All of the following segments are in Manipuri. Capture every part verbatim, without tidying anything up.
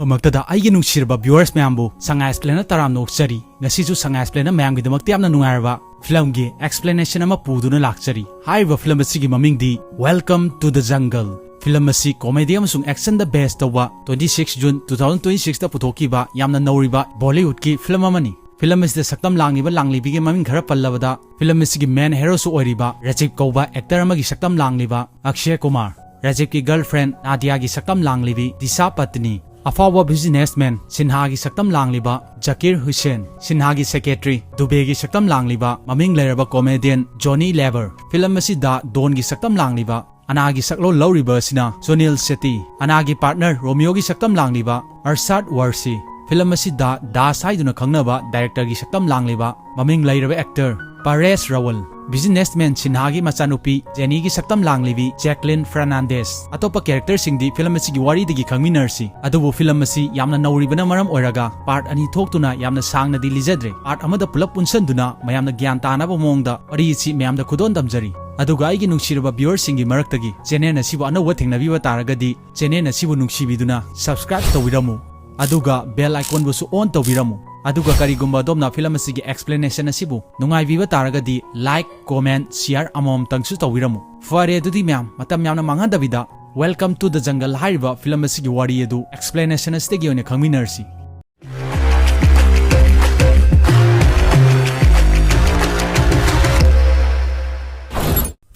ꯃꯛꯇꯗ ꯑꯩꯒꯤ ꯅꯨꯡꯁꯤꯔꯕ viewers ꯃꯌꯥꯝꯕꯨ ꯁꯉꯥꯏ Explainꯅ ꯇꯔꯥꯝꯅ ꯑꯣꯛꯆꯔꯤ꯫ ꯉꯁꯤꯁꯨ ꯁꯉꯥꯏ Explainꯅ ꯃꯌꯥꯝꯒꯤꯗꯃꯛꯇ ꯌꯥꯝꯅ ꯅꯨꯡꯉꯥꯏꯔꯕ ꯐꯤꯂꯝꯒꯤ explanation ꯑꯃ ꯄꯨꯗꯨꯅ ꯂꯥꯛꯆꯔꯤ꯫ ꯍꯥꯏꯔꯤꯕ ꯐꯤꯂꯝ ꯑꯁꯤꯒꯤ ꯃꯃꯤꯡꯗꯤ Welcome to the Jungle꯫ Film ꯑꯁꯤ comedy ꯑꯃꯁꯨꯡ actionꯗ base ꯇꯧꯕ twenty six June two thousand twenty sixꯇ ꯄꯨꯊꯣꯛꯈꯤꯕ ꯌꯥꯝꯅ ꯅꯧꯔꯤꯕ Bollywoodꯀꯤ ꯐꯤꯂꯝ ꯑꯃꯅꯤ꯫ ꯐꯤꯂꯝ ꯑꯁꯤꯗ ꯁꯛꯇꯝ ꯂꯥꯡꯂꯤꯕ ꯂꯥꯡꯂꯤꯕꯤꯒꯤ ꯃꯃꯤꯡ ꯈꯔ ꯄꯜꯂꯕꯗ, ꯐꯤꯂꯝ ꯑꯁꯤꯒꯤ main heroꯁꯨ ꯑꯣꯏꯔꯤꯕ ꯔꯥꯖꯤꯕ ꯀꯧꯕ actor ꯑꯃꯒꯤ ꯁꯛꯇꯝ ꯂꯥꯡꯂꯤꯕ ꯑꯛꯁꯌ ꯀꯨꯃꯥꯔ, ꯔꯥꯖꯤꯕꯀꯤ girlfriend ꯅꯥꯗꯤꯌꯥꯒꯤ ꯁꯛꯇꯝ ꯂꯥꯡꯂꯤꯕꯤ ꯗꯤꯁꯥ ꯄꯇꯅꯤ, ꯑꯐꯥꯎꯕ businessman ꯁꯤꯟꯍꯥꯒꯤ ꯁꯛꯇꯝ ꯂꯥꯡꯂꯤꯕ ꯖꯀꯤꯔ ꯍꯨꯁꯦꯟ, ꯁꯤꯟꯍꯥꯒꯤ secretary ꯗꯨꯕꯦꯒꯤ ꯁꯛꯇꯝ ꯂꯥꯡꯂꯤꯕ ꯃꯃꯤꯡ ꯂꯩꯔꯕ comedian ꯖꯣꯅꯤ ꯂꯦꯕꯔ, ꯐꯤꯂꯝ ꯑꯁꯤꯗ ꯗꯣꯟꯒꯤ ꯁꯛꯇꯝ ꯂꯥꯡꯂꯤꯕ ꯑꯅꯥꯒꯤ ꯁꯛꯂꯣꯟ ꯂꯧꯔꯤꯕ ꯑꯁꯤꯅ ꯁꯨꯅꯤꯜ ꯁꯦꯇꯤ, ꯑꯅꯥꯒꯤ partner ꯔꯣꯃꯤꯌꯣꯒꯤ ꯁꯛꯇꯝ ꯂꯥꯡꯂꯤꯕ ꯑꯔꯁꯥꯗ ꯋꯥꯔꯁꯤ, ꯐꯤꯂꯝ ꯑꯁꯤꯗ ꯗꯥꯁ ꯍꯥꯏꯗꯨꯅ ꯈꯪꯅꯕ directorꯒꯤ ꯁꯛꯇꯝ ꯂꯥꯡꯂꯤꯕ ꯃꯃꯤꯡ ꯂꯩꯔꯕ actor ꯄꯔꯦꯁ ꯔꯥꯋꯜ, businessman ꯁꯤꯟꯍꯥꯒꯤ ꯃꯆꯥꯅꯨꯄꯤ ꯖꯦꯅꯤꯒꯤ ꯁꯛꯇꯝ ꯂꯥꯡꯂꯤꯕꯤ ꯖꯦꯀꯂꯤꯟ ꯐꯔꯅꯥꯟꯗꯦꯁ꯫ ꯑꯇꯣꯞꯄ characterꯁꯤꯡꯗꯤ ꯐꯤꯂꯝ ꯑꯁꯤꯒꯤ ꯋꯥꯔꯤꯗꯒꯤ ꯈꯪꯃꯤꯟꯅꯔꯁꯤ꯫ ꯑꯗꯨꯕꯨ ꯐꯤꯂꯝ ꯑꯁꯤ ꯌꯥꯝꯅ ꯅꯧꯔꯤꯕꯅ ꯃꯔꯝ ꯑꯣꯏꯔꯒ part ꯑꯅꯤ ꯊꯣꯛꯇꯨꯅ ꯌꯥꯝꯅ ꯁꯥꯡꯅꯗꯤ ꯂꯤꯖꯗ꯭ꯔꯦ꯫ Part ꯑꯃꯗ ꯄꯨꯂꯞ ꯄꯨꯟꯁꯟꯗꯨꯅ ꯃꯌꯥꯝꯅ ꯒ꯭ꯌꯥꯟ ꯇꯥꯅꯕ ꯃꯑꯣꯡꯗ ꯋꯥꯔꯤ ꯑꯁꯤ ꯃꯌꯥꯝꯗ ꯈꯨꯗꯣꯟ ꯇꯝꯖꯔꯤ꯫ ꯑꯗꯨꯒ ꯑꯩꯒꯤ ꯅꯨꯡꯁꯤꯔꯕ viewerꯁꯤꯡꯒꯤ ꯃꯔꯛꯇꯒꯤ channel ꯑꯁꯤꯕꯨ ꯑꯅꯧꯕ ꯊꯦꯡꯅꯕꯤꯕ ꯇꯥꯔꯒꯗꯤ channel ꯑꯁꯤꯕꯨ ꯅꯨꯡꯁꯤꯕꯤꯗꯨꯅ subscribe ꯇꯧꯕꯤꯔꯝꯃꯨ꯫ ꯑꯗꯨꯒ bell iconꯕꯨꯁꯨ on ꯇꯧꯕꯤꯔꯝꯃꯨ꯫ ꯑꯗꯨꯒ ꯀꯔꯤꯒꯨꯝꯕ ꯑꯗꯣꯝꯅ ꯐꯤꯂꯝ ꯑꯁꯤꯒꯤ explanation ꯑꯁꯤꯕꯨ ꯅꯨꯡꯉꯥꯏꯕꯤꯕ ꯇꯥꯔꯒꯗꯤ like, comment, share ꯑꯃꯃꯝꯇꯪꯁꯨ ꯇꯧꯕꯤꯔꯝꯃꯨ꯫ ꯐꯔꯦ, ꯑꯗꯨꯗꯤ ꯃꯌꯥꯝ ꯃꯇꯝ ꯌꯥꯝꯅ ꯃꯥꯡꯍꯟꯗꯕꯤꯗ Welcome to the Jungle ꯍꯥꯏꯔꯤꯕ ꯐꯤꯂꯝ ꯑꯁꯤꯒꯤ ꯋꯥꯔꯤ ꯑꯗꯨ explanation ꯑꯁꯤꯗꯒꯤ ꯑꯣꯏꯅ ꯈꯪꯃꯤꯟꯅꯔꯁꯤ꯫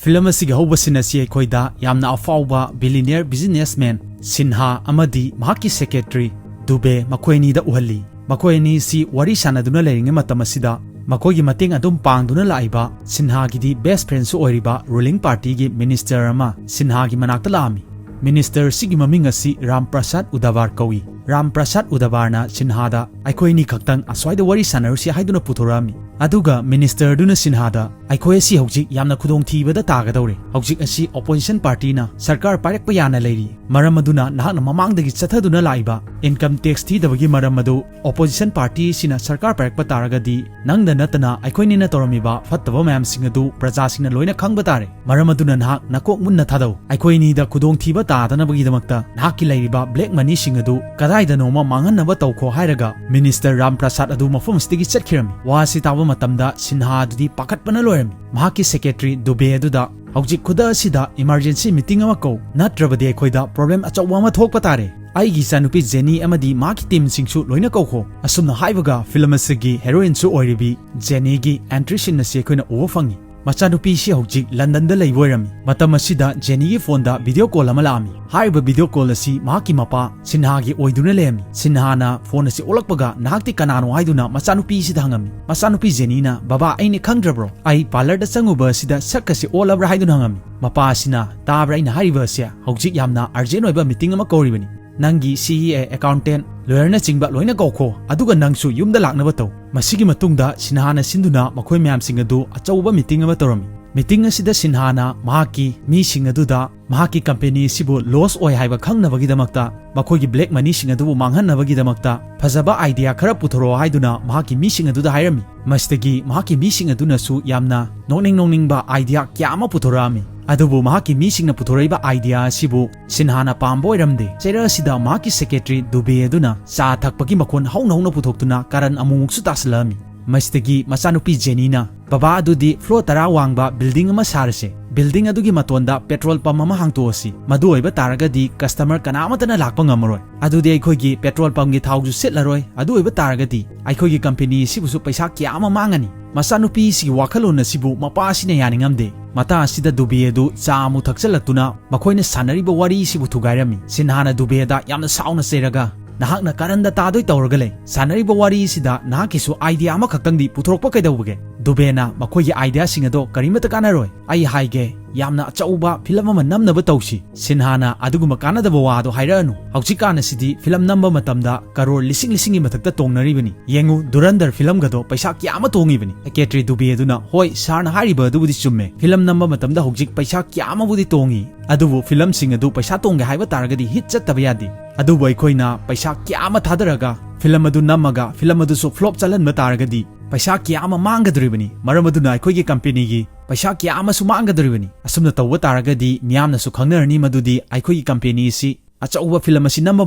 ꯐꯤꯂꯝ ꯑꯁꯤꯒꯤ ꯍꯧꯕ scene ꯑꯁꯤ ꯑꯩꯈꯣꯏꯗ ꯌꯥꯝꯅ ꯑꯐꯥꯎꯕ billionaire businessman ꯁꯤꯟꯍꯥ ꯑꯃꯗꯤ ꯃꯍꯥꯛꯀꯤ secretary ꯗꯨꯕꯦ ꯃꯈꯣꯏ ꯑꯅꯤꯗ ꯎꯍꯜꯂꯤ꯫ ꯃꯈꯣꯏ ꯑꯅꯤꯁꯤ ꯋꯥꯔꯤ ꯁꯥꯟꯅꯗꯨꯅ ꯂꯩꯔꯤꯉꯩ ꯃꯇꯝ ꯑꯁꯤꯗ ꯃꯈꯣꯏꯒꯤ ꯃꯇꯦꯡ ꯑꯗꯨꯝ ꯄꯥꯡꯗꯨꯅ ꯂꯥꯛꯏꯕ ꯁꯤꯟꯍꯥꯒꯤꯗꯤ best friendꯁꯨ ꯑꯣꯏꯔꯤꯕ ruling partyꯒꯤ minister ꯑꯃ ꯁꯤꯟꯍꯥꯒꯤ ꯃꯅꯥꯛꯇ ꯂꯥꯛꯑꯝꯃꯤ꯫ Minister ꯁꯤꯒꯤ ꯃꯃꯤꯡ ꯑꯁꯤ ꯔꯥꯝ ꯄ꯭ꯔꯁꯥꯗ ꯎꯗꯥꯕꯥꯔ ꯀꯧꯏ꯫ ꯔꯥꯝ ꯄ꯭ꯔꯁꯥꯗ ꯎꯗꯥꯕꯥꯔꯅ ꯁꯤꯟꯍꯥꯗ ꯑꯩꯈꯣꯏ ꯑꯅꯤ ꯈꯛꯇꯪ ꯑꯁ꯭ꯋꯥꯏꯗ ꯋꯥꯔꯤ ꯁꯥꯟꯅꯔꯨꯁꯤ ꯍꯥꯏꯗꯨꯅ ꯄꯨꯊꯣꯔꯛꯑꯝꯃꯤ꯫ ꯑꯗꯨꯒ ꯃꯤꯅꯤꯁꯇꯔꯗꯨꯅ ꯁꯤꯟꯍꯥꯗ, "ꯑꯩꯈꯣꯏ ꯑꯁꯤ ꯍꯧꯖꯤꯛ ꯌꯥꯝꯅ ꯈꯨꯗꯣꯡꯊꯤꯕꯗ ꯇꯥꯒꯗꯧꯔꯦ꯫ ꯍꯧꯖꯤꯛ ꯑꯁꯤ ꯑꯣꯄꯣꯖꯤꯁꯟ ꯄꯥꯔꯇꯤꯅ ꯁꯔꯀꯥꯔ ꯄꯥꯏꯔꯛꯄ ꯌꯥꯅ ꯂꯩꯔꯤ꯫ ꯃꯔꯝ ꯑꯗꯨꯅ ꯅꯍꯥꯛꯅ ꯃꯃꯥꯡꯗꯒꯤ ꯆꯠꯊꯗꯨꯅ ꯂꯥꯛꯏꯕ ꯏꯟꯀꯝ ꯇꯦꯛꯁ ꯊꯤꯗꯕꯒꯤ ꯃꯔꯝ ꯑꯗꯨ ꯑꯣꯄꯣꯖꯤꯁꯟ ꯄꯥꯔꯇꯤ ꯑꯁꯤꯅ ꯁꯔꯀꯥꯔ ꯄꯥꯏꯔꯛꯄ ꯇꯥꯔꯒꯗꯤ ꯅꯪꯗ ꯅꯠꯇꯅ ꯑꯩꯈꯣꯏꯅꯤꯅ ꯇꯧꯔꯝꯃꯤꯕ ꯐꯠꯇꯕ ꯃꯌꯥꯝꯁꯤꯡ ꯑꯗꯨ ꯄ꯭ꯔꯖꯥꯁꯤꯡꯅ ꯂꯣꯏꯅ ꯈꯪꯕ ꯇꯥꯔꯦ꯫ ꯃꯔꯝ ꯑꯗꯨꯅ ꯅꯍꯥꯛ ꯅꯀꯣꯛ ꯃꯨꯟꯅ ꯊꯥꯗꯧ꯫ ꯑꯩꯈꯣꯏꯅꯤꯗ ꯈꯨꯗꯣꯡꯊꯤꯕ ꯇꯥꯗꯅꯕꯒꯤꯗꯃꯛꯇ ꯅꯍꯥꯛꯀꯤ ꯂꯩꯔꯤꯕ ꯕ꯭ꯂꯦꯛ ꯃꯅꯤꯁꯤꯡ ꯑꯗꯨ ꯀꯗꯥꯏꯗꯅꯣꯃ ꯃꯥꯡꯍꯟꯅꯕ ꯇꯧꯈꯣ" ꯍꯥꯏꯔꯒ ꯃꯤꯅꯤꯁꯇꯔ ꯔꯥꯝ ꯄ꯭ꯔꯁꯥꯗ ꯑꯗꯨ ꯃꯐꯝ ꯑꯁꯤꯗꯒꯤ ꯆꯠꯈꯤꯔꯝꯃꯤ꯫ ꯋꯥ ꯑꯁꯤ ꯇꯥꯕ ꯃꯇꯝꯗ ꯁꯤꯟꯍꯥ ꯑꯗꯨꯗꯤ ꯄꯥꯈꯠꯄꯅ ꯂꯣꯏꯔꯝꯃꯤ꯫ ꯃꯍꯥꯛꯀꯤ ꯁꯦꯀ꯭ꯔꯦꯇꯔꯤ ꯗꯨꯕꯦ ꯑꯗꯨꯗ, "ꯍꯧꯖꯤꯛ ꯈꯨꯗꯛ ꯑꯁꯤꯗ ꯏꯃꯥꯔꯖꯦꯟꯁꯤ ꯃꯤꯇꯤꯡ ꯑꯃ ꯀꯧ, ꯅꯠꯇ꯭ꯔꯕꯗꯤ ꯑꯩꯈꯣꯏꯗ ꯄ꯭ꯔꯣꯕ꯭ꯂꯦꯝ ꯑꯆꯧꯕ ꯑꯃ ꯊꯣꯛꯄ ꯇꯥꯔꯦ꯫ ꯑꯩꯒꯤ ꯏꯆꯥꯅꯨꯄꯤ ꯖꯦꯅꯤ ꯑꯃꯗꯤ ꯃꯍꯥꯛꯀꯤ ꯇꯤꯝꯁꯤꯡꯁꯨ ꯂꯣꯏꯅ ꯀꯧꯈꯣ"꯫ ꯑꯁꯨꯝꯅ ꯍꯥꯏꯕꯒ ꯐꯤꯂꯝ ꯑꯁꯤꯒꯤ ꯍꯦꯔꯣꯏꯟꯁꯨ ꯑꯣꯏꯔꯤꯕꯤ ꯖꯦꯅꯤꯒꯤ ꯑꯦꯟꯇ꯭ꯔꯤ ꯁꯤꯟ ꯑꯁꯤ ꯑꯩꯈꯣꯏꯅ ꯎꯕ ꯐꯪꯉꯤ꯫ ꯃꯆꯥꯅꯨꯄꯤꯁꯤ ꯍꯧꯖꯤꯛ ꯂꯟꯗꯟꯗ ꯂꯩꯕ ꯑꯣꯏꯔꯝꯃꯤ꯫ ꯃꯇꯝ ꯑꯁꯤꯗ ꯖꯦꯅꯤꯒꯤ ꯐꯣꯟꯗ ꯚꯤꯗꯤꯑꯣ ꯀꯣꯜ ꯑꯃ ꯂꯥꯛꯑꯝꯃꯤ꯫ ꯍꯥꯏꯔꯤꯕ ꯚꯤꯗꯤꯑꯣ ꯀꯣꯜ ꯑꯁꯤ ꯃꯍꯥꯛꯀꯤ ꯃꯄꯥ ꯁꯤꯟꯍꯥꯒꯤ ꯑꯣꯏꯗꯨꯅ ꯂꯩꯔꯝꯃꯤ꯫ ꯁꯤꯟꯍꯥꯅ ꯐꯣꯟ ꯑꯁꯤ ꯑꯣꯜꯂꯛꯄꯒ, "ꯅꯍꯥꯛꯇꯤ ꯀꯅꯥꯅꯣ?" ꯍꯥꯏꯗꯨꯅ ꯃꯆꯥꯅꯨꯄꯤꯁꯤꯗ ꯍꯪꯉꯝꯃꯤ꯫ ꯃꯆꯥꯅꯨꯄꯤ ꯖꯦꯅꯤꯅ, "ꯕꯕꯥ, ꯑꯩꯅ ꯈꯪꯗ꯭ꯔꯕ꯭ꯔꯣ? ꯑꯩ ꯄꯥꯔꯂꯔꯗ ꯆꯪꯉꯨꯕ ꯑꯁꯤꯗ ꯁꯛ ꯑꯁꯤ ꯑꯣꯜꯂꯕ꯭ꯔꯥ?" ꯍꯥꯏꯗꯨꯅ ꯍꯪꯉꯝꯃꯤ꯫ ꯃꯄꯥ ꯑꯁꯤꯅ, "ꯇꯥꯕ꯭ꯔꯥ ꯑꯩꯅ ꯍꯥꯏꯔꯤꯕ ꯑꯁꯦ? ꯍꯧꯖꯤꯛ ꯌꯥꯝꯅ ꯑꯔꯖꯦꯟ ꯑꯣꯏꯕ ꯃꯤꯇꯤꯡ ꯑꯃ ꯀꯧꯔꯤꯕꯅꯤ꯫ ꯅꯪꯒꯤ ꯁꯤ ꯏ ꯑꯦ, ꯑꯦꯀꯥꯎꯟꯇꯦꯟ, ꯂꯣꯌꯔꯅꯆꯤꯡꯕ ꯂꯣꯏꯅ ꯀꯧꯈꯣ, ꯑꯗꯨꯒ ꯅꯪꯁꯨ ꯌꯨꯝꯗ ꯂꯥꯛꯅꯕ ꯇꯧ"꯫ ꯃꯁꯤꯒꯤ ꯃꯇꯨꯡꯗ ꯁꯤꯟꯍꯥꯅ ꯁꯤꯟꯗꯨꯅ ꯃꯈꯣꯏ ꯃꯌꯥꯝꯁꯤꯡ ꯑꯗꯨ ꯑꯆꯧꯕ ꯃꯤꯇꯤꯡ ꯑꯃ ꯇꯧꯔꯝꯃꯤ꯫ ꯃꯤꯇꯤꯡ ꯑꯁꯤꯗ ꯁꯤꯟꯍꯥꯅ ꯃꯍꯥꯛꯀꯤ ꯃꯤꯁꯤꯡ ꯑꯗꯨꯗ ꯃꯍꯥꯛꯀꯤ ꯀꯝꯄꯦꯅꯤ ꯑꯁꯤꯕꯨ ꯂꯣꯁ ꯑꯣꯏ ꯍꯥꯏꯕ ꯈꯪꯅꯕꯒꯤꯗꯃꯛꯇ, ꯃꯈꯣꯏꯒꯤ ꯕ꯭ꯂꯦꯛ ꯃꯅꯤꯁꯤꯡ ꯑꯗꯨꯕꯨ ꯃꯥꯡꯍꯟꯅꯕꯒꯤꯗꯃꯛꯇ ꯐꯖꯕ ꯑꯥꯏꯗꯤꯌꯥ ꯈꯔ ꯄꯨꯊꯣꯔꯛꯑꯣ ꯍꯥꯏꯗꯨꯅ ꯃꯍꯥꯛꯀꯤ ꯃꯤꯁꯤꯡ ꯑꯗꯨꯗ ꯍꯥꯏꯔꯝꯃꯤ꯫ ꯃꯁꯤꯗꯒꯤ ꯃꯍꯥꯛꯀꯤ ꯃꯤꯁꯤꯡ ꯑꯗꯨꯅꯁꯨ ꯌꯥꯝꯅ ꯅꯣꯛꯅꯤꯡ ꯅꯣꯛꯅꯤꯡꯕ ꯑꯥꯏꯗꯤꯌꯥ ꯀꯌꯥ ꯑꯃ ꯄꯨꯊꯣꯔꯛꯑꯝꯃꯤ꯫ ꯑꯗꯨꯕꯨ ꯃꯍꯥꯛꯀꯤ ꯃꯤꯁꯤꯡꯅ ꯄꯨꯊꯣꯔꯛꯏꯕ ꯑꯥꯏꯗꯤꯌꯥ ꯑꯁꯤꯕꯨ ꯁꯤꯟꯍꯥꯅ ꯄꯥꯝꯕ ꯑꯣꯏꯔꯝꯗꯦ꯫ ꯆꯩꯔꯛ ꯑꯁꯤꯗ ꯃꯍꯥꯛꯀꯤ ꯁꯦꯀ꯭ꯔꯦꯇꯔꯤ ꯗꯨꯕꯦ ꯑꯗꯨꯅ ꯆꯥ ꯊꯛꯄꯒꯤ ꯃꯈꯣꯟ ꯍꯧꯅ ꯍꯧꯅ ꯄꯨꯊꯣꯛꯇꯨꯅ ꯀꯔꯟ ꯑꯃꯨꯛꯃꯨꯛꯁꯨ ꯇꯥꯁꯤꯜꯂꯛꯑꯝꯃꯤ꯫ ꯃꯁꯤꯗꯒꯤ ꯃꯆꯥꯅꯨꯄꯤ ꯖꯦꯅꯤꯅ, "ꯕꯕꯥ, ꯑꯗꯨꯗꯤ ꯐ꯭ꯂꯣꯔ ꯇꯔꯥ ꯋꯥꯡꯕ ꯕꯤꯜꯗꯤꯡ ꯑꯃ ꯁꯥꯔꯁꯦ꯫ ꯕꯤꯜꯗꯤꯡ ꯑꯗꯨꯒꯤ ꯃꯇꯣꯟꯗ ꯄꯦꯇ꯭ꯔꯣꯜ ꯄꯝ ꯑꯃ ꯍꯥꯡꯇꯣꯛꯑꯁꯤ꯫ ꯃꯗꯨ ꯑꯣꯏꯕ ꯇꯥꯔꯒꯗꯤ ꯀꯁꯇꯃꯔ ꯀꯅꯥ ꯑꯃꯠꯇꯅ ꯂꯥꯛꯄ ꯉꯝꯃꯔꯣꯏ꯫ ꯑꯗꯨꯗꯤ ꯑꯩꯈꯣꯏꯒꯤ ꯄꯦꯇ꯭ꯔꯣꯜ ꯄꯝꯒꯤ ꯊꯥꯎꯁꯨ ꯁꯤꯠꯂꯔꯣꯏ꯫ ꯑꯗꯨ ꯑꯣꯏꯕ ꯇꯥꯔꯒꯗꯤ ꯑꯩꯈꯣꯏꯒꯤ ꯀꯝꯄꯦꯅꯤ ꯑꯁꯤꯕꯨꯁꯨ ꯄꯩꯁꯥ ꯀꯌꯥ ꯑꯃ ꯃꯥꯡꯉꯅꯤ"꯫ ꯃꯆꯥꯅꯨꯄꯤꯁꯤꯒꯤ ꯋꯥꯈꯜꯂꯣꯟ ꯑꯁꯤꯕꯨ ꯃꯄꯥ ꯑꯁꯤꯅ ꯌꯥꯅꯤꯡꯉꯝꯗꯦ꯫ ꯃꯇꯥꯡ ꯑꯁꯤꯗ ꯗꯨꯕꯦ ꯑꯗꯨ ꯆꯥ ꯑꯃꯨꯛ ꯊꯛꯆꯜꯂꯛꯇꯨꯅ ꯃꯈꯣꯏꯅ ꯁꯥꯟꯅꯔꯤꯕ ꯋꯥꯔꯤ ꯑꯁꯤꯕꯨ ꯊꯨꯒꯥꯏꯔꯝꯃꯤ꯫ ꯁꯤꯟꯍꯥꯅ ꯗꯨꯕꯦꯗ ꯌꯥꯝꯅ ꯁꯥꯎꯅ ꯆꯩꯔꯒ, "ꯅꯍꯥꯛꯅ ꯀꯔꯟꯗ ꯇꯥꯗꯣꯏ ꯇꯧꯔꯒ ꯂꯩ꯫ ꯁꯥꯟꯅꯔꯤꯕ ꯋꯥꯔꯤ ꯑꯁꯤꯗ ꯅꯍꯥꯛꯀꯤꯁꯨ ꯑꯥꯏꯗꯤꯌꯥ ꯑꯃꯈꯛꯇꯪꯗꯤ ꯄꯨꯊꯣꯔꯛꯄ ꯀꯩꯗꯧꯕꯒꯦ?" ꯗꯨꯕꯦꯅ ꯃꯈꯣꯏꯒꯤ ꯑꯥꯏꯗꯤꯌꯥꯁꯤꯡ ꯑꯗꯣ ꯀꯔꯤꯃꯠꯇ ꯀꯥꯟꯅꯔꯣꯏ, ꯑꯩ ꯍꯥꯏꯒꯦ, ꯌꯥꯝꯅ ꯑꯆꯧꯕ ꯐꯤꯂꯝ ꯑꯃ ꯅꯝꯅꯕ ꯇꯧꯁꯤ꯫ ꯁꯤꯟꯍꯥꯅ ꯑꯗꯨꯒꯨꯝꯕ ꯀꯥꯟꯅꯗꯕ ꯋꯥꯗꯣ ꯍꯥꯏꯔꯛꯑꯅꯨ, ꯍꯧꯖꯤꯛꯀꯥꯟ ꯑꯁꯤꯗꯤ ꯐꯤꯂꯝ ꯅꯝꯕ ꯃꯇꯝꯗ ꯀꯔꯣꯔ ꯂꯤꯁꯤꯡ ꯂꯤꯁꯤꯡꯒꯤ ꯃꯊꯛꯇ ꯇꯣꯡꯅꯔꯤꯕꯅꯤ꯫ ꯌꯦꯡꯉꯨ, ꯙꯨꯔꯟꯙꯔ ꯐꯤꯂꯝꯒꯗꯣ ꯄꯩꯁꯥ ꯀꯌꯥ ꯑꯃ ꯇꯣꯡꯉꯤꯕꯅꯤ꯫ ꯁꯦꯀ꯭ꯔꯦꯇꯔꯤ ꯗꯨꯕꯦ ꯑꯗꯨꯅ, "ꯍꯣꯏ, ꯁꯥꯔꯅ ꯍꯥꯏꯔꯤꯕ ꯑꯗꯨꯕꯨꯗꯤ ꯆꯨꯝꯃꯦ, ꯐꯤꯂꯝ ꯅꯝꯕ ꯃꯇꯝꯗ ꯍꯧꯖꯤꯛ ꯄꯩꯁꯥ ꯀꯌꯥ ꯑꯃꯕꯨꯗꯤ ꯇꯣꯡꯉꯤ, ꯑꯗꯨꯕꯨ ꯐꯤꯂꯝꯁꯤꯡ ꯑꯗꯨ ꯄꯩꯁꯥ ꯇꯣꯡꯒꯦ ꯍꯥꯏꯕ ꯇꯥꯔꯒꯗꯤ ꯍꯤꯠ ꯆꯠꯇꯕ ꯌꯥꯗꯦ꯫ ꯑꯗꯨꯕꯨ ꯑꯩꯈꯣꯏꯅ ꯄꯩꯁꯥ ꯀꯌꯥ ꯑꯃ ꯊꯥꯗꯔꯒ ꯐꯤꯂꯝ ꯑꯗꯨ ꯅꯝꯃꯒ ꯐꯤꯂꯝ ꯑꯗꯨꯁꯨ ꯐ꯭ꯂꯣꯞ ꯆꯠꯍꯟꯕ ꯇꯥꯔꯒꯗꯤ ꯄꯩꯁꯥ ꯀꯌꯥ ꯑꯃ ꯃꯥꯡꯒꯗꯧꯔꯤꯕꯅꯤ꯫ ꯃꯔꯝ ꯑꯗꯨꯅ ꯑꯩꯈꯣꯏꯒꯤ ꯀꯝꯄꯦꯅꯤꯒꯤ ꯄꯩꯁꯥ ꯀꯌꯥ ꯑꯃꯁꯨ ꯃꯥꯡꯒꯗꯧꯔꯤꯕꯅꯤ꯫ ꯑꯁꯨꯝꯅ ꯇꯧꯕ ꯇꯥꯔꯒꯗꯤ ꯃꯤꯌꯥꯝꯅꯁꯨ ꯈꯪꯅꯔꯅꯤ ꯃꯗꯨꯗꯤ ꯑꯩꯈꯣꯏꯒꯤ ꯀꯝꯄꯦꯅꯤ ꯑꯁꯤ ꯑꯆꯧꯕ ꯐꯤꯂꯝ ꯑꯁꯤ ꯅꯝꯕ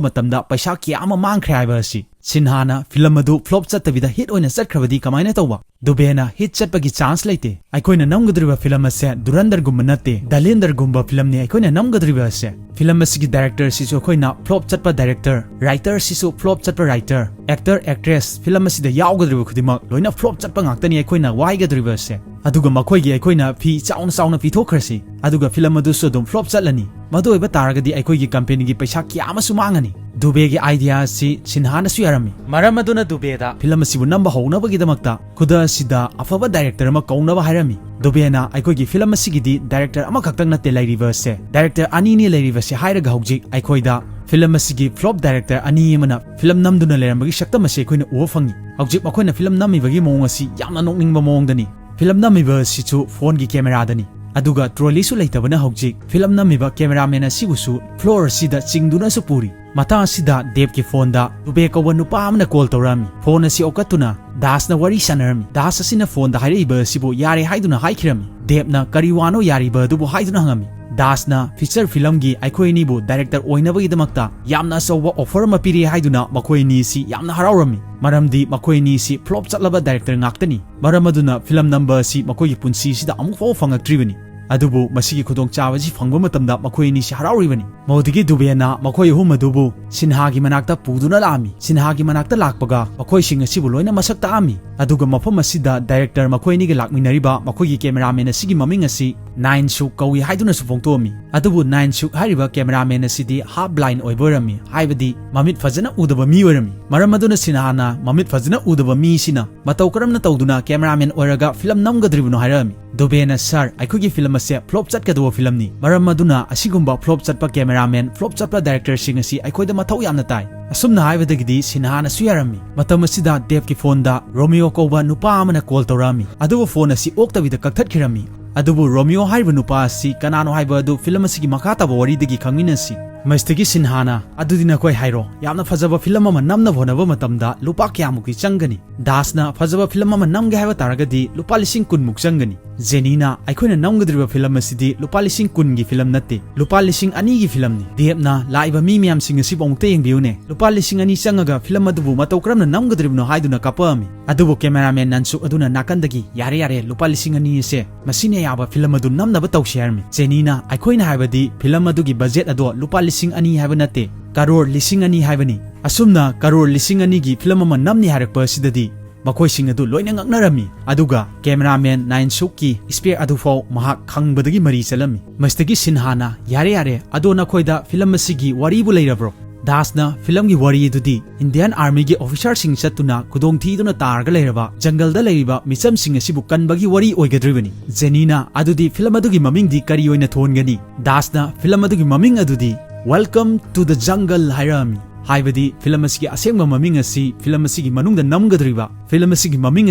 ꯃꯇꯝꯗ ꯄꯩꯁꯥ ꯀꯌꯥ ꯑꯃ ꯃꯥꯡꯈ꯭ꯔꯦ ꯍꯥꯏꯕ ꯑꯁꯤ꯫ ꯁꯤꯟꯍꯥꯅ ꯐꯤꯂꯝ ꯑꯗꯨ ꯐ꯭ꯂꯣꯞ ꯆꯠꯇꯕꯤꯗ ꯍꯤꯠ ꯑꯣꯏꯅ ꯆꯠꯈ꯭ꯔꯕꯗꯤ ꯀꯃꯥꯏꯅ ꯇꯧꯕ? ꯗꯨꯕꯦꯅ, "ꯍꯤꯠ ꯆꯠꯄꯒꯤ ꯆꯥꯟꯁ ꯂꯩꯇꯦ꯫ ꯑꯩꯈꯣꯏꯅ ꯅꯝꯒꯗꯧꯔꯤꯕ ꯐꯤꯂꯝ ꯑꯁꯦ ꯙꯨꯔꯟꯙꯔꯒꯨꯝꯕ ꯅꯠꯇꯦ, ꯙꯂꯦꯟꯙꯔꯒꯨꯝꯕ ꯐꯤꯂꯝꯅꯤ ꯑꯩꯈꯣꯏꯅ ꯅꯝꯒꯗꯧꯔꯤꯕ ꯑꯁꯦ꯫ ꯐꯤꯂꯝ ꯑꯁꯤꯒꯤ ꯗꯥꯏꯔꯦꯛꯇꯔꯁꯤꯁꯨ ꯑꯩꯈꯣꯏꯅ ꯐ꯭ꯂꯣꯞ ꯆꯠꯄ ꯗꯥꯏꯔꯦꯛꯇꯔ, ꯔꯥꯏꯇꯔꯁꯤꯁꯨ ꯐ꯭ꯂꯣꯞ ꯆꯠꯄ ꯔꯥꯏꯇꯔ, ꯑꯦꯛꯇꯔ, ꯑꯦꯛꯇ꯭ꯔꯦꯁ, ꯐꯤꯂꯝ ꯑꯁꯤꯗ ꯌꯥꯎꯒꯗꯧꯔꯤꯕ ꯈꯨꯗꯤꯡꯃꯛ ꯂꯣꯏꯅ ꯐ꯭ꯂꯣꯞ ꯆꯠꯄ ꯉꯥꯛꯇꯅꯤ ꯑꯩꯈꯣꯏꯅ ꯋꯥꯏꯒꯗꯧꯔꯤꯕ ꯑꯁꯦ꯫ ꯑꯗꯨꯒ ꯃꯈꯣꯏꯒꯤ ꯑꯩꯈꯣꯏꯅ ꯐꯤ ꯆꯥꯎꯅ ꯆꯥꯎꯅ ꯄꯤꯊꯣꯛꯈ꯭ꯔꯁꯤ, ꯑꯗꯨꯒ ꯐꯤꯂꯝ ꯑꯗꯨꯁꯨ ꯑꯗꯨꯝ ꯐ꯭ꯂꯣꯞ ꯆꯠꯂꯅꯤ꯫ ꯃꯗꯨ ꯑꯣꯏꯕ ꯇꯥꯔꯒꯗꯤ ꯑꯩꯈꯣꯏꯒꯤ ꯀꯝꯄꯦꯅꯤꯒꯤ ꯄꯩꯁꯥ ꯀꯌꯥ ꯑꯃꯁꯨ ꯃꯥꯡꯉꯅꯤ"꯫ ꯗꯨꯕꯦꯒꯤ ꯑꯥꯏꯗꯤꯌꯥ ꯑꯁꯤ ꯁꯤꯟꯍꯥꯅꯁꯨ ꯌꯥꯔꯝꯃꯤ꯫ ꯃꯔꯝ ꯑꯗꯨꯅ ꯗꯨꯕꯦꯗ ꯐꯤꯂꯝ ꯑꯁꯤꯕꯨ ꯅꯝꯕ ꯍꯧꯅꯕꯒꯤꯗꯃꯛꯇ ꯈꯨꯗꯛ ꯑꯁꯤꯗ ꯑꯐꯕ ꯗꯥꯏꯔꯦꯛꯇꯔ ꯑꯃ ꯀꯧꯅꯕ ꯍꯥꯏꯔꯝꯃꯤ꯫ ꯗꯨꯕꯦꯅ, "ꯑꯩꯈꯣꯏꯒꯤ ꯐꯤꯂꯝ ꯑꯁꯤꯒꯤꯗꯤ ꯗꯥꯏꯔꯦꯛꯇꯔ ꯑꯃꯈꯛꯇꯪ ꯅꯠꯇꯦ ꯂꯩꯔꯤꯕ ꯑꯁꯦ, ꯗꯥꯏꯔꯦꯛꯇꯔ ꯑꯅꯤꯅꯤ ꯂꯩꯔꯤꯕꯁꯦ" ꯍꯥꯏꯔꯒ ꯍꯧꯖꯤꯛ ꯑꯩꯈꯣꯏꯗ ꯐꯤꯂꯝ ꯑꯁꯤꯒꯤ ꯐ꯭ꯂꯣꯞ ꯗꯥꯏꯔꯦꯛꯇꯔ ꯑꯅꯤ ꯑꯃꯅ ꯐꯤꯂꯝ ꯅꯝꯗꯨꯅ ꯂꯩꯔꯝꯕꯒꯤ ꯁꯛꯇꯝ ꯑꯁꯤ ꯑꯩꯈꯣꯏꯅ ꯎꯕ ꯐꯪꯉꯤ꯫ ꯍꯧꯖꯤꯛ ꯃꯈꯣꯏꯅ ꯐꯤꯂꯝ ꯅꯝꯃꯤꯕꯒꯤ ꯃꯑꯣꯡ ꯑꯁꯤ ꯌꯥꯝꯅ ꯅꯣꯛꯅꯤꯡꯕ ꯃꯑꯣꯡꯗꯅꯤ꯫ ꯐꯤꯂꯝ ꯅꯝꯃꯤꯕ ꯑꯁꯤꯁꯨ ꯐꯣꯟꯒꯤ ꯀꯦꯃꯦꯔꯥꯗꯅꯤ꯫ ꯑꯗꯨꯒ ꯇ꯭ꯔꯣꯂꯤꯁꯨ ꯂꯩꯇꯕꯅ ꯍꯧꯖꯤꯛ ꯐꯤꯂꯝ ꯅꯝꯃꯤꯕ ꯀꯦꯃꯦꯔꯥꯃꯦꯟ ꯑꯁꯤꯕꯨꯁꯨ ꯐ꯭ꯂꯣꯔ ꯑꯁꯤꯗ ꯆꯤꯡꯗꯨꯅꯁꯨ ꯄꯨꯔꯤ꯫ ꯃꯇꯥꯡ ꯑꯁꯤꯗ ꯗꯦꯕꯀꯤ ꯐꯣꯟꯗ ꯗꯨꯕꯦ ꯀꯧꯕ ꯅꯨꯄꯥ ꯑꯃꯅ ꯀꯣꯜ ꯇꯧꯔꯛꯑꯝꯃꯤ꯫ ꯐꯣꯟ ꯑꯁꯤ ꯑꯣꯛꯀꯠꯇꯨꯅ ꯗꯥꯁꯅ ꯋꯥꯔꯤ ꯁꯥꯟꯅꯔꯝꯃꯤ꯫ ꯗꯥꯁ ꯑꯁꯤꯅ ꯐꯣꯟꯗ ꯍꯥꯏꯔꯛꯏꯕ ꯑꯁꯤꯕꯨ ꯌꯥꯔꯦ ꯍꯥꯏꯗꯨꯅ ꯍꯥꯏꯈꯤꯔꯝꯃꯤ꯫ ꯗꯦꯕꯅ ꯀꯔꯤ ꯋꯥꯅꯣ ꯌꯥꯔꯤꯕ ꯑꯗꯨꯕꯨ ꯍꯥꯏꯗꯨꯅ ꯍꯪꯉꯝꯃꯤ꯫ ꯗꯥꯁꯅ ꯐꯤꯆꯔ ꯐꯤꯂꯝꯒꯤ ꯑꯩꯈꯣꯏ ꯑꯅꯤꯕꯨ ꯗꯥꯏꯔꯦꯛꯇꯔ ꯑꯣꯏꯅꯕꯒꯤꯗꯃꯛꯇ ꯌꯥꯝꯅ ꯑꯆꯧꯕ ꯑꯣꯐꯔ ꯑꯃ ꯄꯤꯔꯦ ꯍꯥꯏꯗꯨꯅ ꯃꯈꯣꯏ ꯑꯅꯤ ꯑꯁꯤ ꯌꯥꯝꯅ ꯍꯔꯥꯎꯔꯝꯃꯤ꯫ ꯃꯔꯝꯗꯤ ꯃꯈꯣꯏ ꯑꯅꯤ ꯑꯁꯤ ꯐ꯭ꯂꯣꯞ ꯆꯠꯂꯕ ꯗꯥꯏꯔꯦꯛꯇꯔ ꯉꯥꯛꯇꯅꯤ꯫ ꯃꯔꯝ ꯑꯗꯨꯅ ꯐꯤꯂꯝ ꯅꯝꯕ ꯑꯁꯤ ꯃꯈꯣꯏꯒꯤ ꯄꯨꯟꯁꯤꯁꯤꯗ ꯑꯃꯨꯛ ꯐꯥꯎꯕ ꯐꯪꯉꯛꯇ꯭ꯔꯤꯕꯅꯤ꯫ ꯑꯗꯨꯕꯨ ꯃꯁꯤꯒꯤ ꯈꯨꯗꯣꯡꯆꯥꯕ ꯑꯁꯤ ꯐꯪꯕ ꯃꯇꯝꯗ ꯃꯈꯣꯏ ꯑꯅꯤꯁꯤ ꯍꯔꯥꯎꯔꯤꯕꯅꯤ꯫ ꯃꯗꯨꯗꯒꯤ ꯗꯨꯕꯦꯅ ꯃꯈꯣꯏ ꯑꯍꯨꯝ ꯑꯗꯨꯕꯨ ꯁꯤꯟꯍꯥꯒꯤ ꯃꯅꯥꯛꯇ ꯄꯨꯗꯨꯅ ꯂꯥꯛꯑꯝꯃꯤ꯫ ꯁꯤꯟꯍꯥꯒꯤ ꯃꯅꯥꯛꯇ ꯂꯥꯛꯄꯒ ꯃꯈꯣꯏꯁꯤꯡ ꯑꯁꯤꯕꯨ ꯂꯣꯏꯅ ꯃꯁꯛ ꯇꯥꯛꯑꯝꯃꯤ꯫ ꯑꯗꯨꯒ ꯃꯐꯝ ꯑꯁꯤꯗ ꯗꯥꯏꯔꯦꯛꯇꯔ ꯃꯈꯣꯏ ꯑꯅꯤꯒ ꯂꯥꯛꯃꯤꯟꯅꯔꯤꯕ ꯃꯈꯣꯏꯒꯤ ꯀꯦꯃꯦꯔꯥꯃꯦꯟ ꯑꯁꯤꯒꯤ ꯃꯃꯤꯡ ꯑꯁꯤ ꯅꯥꯏꯟ ꯁꯨꯛ ꯀꯧꯏ ꯍꯥꯏꯗꯨꯅꯁꯨ ꯐꯣꯡꯗꯣꯛꯑꯝꯃꯤ꯫ ꯑꯗꯨꯕꯨ ꯅꯥꯏꯟ ꯁꯨꯛ ꯍꯥꯏꯔꯤꯕ ꯀꯦꯃꯦꯔꯥꯃꯦꯟ ꯑꯁꯤꯗꯤ ꯍꯥꯐ ꯕ꯭ꯂꯥꯏꯟ ꯑꯣꯏꯕ ꯑꯣꯏꯔꯝꯃꯤ, ꯍꯥꯏꯕꯗꯤ ꯃꯃꯤꯠ ꯐꯖꯅ ꯎꯗꯕ ꯃꯤ ꯑꯣꯏꯔꯝꯃꯤ꯫ ꯃꯔꯝ ꯑꯗꯨꯅ ꯁꯤꯟꯍꯥꯅ ꯃꯃꯤꯠ ꯐꯖꯅ ꯎꯗꯕ ꯃꯤꯁꯤꯅ ꯃꯇꯧ ꯀꯔꯝꯅ ꯇꯧꯗꯨꯅ ꯀꯦꯃꯦꯔꯥꯃꯦꯟ ꯑꯣꯏꯔꯒ ꯐꯤꯂꯝ ꯅꯝꯒꯗꯧꯔꯤꯕꯅꯣ ꯍꯥꯏꯔꯛꯑꯝꯃꯤ꯫ ꯗꯨꯕꯦꯅ, "ꯁꯥꯔ, ꯑꯩꯈꯣꯏꯒꯤ ꯐꯤꯂꯝ ꯑꯁꯦ ꯐ꯭ꯂꯣꯞ ꯆꯠꯀꯗꯧꯕ ꯐꯤꯂꯝꯅꯤ, ꯃꯔꯝ ꯑꯗꯨꯅ ꯑꯁꯤꯒꯨꯝꯕ ꯐ꯭ꯂꯣꯞ ꯆꯠꯄ ꯀꯦꯃꯦꯔꯥꯃꯦꯟ, ꯐ꯭ꯂꯣꯞ ꯆꯠꯄ ꯗꯥꯏꯔꯦꯛꯇꯔꯁꯤꯡ ꯑꯁꯤ ꯑꯩꯈꯣꯏꯗ ꯃꯊꯧ ꯌꯥꯝꯅ ꯇꯥꯏ"꯫ ꯑꯁꯨꯝꯅ ꯍꯥꯏꯕꯗꯒꯤꯗꯤ ꯁꯤꯟꯍꯥꯅꯁꯨ ꯌꯥꯔꯝꯃꯤ꯫ ꯃꯇꯝ ꯑꯁꯤꯗ ꯗꯦꯕꯀꯤ ꯐꯣꯟꯗ ꯔꯣꯃꯤꯑꯣ ꯀꯧꯕ ꯅꯨꯄꯥ ꯑꯃꯅ ꯀꯣꯜ ꯇꯧꯔꯛꯑꯝꯃꯤ꯫ ꯑꯗꯨꯕꯨ ꯐꯣꯟ ꯑꯁꯤ ꯑꯣꯛꯇꯕꯤꯗ ꯀꯛꯊꯠꯈꯤꯔꯝꯃꯤ꯫ ꯑꯗꯨꯕꯨ ꯔꯣꯃꯤꯑꯣ ꯍꯥꯏꯔꯤꯕ ꯅꯨꯄꯥ ꯑꯁꯤ ꯀꯅꯥꯅꯣ ꯍꯥꯏꯕ ꯑꯗꯨ ꯐꯤꯂꯝ ꯑꯁꯤꯒꯤ ꯃꯈꯥ ꯇꯥꯕ ꯋꯥꯔꯤꯗꯒꯤ ꯈꯪꯃꯤꯟꯅꯁꯤ꯫ ꯃꯁꯤꯗꯒꯤ ꯁꯤꯟꯍꯥꯅ, "ꯑꯗꯨꯗꯤ ꯅꯈꯣꯏ ꯍꯥꯏꯔꯣ, ꯌꯥꯝꯅ ꯐꯖꯕ ꯐꯤꯂꯝ ꯑꯃ ꯅꯝꯅꯕ ꯍꯣꯠꯅꯕ ꯃꯇꯝꯗ ꯂꯨꯄꯥ ꯀꯌꯥꯃꯨꯛꯀꯤ ꯆꯪꯒꯅꯤ?" ꯗꯥꯁꯅ, "ꯐꯖꯕ ꯐꯤꯂꯝ ꯑꯃ ꯅꯝꯒꯦ ꯍꯥꯏꯕ ꯇꯥꯔꯒꯗꯤ ꯂꯨꯄꯥ ꯂꯤꯁꯤꯡ ꯀꯨꯟꯃꯨꯛ ꯆꯪꯒꯅꯤ"꯫ ꯖꯦꯅꯤꯅ, "ꯑꯩꯈꯣꯏꯅ ꯅꯝꯒꯗꯧꯔꯤꯕ ꯐꯤꯂꯝ ꯑꯁꯤꯗꯤ ꯂꯨꯄꯥ ꯂꯤꯁꯤꯡ ꯀꯨꯟꯒꯤ ꯐꯤꯂꯝ ꯅꯠꯇꯦ, ꯂꯨꯄꯥ ꯂꯤꯁꯤꯡ ꯑꯅꯤꯒꯤ ꯐꯤꯂꯝꯅꯤ"꯫ ꯗꯦꯕꯅ, "ꯂꯥꯛꯏꯕ ꯃꯤ ꯃꯌꯥꯝꯁꯤꯡ ꯑꯁꯤꯕꯨ ꯑꯃꯨꯛꯇ ꯌꯦꯡꯕꯤꯌꯨꯅꯦ, ꯂꯨꯄꯥ ꯂꯤꯁꯤꯡ ꯑꯅꯤ ꯆꯪꯉꯒ ꯐꯤꯂꯝ ꯑꯗꯨꯕꯨ ꯃꯇꯧ ꯀꯔꯝꯅ ꯅꯝꯒꯗꯧꯔꯤꯕꯅꯣ?" ꯍꯥꯏꯗꯨꯅ ꯀꯞꯄꯛꯑꯝꯃꯤ꯫ ꯑꯗꯨꯕꯨ ꯀꯦꯃꯦꯔꯥꯃꯦꯟ ꯅꯥꯟꯁꯨꯛ ꯑꯗꯨꯅ ꯅꯥꯀꯟꯗꯒꯤ, "ꯌꯥꯔꯦ, ꯌꯥꯔꯦ, ꯂꯨꯄꯥ ꯂꯤꯁꯤꯡ ꯑꯅꯤ ꯑꯁꯦ ꯃꯁꯤꯅ ꯌꯥꯕ ꯐꯤꯂꯝ ꯑꯗꯨ ꯅꯝꯅꯕ ꯇꯧꯁꯤ" ꯍꯥꯏꯔꯝꯃꯤ꯫ ꯖꯦꯅꯤꯅ, "ꯑꯩꯈꯣꯏꯅ ꯍꯥꯏꯕꯗꯤ ꯐꯤꯂꯝ ꯑꯗꯨꯒꯤ ꯕꯖꯦꯠ ꯑꯗꯣ ꯂꯨꯄꯥ ꯂꯤꯁꯤꯡ ꯑꯅꯤ ꯍꯥꯏꯕ ꯅꯠꯇꯦ, ꯀꯔꯣꯔ ꯂꯤꯁꯤꯡ ꯑꯅꯤ ꯍꯥꯏꯕꯅꯤ꯫ ꯑꯁꯨꯝꯅ ꯀꯔꯣꯔ ꯂꯤꯁꯤꯡ ꯑꯅꯤꯒꯤ ꯐꯤꯂꯝ ꯑꯃ ꯅꯝꯅꯤ ꯍꯥꯏꯔꯛꯄ ꯑꯁꯤꯗꯗꯤ ꯃꯈꯣꯏꯁꯤꯡ ꯑꯗꯨ ꯂꯣꯏꯅ ꯉꯛꯅꯔꯝꯃꯤ꯫ ꯑꯗꯨꯒ ꯀꯦꯃꯦꯔꯥꯃꯦꯟ ꯅꯥꯏꯟ ꯁꯨꯛꯀꯤ ꯏꯁꯄꯦꯛ ꯑꯗꯨꯐꯥꯎ ꯃꯍꯥꯛ ꯈꯪꯕꯗꯒꯤ ꯃꯔꯤ ꯆꯠꯂꯝꯃꯤ꯫ ꯃꯁꯤꯗꯒꯤ ꯁꯤꯟꯍꯥꯅ, "ꯌꯥꯔꯦ, ꯌꯥꯔꯦ, ꯑꯗꯣ ꯅꯈꯣꯏꯗ ꯐꯤꯂꯝ ꯑꯁꯤꯒꯤ ꯋꯥꯔꯤꯕꯨ ꯂꯩꯔꯕ꯭ꯔꯣ?" ꯗꯥꯁꯅ, "ꯐꯤꯂꯝꯒꯤ ꯋꯥꯔꯤ ꯑꯗꯨꯗꯤ ꯏꯟꯗꯤꯌꯥꯟ ꯑꯥꯔꯃꯤꯒꯤ ꯑꯣꯐꯤꯁꯥꯔꯁꯤꯡ ꯆꯠꯇꯨꯅ ꯈꯨꯗꯣꯡꯊꯤꯗꯨꯅ ꯇꯥꯔꯒ ꯂꯩꯔꯕ ꯖꯪꯒꯜꯗ ꯂꯩꯔꯤꯕ ꯃꯤꯆꯝꯁꯤꯡ ꯑꯁꯤꯕꯨ ꯀꯟꯕꯒꯤ ꯋꯥꯔꯤ ꯑꯣꯏꯒꯗꯧꯔꯤꯕꯅꯤ"꯫ ꯖꯦꯅꯤꯅ, "ꯑꯗꯨꯗꯤ ꯐꯤꯂꯝ ꯑꯗꯨꯒꯤ ꯃꯃꯤꯡꯗꯤ ꯀꯔꯤ ꯑꯣꯏꯅ ꯊꯣꯟꯒꯅꯤ?" ꯗꯥꯁꯅ, "ꯐꯤꯂꯝ ꯑꯗꯨꯒꯤ ꯃꯃꯤꯡ ꯑꯗꯨꯗꯤ Welcome to the Jungle ꯍꯥꯏꯔꯛꯑꯝꯃꯤ"꯫ ꯍꯥꯏꯕꯗꯤ ꯐꯤꯂꯝ ꯑꯁꯤꯒꯤ ꯑꯁꯦꯡꯕ ꯃꯃꯤꯡ ꯑꯁꯤ ꯐꯤꯂꯝ ꯑꯁꯤꯒꯤ ꯃꯅꯨꯡꯗ ꯅꯝꯒꯗꯧꯔꯤꯕ ꯐꯤꯂꯝ ꯑꯁꯤꯒꯤ ꯃꯃꯤꯡ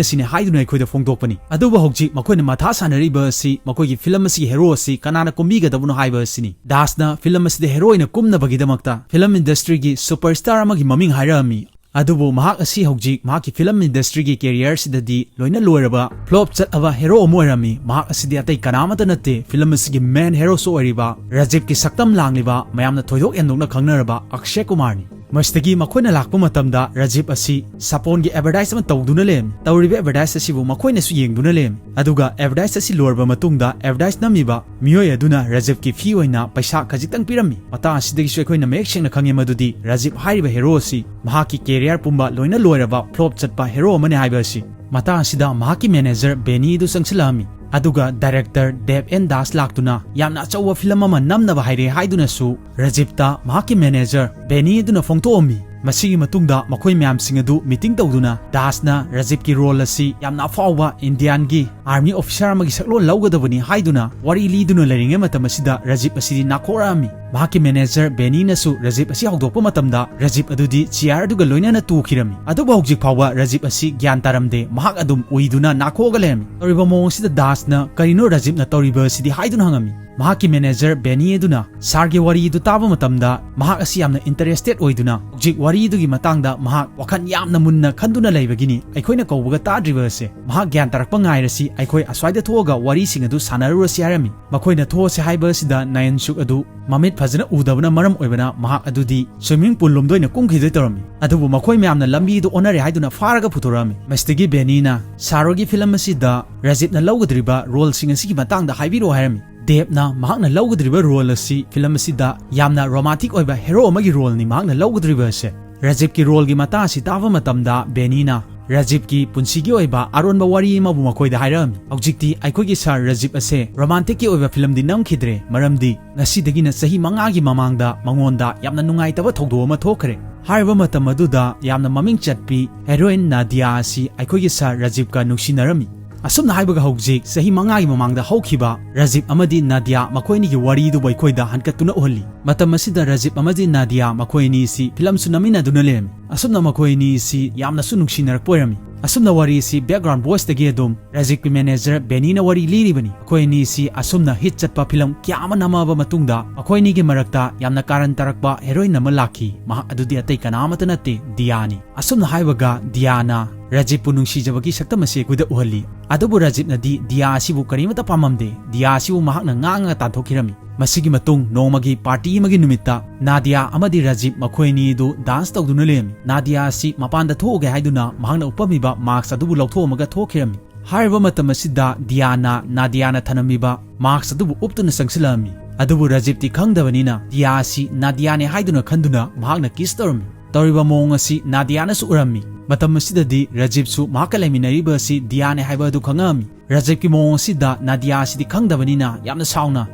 ꯑꯁꯤꯅꯤ ꯍꯥꯏꯗꯨꯅ ꯑꯩꯈꯣꯏꯗ ꯐꯣꯡꯗꯣꯛꯄꯅꯤ꯫ ꯑꯗꯨꯕꯨ ꯍꯧꯖꯤꯛ ꯃꯈꯣꯏꯅ ꯃꯊꯥ ꯁꯥꯟꯅꯔꯤꯕ ꯑꯁꯤ ꯃꯈꯣꯏꯒꯤ ꯐꯤꯂꯝ ꯑꯁꯤꯒꯤ ꯍꯦꯔꯣ ꯑꯁꯤ ꯀꯅꯥꯅ ꯀꯨꯝꯕꯤꯒꯗꯕꯅꯣ ꯍꯥꯏꯕ ꯑꯁꯤꯅꯤ꯫ ꯗꯥꯁꯅ ꯐꯤꯂꯝ ꯑꯁꯤꯗ ꯍꯦꯔꯣ ꯑꯣꯏꯅ ꯀꯨꯝꯅꯕꯒꯤꯗꯃꯛꯇ ꯐꯤꯂꯝ ꯏꯟꯗꯁꯇ꯭ꯔꯤꯒꯤ ꯁꯨꯄꯔꯁ꯭ꯇꯥꯔ ꯑꯃꯒꯤ ꯃꯃꯤꯡ ꯍꯥꯏꯔꯛꯑꯝꯃꯤ꯫ ꯑꯗꯨꯕꯨ ꯃꯍꯥꯛ ꯑꯁꯤ ꯍꯧꯖꯤꯛ ꯃꯍꯥꯛꯀꯤ ꯐꯤꯂꯝ ꯏꯟꯗꯁꯇ꯭ꯔꯤꯒꯤ ꯀꯦꯔꯤꯌꯔꯁꯤꯗꯗꯤ ꯂꯣꯏꯅ ꯂꯣꯏꯔꯕ, ꯐ꯭ꯂꯣꯞ ꯆꯠꯂꯕ ꯍꯦꯔꯣ ꯑꯃ ꯑꯣꯏꯔꯝꯃꯤ꯫ ꯃꯍꯥꯛ ꯑꯁꯤꯗꯤ ꯑꯇꯩ ꯀꯅꯥ ꯑꯃꯠꯇ ꯅꯠꯇꯦ, ꯐꯤꯂꯝ ꯑꯁꯤꯒꯤ ꯃꯦꯟ ꯍꯦꯔꯣꯁꯨ ꯑꯣꯏꯔꯤꯕ, ꯔꯥꯖꯤꯕꯀꯤ ꯁꯛꯇꯝ ꯂꯥꯡꯂꯤꯕ, ꯃꯌꯥꯝꯅ ꯊꯣꯏꯗꯣꯛ ꯍꯦꯟꯗꯣꯛꯅ ꯈꯪꯅꯔꯕ ꯑꯛꯁꯦ ꯀꯨꯃꯥꯔꯅꯤ꯫ ꯃꯁꯤꯗꯒꯤ ꯃꯈꯣꯏꯅ ꯂꯥꯛꯄ ꯃꯇꯝꯗ ꯔꯥꯖꯤꯕ ꯑꯁꯤ ꯁꯥꯄꯣꯟꯒꯤ ꯑꯦꯗꯚꯔꯇꯥꯏꯁ ꯑꯃ ꯇꯧꯗꯨꯅ ꯂꯩꯔꯝꯃꯤ꯫ ꯇꯧꯔꯤꯕ ꯑꯦꯗꯚꯔꯇꯥꯏꯁ ꯑꯁꯤꯕꯨ ꯃꯈꯣꯏꯅꯁꯨ ꯌꯦꯡꯗꯨꯅ ꯂꯩꯔꯝꯃꯤ꯫ ꯑꯗꯨꯒ ꯑꯦꯗꯚꯔꯇꯥꯏꯁ ꯑꯁꯤ ꯂꯣꯏꯔꯕ ꯃꯇꯨꯡꯗ ꯑꯦꯗꯚꯔꯇꯥꯏꯁ ꯅꯝꯃꯤꯕ ꯃꯤꯑꯣꯏ ꯑꯗꯨꯅ ꯔꯥꯖꯤꯕꯀꯤ ꯐꯤ ꯑꯣꯏꯅ ꯄꯩꯁꯥ ꯈꯖꯤꯛꯇꯪ ꯄꯤꯔꯝꯃꯤ꯫ ꯃꯇꯥꯡ ꯑꯁꯤꯗꯒꯤꯁꯨ ꯑꯩꯈꯣꯏꯅ ꯃꯌꯦꯛ ꯁꯦꯡꯅ ꯈꯪꯉꯦ ꯃꯗꯨꯗꯤ ꯔꯥꯖꯤꯕ ꯍꯥꯏꯔꯤꯕ ꯍꯦꯔꯣ ꯑꯁꯤ ꯃꯍꯥꯛꯀꯤ ꯀꯦꯔꯤꯌꯔ ꯄꯨꯝꯕ ꯂꯣꯏꯅ ꯂꯣꯏꯔꯕ ꯐ꯭ꯂꯣꯞ ꯆꯠꯄ ꯍꯦꯔꯣ ꯑꯃꯅꯤ ꯍꯥꯏꯕ ꯑꯁꯤ꯫ ꯃꯇꯥꯡ ꯑꯁꯤꯗ ꯃꯍꯥꯛꯀꯤ ꯃꯦꯅꯦꯖꯔ ꯕꯦꯅꯤ ꯑꯗꯨ ꯆꯪꯁꯤꯜꯂꯛꯑꯝꯃꯤ꯫ ꯑꯗꯨꯒ ꯗꯥꯏꯔꯦꯛꯇꯔ ꯗꯦꯕ ꯑꯦꯟ ꯗꯥꯁ ꯂꯥꯛꯇꯨꯅ ꯌꯥꯝꯅ ꯑꯆꯧꯕ ꯐꯤꯂꯝ ꯑꯃ ꯅꯝꯅꯕ ꯍꯥꯏꯔꯦ ꯍꯥꯏꯗꯨꯅꯁꯨ ꯔꯥꯖꯤꯕꯇ ꯃꯍꯥꯛꯀꯤ ꯃꯦꯅꯦꯖꯔ ꯕꯦꯅꯤ ꯑꯗꯨꯅ ꯐꯣꯡꯗꯣꯛꯑꯝꯃꯤ꯫ ꯃꯁꯤꯒꯤ ꯃꯇꯨꯡꯗ ꯃꯈꯣꯏ ꯃꯌꯥꯝꯁꯤꯡ ꯑꯗꯨ ꯃꯤꯇꯤꯡ ꯇꯧꯗꯨꯅ ꯗꯥꯁꯅ ꯔꯥꯖꯤꯕꯀꯤ ꯔꯣꯜ ꯑꯁꯤ ꯌꯥꯝꯅ ꯑꯐꯥꯎꯕ ꯏꯟꯗꯤꯌꯥꯟꯒꯤ ꯑꯥꯔꯃꯤ ꯑꯣꯐꯤꯁꯥꯔ ꯑꯃꯒꯤ ꯁꯛꯂꯣꯟ ꯂꯧꯒꯗꯕꯅꯤ ꯍꯥꯏꯗꯨꯅ ꯋꯥꯔꯤ ꯂꯤꯗꯨꯅ ꯂꯩꯔꯤꯉꯩ ꯃꯇꯝ ꯑꯁꯤꯗ ꯔꯥꯖꯤꯕ ꯑꯁꯤꯗꯤ ꯅꯥꯈꯣꯔꯛꯑꯝꯃꯤ꯫ ꯃꯍꯥꯛꯀꯤ ꯃꯦꯅꯦꯖꯔ ꯕꯦꯅꯤꯅꯁꯨ ꯔꯥꯖꯤꯕ ꯑꯁꯤ ꯍꯧꯗꯣꯛꯄ ꯃꯇꯝꯗ ꯔꯥꯖꯤꯕ ꯑꯗꯨꯗꯤ ꯆꯤꯌꯥꯔ ꯑꯗꯨꯒ ꯂꯣꯏꯅꯅ ꯇꯨꯈꯤꯔꯝꯃꯤ꯫ ꯑꯗꯨꯕꯨ ꯍꯧꯖꯤꯛ ꯐꯥꯎꯕ ꯔꯥꯖꯤꯕ ꯑꯁꯤ ꯒ꯭ꯌꯥꯟ ꯇꯥꯔꯝꯗꯦ, ꯃꯍꯥꯛ ꯑꯗꯨꯝ ꯎꯏꯗꯨꯅ ꯅꯥꯈꯣꯛꯑꯒ ꯂꯩꯔꯝꯃꯤ꯫ ꯇꯧꯔꯤꯕ ꯃꯑꯣꯡ ꯑꯁꯤꯗ ꯗꯥꯁꯅ "ꯀꯔꯤꯅꯣ ꯔꯥꯖꯤꯕꯅ ꯇꯧꯔꯤꯕ ꯑꯁꯤꯗꯤ?" ꯍꯥꯏꯗꯨꯅ ꯍꯪꯉꯝꯃꯤ꯫ ꯃꯍꯥꯛꯀꯤ ꯃꯦꯅꯦꯖꯔ ꯕꯦꯅꯤ ꯑꯗꯨꯅ ꯁꯥꯔꯒꯤ ꯋꯥꯔꯤ ꯑꯗꯨ ꯇꯥꯕ ꯃꯇꯝꯗ ꯃꯍꯥꯛ ꯑꯁꯤ ꯌꯥꯝꯅ ꯏꯟꯇꯔꯦꯁꯇꯦꯗ ꯑꯣꯏꯗꯨꯅ ꯍꯧꯖꯤꯛ ꯋꯥꯔꯤꯗꯨꯒꯤ ꯃꯇꯥꯡꯗ ꯃꯍꯥꯛ ꯋꯥꯈꯜ ꯌꯥꯝꯅ ꯃꯨꯟꯅ ꯈꯟꯗꯨꯅ ꯂꯩꯕꯒꯤꯅꯤ ꯑꯩꯈꯣꯏꯅ ꯀꯧꯕꯒ ꯇꯥꯗ꯭ꯔꯤꯕ ꯑꯁꯦ꯫ ꯃꯍꯥꯛ ꯒ꯭ꯌꯥꯟ ꯇꯥꯔꯛꯄ ꯉꯥꯏꯔꯁꯤ, ꯑꯩꯈꯣꯏ ꯑꯁ꯭ꯋꯥꯏꯗ ꯊꯣꯛꯑꯒ ꯋꯥꯔꯤꯁꯤꯡ ꯑꯗꯨ ꯁꯥꯟꯅꯔꯨꯔꯁꯤ ꯍꯥꯏꯔꯝꯃꯤ꯫ ꯃꯈꯣꯏꯅ ꯊꯣꯛꯑꯁꯤ ꯍꯥꯏꯕ ꯑꯁꯤꯗ ꯅꯌꯟꯁꯨꯛ ꯑꯗꯨ ꯃꯃꯤꯠ ꯐꯖꯅ ꯎꯗꯕꯅ ꯃꯔꯝ ꯑꯣꯏꯕꯅ ꯃꯍꯥꯛ ꯑꯗꯨꯗꯤ ꯁ꯭ꯋꯤꯃꯤꯡ ꯄꯨꯜ ꯂꯣꯝꯗ ꯑꯣꯏꯅ ꯀꯨꯝꯈꯤꯗꯣꯏ ꯇꯧꯔꯝꯃꯤ꯫ ꯑꯗꯨꯕꯨ ꯃꯈꯣꯏ ꯃꯌꯥꯝꯅ ꯂꯝꯕꯤ ꯑꯗꯨ ꯑꯣꯟꯅꯔꯦ ꯍꯥꯏꯗꯨꯅ ꯐꯥꯔꯒ ꯄꯨꯊꯣꯔꯛꯑꯝꯃꯤ꯫ ꯃꯁꯤꯗꯒꯤ ꯕꯦꯅꯤꯅ ꯁꯥꯔꯣꯒꯤ ꯐꯤꯂꯝ ꯑꯁꯤꯗ ꯔꯥꯖꯤꯕꯅ ꯂꯧꯒꯗꯧꯔꯤꯕ ꯔꯣꯜꯁꯤꯡ ꯑꯁꯤꯒꯤ ꯃꯇꯥꯡꯗ ꯍꯥꯏꯕꯤꯔꯛꯑꯣ ꯍꯥꯏꯔꯝꯃꯤ꯫ ꯗꯦꯕꯅ ꯃꯍꯥꯛꯅ ꯂꯧꯒꯗꯧꯔꯤꯕ ꯔꯣꯜ ꯑꯁꯤ ꯐꯤꯂꯝ ꯑꯁꯤꯗ ꯌꯥꯝꯅ ꯔꯣꯃꯥꯟꯇꯤꯛ ꯑꯣꯏꯕ ꯍꯦꯔꯣ ꯑꯃꯒꯤ ꯔꯣꯜꯅꯤ ꯃꯍꯥꯛꯅ ꯂꯧꯒꯗꯧꯔꯤꯕ ꯑꯁꯦ꯫ ꯔꯥꯖꯤꯕꯀꯤ ꯔꯣꯜꯒꯤ ꯃꯇꯥꯡ ꯑꯁꯤ ꯇꯥꯕ ꯃꯇꯝꯗ ꯕꯦꯅꯤꯅ ꯔꯥꯖꯤꯕꯀꯤ ꯄꯨꯟꯁꯤꯒꯤ ꯑꯣꯏꯕ ꯑꯔꯣꯟꯕ ꯋꯥꯔꯤ ꯑꯃꯕꯨ ꯃꯈꯣꯏꯗ ꯍꯥꯏꯔꯛꯑꯝꯃꯤ꯫ ꯍꯧꯖꯤꯛꯇꯤ ꯑꯩꯈꯣꯏꯒꯤ ꯁꯥꯔ ꯔꯥꯖꯤꯕ ꯑꯁꯦ ꯔꯣꯃꯥꯟꯇꯤꯛꯀꯤ ꯑꯣꯏꯕ ꯐꯤꯂꯝꯗꯤ ꯅꯝꯈꯤꯗ꯭ꯔꯦ, ꯃꯔꯝꯗꯤ ꯉꯁꯤꯗꯒꯤꯅ ꯆꯍꯤ ꯃꯉꯥꯒꯤ ꯃꯃꯥꯡꯗ ꯃꯉꯣꯟꯗ ꯌꯥꯝꯅ ꯅꯨꯡꯉꯥꯏꯇꯕ ꯊꯧꯗꯣꯛ ꯑꯃ ꯊꯣꯛꯈ꯭ꯔꯦ꯫ ꯍꯥꯏꯔꯤꯕ ꯃꯇꯝ ꯑꯗꯨꯗ ꯌꯥꯝꯅ ꯃꯃꯤꯡ ꯆꯠꯄꯤ ꯍꯦꯔꯣꯏꯟ ꯅꯥꯗꯤꯌꯥ ꯑꯁꯤ ꯑꯩꯈꯣꯏꯒꯤ ꯁꯥꯔ ꯔꯥꯖꯤꯕꯀ ꯅꯨꯡꯁꯤꯅꯔꯝꯃꯤ꯫ ꯑꯁꯨꯝꯅ ꯍꯥꯏꯕꯒ ꯍꯧꯖꯤꯛ ꯆꯍꯤ ꯃꯉꯥꯒꯤ ꯃꯃꯥꯡꯗ ꯍꯧꯈꯤꯕ ꯔꯥꯖꯤꯕ ꯑꯃꯗꯤ ꯅꯥꯗꯤꯌꯥ ꯃꯈꯣꯏ ꯑꯅꯤꯒꯤ ꯋꯥꯔꯤꯗꯨꯕꯨ ꯑꯩꯈꯣꯏꯗ ꯍꯟꯀꯠꯇꯨꯅ ꯎꯍꯜꯂꯤ꯫ ꯃꯇꯝ ꯑꯁꯤꯗ ꯔꯥꯖꯤꯕ ꯑꯃꯗꯤ ꯅꯥꯗꯤꯌꯥ ꯃꯈꯣꯏ ꯑꯅꯤ ꯑꯁꯤ ꯐꯤꯂꯝꯁꯨ ꯅꯝꯃꯤꯟꯅꯗꯨꯅ ꯂꯩꯔꯝꯃꯤ꯫ ꯑꯁꯨꯝꯅ ꯃꯈꯣꯏ ꯑꯅꯤ ꯑꯁꯤ ꯌꯥꯝꯅꯁꯨ ꯅꯨꯡꯁꯤꯅꯔꯛꯄ ꯑꯣꯏꯔꯝꯃꯤ꯫ ꯑꯁꯨꯝꯅ ꯋꯥꯔꯤ ꯑꯁꯤ background voiceꯇꯒꯤ ꯑꯗꯨꯝ ꯔꯥꯖꯤꯕꯀꯤ ꯃꯦꯅꯦꯖꯔ ꯕꯦꯅꯤꯅ ꯋꯥꯔꯤ ꯂꯤꯔꯤꯕꯅꯤ꯫ ꯃꯈꯣꯏ ꯑꯅꯤ ꯑꯁꯤ ꯑꯁꯨꯝꯅ ꯍꯤꯠ ꯆꯠꯄ ꯐꯤꯂꯝ ꯀꯌꯥ ꯑꯃ ꯅꯝꯃꯛꯑꯕ ꯃꯇꯨꯡꯗ ꯃꯈꯣꯏ ꯑꯅꯤꯒꯤ ꯃꯔꯛꯇ ꯌꯥꯝꯅ ꯀꯥꯔꯟ ꯇꯥꯔꯛꯄ ꯍꯦꯔꯣꯏꯟ ꯑꯃ ꯂꯥꯛꯈꯤ꯫ ꯃꯍꯥꯛ ꯑꯗꯨꯗꯤ ꯑꯇꯩ ꯀꯅꯥ ꯑꯃꯠꯇ ꯅꯠꯇꯦ, ꯗꯤꯌꯥꯅꯤ꯫ ꯑꯁꯨꯝꯅ ꯍꯥꯏꯕꯒ ꯗꯤꯌꯥꯅ ꯔꯥꯖꯤꯕꯄꯨ ꯅꯨꯡꯁꯤꯖꯕꯒꯤ ꯁꯛꯇꯝ ꯑꯁꯤ ꯑꯩꯈꯣꯏꯗ ꯎꯍꯜꯂꯤ꯫ ꯑꯗꯨꯕꯨ ꯔꯥꯖꯤꯕꯅꯗꯤ ꯗꯤꯌꯥ ꯑꯁꯤꯕꯨ ꯀꯔꯤꯃꯠꯇ ꯄꯥꯝꯃꯝꯗꯦ꯫ ꯗꯤꯌꯥ ꯑꯁꯤꯕꯨ ꯃꯍꯥꯛꯅ ꯉꯥꯡꯉꯒ ꯇꯥꯟꯊꯣꯛꯈꯤꯔꯝꯃꯤ꯫ ꯃꯁꯤꯒꯤ ꯃꯇꯨꯡ ꯅꯣꯡꯃꯒꯤ ꯄꯥꯔꯇꯤ ꯑꯃꯒꯤ ꯅꯨꯃꯤꯠꯇ ꯅꯥꯗꯤꯌꯥ ꯑꯃꯗꯤ ꯔꯥꯖꯤꯕ ꯃꯈꯣꯏ ꯑꯅꯤꯗꯨ ꯗꯥꯟꯁ ꯇꯧꯗꯨꯅ ꯂꯩꯔꯝꯃꯤ꯫ ꯅꯥꯗꯤꯌꯥ ꯑꯁꯤ ꯃꯄꯥꯟꯗ ꯊꯣꯛꯎꯒꯦ ꯍꯥꯏꯗꯨꯅ ꯃꯍꯥꯛꯅ ꯎꯞꯄꯝꯃꯤꯕ ꯃꯥꯁꯛ ꯑꯗꯨꯕꯨ ꯂꯧꯊꯣꯛꯑꯝꯃꯒ ꯊꯣꯛꯈꯤꯔꯝꯃꯤ꯫ ꯍꯥꯏꯔꯤꯕ ꯃꯇꯝ ꯑꯁꯤꯗ ꯗꯤꯌꯥꯅ ꯅꯥꯗꯤꯌꯥꯅ ꯊꯅꯝꯃꯤꯕ ꯃꯥꯁꯛ ꯑꯗꯨꯕꯨ ꯎꯞꯇꯨꯅ ꯆꯪꯁꯤꯜꯂꯛꯑꯝꯃꯤ꯫ ꯑꯗꯨꯕꯨ ꯔꯥꯖꯤꯕꯇꯤ ꯈꯪꯗꯕꯅꯤꯅ ꯗꯤꯌꯥ ꯑꯁꯤ ꯅꯥꯗꯤꯌꯥꯅꯦ ꯍꯥꯏꯗꯨꯅ ꯈꯟꯗꯨꯅ ꯃꯍꯥꯛꯅ ꯀꯤꯁ ꯇꯧꯔꯝꯃꯤ꯫ ꯇꯧꯔꯤꯕ ꯃꯑꯣꯡ ꯑꯁꯤ ꯅꯥꯗꯤꯌꯥꯅꯁꯨ ꯎꯔꯝꯃꯤ꯫ ꯃꯇꯝ ꯑꯁꯤꯗꯗꯤ ꯔꯥꯖꯤꯕꯁꯨ ꯃꯍꯥꯛꯀ ꯂꯩꯃꯤꯟꯅꯔꯤꯕ ꯑꯁꯤ ꯗꯤꯌꯥꯅꯦ ꯍꯥꯏꯕ ꯑꯗꯨ ꯈꯪꯉꯛꯑꯝꯃꯤ꯫ ꯔꯥꯖꯤꯕꯀꯤ ꯃꯑꯣꯡ ꯑꯁꯤꯗ ꯅꯥꯗꯤꯌꯥ ꯑꯁꯤꯗꯤ ꯈꯪꯗꯕꯅꯤꯅ ꯌꯥꯝꯅ ꯁꯥꯎꯅ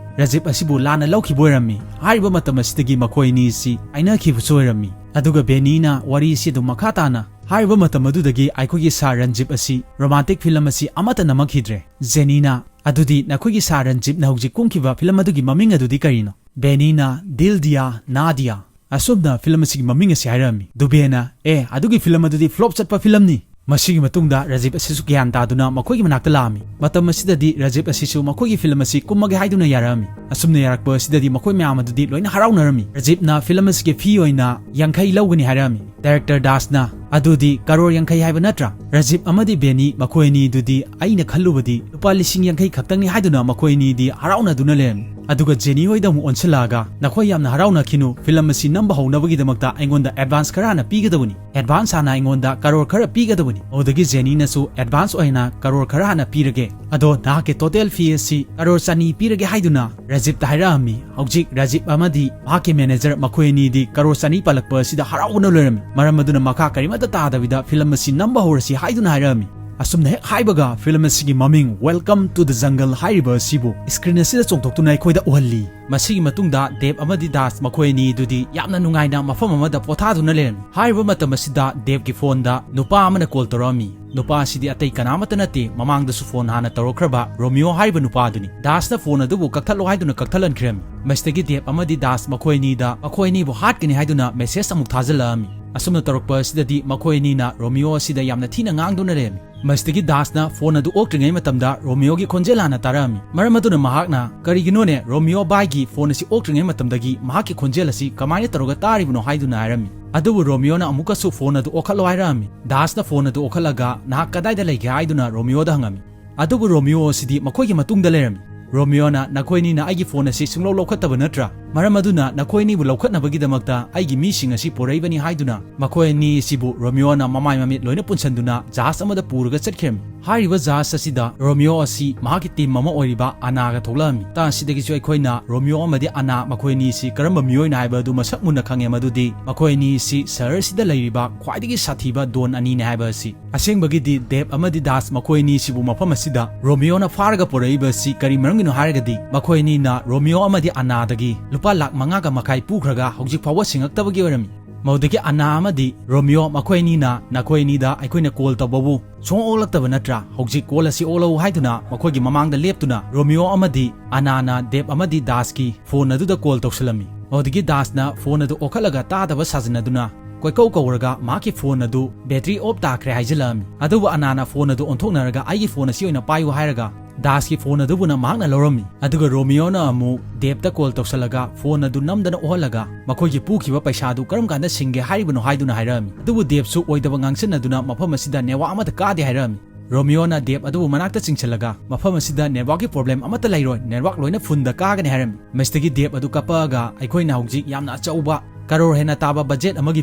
ꯔꯥꯖꯤꯕ ꯑꯁꯤꯕꯨ ꯂꯥꯟꯅ ꯂꯧꯈꯤꯕ ꯑꯣꯏꯔꯝꯃꯤ꯫ ꯍꯥꯏꯔꯤꯕ ꯃꯇꯝ ꯑꯁꯤꯗꯒꯤ ꯃꯈꯣꯏ ꯑꯅꯤ ꯑꯁꯤ ꯀꯥꯏꯅꯈꯤꯕꯁꯨ ꯑꯣꯏꯔꯝꯃꯤ꯫ ꯑꯗꯨꯒ ꯕꯦꯅꯤꯅ ꯋꯥꯔꯤ ꯑꯁꯤ ꯑꯗꯨꯝ ꯃꯈꯥ ꯇꯥꯅ ꯍꯥꯏꯔꯤꯕ ꯃꯇꯝ ꯑꯗꯨꯗꯒꯤ ꯑꯩꯈꯣꯏꯒꯤ ꯁꯥꯔ ꯔꯟꯖꯤꯕ ꯑꯁꯤ ꯔꯣꯃꯥꯟꯇꯤꯛ ꯐꯤꯂꯝ ꯑꯁꯤ ꯑꯃꯠꯇ ꯅꯝꯃꯛꯈꯤꯗ꯭ꯔꯦ꯫ ꯖꯦꯅꯤꯅ, "ꯑꯗꯨꯗꯤ ꯅꯈꯣꯏꯒꯤ ꯁꯥꯔ ꯔꯟꯖꯤꯕꯅ ꯍꯧꯖꯤꯛ ꯀꯨꯝꯈꯤꯕ ꯐꯤꯂꯝ ꯑꯗꯨꯒꯤ ꯃꯃꯤꯡ ꯑꯗꯨꯗꯤ ꯀꯔꯤꯅꯣ?" ꯕꯦꯅꯤꯅ, "ꯗꯤꯜ ꯗꯤꯌꯥ ꯅꯥꯗꯤꯌꯥ"꯫ ꯑꯁꯨꯝꯅ ꯐꯤꯂꯝ ꯑꯁꯤꯒꯤ ꯃꯃꯤꯡ ꯑꯁꯤ ꯍꯥꯏꯔꯛꯑꯝꯃꯤ꯫ ꯗꯨꯕꯦꯅ, "ꯑꯦ, ꯑꯗꯨꯒꯤ ꯐꯤꯂꯝ ꯑꯗꯨꯗꯤ ꯐ꯭ꯂꯣꯞ ꯆꯠꯄ ꯐꯤꯂꯝꯅꯤ"꯫ ꯃꯁꯤꯒꯤ ꯃꯇꯨꯡꯗ ꯔꯥꯖꯤꯕ ꯑꯁꯤꯁꯨ ꯒ꯭ꯌꯥꯟ ꯇꯥꯗꯨꯅ ꯃꯈꯣꯏꯒꯤ ꯃꯅꯥꯛꯇ ꯂꯥꯛꯑꯝꯃꯤ꯫ ꯃꯇꯝ ꯑꯁꯤꯗꯗꯤ ꯔꯥꯖꯤꯕ ꯑꯁꯤꯁꯨ ꯃꯈꯣꯏꯒꯤ ꯐꯤꯂꯝ ꯑꯁꯤ ꯀꯨꯝꯃꯒꯦ ꯍꯥꯏꯗꯨꯅ ꯌꯥꯔꯛꯑꯝꯃꯤ꯫ ꯑꯁꯨꯝꯅ ꯌꯥꯔꯛꯄ ꯑꯁꯤꯗꯗꯤ ꯃꯈꯣꯏ ꯃꯌꯥꯝ ꯑꯗꯨꯗꯤ ꯂꯣꯏꯅ ꯍꯔꯥꯎꯅꯔꯝꯃꯤ꯫ ꯔꯥꯖꯤꯕꯅ ꯐꯤꯂꯝ ꯑꯁꯤꯒꯤ ꯐꯤ ꯑꯣꯏꯅ ꯌꯥꯡꯈꯩ ꯂꯧꯒꯅꯤ ꯍꯥꯏꯔꯛꯑꯝꯃꯤ꯫ ꯗꯥꯏꯔꯦꯛꯇꯔ ꯗꯥꯁꯅ, "ꯑꯗꯨꯗꯤ ꯀꯔꯣꯔ ꯌꯥꯡꯈꯩ ꯍꯥꯏꯕ ꯅꯠꯇ꯭ꯔꯥ?" ꯔꯥꯖꯤꯕ ꯑꯃꯗꯤ ꯕꯦꯅꯤ ꯃꯈꯣꯏ ꯑꯅꯤꯗꯨꯗꯤ ꯑꯩꯅ ꯈꯜꯂꯨꯕꯗꯤ ꯂꯨꯄꯥ ꯂꯤꯁꯤꯡ ꯌꯥꯡꯈꯩ ꯈꯛꯇꯪꯅꯤ ꯍꯥꯏꯗꯨꯅ ꯃꯈꯣꯏ ꯑꯅꯤꯗꯤ ꯍꯔꯥꯎꯅꯗꯨꯅ ꯂꯩꯔꯝꯃꯤ꯫ ꯑꯗꯨꯒ ꯖꯦꯅꯤ ꯍꯣꯏꯗ ꯑꯃꯨꯛ ꯑꯣꯟꯁꯤꯜꯂꯛꯑꯒ, "ꯅꯈꯣꯏ ꯌꯥꯝꯅ ꯍꯔꯥꯎꯅꯈꯤꯅꯨ, ꯐꯤꯂꯝ ꯑꯁꯤ ꯅꯝꯕ ꯍꯧꯅꯕꯒꯤꯗꯃꯛꯇ ꯑꯩꯉꯣꯟꯗ ꯑꯦꯗꯚꯥꯟꯁ ꯈꯔ ꯍꯥꯟꯅ ꯄꯤꯒꯗꯕꯅꯤ꯫ ꯑꯦꯗꯚꯥꯟꯁ ꯍꯥꯟꯅ ꯑꯩꯉꯣꯟꯗ ꯀꯔꯣꯔ ꯈꯔ ꯄꯤꯒꯗꯕꯅꯤ"꯫ ꯑꯗꯨꯗꯒꯤ ꯖꯦꯅꯤꯅꯁꯨ, "ꯑꯦꯗꯚꯥꯟꯁ ꯑꯣꯏꯅ ꯀꯔꯣꯔ ꯈꯔ ꯍꯥꯟꯅ ꯄꯤꯔꯒꯦ꯫ ꯑꯗꯣ ꯅꯍꯥꯛꯀꯤ ꯇꯣꯇꯦꯜ ꯐꯤ ꯑꯁꯤ ꯀꯔꯣꯔ ꯆꯅꯤ ꯄꯤꯔꯒꯦ" ꯍꯥꯏꯗꯨꯅ ꯔꯥꯖꯤꯕꯇ ꯍꯥꯏꯔꯛꯑꯝꯃꯤ꯫ ꯍꯧꯖꯤꯛ ꯔꯥꯖꯤꯕ ꯑꯃꯗꯤ ꯃꯍꯥꯛꯀꯤ ꯃꯦꯅꯦꯖꯔ ꯃꯈꯣꯏ ꯑꯅꯤꯗꯤ ꯀꯔꯣꯔ ꯆꯅꯤ ꯄꯜꯂꯛꯄ ꯑꯁꯤꯗ ꯍꯔꯥꯎꯕꯅ ꯂꯣꯏꯔꯝꯃꯤ꯫ ꯃꯔꯝ ꯑꯗꯨꯅ ꯃꯈꯥ ꯀꯔꯤꯃꯠꯇ ꯇꯥꯗꯕꯤꯗ ꯐꯤꯂꯝ ꯑꯁꯤ ꯅꯝꯕ ꯍꯧꯔꯁꯤ ꯍꯥꯏꯗꯨꯅ ꯍꯥꯏꯔꯛꯑꯝꯃꯤ꯫ ꯑꯁꯨꯝꯅ ꯍꯦꯛ ꯍꯥꯏꯕꯒ ꯐꯤꯂꯝ ꯑꯁꯤꯒꯤ ꯃꯃꯤꯡ Welcome to the Jungle ꯍꯥꯏꯔꯤꯕ ꯑꯁꯤꯕꯨ ꯁ꯭ꯀ꯭ꯔꯤꯟ ꯑꯁꯤꯗ ꯆꯣꯡꯊꯣꯛꯇꯨꯅ ꯑꯩꯈꯣꯏꯗ ꯎꯍꯜꯂꯤ꯫ ꯃꯁꯤꯒꯤ ꯃꯇꯨꯡꯗ ꯗꯦꯕ ꯑꯃꯗꯤ ꯗꯥꯁ ꯃꯈꯣꯏ ꯑꯅꯤ ꯑꯗꯨꯗꯤ ꯌꯥꯝꯅ ꯅꯨꯡꯉꯥꯏꯅ ꯃꯐꯝ ꯑꯃꯗ ꯄꯣꯊꯥꯗꯨꯅ ꯂꯩꯔꯝꯃꯤ꯫ ꯍꯥꯏꯔꯤꯕ ꯃꯇꯝ ꯑꯁꯤꯗ ꯗꯦꯕꯀꯤ ꯐꯣꯟꯗ ꯅꯨꯄꯥ ꯑꯃꯅ ꯀꯣꯜ ꯇꯧꯔꯛꯑꯝꯃꯤ꯫ ꯅꯨꯄꯥ ꯑꯁꯤꯗꯤ ꯑꯇꯩ ꯀꯅꯥꯃꯠꯇ ꯅꯠꯇꯦ, ꯃꯃꯥꯡꯗꯁꯨ ꯐꯣꯟ ꯍꯥꯟꯅ ꯇꯧꯔꯛꯈ꯭ꯔꯕ ꯔꯣꯃꯤꯑꯣ ꯍꯥꯏꯔꯤꯕ ꯅꯨꯄꯥ ꯑꯗꯨꯅꯤ꯫ ꯗꯥꯁꯅ ꯐꯣꯟ ꯑꯗꯨꯕꯨ ꯀꯛꯊꯠꯂꯣ ꯍꯥꯏꯗꯨꯅ ꯀꯛꯊꯠꯍꯟꯈ꯭ꯔꯝꯃꯤ꯫ ꯃꯁꯤꯗꯒꯤ ꯗꯦꯕ ꯑꯃꯗꯤ ꯗꯥꯁ ꯃꯈꯣꯏ ꯑꯅꯤꯗ ꯃꯈꯣꯏ ꯑꯅꯤꯕꯨ ꯍꯥꯠꯀꯅꯤ ꯍꯥꯏꯗꯨꯅ ꯃꯦꯁꯦꯖ ꯑꯃꯨꯛ ꯊꯥꯖꯤꯜꯂꯛꯑꯝꯃꯤ꯫ ꯑꯁꯨꯝꯅ ꯇꯧꯔꯛꯄ ꯑꯁꯤꯗꯗꯤ ꯃꯈꯣꯏ ꯑꯅꯤꯅ ꯔꯣꯃꯤꯑꯣ ꯑꯁꯤꯗ ꯌꯥꯝꯅ ꯊꯤꯅ ꯉꯥꯡꯗꯨꯅ ꯂꯩꯔꯝꯃꯤ꯫ ꯃꯁꯤꯗꯒꯤ ꯗꯥꯁꯅ ꯐꯣꯟ ꯑꯗꯨ ꯑꯣꯛꯇ꯭ꯔꯤꯉꯩ ꯃꯇꯝꯗ ꯔꯣꯃꯤꯑꯣꯒꯤ ꯈꯣꯟꯖꯦꯜ ꯍꯥꯟꯅ ꯇꯥꯔꯛꯑꯝꯃꯤ꯫ ꯃꯔꯝ ꯑꯗꯨꯅ ꯃꯍꯥꯛꯅ, "ꯀꯔꯤꯒꯤꯅꯣꯅꯦ, ꯔꯣꯃꯤꯑꯣ ꯚꯥꯏꯒꯤ ꯐꯣꯟ ꯑꯁꯤ ꯑꯣꯛꯇ꯭ꯔꯤꯉꯩ ꯃꯇꯝꯗꯒꯤ ꯃꯍꯥꯛꯀꯤ ꯈꯣꯟꯖꯦꯜ ꯑꯁꯤ ꯀꯃꯥꯏꯅ ꯇꯧꯔꯒ ꯇꯥꯔꯤꯕꯅꯣ?" ꯍꯥꯏꯗꯨꯅ ꯍꯥꯏꯔꯝꯃꯤ꯫ ꯑꯗꯨꯕꯨ ꯔꯣꯃꯤꯑꯣꯅ ꯑꯃꯨꯛꯀꯁꯨ ꯐꯣꯟ ꯑꯗꯨ ꯑꯣꯛꯈꯠꯂꯣ ꯍꯥꯏꯔꯛꯑꯝꯃꯤ꯫ ꯗꯥꯁꯅ ꯐꯣꯟ ꯑꯗꯨ ꯑꯣꯛꯈꯠꯂꯒ, "ꯅꯍꯥꯛ ꯀꯗꯥꯏꯗ ꯂꯩꯒꯦ?" ꯍꯥꯏꯗꯨꯅ ꯔꯣꯃꯤꯑꯣꯗ ꯍꯪꯉꯝꯃꯤ꯫ ꯑꯗꯨꯕꯨ ꯔꯣꯃꯤꯑꯣ ꯑꯁꯤꯗꯤ ꯃꯈꯣꯏꯒꯤ ꯃꯇꯨꯡꯗ ꯂꯩꯔꯝꯃꯤ꯫ ꯔꯣꯃꯤꯑꯣꯅ, "ꯅꯈꯣꯏ ꯑꯅꯤꯅ ꯑꯩꯒꯤ ꯐꯣꯟ ꯑꯁꯤ ꯁꯨꯡꯂꯧ ꯂꯧꯈꯠꯇꯕ ꯅꯠꯇ꯭ꯔꯥ? ꯃꯔꯝ ꯑꯗꯨꯅ ꯅꯈꯣꯏ ꯑꯅꯤꯕꯨ ꯂꯧꯈꯠꯅꯕꯒꯤꯗꯃꯛꯇ ꯑꯩꯒꯤ ꯃꯤꯁꯤꯡ ꯑꯁꯤ ꯄꯨꯔꯛꯏꯕꯅꯤ" ꯍꯥꯏꯗꯨꯅ ꯃꯈꯣꯏ ꯑꯅꯤ ꯑꯁꯤꯕꯨ ꯔꯣꯃꯤꯑꯣꯅ ꯃꯃꯥꯏ ꯃꯃꯤꯠ ꯂꯣꯏꯅ ꯄꯨꯟꯁꯤꯟꯗꯨꯅ ꯖꯍꯥꯖ ꯑꯃꯗ ꯄꯨꯔꯒ ꯆꯠꯈꯤꯔꯝꯃꯤ꯫ ꯍꯥꯏꯔꯤꯕ ꯖꯍꯥꯖ ꯑꯁꯤꯗ ꯔꯣꯃꯤꯑꯣ ꯑꯁꯤ ꯃꯍꯥꯛꯀꯤ ꯇꯤꯝ ꯑꯃ ꯑꯣꯏꯔꯤꯕ ꯑꯅꯥꯒ ꯊꯣꯛꯂꯛꯑꯝꯃꯤ꯫ ꯃꯇꯥꯡ ꯑꯁꯤꯗꯒꯤꯁꯨ ꯑꯩꯈꯣꯏꯅ ꯔꯣꯃꯤꯑꯣ ꯑꯃꯗꯤ ꯑꯅꯥ ꯃꯈꯣꯏ ꯑꯅꯤ ꯑꯁꯤ ꯀꯔꯝꯕ ꯃꯤꯑꯣꯏꯅ ꯍꯥꯏꯕ ꯑꯗꯨ ꯃꯁꯛ ꯃꯨꯟꯅ ꯈꯪꯉꯦ, ꯃꯗꯨꯗꯤ ꯃꯈꯣꯏ ꯑꯅꯤ ꯑꯁꯤ ꯁꯍꯔ ꯑꯁꯤꯗ ꯂꯩꯔꯤꯕ ꯈ꯭ꯋꯥꯏꯗꯒꯤ ꯁꯥꯊꯤꯕ ꯗꯣꯟ ꯑꯅꯤꯅꯤ ꯍꯥꯏꯕ ꯑꯁꯤ꯫ ꯑꯁꯦꯡꯕꯒꯤꯗꯤ ꯗꯦꯕ ꯑꯃꯗꯤ ꯗꯥꯁ ꯃꯈꯣꯏ ꯑꯅꯤ ꯑꯁꯤꯕꯨ ꯃꯐꯝ ꯑꯁꯤꯗ ꯔꯣꯃꯤꯑꯣꯅ ꯐꯥꯔꯒ ꯄꯨꯔꯛꯏꯕ ꯑꯁꯤ ꯀꯔꯤ ꯃꯔꯝꯒꯤꯅꯣ ꯍꯥꯏꯔꯒꯗꯤ ꯃꯈꯣꯏ ꯑꯅꯤꯅ ꯔꯣꯃꯤꯑꯣ ꯑꯃꯗꯤ ꯑꯅꯥꯗꯒꯤ ꯂꯨꯄꯥ ꯂꯥꯈ ꯃꯉꯥꯒ ꯃꯈꯥꯏ ꯄꯨꯈ꯭ꯔꯒ ꯍꯧꯖꯤꯛ ꯐꯥꯎꯕ ꯁꯤꯡꯉꯛꯇꯕꯒꯤ ꯑꯣꯏꯔꯝꯃꯤ꯫ ꯃꯗꯨꯗꯒꯤ ꯑꯅꯥ ꯑꯃꯗꯤ ꯔꯣꯃꯤꯑꯣ ꯃꯈꯣꯏ ꯑꯅꯤꯅ, "ꯅꯈꯣꯏ ꯑꯅꯤꯗ ꯑꯩꯈꯣꯏꯅ ꯀꯣꯜ ꯇꯧꯕꯕꯨ ꯁꯨꯡꯑꯣꯛ ꯑꯣꯛꯂꯛꯇꯕ ꯅꯠꯇ꯭ꯔꯥ? ꯍꯧꯖꯤꯛ ꯀꯣꯜ ꯑꯁꯤ ꯑꯣꯛꯂꯛꯎ" ꯍꯥꯏꯗꯨꯅ ꯃꯈꯣꯏꯒꯤ ꯃꯃꯥꯡꯗ ꯂꯦꯞꯇꯨꯅ ꯔꯣꯃꯤꯑꯣ ꯑꯃꯗꯤ ꯑꯅꯥꯅ ꯗꯦꯕ ꯑꯃꯗꯤ ꯗꯥꯁꯀꯤ ꯐꯣꯟ ꯑꯗꯨꯗ ꯀꯣꯜ ꯇꯧꯁꯤꯜꯂꯝꯃꯤ꯫ ꯃꯗꯨꯗꯒꯤ ꯗꯥꯁꯅ ꯐꯣꯟ ꯑꯗꯨ ꯑꯣꯛꯈꯠꯂꯒ ꯇꯥꯗꯕ ꯁꯥꯖꯤꯟꯅꯗꯨꯅ ꯀꯣꯏꯀꯧ ꯀꯧꯔꯒ ꯃꯍꯥꯛꯀꯤ ꯐꯣꯟ ꯑꯗꯨ ꯕꯦꯇ꯭ꯔꯤ ꯑꯣꯐ ꯇꯥꯈ꯭ꯔꯦ ꯍꯥꯏꯖꯤꯜꯂꯛꯑꯝꯃꯤ꯫ ꯑꯗꯨꯕꯨ ꯑꯅꯥꯅ ꯐꯣꯟ ꯑꯗꯨ ꯑꯣꯟꯊꯣꯛꯅꯔꯒ "ꯑꯩꯒꯤ ꯐꯣꯟ ꯑꯁꯤ ꯑꯣꯏꯅ ꯄꯥꯏꯌꯨ" ꯍꯥꯏꯔꯒ ꯗꯥꯁꯀꯤ ꯐꯣꯟ ꯑꯗꯨꯕꯨꯅ ꯃꯍꯥꯛꯅ ꯂꯧꯔꯝꯃꯤ꯫ ꯑꯗꯨꯒ ꯔꯣꯃꯤꯑꯣꯅ ꯑꯃꯨꯛ ꯗꯦꯕꯇ ꯀꯣꯜ ꯇꯧꯁꯜꯂꯒ ꯐꯣꯟ ꯑꯗꯨ ꯅꯝꯗꯅ ꯑꯣꯛꯍꯜꯂꯒ ꯃꯈꯣꯏꯒꯤ ꯄꯨꯈꯤꯕ ꯄꯩꯁꯥꯗꯨ ꯀꯔꯝ ꯀꯥꯟꯗ ꯁꯤꯡꯒꯦ ꯍꯥꯏꯔꯤꯕꯅꯣ ꯍꯥꯏꯗꯨꯅ ꯍꯥꯏꯔꯛꯑꯝꯃꯤ꯫ ꯑꯗꯨꯕꯨ ꯗꯦꯕꯁꯨ ꯑꯣꯏꯗꯕ ꯉꯥꯡꯁꯤꯟꯅꯗꯨꯅ ꯃꯐꯝ ꯑꯁꯤꯗ ꯅꯦꯠꯋꯥꯛ ꯑꯃꯠꯇ ꯀꯥꯗꯦ ꯍꯥꯏꯔꯛꯑꯝꯃꯤ꯫ ꯔꯣꯃꯤꯑꯣꯅ ꯗꯦꯕ ꯑꯗꯨꯕꯨ ꯃꯅꯥꯛꯇ ꯆꯤꯡꯁꯤꯜꯂꯒ ꯃꯐꯝ ꯑꯁꯤꯗ ꯅꯦꯠꯋꯥꯛꯀꯤ ꯄ꯭ꯔꯣꯕ꯭ꯂꯦꯝ ꯑꯃꯠꯇ ꯂꯩꯔꯣꯏ, ꯅꯦꯠꯋꯥꯛ ꯂꯣꯏꯅ ꯐꯨꯜꯗ ꯀꯥꯒꯅꯤ ꯍꯥꯏꯔꯝꯃꯤ꯫ ꯃꯁꯤꯗꯒꯤ ꯗꯦꯕ ꯑꯗꯨ ꯀꯞꯄꯛꯑꯒ, "ꯑꯩꯈꯣꯏꯅ ꯍꯧꯖꯤꯛ ꯌꯥꯝꯅ ꯑꯆꯧꯕ, ꯀꯔꯣꯔ ꯍꯦꯟꯅ ꯇꯥꯕ ꯕꯖꯦꯠ ꯑꯃꯒꯤ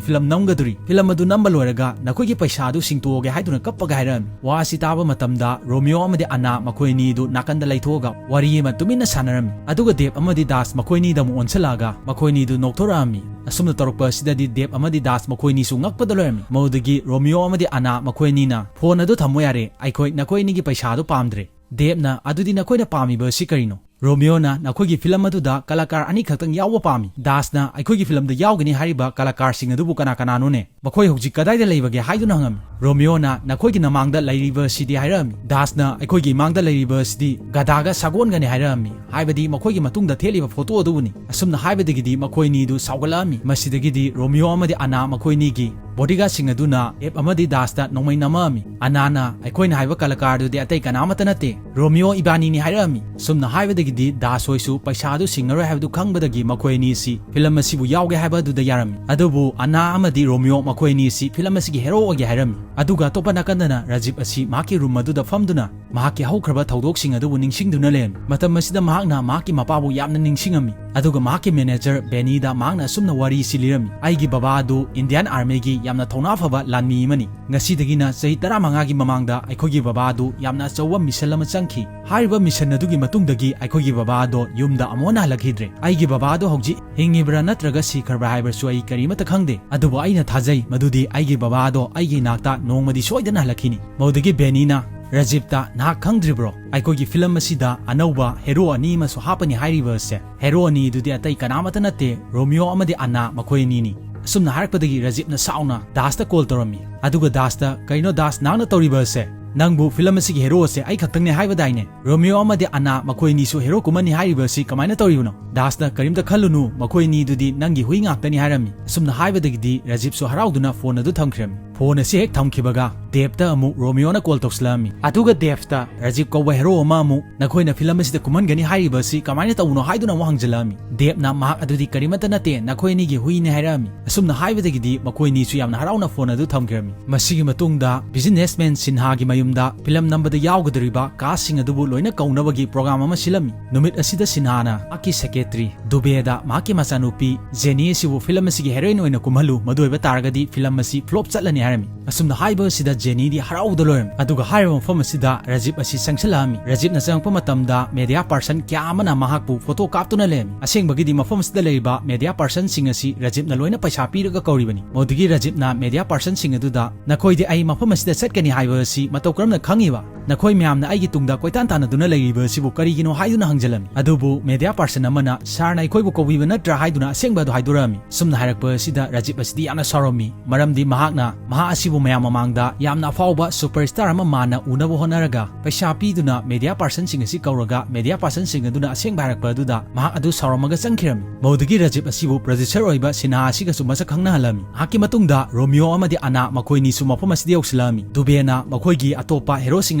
ꯐꯤꯂꯝ ꯅꯝꯒꯗꯣꯔꯤ꯫ ꯐꯤꯂꯝ ꯑꯗꯨ ꯅꯝꯕ ꯂꯣꯏꯔꯒ ꯅꯈꯣꯏꯒꯤ ꯄꯩꯁꯥ ꯑꯗꯨ ꯁꯤꯡꯇꯣꯛꯑꯒꯦ" ꯍꯥꯏꯗꯨꯅ ꯀꯞꯄꯒ ꯍꯥꯏꯔꯛꯑꯝꯃꯤ꯫ ꯋꯥ ꯑꯁꯤ ꯇꯥꯕ ꯃꯇꯝꯗ ꯔꯣꯃꯤꯑꯣ ꯑꯃꯗꯤ ꯑꯅꯥ ꯃꯈꯣꯏ ꯑꯅꯤꯗꯨ ꯅꯥꯀꯟꯗ ꯂꯩꯊꯣꯛꯑꯒ ꯋꯥꯔꯤ ꯑꯃ ꯇꯨꯃꯤꯟꯅ ꯁꯥꯟꯅꯔꯝꯃꯤ꯫ ꯑꯗꯨꯒ ꯗꯦꯕ ꯑꯃꯗꯤ ꯗꯥꯁ ꯃꯈꯣꯏ ꯑꯅꯤꯗ ꯑꯃꯨꯛ ꯑꯣꯟꯁꯤꯜꯂꯛꯑꯒ ꯃꯈꯣꯏ ꯑꯅꯤꯗꯨ ꯅꯣꯛꯊꯣꯔꯛꯑꯝꯃꯤ꯫ ꯑꯁꯨꯝꯅ ꯇꯧꯔꯛꯄ ꯑꯁꯤꯗꯗꯤ ꯗꯦꯕ ꯑꯃꯗꯤ ꯗꯥꯁ ꯃꯈꯣꯏ ꯑꯅꯤꯁꯨ ꯉꯛꯄꯗ ꯂꯣꯏꯔꯝꯃꯤ꯫ ꯃꯗꯨꯗꯒꯤ ꯔꯣꯃꯤꯑꯣ ꯑꯃꯗꯤ ꯑꯅꯥ ꯃꯈꯣꯏ ꯑꯅꯤꯅ, "ꯐꯣꯟ ꯑꯗꯨ ꯊꯝꯃꯣ ꯌꯥꯔꯦ, ꯑꯩꯈꯣꯏ ꯅꯈꯣꯏ ꯑꯅꯤꯒꯤ ꯄꯩꯁꯥ ꯑꯗꯨ ꯄꯥꯝꯗ꯭ꯔꯦ"꯫ ꯗꯦꯕꯅ, "ꯑꯗꯨꯗꯤ ꯅꯈꯣꯏꯅ ꯄꯥꯝꯃꯤꯕ ꯑꯁꯤ ꯀꯔꯤꯅꯣ?" ꯔꯣꯃꯤꯑꯣꯅ, "ꯅꯈꯣꯏꯒꯤ ꯐꯤꯂꯝ ꯑꯗꯨꯗ ꯀꯂꯥꯀꯥꯔ ꯑꯅꯤꯈꯛꯇꯪ ꯌꯥꯎꯕ ꯄꯥꯝꯃꯤ꯫ ꯗꯥꯁꯅ ꯑꯩꯈꯣꯏꯒꯤ ꯐꯤꯂꯝꯗ ꯌꯥꯎꯒꯅꯤ ꯍꯥꯏꯔꯤꯕ ꯀꯂꯥꯀꯥꯔꯁꯤꯡ ꯑꯗꯨꯕꯨ ꯀꯅꯥ ꯀꯅꯥꯅꯣꯅꯦ? ꯃꯈꯣꯏ ꯍꯧꯖꯤꯛ ꯀꯗꯥꯏꯗ ꯂꯩꯕꯒꯦ?" ꯍꯥꯏꯗꯨꯅ ꯍꯪꯉꯝꯃꯤ꯫ ꯔꯣꯃꯤꯑꯣꯅ, "ꯅꯈꯣꯏꯒꯤ ꯅꯃꯥꯡꯗ ꯂꯩꯔꯤꯕ ꯑꯁꯤꯗꯤ" ꯍꯥꯏꯔꯛꯑꯝꯃꯤ꯫ ꯗꯥꯁꯅ, "ꯑꯩꯈꯣꯏꯒꯤ ꯏꯃꯥꯡꯗ ꯂꯩꯔꯤꯕ ꯑꯁꯤꯗꯤ ꯒꯙꯥꯒ ꯁꯥꯒꯣꯟꯒꯅꯤ" ꯍꯥꯏꯔꯛꯑꯝꯃꯤ꯫ ꯍꯥꯏꯕꯗꯤ ꯃꯈꯣꯏꯒꯤ ꯃꯇꯨꯡꯗ ꯊꯦꯠꯂꯤꯕ ꯐꯣꯇꯣ ꯑꯗꯨꯕꯨꯅꯤ꯫ ꯑꯁꯨꯝꯅ ꯍꯥꯏꯕꯗꯒꯤꯗꯤ ꯃꯈꯣꯏ ꯑꯅꯤꯗꯨ ꯁꯥꯎꯒꯠꯂꯛꯑꯝꯃꯤ꯫ ꯃꯁꯤꯗꯒꯤꯗꯤ ꯔꯣꯃꯤꯑꯣ ꯑꯃꯗꯤ ꯑꯅꯥ ꯃꯈꯣꯏ ꯑꯅꯤꯒꯤ ꯕꯣꯗꯤꯒꯥꯔꯗꯁꯤꯡ ꯑꯗꯨꯅ ꯗꯦꯕ ꯑꯃꯗꯤ ꯗꯥꯁꯇ ꯅꯣꯡꯃꯩ ꯅꯝꯃꯛꯑꯝꯃꯤ꯫ ꯑꯅꯥꯅ, "ꯑꯩꯈꯣꯏꯅ ꯍꯥꯏꯕ ꯀꯂꯥꯀꯥꯔꯗꯨꯗꯤ ꯑꯇꯩ ꯀꯅꯥꯃꯠꯇ ꯅꯠꯇꯦ, ꯔꯣꯃꯤꯑꯣ ꯏꯕꯥꯅꯤꯅꯤ" ꯍꯥꯏꯔꯛꯑꯝꯃꯤ꯫ ꯑꯁꯨꯝꯅ ꯍꯥꯏꯕꯗꯒꯤꯗꯤ ꯗꯥꯁ ꯍꯣꯏꯁꯨ ꯄꯩꯁꯥ ꯑꯗꯨ ꯁꯤꯡꯉꯔꯣꯏ ꯍꯥꯏꯕꯗꯨ ꯈꯪꯕꯗꯒꯤ ꯃꯈꯣꯏ ꯑꯅꯤ ꯑꯁꯤ ꯐꯤꯂꯝ ꯑꯁꯤꯕꯨ ꯌꯥꯎꯒꯦ ꯍꯥꯏꯕ ꯑꯗꯨꯗ ꯌꯥꯔꯝꯃꯤ꯫ ꯑꯗꯨꯕꯨ ꯑꯅꯥ ꯑꯃꯗꯤ ꯔꯣꯃꯤꯑꯣ ꯃꯈꯣꯏ ꯑꯅꯤ ꯑꯁꯤ ꯐꯤꯂꯝ ꯑꯁꯤꯒꯤ ꯍꯦꯔꯣ ꯑꯣꯏꯒꯦ ꯍꯥꯏꯔꯝꯃꯤ꯫ ꯑꯗꯨꯒ ꯑꯇꯣꯞꯄ ꯅꯥꯀꯟꯗꯅ ꯔꯥꯖꯤꯕ ꯑꯁꯤ ꯃꯍꯥꯛꯀꯤ ꯔꯨꯝ ꯑꯗꯨꯗ ꯐꯝꯗꯨꯅ ꯃꯍꯥꯛꯀꯤ ꯍꯧꯈ꯭ꯔꯕ ꯊꯧꯗꯣꯛꯁꯤꯡ ꯑꯗꯨꯕꯨ ꯅꯤꯡꯁꯤꯡꯗꯨꯅ ꯂꯩꯔꯝꯃꯤ꯫ ꯃꯇꯝ ꯑꯁꯤꯗ ꯃꯍꯥꯛꯅ ꯃꯍꯥꯛꯀꯤ ꯃꯄꯥꯕꯨ ꯌꯥꯝꯅ ꯅꯤꯡꯁꯤꯡꯉꯝꯃꯤ꯫ ꯑꯗꯨꯒ ꯃꯍꯥꯛꯀꯤ ꯃꯦꯅꯦꯖꯔ ꯕꯦꯅꯤꯗ ꯃꯍꯥꯛꯅ ꯑꯁꯨꯝꯅ ꯋꯥꯔꯤ ꯑꯁꯤ ꯂꯤꯔꯝꯃꯤ, "ꯑꯩꯒꯤ ꯕꯕꯥ ꯑꯗꯨ ꯏꯟꯗꯤꯌꯥꯟ ꯑꯥꯔꯃꯤꯒꯤ ꯌꯥꯝꯅ ꯊꯧꯅꯥ ꯐꯕ ꯂꯥꯟꯃꯤ ꯑꯃꯅꯤ꯫ ꯉꯁꯤꯗꯒꯤꯅ ꯆꯍꯤ ꯇꯔꯥꯃꯉꯥꯒꯤ ꯃꯃꯥꯡꯗ ꯑꯩꯈꯣꯏꯒꯤ ꯕꯕꯥ ꯑꯗꯨ ꯌꯥꯝꯅ ꯑꯆꯧꯕ ꯃꯤꯁꯟ ꯑꯃ ꯆꯪꯈꯤ꯫ ꯍꯥꯏꯔꯤꯕ ꯃꯤꯁꯟ ꯑꯗꯨꯒꯤ ꯃꯇꯨꯡꯗꯒꯤ ꯑꯩꯈꯣꯏꯒꯤ ꯕꯕꯥ ꯑꯗꯣ ꯌꯨꯝꯗ ꯑꯃꯨꯛ ꯍꯟꯅ ꯍꯜꯂꯛꯈꯤꯗ꯭ꯔꯦ꯫ ꯑꯩꯒꯤ ꯕꯕꯥ ꯑꯗꯣ ꯍꯧꯖꯤꯛ ꯍꯤꯡꯉꯤꯕ꯭ꯔꯥ ꯅꯠꯇ꯭ꯔꯒ ꯁꯤꯈ꯭ꯔꯕ꯭ꯔꯥ ꯍꯥꯏꯕꯁꯨ ꯑꯩ ꯀꯔꯤꯃꯠꯇ ꯈꯪꯗꯦ꯫ ꯑꯗꯨꯕꯨ ꯑꯩꯅ ꯊꯥꯖꯩ ꯃꯗꯨꯗꯤ ꯑꯩꯒꯤ ꯕꯕꯥ ꯑꯗꯣ ꯑꯩꯒꯤ ꯏꯅꯥꯛꯇ ꯅꯣꯡꯃꯗꯤ ꯁꯣꯏꯗꯅ ꯍꯜꯂꯛꯈꯤꯅꯤ"꯫ ꯃꯗꯨꯗꯒꯤ ꯕꯦꯅꯤꯅ ꯔꯥꯖꯤꯕꯇ, "ꯅꯍꯥꯛ ꯈꯪꯗ꯭ꯔꯤꯕ꯭ꯔꯣ? ꯑꯩꯈꯣꯏꯒꯤ ꯐꯤꯂꯝ ꯑꯁꯤꯗ ꯑꯅꯧꯕ ꯍꯦꯔꯣ ꯑꯅꯤ ꯑꯃꯁꯨ ꯍꯥꯞꯄꯅꯤ ꯍꯥꯏꯔꯤꯕ ꯑꯁꯦ꯫ ꯍꯦꯔꯣ ꯑꯅꯤꯗꯨꯗꯤ ꯑꯇꯩ ꯀꯅꯥꯃꯠꯇ ꯅꯠꯇꯦ, ꯔꯣꯃꯤꯑꯣ ꯑꯃꯗꯤ ꯑꯅꯥ ꯃꯈꯣꯏ ꯑꯅꯤꯅꯤ"꯫ ꯑꯁꯨꯝꯅ ꯍꯥꯏꯔꯛꯄꯗꯒꯤ ꯔꯥꯖꯤꯕꯅ ꯁꯥꯎꯅ ꯗꯥꯁꯇ ꯀꯣꯜ ꯇꯧꯔꯝꯃꯤ꯫ ꯑꯗꯨꯒ ꯗꯥꯁꯇ, "ꯀꯩꯅꯣ ꯗꯥꯁ, ꯅꯍꯥꯛꯅ ꯇꯧꯔꯤꯕ ꯑꯁꯦ? ꯅꯪꯕꯨ ꯐꯤꯂꯝ ꯑꯁꯤꯒꯤ ꯍꯦꯔꯣ ꯑꯁꯦ ꯑꯩ ꯈꯛꯇꯪꯅꯦ ꯍꯥꯏꯕꯗꯥꯏꯅꯦ? ꯔꯣꯃꯤꯑꯣ ꯑꯃꯗꯤ ꯑꯅꯥ ꯃꯈꯣꯏ ꯑꯅꯤꯁꯨ ꯍꯦꯔꯣ ꯀꯨꯝꯍꯟꯅꯤ ꯍꯥꯏꯔꯤꯕ ꯑꯁꯤ ꯀꯃꯥꯏꯅ ꯇꯧꯔꯤꯕꯅꯣ?" ꯗꯥꯁꯅ, "ꯀꯔꯤꯝꯇ ꯈꯜꯂꯨꯅꯨ, ꯃꯈꯣꯏ ꯑꯅꯤꯗꯨꯗꯤ ꯅꯪꯒꯤ ꯍꯨꯏ ꯉꯥꯛꯇꯅꯤ" ꯍꯥꯏꯔꯝꯃꯤ꯫ ꯑꯁꯨꯝꯅ ꯍꯥꯏꯕꯗꯒꯤꯗꯤ ꯔꯥꯖꯤꯕꯁꯨ ꯍꯔꯥꯎꯗꯨꯅ ꯐꯣꯟ ꯑꯗꯨ ꯊꯝꯈ꯭ꯔꯝꯃꯤ꯫ ꯐꯣꯟ ꯑꯁꯤ ꯍꯦꯛ ꯊꯝꯈꯤꯕꯒ ꯗꯦꯕꯇ ꯑꯃꯨꯛ ꯔꯣꯃꯤꯑꯣꯅ ꯀꯣꯜ ꯇꯧꯁꯤꯜꯂꯛꯑꯝꯃꯤ꯫ ꯑꯗꯨꯒ ꯗꯦꯕꯇ ꯔꯥꯖꯤꯕ ꯀꯧꯕ ꯍꯦꯔꯣ ꯑꯃ ꯑꯃꯨꯛ, "ꯅꯈꯣꯏꯅ ꯐꯤꯂꯝ ꯑꯁꯤꯗ ꯀꯨꯝꯍꯟꯒꯅꯤ ꯍꯥꯏꯔꯤꯕ ꯑꯁꯤ ꯀꯃꯥꯏꯅ ꯇꯧꯕꯅꯣ?" ꯍꯥꯏꯗꯨꯅ ꯑꯃꯨꯛ ꯍꯪꯖꯤꯜꯂꯛꯑꯝꯃꯤ꯫ ꯗꯦꯕꯅ, "ꯃꯍꯥꯛ ꯑꯗꯨꯗꯤ ꯀꯔꯤꯃꯠꯇ ꯅꯠꯇꯦ, ꯅꯈꯣꯏ ꯑꯅꯤꯒꯤ ꯍꯨꯏꯅꯦ" ꯍꯥꯏꯔꯛꯑꯝꯃꯤ꯫ ꯑꯁꯨꯝꯅ ꯍꯥꯏꯕꯗꯒꯤꯗꯤ ꯃꯈꯣꯏ ꯑꯅꯤꯁꯨ ꯌꯥꯝꯅ ꯍꯔꯥꯎꯅ ꯐꯣꯟ ꯑꯗꯨ ꯊꯝꯈ꯭ꯔꯝꯃꯤ꯫ ꯃꯁꯤꯒꯤ ꯃꯇꯨꯡꯗ ꯕꯤꯖꯤꯅꯦꯁꯃꯦꯟ ꯁꯤꯟꯍꯥꯒꯤ ꯃꯌꯨꯝꯗ ꯐꯤꯂꯝ ꯅꯝꯕꯗ ꯌꯥꯎꯒꯗꯧꯔꯤꯕ ꯀꯥꯁꯁꯤꯡ ꯑꯗꯨꯕꯨ ꯂꯣꯏꯅ ꯀꯧꯅꯕꯒꯤ ꯄ꯭ꯔꯣꯒ꯭ꯔꯥꯝ ꯑꯃ ꯁꯤꯜꯂꯝꯃꯤ꯫ ꯅꯨꯃꯤꯠ ꯑꯁꯤꯗ ꯁꯤꯟꯍꯥꯅ ꯃꯍꯥꯛꯀꯤ ꯁꯦꯀ꯭ꯔꯦꯇꯔꯤ ꯗꯨꯕꯦꯗ ꯃꯍꯥꯛꯀꯤ ꯃꯆꯥꯅꯨꯄꯤ ꯖꯦꯅꯤ ꯑꯁꯤꯕꯨ ꯐꯤꯂꯝ ꯑꯁꯤꯒꯤ ꯍꯦꯔꯣꯏꯟ ꯑꯣꯏꯅ ꯀꯨꯝꯍꯜꯂꯨ, ꯃꯗꯨ ꯑꯣꯏꯕ ꯇꯥꯔꯒꯗꯤ ꯐꯤꯂꯝ ꯑꯁꯤ ꯐ꯭ꯂꯣꯞ ꯆꯠꯂꯅꯤ ꯍꯥꯏꯔꯝꯃꯤ꯫ ꯑꯁꯨꯝꯅ ꯍꯥꯏꯕ ꯑꯁꯤꯗ ꯖꯦꯅꯤꯗꯤ ꯍꯔꯥꯎꯕꯗ ꯂꯣꯏꯔꯝꯃꯤ꯫ ꯑꯗꯨꯒ ꯍꯥꯏꯔꯤꯕ ꯃꯐꯝ ꯑꯁꯤꯗ ꯔꯥꯖꯤꯕ ꯑꯁꯤ ꯆꯪꯁꯤꯜꯂꯛꯑꯝꯃꯤ꯫ ꯔꯥꯖꯤꯕꯅ ꯆꯪꯉꯛꯄ ꯃꯇꯝꯗ ꯃꯦꯗꯤꯌꯥ ꯄꯥꯔꯁꯟ ꯀꯌꯥ ꯑꯃꯅ ꯃꯍꯥꯛꯄꯨ ꯐꯣꯇꯣ ꯀꯥꯞꯇꯨꯅ ꯂꯩꯔꯝꯃꯤ꯫ ꯑꯁꯦꯡꯕꯒꯤꯗꯤ ꯃꯐꯝ ꯑꯁꯤꯗ ꯂꯩꯔꯤꯕ ꯃꯦꯗꯤꯌꯥ ꯄꯥꯔꯁꯟꯁꯤꯡ ꯑꯁꯤ ꯔꯥꯖꯤꯕꯅ ꯂꯣꯏꯅ ꯄꯩꯁꯥ ꯄꯤꯔꯒ ꯀꯧꯔꯤꯕꯅꯤ꯫ ꯃꯗꯨꯗꯒꯤ ꯔꯥꯖꯤꯕꯅ ꯃꯦꯗꯤꯌꯥ ꯄꯥꯔꯁꯟꯁꯤꯡ ꯑꯗꯨꯗ, "ꯅꯈꯣꯏꯗꯤ ꯑꯩ ꯃꯐꯝ ꯑꯁꯤꯗ ꯆꯠꯀꯅꯤ ꯍꯥꯏꯕ ꯑꯁꯤ ꯃꯇꯧ ꯀꯔꯝꯅ ꯈꯪꯉꯤꯕ? ꯅꯈꯣꯏ ꯃꯌꯥꯝꯅ ꯑꯩꯒꯤ ꯇꯨꯡꯗ ꯀꯣꯏꯇꯥꯟ ꯇꯥꯟꯅꯗꯨꯅ ꯂꯩꯔꯤꯕ ꯑꯁꯤꯕꯨ ꯀꯔꯤꯒꯤꯅꯣ?" ꯍꯥꯏꯗꯨꯅ ꯍꯪꯖꯜꯂꯝꯃꯤ꯫ ꯑꯗꯨꯕꯨ ꯃꯦꯗꯤꯌꯥ ꯄꯥꯔꯁꯟ ꯑꯃꯅ, "ꯁꯥꯔꯅ ꯑꯩꯈꯣꯏꯕꯨ ꯀꯧꯕꯤꯕ ꯅꯠꯇ꯭ꯔꯥ?" ꯍꯥꯏꯗꯨꯅ ꯑꯁꯦꯡꯕ ꯑꯗꯨ ꯍꯥꯏꯗꯣꯔꯛꯑꯝꯃꯤ꯫ ꯁꯨꯝꯅ ꯍꯥꯏꯔꯛꯄ ꯑꯁꯤꯗ ꯔꯥꯖꯤꯕ ꯑꯁꯤꯗꯤ ꯌꯥꯝꯅ ꯁꯥꯎꯔꯝꯃꯤ, ꯃꯔꯝꯗꯤ ꯃꯍꯥꯛꯅ ꯃꯍꯥꯛ ꯑꯁꯤ ꯃꯌꯥꯝ ꯃꯃꯥꯡꯗ ꯌꯥꯝꯅ ꯑꯐꯥꯎꯕ superstar ꯑꯃ ꯃꯥꯟꯅ ꯎꯅꯕ ꯍꯣꯠꯅꯔꯒ ꯄꯩꯁꯥ ꯄꯤꯗꯨꯅ media personꯁꯤꯡ ꯑꯁꯤ ꯀꯧꯔꯒ media personꯁꯤꯡ ꯑꯗꯨꯅ ꯑꯁꯦꯡꯕ ꯍꯥꯏꯔꯛꯄ ꯑꯗꯨꯗ ꯃꯍꯥꯛ ꯑꯗꯨ ꯁꯥꯎꯔꯝꯃꯒ ꯆꯪꯈꯤꯔꯝꯃꯤ꯫ ꯃꯧꯗꯒꯤ ꯔꯥꯖꯤꯞ ꯑꯁꯤꯕꯨ producer ꯑꯣꯏꯕ ꯁꯤꯟꯍꯥ ꯑꯁꯤꯒꯁꯨ ꯃꯁꯛ ꯈꯪꯅꯍꯜꯂꯝꯃꯤ꯫ ꯃꯍꯥꯛꯀꯤ ꯃꯇꯨꯡꯗ ꯔꯣꯃꯤꯑꯣ ꯑꯃꯗꯤ ꯑꯅꯥ ꯃꯈꯣꯏꯅꯤꯁꯨ ꯃꯐꯝ ꯑꯁꯤꯗ ꯌꯧꯁꯤꯜꯂꯛꯑꯝꯃꯤ꯫ ꯗꯨꯕꯦꯅ ꯃꯈꯣꯏꯒꯤ ꯑꯇꯣꯞꯄ heroꯁꯤꯡ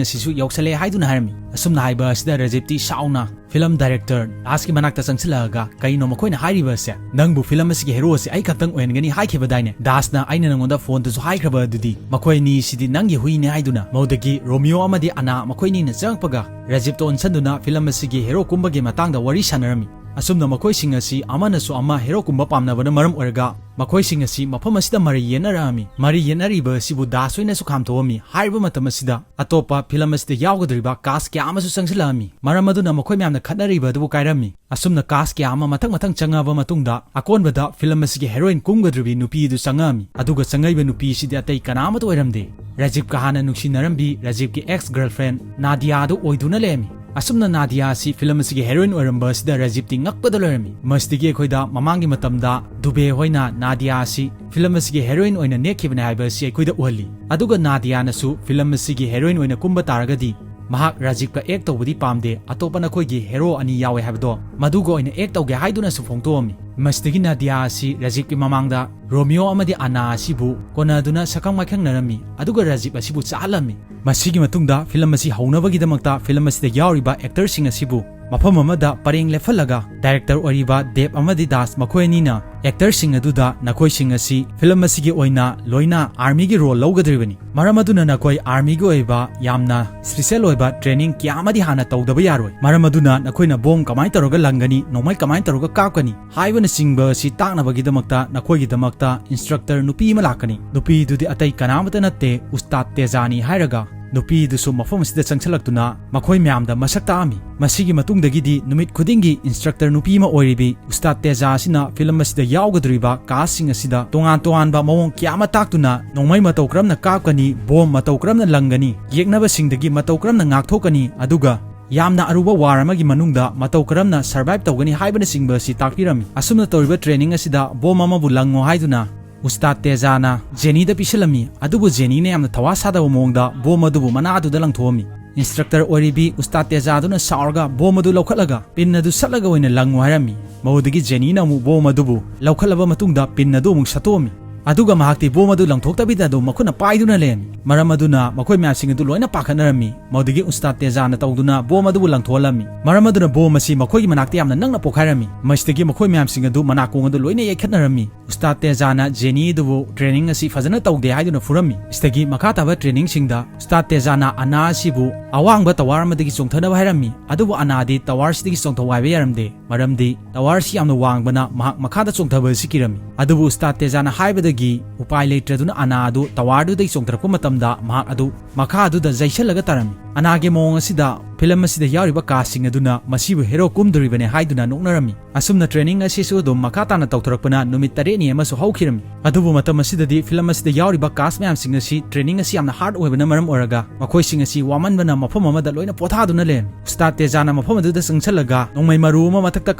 ꯑꯁꯤꯁꯨ ꯌꯧꯁꯜꯂꯛꯑꯦ ꯍꯥꯏꯗꯨꯅ ꯍꯥꯏꯔꯝꯃꯤ꯫ ꯑꯁꯨꯝꯅ ꯍꯥꯏꯕ ꯑꯁꯤꯗ ꯔꯥꯖꯤꯞꯇꯤ ꯁꯥꯎꯅ film director ꯗꯥꯁꯀꯤ ꯃꯅꯥꯛꯇ ꯆꯪꯁꯤꯜꯂꯛꯑꯒ, "ꯀꯩꯅꯣ ꯃꯈꯣꯏꯅ ꯍꯥꯏꯔꯤꯕ ꯑꯁꯦ? ꯅꯪꯕꯨ film ꯑꯁꯤꯒꯤ hero ꯑꯁꯤ ꯑꯩ ꯈꯛꯇꯪ ꯑꯣꯏꯍꯟꯒꯅꯤ ꯍꯥꯏꯈꯤꯕꯗꯥꯏꯅꯦ? ꯗꯥꯁꯅ ꯑꯩꯅ ꯅꯪꯉꯣꯟꯗ phoneꯗꯁꯨ ꯍꯥꯏꯈ꯭ꯔꯕ ꯑꯗꯨꯗꯤ, ꯃꯈꯣꯏ ꯑꯅꯤꯁꯤꯗꯤ ꯅꯪꯒꯤ ꯍꯨꯏꯅꯦ ꯍꯥꯏꯗꯨꯅ?" ꯃꯧꯗꯒꯤ ꯔꯣꯃꯤꯑꯣ ꯑꯃꯗꯤ ꯑꯅꯥ ꯃꯈꯣꯏ ꯑꯅꯤꯅ ꯆꯪꯉꯛꯄꯒ ꯔꯥꯖꯤꯞꯇ ꯑꯣꯟꯁꯤꯟꯗꯨꯅ film ꯑꯁꯤꯒꯤ hero ꯀꯨꯝꯕꯒꯤ ꯃꯇꯥꯡꯗ ꯋꯥꯔꯤ ꯁꯥꯟꯅꯔꯝꯃꯤ꯫ ꯑꯁꯨꯝꯅ ꯃꯈꯣꯏꯁꯤꯡ ꯑꯁꯤ ꯑꯃꯅꯁꯨ ꯑꯃ hero ꯀꯨꯝꯕ ꯄꯥꯝꯅꯕꯅ ꯃꯔꯝ ꯑꯣꯏꯔꯒ ꯃꯈꯣꯏꯁꯤꯡ ꯑꯁꯤ ꯃꯐꯝ ꯑꯁꯤꯗ ꯃꯔꯩ ꯌꯦꯠꯅꯔꯛꯑꯝꯃꯤ꯫ ꯃꯔꯩ ꯌꯦꯠꯅꯔꯤꯕ ꯑꯁꯤꯕꯨ ꯗꯥꯁ ꯍꯣꯏꯅꯁꯨ ꯈꯥꯝꯊꯣꯛꯑꯝꯃꯤ꯫ ꯍꯥꯏꯔꯤꯕ ꯃꯇꯝ ꯑꯁꯤꯗ ꯑꯇꯣꯞꯄ film ꯑꯁꯤꯗ ꯌꯥꯎꯒꯗꯧꯔꯤꯕ cast ꯀꯌꯥ ꯑꯃꯁꯨ ꯆꯪꯁꯤꯜꯂꯛꯑꯝꯃꯤ꯫ ꯃꯔꯝ ꯑꯗꯨꯅ ꯃꯈꯣꯏ ꯃꯌꯥꯝꯅ ꯈꯠꯅꯔꯤꯕ ꯑꯗꯨꯕꯨ ꯀꯥꯏꯔꯝꯃꯤ꯫ ꯑꯁꯨꯝꯅ cast ꯀꯌꯥ ꯑꯃ ꯃꯊꯪ ꯃꯊꯪ ꯆꯪꯉꯛꯑꯕ ꯃꯇꯨꯡꯗ ꯑꯀꯣꯟꯕꯗ film ꯑꯁꯤꯒꯤ heroine ꯀꯨꯝꯒꯗꯧꯔꯤꯕꯤ ꯅꯨꯄꯤ ꯑꯗꯨ ꯆꯪꯉꯛꯑꯝꯃꯤ꯫ ꯑꯗꯨꯒ ꯆꯪꯉꯛꯏꯕ ꯅꯨꯄꯤꯁꯤꯗꯤ ꯑꯇꯩ ꯀꯅꯥ ꯑꯃꯠꯇ ꯑꯣꯏꯔꯝꯗꯦ꯫ ꯔꯥꯖꯤꯞꯀ ꯍꯥꯟꯅ ꯅꯨꯡꯁꯤꯅꯔꯝꯕꯤ ꯔꯥꯖꯤꯞꯀꯤ ex girlfriend ꯅꯥꯗꯤꯌꯥ ꯑꯗꯨ ꯑꯣꯏꯗꯨꯅ ꯂꯩꯔꯝꯃꯤ꯫ ꯑꯁꯨꯝꯅ ꯅꯥꯗꯤꯌꯥ ꯑꯁꯤ film ꯑꯁꯤꯒꯤ heroine ꯑꯣꯏꯔꯝꯕ ꯑꯁꯤꯗ ꯔꯥꯖꯤꯞꯇꯤ ꯉꯛꯄꯗ ꯂꯣꯏꯔꯝꯃꯤ꯫ ꯃꯁꯤꯗꯒꯤ ꯑꯩꯈꯣꯏꯗ ꯃꯃꯥꯡꯒꯤ ꯃꯇꯝꯗ ꯗꯨꯕꯦ ꯍꯣꯏꯅ ꯅꯥꯗꯤꯌꯥ ꯑꯁꯤ film ꯑꯁꯤꯒꯤ heroine ꯑꯣꯏꯅ ꯅꯦꯛꯈꯤꯕꯅꯦ ꯍꯥꯏꯕ ꯑꯁꯤ ꯑꯩꯈꯣꯏꯗ ꯎꯍꯜꯂꯤ꯫ ꯑꯗꯨꯒ ꯅꯥꯗꯤꯌꯥꯅꯁꯨ film ꯑꯁꯤꯒꯤ heroine ꯑꯣꯏꯅ ꯀꯨꯝꯕ ꯇꯥꯔꯒꯗꯤ ꯃꯍꯥꯛ ꯔꯥꯖꯤꯞꯀ act ꯇꯧꯕꯗꯤ ꯄꯥꯝꯗꯦ, ꯑꯇꯣꯞꯄ ꯅꯈꯣꯏꯒꯤ hero ꯑꯅꯤ ꯌꯥꯎꯋꯦ ꯍꯥꯏꯕꯗꯣ ꯃꯗꯨꯒ ꯑꯣꯏꯅ act ꯇꯧꯒꯦ ꯍꯥꯏꯗꯨꯅꯁꯨ ꯐꯣꯡꯗꯣꯛꯑꯝꯃꯤ꯫ ꯃꯁꯤꯗꯒꯤ ꯅꯥꯗꯤꯌꯥ ꯑꯁꯤ ꯔꯥꯖꯤꯞꯀꯤ ꯃꯃꯥꯡꯗ ꯔꯣꯃꯤꯑꯣ ꯑꯃꯗꯤ ꯑꯅꯥ ꯑꯁꯤꯕꯨ ꯀꯣꯟꯅꯗꯨꯅ ꯁꯛꯈꯪ ꯃꯥꯏꯈꯪꯅꯔꯝꯃꯤ, ꯑꯗꯨꯒ ꯔꯥꯖꯤꯞ ꯑꯁꯤꯕꯨ ꯆꯥꯍꯜꯂꯝꯃꯤ꯫ ꯃꯁꯤꯒꯤ ꯃꯇꯨꯡꯗ film ꯑꯁꯤ ꯍꯧꯅꯕꯒꯤꯗꯃꯛꯇ film ꯑꯁꯤꯗ ꯌꯥꯎꯔꯤꯕ actorꯁꯤꯡ ꯑꯁꯤꯕꯨ ꯃꯐꯝ ꯑꯃꯗ ꯄꯔꯦꯡ ꯂꯦꯞꯍꯜꯂꯒ director ꯑꯣꯏꯔꯤꯕ ꯗꯦꯕ ꯑꯃꯗꯤ ꯗꯥꯁ ꯃꯈꯣꯏ ꯑꯅꯤꯅ actorꯁꯤꯡ ꯑꯗꯨꯗ ꯅꯈꯣꯏꯁꯤꯡ ꯑꯁꯤ film ꯑꯁꯤꯒꯤ ꯑꯣꯏꯅ ꯂꯣꯏꯅ armyꯒꯤ role ꯂꯧꯒꯗꯧꯔꯤꯕꯅꯤ꯫ ꯃꯔꯝ ꯑꯗꯨꯅ ꯅꯈꯣꯏ armyꯒꯤ ꯑꯣꯏꯕ ꯌꯥꯝꯅ special ꯑꯣꯏꯕ training ꯀꯌꯥ ꯑꯃꯗꯤ ꯍꯥꯟꯅ ꯇꯧꯗꯕ ꯌꯥꯔꯣꯏ꯫ ꯃꯔꯝ ꯑꯗꯨꯅ ꯅꯈꯣꯏꯅ bomb ꯀꯃꯥꯏꯅ ꯇꯧꯔꯒ ꯂꯪꯒꯅꯤ, ꯅꯣꯡꯃꯩ ꯀꯃꯥꯏꯅ ꯇꯧꯔꯒ ꯀꯥꯞꯀꯅꯤ ꯍꯥꯏꯕꯅꯆꯤꯡꯕ ꯑꯁꯤ ꯇꯥꯛꯅꯕꯒꯤꯗꯃꯛꯇ ꯅꯈꯣꯏꯒꯤꯗꯃꯛꯇ instructor ꯅꯨꯄꯤ ꯑꯃ ꯂꯥꯛꯀꯅꯤ꯫ ꯅꯨꯄꯤꯗꯨꯗꯤ ꯑꯇꯩ ꯀꯅꯥꯃꯠꯇ ꯅꯠꯇꯦ, ꯎꯁꯇꯥꯗ ꯇꯦꯖꯥꯅꯤ ꯍꯥꯏꯔꯒ ꯅꯨꯄꯤꯗꯨꯁꯨ ꯃꯐꯝ ꯑꯁꯤꯗ ꯆꯪꯁꯤꯜꯂꯛꯇꯨꯅ ꯃꯈꯣꯏ ꯃꯌꯥꯝꯗ ꯃꯁꯛ ꯇꯥꯛꯑꯝꯃꯤ꯫ ꯃꯁꯤꯒꯤ ꯃꯇꯨꯡꯗꯒꯤꯗꯤ ꯅꯨꯃꯤꯠ ꯈꯨꯗꯤꯡꯒꯤ instructor ꯅꯨꯄꯤ ꯑꯃ ꯑꯣꯏꯔꯤꯕꯤ ꯎꯁꯇꯥꯗ ꯇꯦꯖꯥ ꯑꯁꯤꯅ film ꯑꯁꯤꯗ ꯌꯥꯎꯒꯗꯧꯔꯤꯕ castꯁꯤꯡ ꯑꯁꯤꯗ ꯇꯣꯉꯥꯟ ꯇꯣꯉꯥꯟꯕ ꯃꯑꯣꯡ ꯀꯌꯥ ꯑꯃ ꯇꯥꯛꯇꯨꯅ ꯅꯣꯡꯃꯩ ꯃꯇꯧ ꯀꯔꯝꯅ ꯀꯥꯞꯀꯅꯤ, bomb ꯃꯇꯧ ꯀꯔꯝꯅ ꯂꯪꯒꯅꯤ, ꯌꯦꯛꯅꯕꯁꯤꯡꯗꯒꯤ ꯃꯇꯧ ꯀꯔꯝꯅ ꯉꯥꯛꯊꯣꯛꯀꯅꯤ, ꯑꯗꯨꯒ ꯌꯥꯝꯅ ꯑꯔꯨꯕ war ꯑꯃꯒꯤ ꯃꯅꯨꯡꯗ ꯃꯇꯧ ꯀꯔꯝꯅ survive ꯇꯧꯒꯅꯤ ꯍꯥꯏꯕꯅꯆꯤꯡꯕ ꯑꯁꯤ ꯇꯥꯛꯄꯤꯔꯝꯃꯤ꯫ ꯑꯁꯨꯝꯅ ꯇꯧꯔꯤꯕ training ꯑꯁꯤꯗ bomb ꯑꯃꯕꯨ ꯂꯪꯉꯣ ꯍꯥꯏꯗꯨꯅ ꯎꯁꯇꯥꯗ ꯇꯦꯖꯥꯅ ꯖꯦꯅꯤꯗ ꯄꯤꯁꯤꯜꯂꯝꯃꯤ꯫ ꯑꯗꯨꯕꯨ ꯖꯦꯅꯤꯅ ꯌꯥꯝꯅ ꯊꯋꯥ ꯁꯥꯗꯕ ꯃꯑꯣꯡꯗ ꯕꯣꯝ ꯑꯗꯨꯕꯨ ꯃꯅꯥꯗꯨꯗ ꯂꯪꯊꯣꯛꯑꯝꯃꯤ꯫ ꯏꯟꯁꯇ꯭ꯔꯛꯇꯔ ꯑꯣꯏꯔꯤꯕꯤ ꯎꯁꯇꯥꯗ ꯇꯦꯖꯥꯗꯨꯅ ꯁꯥꯎꯔꯒ ꯕꯣꯝ ꯑꯗꯨ ꯂꯧꯈꯠꯂꯒ ꯄꯤꯟ ꯑꯗꯨ ꯁꯠꯂꯒ ꯑꯣꯏꯅ ꯂꯪꯉꯨ ꯍꯥꯏꯔꯝꯃꯤ꯫ ꯃꯗꯨꯗꯒꯤ ꯖꯦꯅꯤꯅ ꯑꯃꯨꯛ ꯕꯣꯝ ꯑꯗꯨꯕꯨ ꯂꯧꯈꯠꯂꯕ ꯃꯇꯨꯡꯗ ꯄꯤꯟ ꯑꯗꯨ ꯑꯃꯨꯛ ꯁꯠꯇꯣꯛꯑꯝꯃꯤ꯫ ꯑꯗꯨꯒ ꯃꯍꯥꯛꯇꯤ ꯕꯣꯝ ꯑꯗꯨ ꯂꯪꯊꯣꯛꯇꯕꯤꯗ ꯑꯗꯨꯝ ꯃꯈꯨꯠꯅ ꯄꯥꯏꯗꯨꯅ ꯂꯩꯔꯝꯃꯤ꯫ ꯃꯔꯝ ꯑꯗꯨꯅ ꯃꯈꯣꯏ ꯃꯌꯥꯝꯁꯤꯡ ꯑꯗꯨ ꯂꯣꯏꯅ ꯄꯥꯈꯠꯅꯔꯝꯃꯤ꯫ ꯃꯗꯨꯗꯒꯤ ꯎꯁꯇꯥꯗ ꯇꯦꯖꯥꯅ ꯇꯧꯗꯨꯅ ꯕꯣꯝ ꯑꯗꯨꯕꯨ ꯂꯪꯊꯣꯛꯍꯜꯂꯝꯃꯤ꯫ ꯃꯔꯝ ꯑꯗꯨꯅ ꯕꯣꯝ ꯑꯁꯤ ꯃꯈꯣꯏꯒꯤ ꯃꯅꯥꯛꯇ ꯌꯥꯝꯅ ꯅꯛꯅ ꯄꯣꯈꯥꯏꯔꯝꯃꯤ꯫ ꯃꯁꯤꯗꯒꯤ ꯃꯈꯣꯏ ꯃꯌꯥꯝꯁꯤꯡ ꯑꯗꯨ ꯃꯅꯥꯀꯣꯡ ꯑꯗꯨ ꯂꯣꯏꯅ ꯌꯩꯈꯠꯅꯔꯝꯃꯤ꯫ ꯎꯁꯇꯥꯗ ꯇꯦꯖꯥꯅ ꯖꯦꯅꯤ ꯑꯗꯨꯕꯨ ꯇ꯭ꯔꯦꯅꯤꯡ ꯑꯁꯤ ꯐꯖꯅ ꯇꯧꯗꯦ ꯍꯥꯏꯗꯨꯅ ꯐꯨꯔꯝꯃꯤ꯫ ꯁꯤꯗꯒꯤ ꯃꯈꯥ ꯇꯥꯕ ꯇ꯭ꯔꯦꯅꯤꯡꯁꯤꯡꯗ ꯎꯁꯇꯥꯗ ꯇꯦꯖꯥꯅ ꯑꯅꯥ ꯑꯁꯤꯕꯨ ꯑꯋꯥꯡꯕ ꯇꯋꯥꯔ ꯑꯃꯗꯒꯤ ꯆꯣꯡꯊꯅꯕ ꯍꯥꯏꯔꯝꯃꯤ꯫ ꯑꯗꯨꯕꯨ ꯑꯅꯥꯗꯤ ꯇꯋꯥꯔꯁꯤꯗꯒꯤ ꯆꯣꯡꯊꯧ ꯍꯥꯏꯕ ꯌꯥꯔꯝꯗꯦ, ꯃꯔꯝꯗꯤ ꯇꯋꯥꯔꯁꯤ ꯌꯥꯝꯅ ꯋꯥꯡꯕꯅ ꯃꯍꯥꯛ ꯃꯈꯥꯗ ꯆꯣꯡꯊꯕ ꯑꯁꯤ ꯀꯤꯔꯝꯃꯤ꯫ ꯑꯗꯨꯕꯨ ꯎꯁꯇꯥꯗ ꯇꯦꯖꯥꯅ ꯍꯥꯏꯕꯗꯒꯤ ꯎꯄꯥꯏ ꯂꯩꯇ꯭ꯔꯗꯨꯅ ꯑꯅꯥ ꯑꯗꯨ ꯇꯋꯥꯔꯗꯨꯗꯒꯤ ꯆꯣꯡꯊꯔꯛꯄ ꯃꯇꯝꯗ ꯃꯍꯥꯛ ꯑꯗꯨ ꯃꯈꯥ ꯑꯗꯨꯗ ꯌꯩꯁꯜꯂꯒ ꯇꯥꯔꯝꯃꯤ꯫ ꯑꯅꯥꯒꯤ ꯃꯑꯣꯡ ꯑꯁꯤꯗ ꯐꯤꯂꯝ ꯑꯁꯤꯗ ꯌꯥꯎꯔꯤꯕ ꯀꯥꯁꯁꯤꯡ ꯑꯗꯨꯅ ꯃꯁꯤꯕꯨ ꯍꯦꯔꯣ ꯀꯨꯝꯗꯣꯔꯤꯕꯅꯦ ꯍꯥꯏꯗꯨꯅ ꯅꯣꯛꯅꯔꯝꯃꯤ꯫ ꯑꯁꯨꯝꯅ ꯇ꯭ꯔꯦꯅꯤꯡ ꯑꯁꯤꯁꯨ ꯑꯗꯨꯝ ꯃꯈꯥ ꯇꯥꯅ ꯇꯧꯊꯔꯛꯄꯅ ꯅꯨꯃꯤꯠ ꯇꯔꯦꯠꯅꯤ ꯑꯃꯁꯨ ꯍꯧꯈꯤꯔꯝꯃꯤ꯫ ꯑꯗꯨꯕꯨ ꯃꯇꯝ ꯑꯁꯤꯗꯗꯤ ꯐꯤꯂꯝ ꯑꯁꯤꯗ ꯌꯥꯎꯔꯤꯕ ꯀꯥꯁ ꯃꯌꯥꯝꯁꯤꯡ ꯑꯁꯤ ꯇ꯭ꯔꯦꯅꯤꯡ ꯑꯁꯤ ꯌꯥꯝꯅ ꯍꯥꯔꯗ ꯑꯣꯏꯕꯅ ꯃꯔꯝ ꯑꯣꯏꯔꯒ ꯃꯈꯣꯏꯁꯤꯡ ꯑꯁꯤ ꯋꯥꯃꯟꯕꯅ ꯃꯐꯝ ꯑꯃꯗ ꯂꯣꯏꯅ ꯄꯣꯊꯥꯗꯨꯅ ꯂꯩꯔꯝꯃꯤ꯫ ꯎꯁꯇꯥꯗ ꯇꯦꯖꯥꯅ ꯃꯐꯝ ꯑꯗꯨꯗ ꯆꯪꯁꯤꯜꯂꯒ ꯅꯣꯡꯃꯩ ꯃꯔꯨ ꯑꯃ ꯃꯊꯛꯇ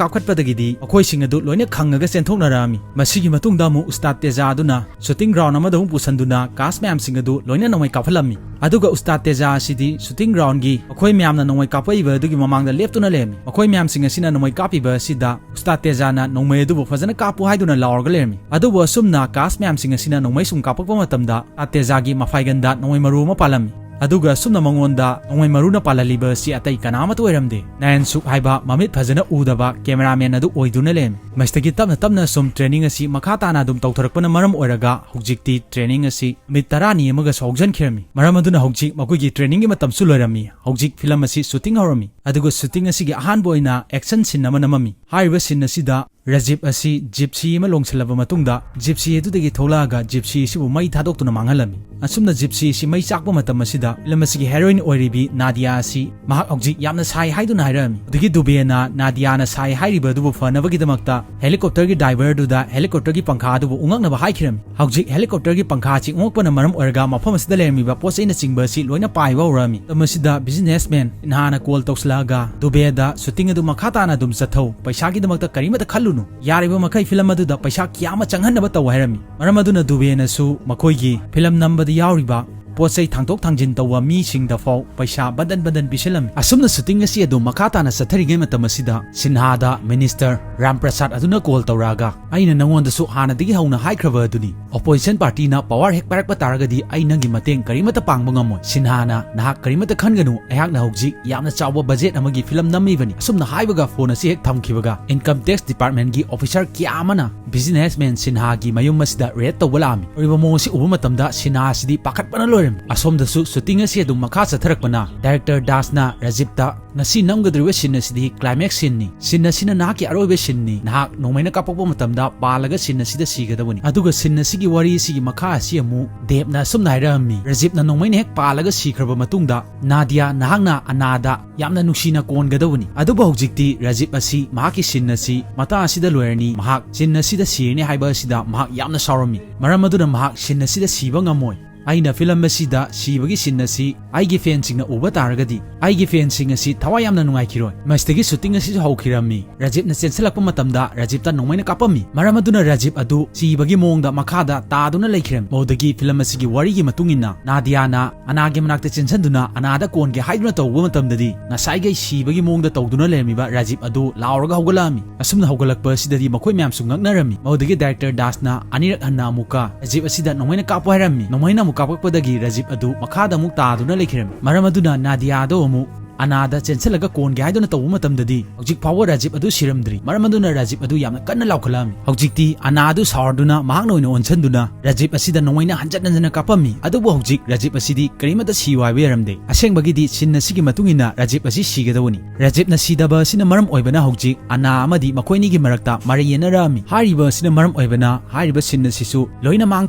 ꯀꯥꯞꯈꯠꯄꯗꯒꯤꯗꯤ ꯃꯈꯣꯏꯁꯤꯡ ꯑꯗꯨ ꯂꯣꯏꯅ ꯈꯪꯉꯒ ꯆꯦꯟꯊꯣꯛꯅꯔꯛꯑꯝꯃꯤ꯫ ꯃꯁꯤꯒꯤ ꯃꯇꯨꯡꯗ ꯑꯃꯨꯛ ꯎꯁꯇꯥꯗ ꯇꯦꯖꯥ ꯑꯗꯨꯅ ꯁꯨꯇꯤꯡ ꯒ꯭ꯔꯥꯎꯟ ꯑꯃꯗ ꯑꯃꯨꯛ ꯄꯨꯁꯟꯗꯨꯅ ꯀꯥꯁ ꯃꯌꯥꯝꯁꯤꯡ ꯑꯗꯨ ꯂꯣꯏꯅ ꯅꯣꯡꯃꯩ ꯀꯥꯞꯍꯜꯂꯝꯃꯤ꯫ ꯑꯗꯨꯒ ꯎꯁꯇꯥꯗ ꯇꯦꯖꯥ ꯑꯁꯤꯗꯤ ꯁꯨꯇꯤꯡ ꯒ꯭ꯔꯥꯎꯟꯒꯤ ꯃꯈꯣꯏ ꯃꯌꯥꯝꯅ ꯅꯣꯡꯃꯩ ꯀꯥꯞꯄꯛꯏꯕ ꯑꯗꯨꯒꯤ ꯃꯃꯥꯡꯗ ꯂꯦꯞꯇꯨꯅ ꯂꯩꯔꯝꯃꯤ꯫ ꯃꯈꯣꯏ ꯃꯌꯥꯝꯁꯤꯡ ꯑꯁꯤꯅ ꯅꯣꯡꯃꯩ ꯀꯥꯞꯄꯤꯕ ꯑꯁꯤꯗ ꯎꯁꯇꯥꯗ ꯇꯦꯖꯥꯅ ꯅꯣꯡꯃꯩ ꯑꯗꯨꯕꯨ ꯐꯖꯅ ꯀꯥꯞꯄꯨ ꯍꯥꯏꯗꯨꯅ ꯂꯥꯎꯔꯒ ꯂꯩꯔꯝꯃꯤ꯫ ꯑꯗꯨꯕꯨ ꯑꯁꯨꯝꯅ ꯀꯥꯁ ꯃꯌꯥꯝꯁꯤꯡ ꯑꯁꯤꯅ ꯅꯣꯡꯃꯩ ꯁꯨꯝ ꯀꯥꯞꯄꯛꯄ ꯃꯇꯝꯗ ꯎꯁꯇꯥꯗ ꯇꯦꯖꯥꯒꯤ ꯃꯐꯥꯏꯒꯟꯗ ꯅꯣꯡꯃꯩ ꯃꯔꯨ ꯑꯃ ꯄꯥꯜꯂꯝꯃꯤ꯫ ꯑꯗꯨꯒ ꯑꯁꯨꯝꯅ ꯃꯉꯣꯟꯗ ꯅꯣꯡꯃꯩ ꯃꯔꯨꯅ ꯄꯥꯜꯍꯜꯂꯤꯕ ꯑꯁꯤ ꯑꯇꯩ ꯀꯅꯥ ꯑꯃꯠꯇ ꯑꯣꯏꯔꯝꯗꯦ, ꯅꯥꯌꯟ ꯁꯨꯛ ꯍꯥꯏꯕ ꯃꯃꯤꯠ ꯐꯖꯅ ꯎꯗꯕ ꯀꯦꯃꯦꯔꯥꯃꯦꯟ ꯑꯗꯨ ꯑꯣꯏꯗꯨꯅ ꯂꯩꯔꯝꯃꯤ꯫ ꯃꯁꯤꯗꯒꯤ ꯇꯞꯅ ꯇꯞꯅ ꯁꯨꯝ ꯇ꯭ꯔꯦꯅꯤꯡ ꯑꯁꯤ ꯃꯈꯥ ꯇꯥꯅ ꯑꯗꯨꯝ ꯇꯧꯊꯔꯛꯄꯅ ꯃꯔꯝ ꯑꯣꯏꯔꯒ ꯍꯧꯖꯤꯛꯇꯤ ꯇ꯭ꯔꯦꯅꯤꯡ ꯑꯁꯤ ꯅꯨꯃꯤꯠ ꯇꯔꯥꯅꯤ ꯑꯃꯒꯁꯨ ꯍꯧꯖꯤꯟꯈꯤꯔꯝꯃꯤ꯫ ꯃꯔꯝ ꯑꯗꯨꯅ ꯍꯧꯖꯤꯛ ꯃꯈꯣꯏꯒꯤ ꯇ꯭ꯔꯦꯅꯤꯡꯒꯤ ꯃꯇꯝꯁꯨ ꯂꯣꯏꯔꯝꯃꯤ꯫ ꯍꯧꯖꯤꯛ ꯐꯤꯂꯝ ꯑꯁꯤ ꯁꯨꯇꯤꯡ ꯍꯧꯔꯝꯃꯤ꯫ ꯑꯗꯨꯒ ꯁꯨꯇꯤꯡ ꯑꯁꯤꯒꯤ ꯑꯍꯥꯟꯕ ꯑꯣꯏꯅ ꯑꯦꯛꯁꯟ ꯁꯤꯟ ꯑꯃ ꯅꯝꯃꯝꯃꯤ꯫ ꯍꯥꯏꯔꯤꯕ ꯁꯤꯟ ꯑꯁꯤꯗ ꯔꯖꯤꯞ ꯑꯁꯤ ꯖꯤꯞꯁꯤ ꯑꯃ ꯂꯣꯡꯁꯤꯜꯂꯕ ꯃꯇꯨꯡꯗ ꯖꯤꯞꯁꯤ ꯑꯗꯨꯗꯒꯤ ꯊꯣꯛꯂꯛꯑꯒ ꯖꯤꯞꯁꯤ ꯑꯁꯤꯕꯨ ꯃꯩ ꯊꯥꯗꯣꯛꯇꯨꯅ ꯃꯥꯡꯍꯜꯂꯝꯃꯤ꯫ ꯑꯁꯨꯝꯅ ꯖꯤꯞꯁꯤ ꯑꯁꯤ ꯃꯩ ꯆꯥꯛꯄ ꯃꯇꯝ ꯑꯁꯤꯗ ꯐꯤꯂꯝ ꯑꯁꯤꯒꯤ ꯍꯦꯔꯣꯏꯟ ꯑꯣꯏꯔꯤꯕꯤ ꯅꯥꯗꯤꯌꯥ ꯑꯁꯤ ꯃꯍꯥꯛ ꯍꯧꯖꯤꯛ ꯌꯥꯝꯅ ꯁꯥꯏ ꯍꯥꯏꯗꯨꯅ ꯍꯥꯏꯔꯛꯑꯝꯃꯤ꯫ ꯑꯗꯨꯗꯒꯤ ꯗꯨꯕꯦꯅ ꯅꯥꯗꯤꯌꯥꯅ ꯁꯥꯏ ꯍꯥꯏꯔꯤꯕ ꯑꯗꯨꯕꯨ ꯐꯅꯕꯒꯤꯗꯃꯛꯇ ꯍꯦꯂꯤꯀꯣꯞꯇꯔꯒꯤ ꯗ꯭ꯔꯥꯏꯚꯔꯗꯨꯗ ꯍꯦꯂꯤꯀꯣꯞꯇꯔꯒꯤ ꯄꯪꯈꯥ ꯑꯗꯨꯕꯨ ꯎꯪꯉꯛꯅꯕ ꯍꯥꯏꯈꯤꯔꯝꯃꯤ꯫ ꯍꯧꯖꯤꯛ ꯍꯦꯂꯤꯀꯣꯞꯇꯔꯒꯤ ꯄꯪꯈꯥ ꯑꯁꯤ ꯎꯪꯉꯛꯄꯅ ꯃꯔꯝ ꯑꯣꯏꯔꯒ ꯃꯐꯝ ꯑꯁꯤꯗ ꯂꯩꯔꯝꯃꯤꯕ ꯄꯣꯠ ꯆꯩꯅꯆꯤꯡꯕ ꯑꯁꯤ ꯂꯣꯏꯅ ꯄꯥꯏꯕ ꯍꯧꯔꯛꯑꯝꯃꯤ꯫ ꯃꯇꯝ ꯑꯁꯤꯗ ꯕꯤꯖꯤꯅꯦꯁꯃꯦꯟ ꯏꯟꯍꯥꯅ ꯀꯣꯜ ꯇꯧꯁꯤꯜꯂꯛꯑꯒ ꯗꯨꯕꯦꯗ ꯁꯨꯇꯤꯡ ꯑꯗꯨ ꯃꯈꯥ ꯇꯥꯅ ꯑꯗꯨꯝ ꯆꯠꯊꯧ, ꯄꯩꯁꯥꯒꯤꯗꯃꯛꯇ ꯀꯔꯤꯃꯠꯇ ꯈꯜꯂꯨ ꯌꯥꯔꯤꯕ ꯃꯈꯩ ꯐꯤꯂꯝ ꯑꯗꯨꯗ ꯄꯩꯁꯥ ꯀꯌꯥ ꯑꯃ ꯆꯪꯍꯟꯅꯕ ꯇꯧ ꯍꯥꯏꯔꯝꯃꯤ꯫ ꯃꯔꯝ ꯑꯗꯨꯅ ꯗꯨꯕꯦꯅꯁꯨ ꯃꯈꯣꯏꯒꯤ ꯐꯤꯂꯝ ꯅꯝꯕꯗ ꯌꯥꯎꯔꯤꯕ ꯄꯣꯠ ꯆꯩ ꯊꯥꯡꯗꯣꯛ ꯊꯥꯡꯖꯤꯟ ꯇꯧꯕ ꯃꯤꯁꯤꯡꯗ ꯐꯥꯎ ꯄꯩꯁꯥ ꯕꯟꯗꯟ ꯕꯟꯗꯟ ꯄꯤꯁꯤꯜꯂꯝꯃꯤ꯫ ꯑꯁꯨꯝꯅ ꯁꯨꯇꯤꯡ ꯑꯁꯤ ꯑꯗꯨꯝ ꯃꯈꯥ ꯇꯥꯅ ꯆꯠꯊꯔꯤꯉꯩ ꯃꯇꯝ ꯑꯁꯤꯗ ꯁꯤꯟꯍꯥꯗ ꯃꯤꯅꯤꯁꯇꯔ ꯔꯥꯝ ꯄ꯭ꯔꯁꯥꯗ ꯑꯗꯨꯅ ꯀꯣꯜ ꯇꯧꯔꯛꯑꯒ, "ꯑꯩꯅ ꯅꯉꯣꯟꯗꯁꯨ ꯍꯥꯟꯅꯗꯒꯤ ꯍꯧꯅ ꯍꯥꯏꯈ꯭ꯔꯕ ꯑꯗꯨꯅꯤ, ꯑꯣꯄꯣꯖꯤꯁꯟ ꯄꯥꯔꯇꯤꯅ ꯄꯋꯥꯔ ꯍꯦꯛ ꯄꯥꯏꯔꯛꯄ ꯇꯥꯔꯒꯗꯤ ꯑꯩ ꯅꯪꯒꯤ ꯃꯇꯦꯡ ꯀꯔꯤꯃꯠꯇ ꯄꯥꯡꯕ ꯉꯝꯃꯣꯏ꯫ ꯁꯤꯟꯍꯥꯅ, ꯅꯍꯥꯛ ꯀꯔꯤꯃꯠꯇ ꯈꯟꯒꯅꯨ, ꯑꯩꯍꯥꯛꯅ ꯍꯧꯖꯤꯛ ꯌꯥꯝꯅ ꯆꯥꯎꯕ ꯕꯖꯦꯠ ꯑꯃꯒꯤ ꯐꯤꯂꯝ ꯅꯝꯃꯤꯕꯅꯤ"꯫ ꯑꯁꯨꯝꯅ ꯍꯥꯏꯕꯒ ꯐꯣꯟ ꯑꯁꯤ ꯍꯦꯛ ꯊꯝꯈꯤꯕꯒ, ꯏꯟꯀꯝ ꯇꯦꯛꯁ ꯗꯤꯄꯥꯔꯠꯃꯦꯟꯒꯤ ꯑꯣꯐꯤꯁꯥꯔ ꯀꯌꯥ ꯑꯃꯅ ꯕꯤꯖꯤꯅꯦꯁꯃꯦꯟ ꯁꯤꯟꯍꯥꯒꯤ ꯃꯌꯨꯝ ꯑꯁꯤꯗ ꯔꯦꯗ ꯇꯧꯕ ꯂꯥꯛꯑꯝꯃꯤ꯫ ꯇꯧꯔꯤꯕ ꯃꯑꯣꯡ ꯑꯁꯤ ꯎꯕ ꯃꯇꯝꯗ ꯁꯤꯟꯍꯥ ꯑꯁꯤꯗꯤ ꯄꯥꯈꯠꯄꯅ ꯂꯣꯏꯔꯝꯃꯤ꯫ ꯑꯁꯣꯝꯗꯁꯨ ꯁꯨꯇꯤꯡ ꯑꯁꯤ ꯑꯗꯨꯝ ꯃꯈꯥ ꯆꯠꯊꯔꯛꯄꯅ, ꯗꯥꯏꯔꯦꯛꯇꯔ ꯗꯥꯁꯅ ꯔꯥꯖꯤꯞꯇ, "ꯉꯁꯤ ꯅꯝꯒꯗꯧꯔꯤꯕ ꯁꯤꯟ ꯑꯁꯤꯗꯤ ꯀ꯭ꯂꯥꯏꯃꯦꯛꯁ ꯁꯤꯟꯅꯤ꯫ ꯁꯤꯟ ꯑꯁꯤꯅ ꯅꯍꯥꯛꯀꯤ ꯑꯔꯣꯏꯕ ꯁꯤꯟꯅꯤ꯫ ꯅꯍꯥꯛ ꯅꯣꯡꯃꯩꯅ ꯀꯥꯞꯄꯛꯄ ꯃꯇꯝꯗ ꯄꯥꯜꯂꯒ ꯁꯤꯟ ꯑꯁꯤꯗ ꯁꯤꯒꯗꯕꯅꯤ꯫ ꯑꯗꯨꯒ ꯁꯤꯟ ꯑꯁꯤꯒꯤ ꯋꯥꯔꯤ ꯑꯁꯤꯒꯤ ꯃꯈꯥ ꯑꯁꯤ ꯑꯃꯨꯛ ꯗꯦꯕꯅ ꯑꯁꯨꯝꯅ ꯍꯥꯏꯔꯛꯑꯝꯃꯤ, ꯔꯥꯖꯤꯞꯅ ꯅꯣꯡꯃꯩꯅ ꯍꯦꯛ ꯄꯥꯜꯂꯒ ꯁꯤꯈ꯭ꯔꯕ ꯃꯇꯨꯡꯗ, ꯅꯥꯗꯤꯌꯥ, ꯅꯍꯥꯛꯅ ꯑꯅꯥꯗ ꯌꯥꯝꯅ ꯅꯨꯡꯁꯤꯅ ꯀꯣꯟꯒꯗꯧꯕꯅꯤ"꯫ ꯑꯗꯨꯕꯨ ꯍꯧꯖꯤꯛꯇꯤ ꯔꯥꯖꯤꯞ ꯑꯁꯤ ꯃꯍꯥꯛꯀꯤ ꯁꯤꯟ ꯑꯁꯤ ꯃꯇꯥꯡ ꯑꯁꯤꯗ ꯂꯣꯏꯔꯅꯤ, ꯃꯍꯥꯛ ꯁꯤꯟ ꯑꯁꯤꯗ ꯁꯤꯔꯅꯤ ꯍꯥꯏꯕ ꯑꯁꯤꯗ ꯃꯍꯥꯛ ꯌꯥꯝꯅ ꯁꯥꯎꯔꯝꯃꯤ꯫ ꯃꯔꯝ ꯑꯗꯨꯅ ꯃꯍꯥꯛ ꯁꯤꯟ ꯑꯁꯤꯗ ꯁꯤꯕ ꯉꯝꯃꯣꯏ꯫ "ꯑꯩꯅ ꯐꯤꯂꯝ ꯑꯁꯤꯗ ꯁꯤꯕꯒꯤ ꯁꯤꯟ ꯑꯁꯤ ꯑꯩꯒꯤ ꯐꯦꯟꯁꯤꯡꯅ ꯎꯕ ꯇꯥꯔꯒꯗꯤ, ꯑꯩꯒꯤ ꯐꯦꯟꯁꯤꯡ ꯑꯁꯤ ꯊꯋꯥꯏ ꯌꯥꯝꯅ ꯅꯨꯡꯉꯥꯏꯈꯤꯔꯣꯏ"꯫ ꯃꯁꯤꯗꯒꯤ ꯁꯨꯇꯤꯡ ꯑꯁꯤꯁꯨ ꯍꯧꯈꯤꯔꯝꯃꯤ꯫ ꯔꯥꯖꯤꯞꯅ ꯆꯦꯟꯁꯤꯜꯂꯛꯄ ꯃꯇꯝꯗ ꯔꯥꯖꯤꯞꯇ ꯅꯣꯡꯃꯩꯅ ꯀꯥꯞꯄꯝꯃꯤ꯫ ꯃꯔꯝ ꯑꯗꯨꯅ ꯔꯥꯖꯤꯞ ꯑꯗꯨ ꯁꯤꯕꯒꯤ ꯃꯑꯣꯡꯗ ꯃꯈꯥꯗ ꯇꯥꯗꯨꯅ ꯂꯩꯈꯤꯔꯝꯃꯤ꯫ ꯃꯗꯨꯗꯒꯤ ꯐꯤꯂꯝ ꯑꯁꯤꯒꯤ ꯋꯥꯔꯤꯒꯤ ꯃꯇꯨꯡ ꯏꯟꯅ ꯅꯥꯗꯤꯌꯥꯅ ꯑꯅꯥꯒꯤ ꯃꯅꯥꯛꯇ ꯆꯦꯟꯁꯤꯟꯗꯨꯅ ꯑꯅꯥꯗ ꯀꯣꯟꯒꯦ ꯍꯥꯏꯗꯨꯅ ꯇꯧꯕ ꯃꯇꯝꯗꯗꯤ, ꯉꯁꯥꯏꯒꯩ ꯁꯤꯕꯒꯤ ꯃꯑꯣꯡꯗ ꯇꯧꯗꯨꯅ ꯂꯩꯔꯝꯃꯤꯕ ꯔꯥꯖꯤꯞ ꯑꯗꯨ ꯂꯥꯎꯔꯒ ꯍꯧꯒꯠꯂꯛꯑꯝꯃꯤ꯫ ꯑꯁꯨꯝꯅ ꯍꯧꯒꯠꯂꯛꯄ ꯑꯁꯤꯗꯗꯤ ꯃꯈꯣꯏ ꯃꯌꯥꯝꯁꯨ ꯉꯛꯅꯔꯝꯃꯤ꯫ ꯃꯗꯨꯗꯒꯤ ꯗꯥꯏꯔꯦꯛꯇꯔ ꯗꯥꯁꯅ ꯑꯅꯤꯔꯛ ꯍꯟꯅ ꯑꯃꯨꯛꯀ ꯔꯥꯖꯤꯞ ꯑꯁꯤꯗ ꯅꯣꯡꯃꯩꯅ ꯀꯥꯞꯄꯨ ꯍꯥꯏꯔꯝꯃꯤ꯫ ꯅꯣꯡꯃꯩꯅ ꯑꯃꯨꯛ ꯀꯥꯞꯄꯛꯄꯗꯒꯤ ꯔꯥꯖꯤꯞ ꯑꯗꯨ ꯃꯈꯥꯗ ꯑꯃꯨꯛ ꯇꯥꯗꯨꯅ ꯂꯩꯈꯤꯔꯝꯃꯤ꯫ ꯃꯔꯝ ꯑꯗꯨꯅ ꯅꯥꯗꯤꯌꯥꯗꯣ ꯑꯃꯨꯛ ꯑꯅꯥꯗ ꯆꯦꯟꯁꯤꯜꯂꯒ ꯀꯣꯟꯒꯦ ꯍꯥꯏꯗꯨꯅ ꯇꯧꯕ ꯃꯇꯝꯗꯗꯤ, ꯍꯧꯖꯤꯛ ꯐꯥꯎꯕ ꯔꯥꯖꯤꯞ ꯑꯗꯨ ꯁꯤꯔꯝꯗ꯭ꯔꯤ꯫ ꯃꯔꯝ ꯑꯗꯨꯅ ꯔꯥꯖꯤꯞ ꯑꯗꯨ ꯌꯥꯝꯅ ꯀꯟꯅ ꯂꯥꯎꯈꯠꯂꯛꯑꯝꯃꯤ꯫ ꯍꯧꯖꯤꯛꯇꯤ ꯑꯅꯥ ꯑꯗꯨ ꯁꯥꯎꯔꯗꯨꯅ ꯃꯍꯥꯛꯅ ꯑꯣꯏꯅ ꯑꯣꯟꯁꯤꯟꯗꯨꯅ ꯔꯥꯖꯤꯞ ꯑꯁꯤꯗ ꯅꯣꯡꯃꯩꯅ ꯍꯟꯖꯟ ꯍꯟꯖꯟꯅ ꯀꯥꯞꯄꯝꯃꯤ꯫ ꯑꯗꯨꯕꯨ ꯍꯧꯖꯤꯛ ꯔꯥꯖꯤꯞ ꯑꯁꯤꯗꯤ ꯀꯔꯤꯃꯠꯇ ꯁꯤꯌꯨ ꯍꯥꯏꯕ ꯌꯥꯔꯝꯗꯦ꯫ ꯑꯁꯦꯡꯕꯒꯤꯗꯤ ꯁꯤꯟ ꯑꯁꯤꯒꯤ ꯃꯇꯨꯡ ꯏꯟꯅ ꯔꯥꯖꯤꯞ ꯑꯁꯤ ꯁꯤꯒꯗꯧꯕꯅꯤ꯫ ꯔꯥꯖꯤꯞꯅ ꯁꯤꯗꯕ ꯑꯁꯤꯅ ꯃꯔꯝ ꯑꯣꯏꯕꯅ ꯍꯧꯖꯤꯛ ꯑꯅꯥ ꯑꯃꯗꯤ ꯃꯈꯣꯏꯅꯤꯒꯤ ꯃꯔꯛꯇ ꯃꯔꯩ ꯌꯦꯠꯅꯔꯛꯑꯝꯃꯤ꯫ ꯍꯥꯏꯔꯤꯕ ꯑꯁꯤꯅ ꯃꯔꯝ ꯑꯣꯏꯕꯅ ꯍꯥꯏꯔꯤꯕ ꯁꯤꯟ ꯑꯁꯤꯁꯨ ꯂꯣꯏꯅ ꯃꯥꯡ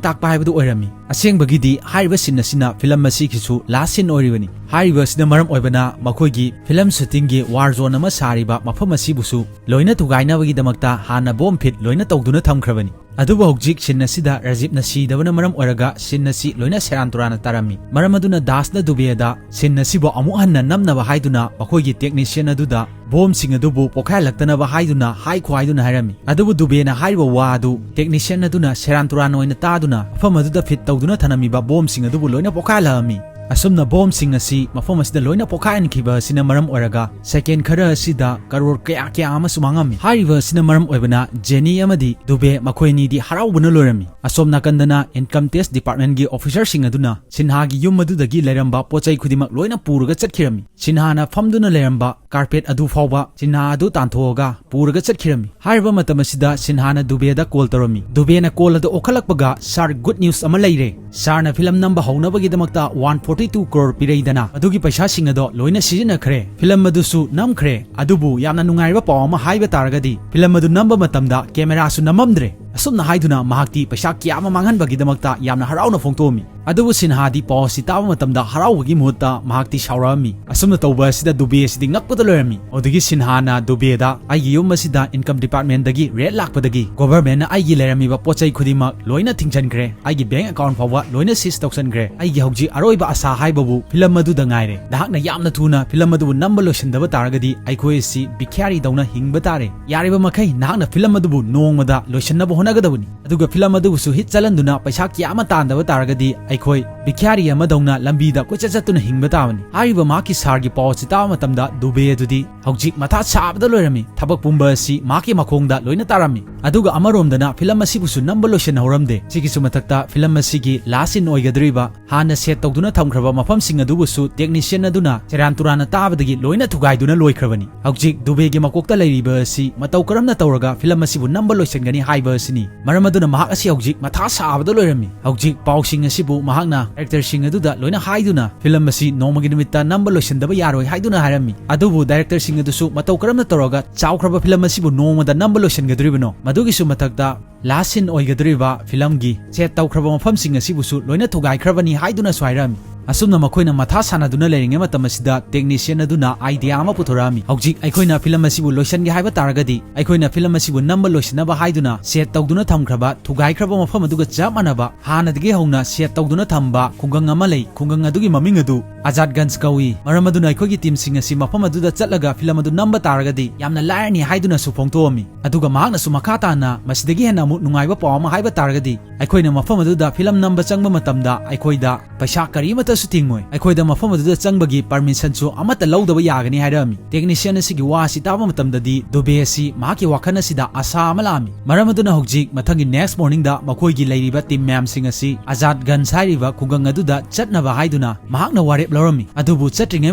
ꯇꯥꯛꯄ ꯍꯥꯏꯕꯗꯨ ꯑꯣꯏꯔꯝꯃꯤ꯫ ꯑꯁꯦꯡꯕꯒꯤꯗꯤ ꯍꯥꯏꯔꯤꯕ ꯁꯤꯟ ꯑꯁꯤꯅ ꯐꯤꯂꯝ ꯑꯁꯤꯒꯤꯁꯨ ꯂꯥꯁ ꯁꯤꯟ ꯑꯣꯏꯔꯤꯕꯅꯤ꯫ ꯍꯥꯏꯔꯤꯕ ꯑꯁꯤꯅ ꯃꯔꯝ ꯑꯣꯏꯕꯅ ꯃꯈꯣꯏꯒꯤ ꯐꯤꯂꯝ ꯁꯨꯇꯤꯡꯒꯤ ꯋꯥꯔ ꯖꯣꯟ ꯑꯃ ꯁꯥꯔꯤꯕ ꯃꯐꯝ ꯑꯁꯤꯕꯨꯁꯨ ꯂꯣꯏꯅ ꯊꯨꯒꯥꯏꯅꯕꯒꯤꯗꯃꯛꯇ ꯍꯥꯟꯅ ꯕꯣꯝ ꯐꯤꯠ ꯂꯣꯏꯅ ꯇꯧꯗꯨꯅ ꯊꯝꯈ꯭ꯔꯕꯅꯤ꯫ ꯑꯗꯨꯕꯨ ꯍꯧꯖꯤꯛ ꯁꯤꯟ ꯑꯁꯤꯗ ꯔꯥꯖꯤꯞꯅ ꯁꯤꯗꯕꯅ ꯃꯔꯝ ꯑꯣꯏꯔꯒ ꯁꯤꯟ ꯑꯁꯤ ꯂꯣꯏꯅ ꯁꯦꯔꯥꯟ ꯇꯨꯔꯥꯟꯅ ꯇꯥꯔꯝꯃꯤ꯫ ꯃꯔꯝ ꯑꯗꯨꯅ ꯗꯥꯁꯅ ꯗꯨꯕꯦꯗ ꯁꯤꯟ ꯑꯁꯤꯕꯨ ꯑꯃꯨꯛ ꯍꯟꯅ ꯅꯝꯅꯕ ꯍꯥꯏꯗꯨꯅ ꯃꯈꯣꯏꯒꯤ technician ꯑꯗꯨꯗ ꯕꯣꯝꯁꯤꯡ ꯑꯗꯨꯕꯨ ꯄꯣꯈꯥꯏꯍꯜꯂꯛꯇꯅꯕ ꯍꯥꯏꯗꯨꯅ ꯍꯥꯏꯈꯣ ꯍꯥꯏꯗꯨꯅ ꯍꯥꯏꯔꯝꯃꯤ꯫ ꯑꯗꯨꯕꯨ ꯗꯨꯕꯦꯅ ꯍꯥꯏꯔꯤꯕ ꯋꯥ ꯑꯗꯨ technician ꯑꯗꯨꯅ ꯁꯦꯔꯥꯟ ꯇꯨꯔꯥꯟ ꯑꯣꯏꯅ ꯇꯥꯗꯨꯅ ꯃꯐꯝ ꯑꯗꯨꯗ fit ꯇꯧꯗꯨꯅ ꯊꯅꯝꯃꯤꯕ ꯕꯣꯝꯁꯤꯡ ꯑꯗꯨꯕꯨ ꯂꯣꯏꯅ ꯄꯣꯈꯥꯏꯍꯜꯂꯛꯑꯝꯃꯤ꯫ ꯑꯁꯨꯝꯅ ꯕꯣꯝꯁꯤꯡ ꯑꯁꯤ ꯃꯐꯝ ꯑꯁꯤꯗ ꯂꯣꯏꯅ ꯄꯣꯈꯥꯏꯍꯟꯈꯤꯕ ꯑꯁꯤꯅ ꯃꯔꯝ ꯑꯣꯏꯔꯒ second ꯈꯔ ꯑꯁꯤꯗ ꯀꯔꯣꯔ ꯀꯌꯥ ꯀꯌꯥ ꯑꯃꯁꯨ ꯃꯥꯡꯉꯝꯃꯤ꯫ ꯍꯥꯏꯔꯤꯕ ꯑꯁꯤꯅ ꯃꯔꯝ ꯑꯣꯏꯕꯅ ꯖꯦꯅꯤ ꯑꯃꯗꯤ ꯗꯨꯕꯦ ꯃꯈꯣꯏ ꯑꯅꯤꯗꯤ ꯍꯔꯥꯎꯕꯅ ꯂꯣꯏꯔꯝꯃꯤ꯫ ꯑꯁꯣꯝ ꯅꯥꯀꯟꯗꯅ income tax department ꯀꯤ officer ꯁꯤꯡ ꯑꯗꯨꯅ ꯁꯤꯟꯍꯥꯒꯤ ꯌꯨꯝ ꯑꯗꯨꯗꯒꯤ ꯂꯩꯔꯝꯕ ꯄꯣꯠ ꯆꯩ ꯈꯨꯗꯤꯡꯃꯛ ꯂꯣꯏꯅ ꯄꯨꯔꯒ ꯆꯠꯈꯤꯔꯝꯃꯤ꯫ ꯁꯤꯟꯍꯥꯅ ꯐꯝꯗꯨꯅ ꯂꯩꯔꯝꯕ carpet ꯑꯗꯨ ꯐꯥꯎꯕ ꯁꯤꯟꯍꯥ ꯑꯗꯨ ꯇꯥꯟꯊꯣꯛꯑꯒ ꯄꯨꯔꯒ ꯆꯠꯈꯤꯔꯝꯃꯤ꯫ ꯍꯥꯏꯔꯤꯕ ꯃꯇꯝ ꯑꯁꯤꯗ ꯁꯤꯟꯍꯥꯅ ꯗꯨꯕꯦꯗ call ꯇꯧꯔꯝꯃꯤ꯫ ꯗꯨꯕꯦꯅ call ꯑꯗꯨ ꯑꯣꯛꯈꯠꯂꯛꯄꯒ, "Sir, good news ꯑꯃ ꯂꯩꯔꯦ꯫ Sir ꯅ film ꯅꯝꯕ ꯍꯧꯅꯕꯒꯤꯗꯃꯛꯇ one forty two crore ꯄꯤꯔꯛꯏꯗꯅ, ꯑꯗꯨꯒꯤ ꯄꯩꯁꯥꯁꯤꯡ ꯑꯗꯣ ꯂꯣꯏꯅ ꯁꯤꯖꯤꯟꯅꯈ꯭ꯔꯦ꯫ Film ꯑꯗꯨꯁꯨ ꯅꯝꯈ꯭ꯔꯦ꯫ ꯑꯗꯨꯕꯨ ꯌꯥꯝꯅ ꯅꯨꯡꯉꯥꯏꯔꯕ ꯄꯥꯎ ꯑꯃ ꯍꯥꯏꯕ ꯇꯥꯔꯒꯗꯤ, film ꯑꯗꯨ ꯅꯝꯕ ꯃꯇꯝꯗ camera ꯁꯨ ꯅꯝꯃꯝꯗ꯭ꯔꯦ"꯫ ꯑꯁꯨꯝꯅ ꯍꯥꯏꯗꯨꯅ ꯃꯍꯥꯛꯇꯤ ꯄꯩꯁꯥ ꯀꯌꯥ ꯑꯃ ꯃꯥꯡꯍꯟꯕꯒꯤꯗꯃꯛꯇ ꯌꯥꯝꯅ ꯍꯔꯥꯎꯅ ꯐꯣꯡꯗꯣꯛꯑꯝꯃꯤ꯫ ꯑꯗꯨꯕꯨ ꯁꯤꯟꯍꯥꯗꯤ ꯄꯥꯎ ꯑꯁꯤ ꯇꯥꯕ ꯃꯇꯝꯗ ꯍꯔꯥꯎꯕꯒꯤ ꯃꯍꯨꯠꯇ ꯃꯍꯥꯛꯇꯤ ꯁꯥꯎꯔꯛꯑꯝꯃꯤ꯫ ꯑꯁꯨꯝꯅ ꯇꯧꯕ ꯑꯁꯤꯗ ꯗꯨꯕꯦ ꯑꯁꯤꯗꯤ ꯉꯛꯄꯗ ꯂꯣꯏꯔꯝꯃꯤ꯫ ꯑꯗꯨꯗꯒꯤ ꯁꯤꯟꯍꯥꯅ ꯗꯨꯕꯦꯗ, "ꯑꯩꯒꯤ ꯌꯨꯝ ꯑꯁꯤꯗ income department ꯗꯒꯤ raid ꯂꯥꯛꯄꯗꯒꯤ government ꯅ ꯑꯩꯒꯤ ꯂꯩꯔꯝꯃꯤꯕ ꯄꯣꯠ ꯆꯩ ꯈꯨꯗꯤꯡꯃꯛ ꯂꯣꯏꯅ ꯊꯤꯡꯖꯤꯟꯈ꯭ꯔꯦ꯫ ꯑꯩꯒꯤ bank account ꯐꯥꯎꯕ ꯂꯣꯏꯅ seize ꯇꯧꯁꯟꯈ꯭ꯔꯦ꯫ ꯑꯩꯒꯤ ꯍꯧꯖꯤꯛ ꯑꯔꯣꯏꯕ ꯑꯁꯥ ꯍꯥꯏꯕꯕꯨ film ꯑꯗꯨꯗ ꯉꯥꯏꯔꯦ꯫ ꯅꯍꯥꯛꯅ ꯌꯥꯝꯅ ꯊꯨꯅ film ꯑꯗꯨꯕꯨ ꯅꯝꯕ ꯂꯣꯏꯁꯤꯟꯗꯕ ꯇꯥꯔꯒꯗꯤ ꯑꯩꯈꯣꯏ ꯑꯁꯤ ꯚꯤꯈ꯭ꯌꯥꯔꯤꯗꯧꯅ ꯍꯤꯡꯕ ꯇꯥꯔꯦ꯫ ꯌꯥꯔꯤꯕ ꯃꯈꯩ ꯅꯍꯥꯛꯅ film ꯑꯗꯨꯕꯨ ꯅꯣꯡꯃꯗ ꯂꯣꯏꯁꯤꯟꯅꯕ ꯍꯣꯠꯅꯒꯗꯕꯅꯤ꯫ ꯑꯗꯨꯒ film ꯑꯗꯨꯕꯨꯁꯨ hit ꯆꯠꯍꯟꯗꯨꯅ ꯄꯩꯁꯥ ꯀꯌꯥ ꯑꯃ ꯇꯥꯟꯗꯕ ꯇꯥꯔꯒꯗꯤ ꯑꯩꯈꯣꯏ ꯚꯤꯈ꯭ꯌꯥꯔꯤ ꯑꯃꯗꯧꯅ ꯂꯝꯕꯤꯗ ꯀꯣꯏꯆꯠ ꯆꯠꯇꯨꯅ ꯍꯤꯡꯕ ꯇꯥꯕꯅꯤ"꯫ ꯍꯥꯏꯔꯤꯕ ꯃꯍꯥꯛꯀꯤ sir ꯒꯤ ꯄꯥꯎ ꯑꯁꯤ ꯇꯥꯕ ꯃꯇꯝꯗ ꯗꯨꯕꯦ ꯑꯗꯨꯗꯤ ꯍꯧꯖꯤꯛ ꯃꯊꯥ ꯁꯥꯕꯗ ꯂꯣꯏꯔꯝꯃꯤ꯫ ꯊꯕꯛ ꯄꯨꯝꯕ ꯑꯁꯤ ꯃꯍꯥꯛꯀꯤ ꯃꯈꯣꯡꯗ ꯂꯣꯏꯅ ꯇꯥꯔꯝꯃꯤ꯫ ꯑꯗꯨꯒ ꯑꯃꯔꯣꯝꯗꯅ film ꯑꯁꯤꯕꯨꯁꯨ ꯅꯝꯕ ꯂꯣꯏꯁꯤꯟꯍꯧꯔꯝꯗꯦ꯫ ꯁꯤꯒꯤꯁꯨ ꯃꯊꯛꯇ film ꯑꯁꯤꯒꯤ last scene ꯑꯣꯏꯒꯗꯧꯔꯤꯕ ꯍꯥꯟꯅ set ꯇꯧꯗꯨꯅ ꯊꯝꯈ꯭ꯔꯕ ꯃꯐꯝꯁꯤꯡ ꯑꯗꯨꯕꯨꯁꯨ technician ꯑꯗꯨꯅ ꯁꯦꯔꯥꯟ ꯇꯨꯔꯥꯟꯅ ꯇꯥꯕꯗꯒꯤ ꯂꯣꯏꯅ ꯊꯨꯒꯥꯏꯗꯨꯅ ꯂꯣꯏꯈ꯭ꯔꯕꯅꯤ꯫ ꯍꯧꯖꯤꯛ ꯗꯨꯕꯦꯒꯤ ꯃꯀꯣꯛꯇ ꯂꯩꯔꯤꯕ ꯑꯁꯤ ꯃꯇꯧ ꯀꯔꯝꯅ ꯇꯧꯔꯒ film ꯑꯁꯤꯕꯨ ꯅꯝꯕ ꯂꯣꯏꯁꯤꯟꯒꯅꯤ ꯍꯥꯏꯕ ꯑꯁꯤꯅꯤ꯫ ꯃꯔꯝ ꯑꯗꯨꯅ ꯃꯍꯥꯛ ꯑꯁꯤ ꯍꯧꯖꯤꯛ ꯃꯊꯥ ꯁꯥꯕꯗ ꯂꯣꯏꯔꯝꯃꯤ꯫ ꯍꯧꯖꯤꯛ ꯄꯥꯎꯁꯤꯡ ꯑꯁꯤꯕꯨ ꯃꯍꯥꯛꯅ director ꯁꯤꯡ ꯑꯗꯨꯗ ꯂꯣꯏꯅ ꯍꯥꯏꯗꯨꯅ film ꯑꯁꯤ ꯅꯣꯡꯃꯒꯤ ꯅꯨꯃꯤꯠꯇ ꯅꯝꯕ ꯂꯣꯏꯁꯤꯟꯗꯕ ꯌꯥꯔꯣꯏ ꯍꯥꯏꯗꯨꯅ ꯍꯥꯏꯔꯝꯃꯤ꯫ ꯑꯗꯨꯕꯨ director ꯁꯤꯡ ꯑꯗꯨꯁꯨ ꯃꯇꯧ ꯀꯔꯝꯅ ꯇꯧꯔꯒ ꯆꯥꯎꯈ꯭ꯔꯕ film ꯑꯁꯤꯕꯨ ꯅꯣꯡꯃꯗ ꯅꯝꯕ ꯂꯣꯏꯁꯤꯟꯒꯗꯧꯔꯤꯕꯅꯣ? ꯃꯗꯨꯒꯤꯁꯨ ꯃꯊꯛꯇ last scene ꯑꯣꯏꯒꯗꯧꯔꯤꯕ film ꯒꯤ set ꯇꯧꯈ꯭ꯔꯕ ꯃꯐꯝꯁꯤꯡ ꯑꯁꯤꯕꯨꯁꯨ ꯂꯣꯏꯅ ꯊꯨꯒꯥꯏꯈ꯭ꯔꯕꯅꯤ ꯍꯥꯏꯗꯨꯅꯁꯨ ꯍꯥꯏꯔꯝꯃꯤ꯫ ꯑꯁꯨꯝꯅ ꯃꯈꯣꯏꯅ ꯃꯊꯥ ꯁꯥꯟꯅꯗꯨꯅ ꯂꯩꯔꯤꯉꯩ ꯃꯇꯝ ꯑꯁꯤꯗ technician ꯑꯗꯨꯅ idea ꯑꯃ ꯄꯨꯊꯣꯔꯛꯑꯝꯃꯤ꯫ ꯍꯧꯖꯤꯛ ꯑꯩꯈꯣꯏꯅ film ꯑꯁꯤꯕꯨ ꯂꯣꯏꯁꯤꯟꯒꯦ ꯍꯥꯏꯕ ꯇꯥꯔꯒꯗꯤ, ꯑꯩꯈꯣꯏꯅ film ꯑꯁꯤꯕꯨ ꯅꯝꯕ ꯂꯣꯏꯁꯤꯟꯅꯕ ꯍꯥꯏꯗꯨꯅ set ꯇꯧꯗꯨꯅ ꯊꯝꯈ꯭ꯔꯕ, ꯊꯨꯒꯥꯏꯈ꯭ꯔꯕ ꯃꯐꯝ ꯑꯗꯨꯒ ꯆꯞ ꯃꯥꯟꯅꯕ, ꯍꯥꯟꯅꯗꯒꯤ ꯍꯧꯅ set ꯇꯧꯗꯨꯅ ꯊꯝꯕ ꯈꯨꯡꯒꯪ ꯑꯃ ꯂꯩ꯫ ꯈꯨꯡꯒꯪ ꯑꯗꯨꯒꯤ ꯃꯃꯤꯡ ꯑꯗꯨ ꯑꯖꯥꯠꯒꯟꯖ ꯀꯧꯏ꯫ ꯃꯔꯝ ꯑꯗꯨꯅ ꯑꯩꯈꯣꯏꯒꯤ teamꯁꯤꯡ ꯑꯁꯤ ꯃꯐꯝ ꯑꯗꯨꯗ ꯆꯠꯂꯒ film ꯑꯗꯨ ꯅꯝꯕ ꯇꯥꯔꯒꯗꯤ ꯌꯥꯝꯅ ꯂꯥꯏꯔꯅꯤ ꯍꯥꯏꯗꯨꯅꯁꯨ ꯐꯣꯡꯗꯣꯛꯑꯝꯃꯤ꯫ ꯑꯗꯨꯒ ꯃꯍꯥꯛꯅꯁꯨ ꯃꯈꯥ ꯇꯥꯅ ꯃꯁꯤꯗꯒꯤ ꯍꯦꯟꯅ ꯑꯃꯨꯛ ꯅꯨꯡꯉꯥꯏꯕ ꯄꯥꯎ ꯑꯃ ꯍꯥꯏꯕ ꯇꯥꯔꯒꯗꯤ, ꯑꯩꯈꯣꯏꯅ ꯃꯐꯝ ꯑꯗꯨꯗ film ꯅꯝꯕ ꯆꯪꯕ ꯃꯇꯝꯗ ꯑꯩꯈꯣꯏꯗ ꯄꯩꯁꯥ ꯀꯔꯤꯃꯠꯇꯁꯨ ꯇꯤꯡꯉꯣꯏ꯫ ꯑꯩꯈꯣꯏꯗ ꯃꯐꯝ ꯑꯗꯨꯗ ꯆꯪꯕꯒꯤ permissionꯁꯨ ꯑꯃꯠꯇ ꯂꯧꯗꯕ ꯌꯥꯒꯅꯤ ꯍꯥꯏꯔꯛꯑꯝꯃꯤ꯫ Technician ꯑꯁꯤꯒꯤ ꯋꯥ ꯑꯁꯤ ꯇꯥꯕ ꯃꯇꯝꯗꯗꯤ ꯗꯨꯕꯦ ꯑꯁꯤ ꯃꯍꯥꯛꯀꯤ ꯋꯥꯈꯜ ꯑꯁꯤꯗ ꯑꯁꯥ ꯑꯃ ꯂꯥꯛꯑꯝꯃꯤ꯫ ꯃꯔꯝ ꯑꯗꯨꯅ ꯍꯧꯖꯤꯛ ꯃꯊꯪꯒꯤ next morningꯗ ꯃꯈꯣꯏꯒꯤ ꯂꯩꯔꯤꯕ team ꯃꯌꯥꯝꯁꯤꯡ ꯑꯁꯤ ꯑꯖꯥꯠꯒꯟꯖ ꯍꯥꯏꯔꯤꯕ ꯈꯨꯡꯒꯪ ꯑꯗꯨꯗ ꯆꯠꯅꯕ ꯍꯥꯏꯗꯨꯅ ꯃꯍꯥꯛꯅ ꯋꯥꯔꯦꯞ ꯂꯧꯔꯝꯃꯤ꯫ ꯑꯗꯨꯕꯨ ꯆꯠꯇ꯭ꯔꯤꯉꯩ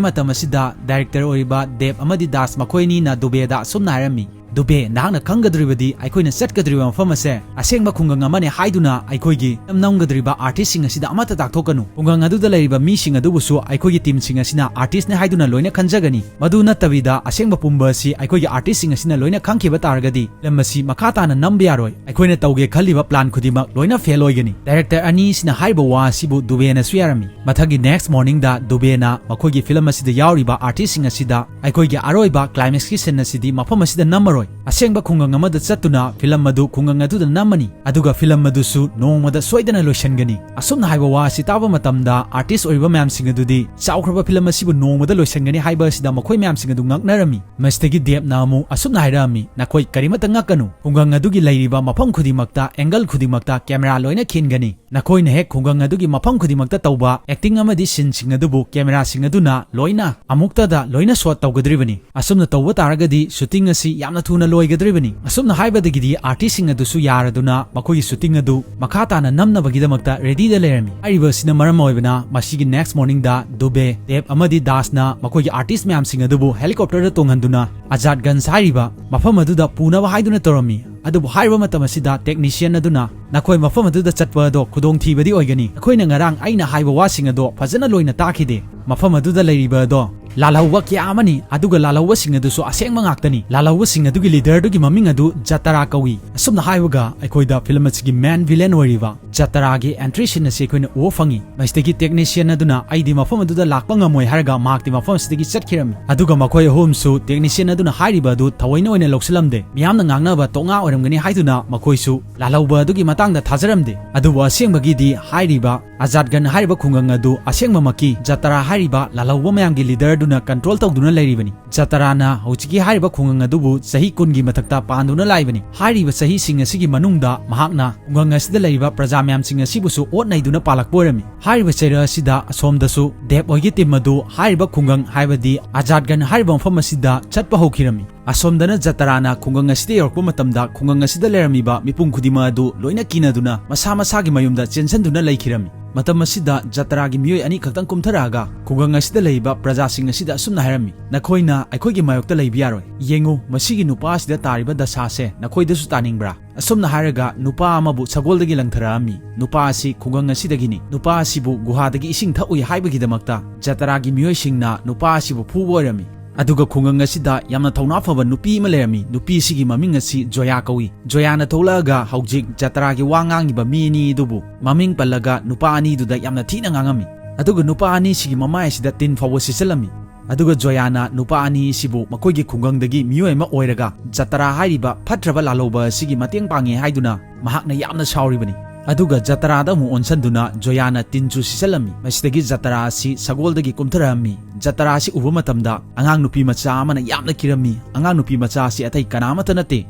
ꯃꯇꯝ ꯑꯁꯤꯗ director ꯑꯣꯏꯔꯤꯕ ꯗꯦꯕ ꯑꯃꯗꯤ ꯗꯥꯁ ꯃꯈꯣꯏ ꯑꯅꯤꯅ ꯗꯨꯕꯦꯗ ꯑꯁꯨꯝꯅ ꯍꯥꯏꯔꯝꯃꯤ, "ꯗꯨꯕꯦ, ꯅꯍꯥꯛꯅ ꯈꯪꯒꯗꯧꯔꯤꯕꯗꯤ ꯑꯩꯈꯣꯏꯅ ꯆꯠꯀꯗꯧꯔꯤꯕ ꯃꯐꯝ ꯑꯁꯦ ꯑꯁꯦꯡꯕ ꯈꯨꯡꯒꯪ ꯑꯃꯅꯤ ꯍꯥꯏꯗꯨꯅ ꯑꯩꯈꯣꯏꯒꯤ ꯅꯝꯒꯗꯧꯔꯤꯕ artistꯁꯤꯡ ꯑꯁꯤꯗ ꯑꯃꯠꯇ ꯇꯥꯛꯊꯣꯛꯀꯅꯨ꯫ ꯈꯨꯡꯒꯪ ꯑꯗꯨꯗ ꯂꯩꯔꯤꯕ ꯃꯤꯁꯤꯡ ꯑꯗꯨꯕꯨꯁꯨ ꯑꯩꯈꯣꯏꯒꯤ teamꯁꯤꯡ ꯑꯁꯤꯅ artistꯅꯤ ꯍꯥꯏꯗꯨꯅ ꯂꯣꯏꯅ ꯈꯟꯖꯒꯅꯤ꯫ ꯃꯗꯨ ꯅꯠꯇꯕꯤꯗ ꯑꯁꯦꯡꯕ ꯄꯨꯝꯕ ꯑꯁꯤ ꯑꯩꯈꯣꯏꯒꯤ artistꯁꯤꯡ ꯑꯁꯤꯅ ꯂꯣꯏꯅ ꯈꯪꯈꯤꯕ ꯇꯥꯔꯒꯗꯤ film ꯑꯁꯤ ꯃꯈꯥ ꯇꯥꯅ ꯅꯝꯕ ꯌꯥꯔꯣꯏ꯫ ꯑꯩꯈꯣꯏꯅ ꯇꯧꯒꯦ ꯈꯜꯂꯤꯕ plan ꯈꯨꯗꯤꯡꯃꯛ ꯂꯣꯏꯅ fail ꯑꯣꯏꯒꯅꯤ"꯫ Director ꯑꯅꯤꯁꯤꯅ ꯍꯥꯏꯔꯤꯕ ꯋꯥ ꯑꯁꯤꯕꯨ ꯗꯨꯕꯦꯅꯁꯨ ꯌꯥꯔꯝꯃꯤ꯫ ꯃꯊꯪꯒꯤ next morningꯗ ꯗꯨꯕꯦꯅ ꯃꯈꯣꯏꯒꯤ film ꯑꯁꯤꯗ ꯌꯥꯎꯔꯤꯕ artistꯁꯤꯡ ꯑꯁꯤꯗ ꯑꯩꯈꯣꯏꯒꯤ ꯑꯔꯣꯏꯕ climaxꯀꯤ scene ꯑꯁꯤꯗꯤ ꯃꯐꯝ ꯑꯁꯤꯗ ꯅꯝꯃꯔꯣꯏ꯫ ꯑꯁꯦꯡꯕ ꯈꯨꯡꯒꯪ ꯑꯃꯗ ꯆꯠꯇꯨꯅ film ꯑꯗꯨ ꯈꯨꯡꯒꯪ ꯑꯗꯨꯗ ꯅꯝꯃꯅꯤ, ꯑꯗꯨꯒ film ꯑꯗꯨꯁꯨ ꯅꯣꯡꯃꯗ ꯁꯣꯏꯗꯅ ꯂꯣꯏꯁꯤꯟꯒꯅꯤ꯫ ꯑꯁꯨꯝꯅ ꯍꯥꯏꯕ ꯋꯥ ꯑꯁꯤ ꯇꯥꯕ ꯃꯇꯝꯗ artist ꯑꯣꯏꯔꯤꯕ ꯃꯌꯥꯝꯁꯤꯡ ꯑꯗꯨꯗꯤ ꯆꯥꯎꯈ꯭ꯔꯕ film ꯑꯁꯤꯕꯨ ꯅꯣꯡꯃꯗ ꯂꯣꯏꯁꯤꯟꯒꯅꯤ ꯍꯥꯏꯕ ꯑꯁꯤꯗ ꯃꯈꯣꯏ ꯃꯌꯥꯝꯁꯤꯡ ꯑꯗꯨ ꯉꯛꯅꯔꯝꯃꯤ꯫ ꯃꯁꯤꯗꯒꯤ ꯗꯦꯕꯅ ꯑꯃꯨꯛ ꯑꯁꯨꯝꯅ ꯍꯥꯏꯔꯛꯑꯝꯃꯤ, "ꯅꯈꯣꯏ ꯀꯔꯤꯃꯠꯇ ꯉꯛꯀꯅꯨ꯫ ꯈꯨꯡꯒꯪ ꯑꯗꯨꯒꯤ ꯂꯩꯔꯤꯕ ꯃꯐꯝ ꯈꯨꯗꯤꯡꯃꯛꯇ, angle ꯈꯨꯗꯤꯡꯃꯛꯇ camera ꯂꯣꯏꯅ ꯈꯤꯟꯒꯅꯤ꯫ ꯅꯈꯣꯏꯅ ꯍꯦꯛ ꯈꯨꯡꯒꯪ ꯑꯗꯨꯒꯤ ꯃꯐꯝ ꯈꯨꯗꯤꯡꯃꯛꯇ ꯇꯧꯕ acting ꯑꯃꯗꯤ sceneꯁꯤꯡ ꯑꯗꯨꯕꯨ cameraꯁꯤꯡ ꯑꯗꯨꯅ ꯂꯣꯏꯅ ꯑꯃꯨꯛꯇꯗ ꯂꯣꯏꯅ shot ꯇꯧꯒꯗꯧꯔꯤꯕꯅꯤ꯫ ꯑꯁꯨꯝꯅ ꯇꯧꯕ ꯇꯥꯔꯒꯗꯤ shooting ꯑꯁꯤ ꯌꯥꯝꯅ ꯊꯨꯅ ꯂꯣꯏꯒꯗꯧꯔꯤꯕꯅꯤ"꯫ ꯑꯁꯨꯝꯅ ꯍꯥꯏꯕꯗꯒꯤꯗꯤ artistꯁꯤꯡ ꯑꯗꯨꯁꯨ ꯌꯥꯔꯗꯨꯅ ꯃꯈꯣꯏꯒꯤ shooting ꯑꯗꯨ ꯃꯈꯥ ꯇꯥꯅ ꯅꯝꯅꯕꯒꯤꯗꯃꯛꯇ readyꯗ ꯂꯩꯔꯝꯃꯤ꯫ ꯍꯥꯏꯔꯤꯕ ꯑꯁꯤꯅ ꯃꯔꯝ ꯑꯣꯏꯕꯅ ꯃꯁꯤꯒꯤ next morningꯗ ꯗꯨꯕꯦ, ꯗꯦꯕ ꯑꯃꯗꯤ ꯗꯥꯁꯅ ꯃꯈꯣꯏꯒꯤ artist ꯃꯌꯥꯝꯁꯤꯡ ꯑꯗꯨꯕꯨ helicopterꯗ ꯇꯣꯡꯍꯟꯗꯨꯅ ꯑꯖꯥꯠꯒꯟꯖ ꯍꯥꯏꯔꯤꯕ ꯃꯐꯝ ꯑꯗꯨꯗ ꯄꯨꯅꯕ ꯍꯥꯏꯗꯨꯅ ꯇꯧꯔꯝꯃꯤ꯫ ꯑꯗꯨꯕꯨ ꯍꯥꯏꯔꯤꯕ ꯃꯇꯝ ꯑꯁꯤꯗ technician ꯑꯗꯨꯅ, "ꯅꯈꯣꯏ ꯃꯐꯝ ꯑꯗꯨꯗ ꯆꯠꯄ ꯑꯗꯣ ꯈꯨꯗꯣꯡꯊꯤꯕꯗꯤ ꯑꯣꯏꯒꯅꯤ꯫ ꯅꯈꯣꯏꯅ ꯉꯔꯥꯡ ꯑꯩꯅ ꯍꯥꯏꯕ ꯋꯥꯁꯤꯡ ꯑꯗꯣ ꯐꯖꯅ ꯂꯣꯏꯅ ꯇꯥꯈꯤꯗꯦ꯫ ꯃꯐꯝ ꯑꯗꯨꯗ ꯂꯩꯔꯤꯕ ꯑꯗꯣ ꯂꯥꯜꯍꯧꯕ ꯀꯌꯥ ꯑꯃꯅꯤ, ꯑꯗꯨꯒ ꯂꯥꯜꯍꯧꯕꯁꯤꯡ ꯑꯗꯨꯁꯨ ꯑꯁꯦꯡꯕ ꯉꯥꯛꯇꯅꯤ꯫ ꯂꯥꯜꯍꯧꯕꯁꯤꯡ ꯑꯗꯨꯒꯤ ꯂꯤꯗꯔꯗꯨꯒꯤ ꯃꯃꯤꯡ ꯑꯗꯨ ꯖꯇꯔꯥ ꯀꯧꯏ꯫ ꯑꯁꯨꯝꯅ ꯍꯥꯏꯕꯒ ꯑꯩꯈꯣꯏꯗ ꯐꯤꯂꯝ ꯑꯁꯤꯒꯤ ꯃꯦꯟ ꯚꯤꯂꯦꯟ ꯑꯣꯏꯔꯤꯕ ꯖꯇꯔꯥꯒꯤ ꯑꯦꯟꯇ꯭ꯔꯤ ꯁꯤꯟ ꯑꯁꯤ ꯑꯩꯈꯣꯏꯅ ꯎꯕ ꯐꯪꯏ꯫ ꯃꯁꯤꯗꯒꯤ ꯇꯦꯛꯅꯤꯁꯤꯌꯟ ꯑꯗꯨꯅ "ꯑꯩꯗꯤ ꯃꯐꯝ ꯑꯗꯨꯗ ꯂꯥꯛꯄ ꯉꯝꯃꯣꯏ" ꯍꯥꯏꯔꯒ ꯃꯍꯥꯛꯇꯤ ꯃꯐꯝ ꯑꯁꯤꯗꯒꯤ ꯆꯠꯈꯤꯔꯝꯃꯤ꯫ ꯑꯗꯨꯒ ꯃꯈꯣꯏ ꯑꯍꯨꯝꯁꯨ ꯇꯦꯛꯅꯤꯁꯤꯌꯟ ꯑꯗꯨꯅ ꯍꯥꯏꯔꯤꯕ ꯑꯗꯨ ꯊꯑꯣꯏꯅ ꯑꯣꯏꯅ ꯂꯧꯁꯤꯜꯂꯝꯗꯦ꯫ ꯃꯤꯌꯥꯝꯅ ꯉꯥꯡꯅꯕ ꯇꯣꯛꯉꯥ ꯑꯣꯏꯔꯝꯒꯅꯤ ꯍꯥꯏꯗꯨꯅ ꯃꯈꯣꯏꯁꯨ ꯂꯥꯜꯍꯧꯕ ꯑꯗꯨꯒꯤ ꯃꯇꯥꯡꯗ ꯊꯥꯖꯔꯝꯗꯦ꯫ ꯑꯗꯨꯕꯨ ꯑꯁꯦꯡꯕꯒꯤꯗꯤ ꯍꯥꯏꯔꯤꯕ ꯑꯖꯥꯠꯒꯟ ꯍꯥꯏꯔꯤꯕ ꯈꯨꯡꯒꯪ ꯑꯗꯨ ꯑꯁꯦꯡꯕꯃꯛꯀꯤ ꯖꯇꯔꯥ ꯍꯥꯏꯔꯤꯕ ꯂꯥꯜꯍꯧꯕ ꯃꯌꯥꯝꯒꯤ ꯂꯤꯗꯔꯗꯨꯅ ꯀꯟꯇ꯭ꯔꯣꯜ ꯇꯧꯗꯨꯅ ꯂꯩꯔꯤꯕꯅꯤ꯫ ꯖꯇꯔꯥꯅ ꯍꯧꯖꯤꯛꯀꯤ ꯍꯥꯏꯔꯤꯕ ꯈꯨꯡꯒꯪ ꯑꯗꯨꯕꯨ ꯆꯍꯤ ꯀꯨꯟꯒꯤ ꯃꯊꯛꯇ ꯄꯥꯟꯗꯨꯅ ꯂꯥꯛꯏꯕꯅꯤ꯫ ꯍꯥꯏꯔꯤꯕ ꯆꯍꯤꯁꯤꯡ ꯑꯁꯤꯒꯤ ꯃꯅꯨꯡꯗ ꯃꯍꯥꯛꯅ ꯈꯨꯡꯒꯪ ꯑꯁꯤꯗ ꯂꯩꯔꯤꯕ ꯄ꯭ꯔꯖꯥ ꯃꯌꯥꯝꯁꯤꯡ ꯑꯁꯤꯕꯨꯁꯨ ꯑꯣꯠ ꯅꯩꯗꯨꯅ ꯄꯥꯜꯂꯛꯄ ꯑꯣꯏꯔꯝꯃꯤ꯫ ꯍꯥꯏꯔꯤꯕ ꯆꯩꯔꯛ ꯑꯁꯤꯗ ꯑꯁꯣꯝꯗꯁꯨ ꯗꯦꯕ ꯍꯣꯏꯒꯤ ꯇꯤꯝ ꯑꯗꯨ ꯍꯥꯏꯔꯤꯕ ꯈꯨꯡꯒꯪ, ꯍꯥꯏꯕꯗꯤ ꯑꯖꯥꯠꯒꯟ ꯍꯥꯏꯔꯤꯕ ꯃꯐꯝ ꯑꯁꯤꯗ ꯆꯠꯄ ꯍꯧꯈꯤꯔꯝꯃꯤ꯫ ꯑꯁꯣꯝꯗꯅ ꯖꯇꯔꯥꯅ ꯈꯨꯡꯒꯪ ꯑꯁꯤꯗ ꯌꯧꯔꯛꯄ ꯃꯇꯝꯗ ꯈꯨꯡꯒꯪ ꯑꯁꯤꯗ ꯂꯩꯔꯝꯃꯤꯕ ꯃꯤꯄꯨꯝ ꯈꯨꯗꯤꯡꯃꯛ ꯑꯗꯨ ꯂꯣꯏꯅ ꯀꯤꯅꯗꯨꯅ ꯃꯁꯥ ꯃꯁꯥꯒꯤ ꯃꯌꯨꯝꯗ ꯆꯦꯟꯁꯤꯟꯗꯨꯅ ꯂꯩꯈꯤꯔꯝꯃꯤ꯫ ꯃꯇꯝ ꯑꯁꯤꯗ ꯖꯇꯔꯥꯒꯤ ꯃꯤꯑꯣꯏ ꯑꯅꯤꯈꯛꯇꯪ ꯀꯨꯝꯊꯔꯛꯑꯒ ꯈꯨꯡꯒꯪ ꯑꯁꯤꯗ ꯂꯩꯔꯤꯕ ꯄ꯭ꯔꯖꯥꯁꯤꯡ ꯑꯁꯤꯗ ꯑꯁꯨꯝꯅ ꯍꯥꯏꯔꯝꯃꯤ, "ꯅꯈꯣꯏꯅ ꯑꯩꯈꯣꯏꯒꯤ ꯃꯥꯌꯣꯛꯇ ꯂꯩꯕ ꯌꯥꯔꯣꯏ꯫ ꯌꯦꯡꯉꯨ, ꯃꯁꯤꯒꯤ ꯅꯨꯄꯥ ꯑꯁꯤꯗ ꯇꯥꯔꯤꯕ ꯗꯁꯥꯁꯦ ꯅꯈꯣꯏꯗꯁꯨ ꯇꯥꯅꯤꯡꯕ꯭ꯔꯥ?" ꯑꯁꯨꯝꯅ ꯍꯥꯏꯔꯒ ꯅꯨꯄꯥ ꯑꯃꯕꯨ ꯁꯒꯣꯜꯗꯒꯤ ꯂꯪꯊꯔꯛꯑꯝꯃꯤ꯫ ꯅꯨꯄꯥ ꯑꯁꯤ ꯈꯨꯡꯒꯪ ꯑꯁꯤꯗꯒꯤꯅꯤ꯫ ꯅꯨꯄꯥ ꯑꯁꯤꯕꯨ ꯒꯨꯍꯥꯗꯒꯤ ꯏꯁꯤꯡ ꯊꯛꯎꯏ ꯍꯥꯏꯕꯒꯤꯗꯃꯛꯇ ꯖꯇꯔꯥꯒꯤ ꯃꯤꯑꯣꯏꯁꯤꯡꯅ ꯅꯨꯄꯥ ꯑꯁꯤꯕꯨ ꯐꯨꯕ ꯑꯣꯏꯔꯝꯃꯤ꯫ ꯑꯗꯨꯒ ꯈꯨꯡꯒꯪ ꯑꯁꯤꯗ ꯌꯥꯝꯅ ꯊꯧꯅꯥ ꯐꯕ ꯅꯨꯄꯤ ꯑꯃ ꯂꯩꯔꯝꯃꯤ꯫ ꯅꯨꯄꯤ ꯑꯁꯤꯒꯤ ꯃꯃꯤꯡ ꯑꯁꯤ ꯖꯣꯌꯥ ꯀꯧꯏ꯫ ꯖꯣꯌꯥꯅ ꯊꯣꯛꯂꯛꯑꯒ ꯍꯧꯖꯤꯛ ꯖꯇꯔꯥꯒꯤ ꯋꯥ ꯉꯥꯡꯉꯤꯕ ꯃꯤ ꯑꯅꯤ ꯑꯗꯨꯕꯨ ꯃꯃꯤꯡ ꯄꯜꯂꯒ ꯅꯨꯄꯥ ꯑꯅꯤꯗꯨꯗ ꯌꯥꯝꯅ ꯊꯤꯅ ꯉꯥꯡꯉꯝꯃꯤ꯫ ꯑꯗꯨꯒ ꯅꯨꯄꯥ ꯑꯅꯤꯁꯤꯒꯤ ꯃꯃꯥꯏ ꯑꯁꯤꯗ ꯇꯤꯟ ꯐꯥꯎꯕ ꯁꯤꯠꯆꯜꯂꯝꯃꯤ꯫ ꯑꯗꯨꯒ ꯖꯣꯌꯥꯅ ꯅꯨꯄꯥ ꯑꯅꯤ ꯑꯁꯤꯕꯨ ꯃꯈꯣꯏꯒꯤ ꯈꯨꯡꯒꯪꯗꯒꯤ ꯃꯤꯑꯣꯏ ꯑꯃ ꯑꯣꯏꯔꯒ ꯖꯇꯔꯥ ꯍꯥꯏꯔꯤꯕ ꯐꯠꯇ꯭ꯔꯕ ꯂꯥꯜꯍꯧꯕ ꯑꯁꯤꯒꯤ ꯃꯇꯦꯡ ꯄꯥꯡꯉꯤ ꯍꯥꯏꯗꯨꯅ ꯃꯍꯥꯛꯅ ꯌꯥꯝꯅ ꯁꯥꯎꯔꯤꯕꯅꯤ꯫ ꯑꯗꯨꯒ ꯖꯇꯔꯥꯗ ꯑꯃꯨꯛ ꯑꯣꯟꯁꯤꯟꯗꯨꯅ ꯖꯣꯌꯥꯅ ꯇꯤꯟꯁꯨ ꯁꯤꯠꯆꯜꯂꯝꯃꯤ꯫ ꯃꯁꯤꯗꯒꯤ ꯖꯇꯔꯥ ꯑꯁꯤ ꯁꯒꯣꯜꯗꯒꯤ ꯀꯨꯝꯊꯔꯛꯑꯝꯃꯤ꯫ ꯖꯇꯔꯥ ꯑꯁꯤ ꯎꯕ ꯃꯇꯝꯗ ꯑꯉꯥꯡ ꯅꯨꯄꯤ ꯃꯆꯥ ꯑꯃꯅ ꯌꯥꯝꯅ ꯀꯤꯔꯝꯃꯤ꯫ ꯑꯉꯥꯡ ꯅꯨꯄꯤ ꯃꯆꯥ ꯑꯁꯤ ꯑꯇꯩ ꯀꯅꯥ ꯑꯃꯠꯇ ꯅꯠꯇꯦ,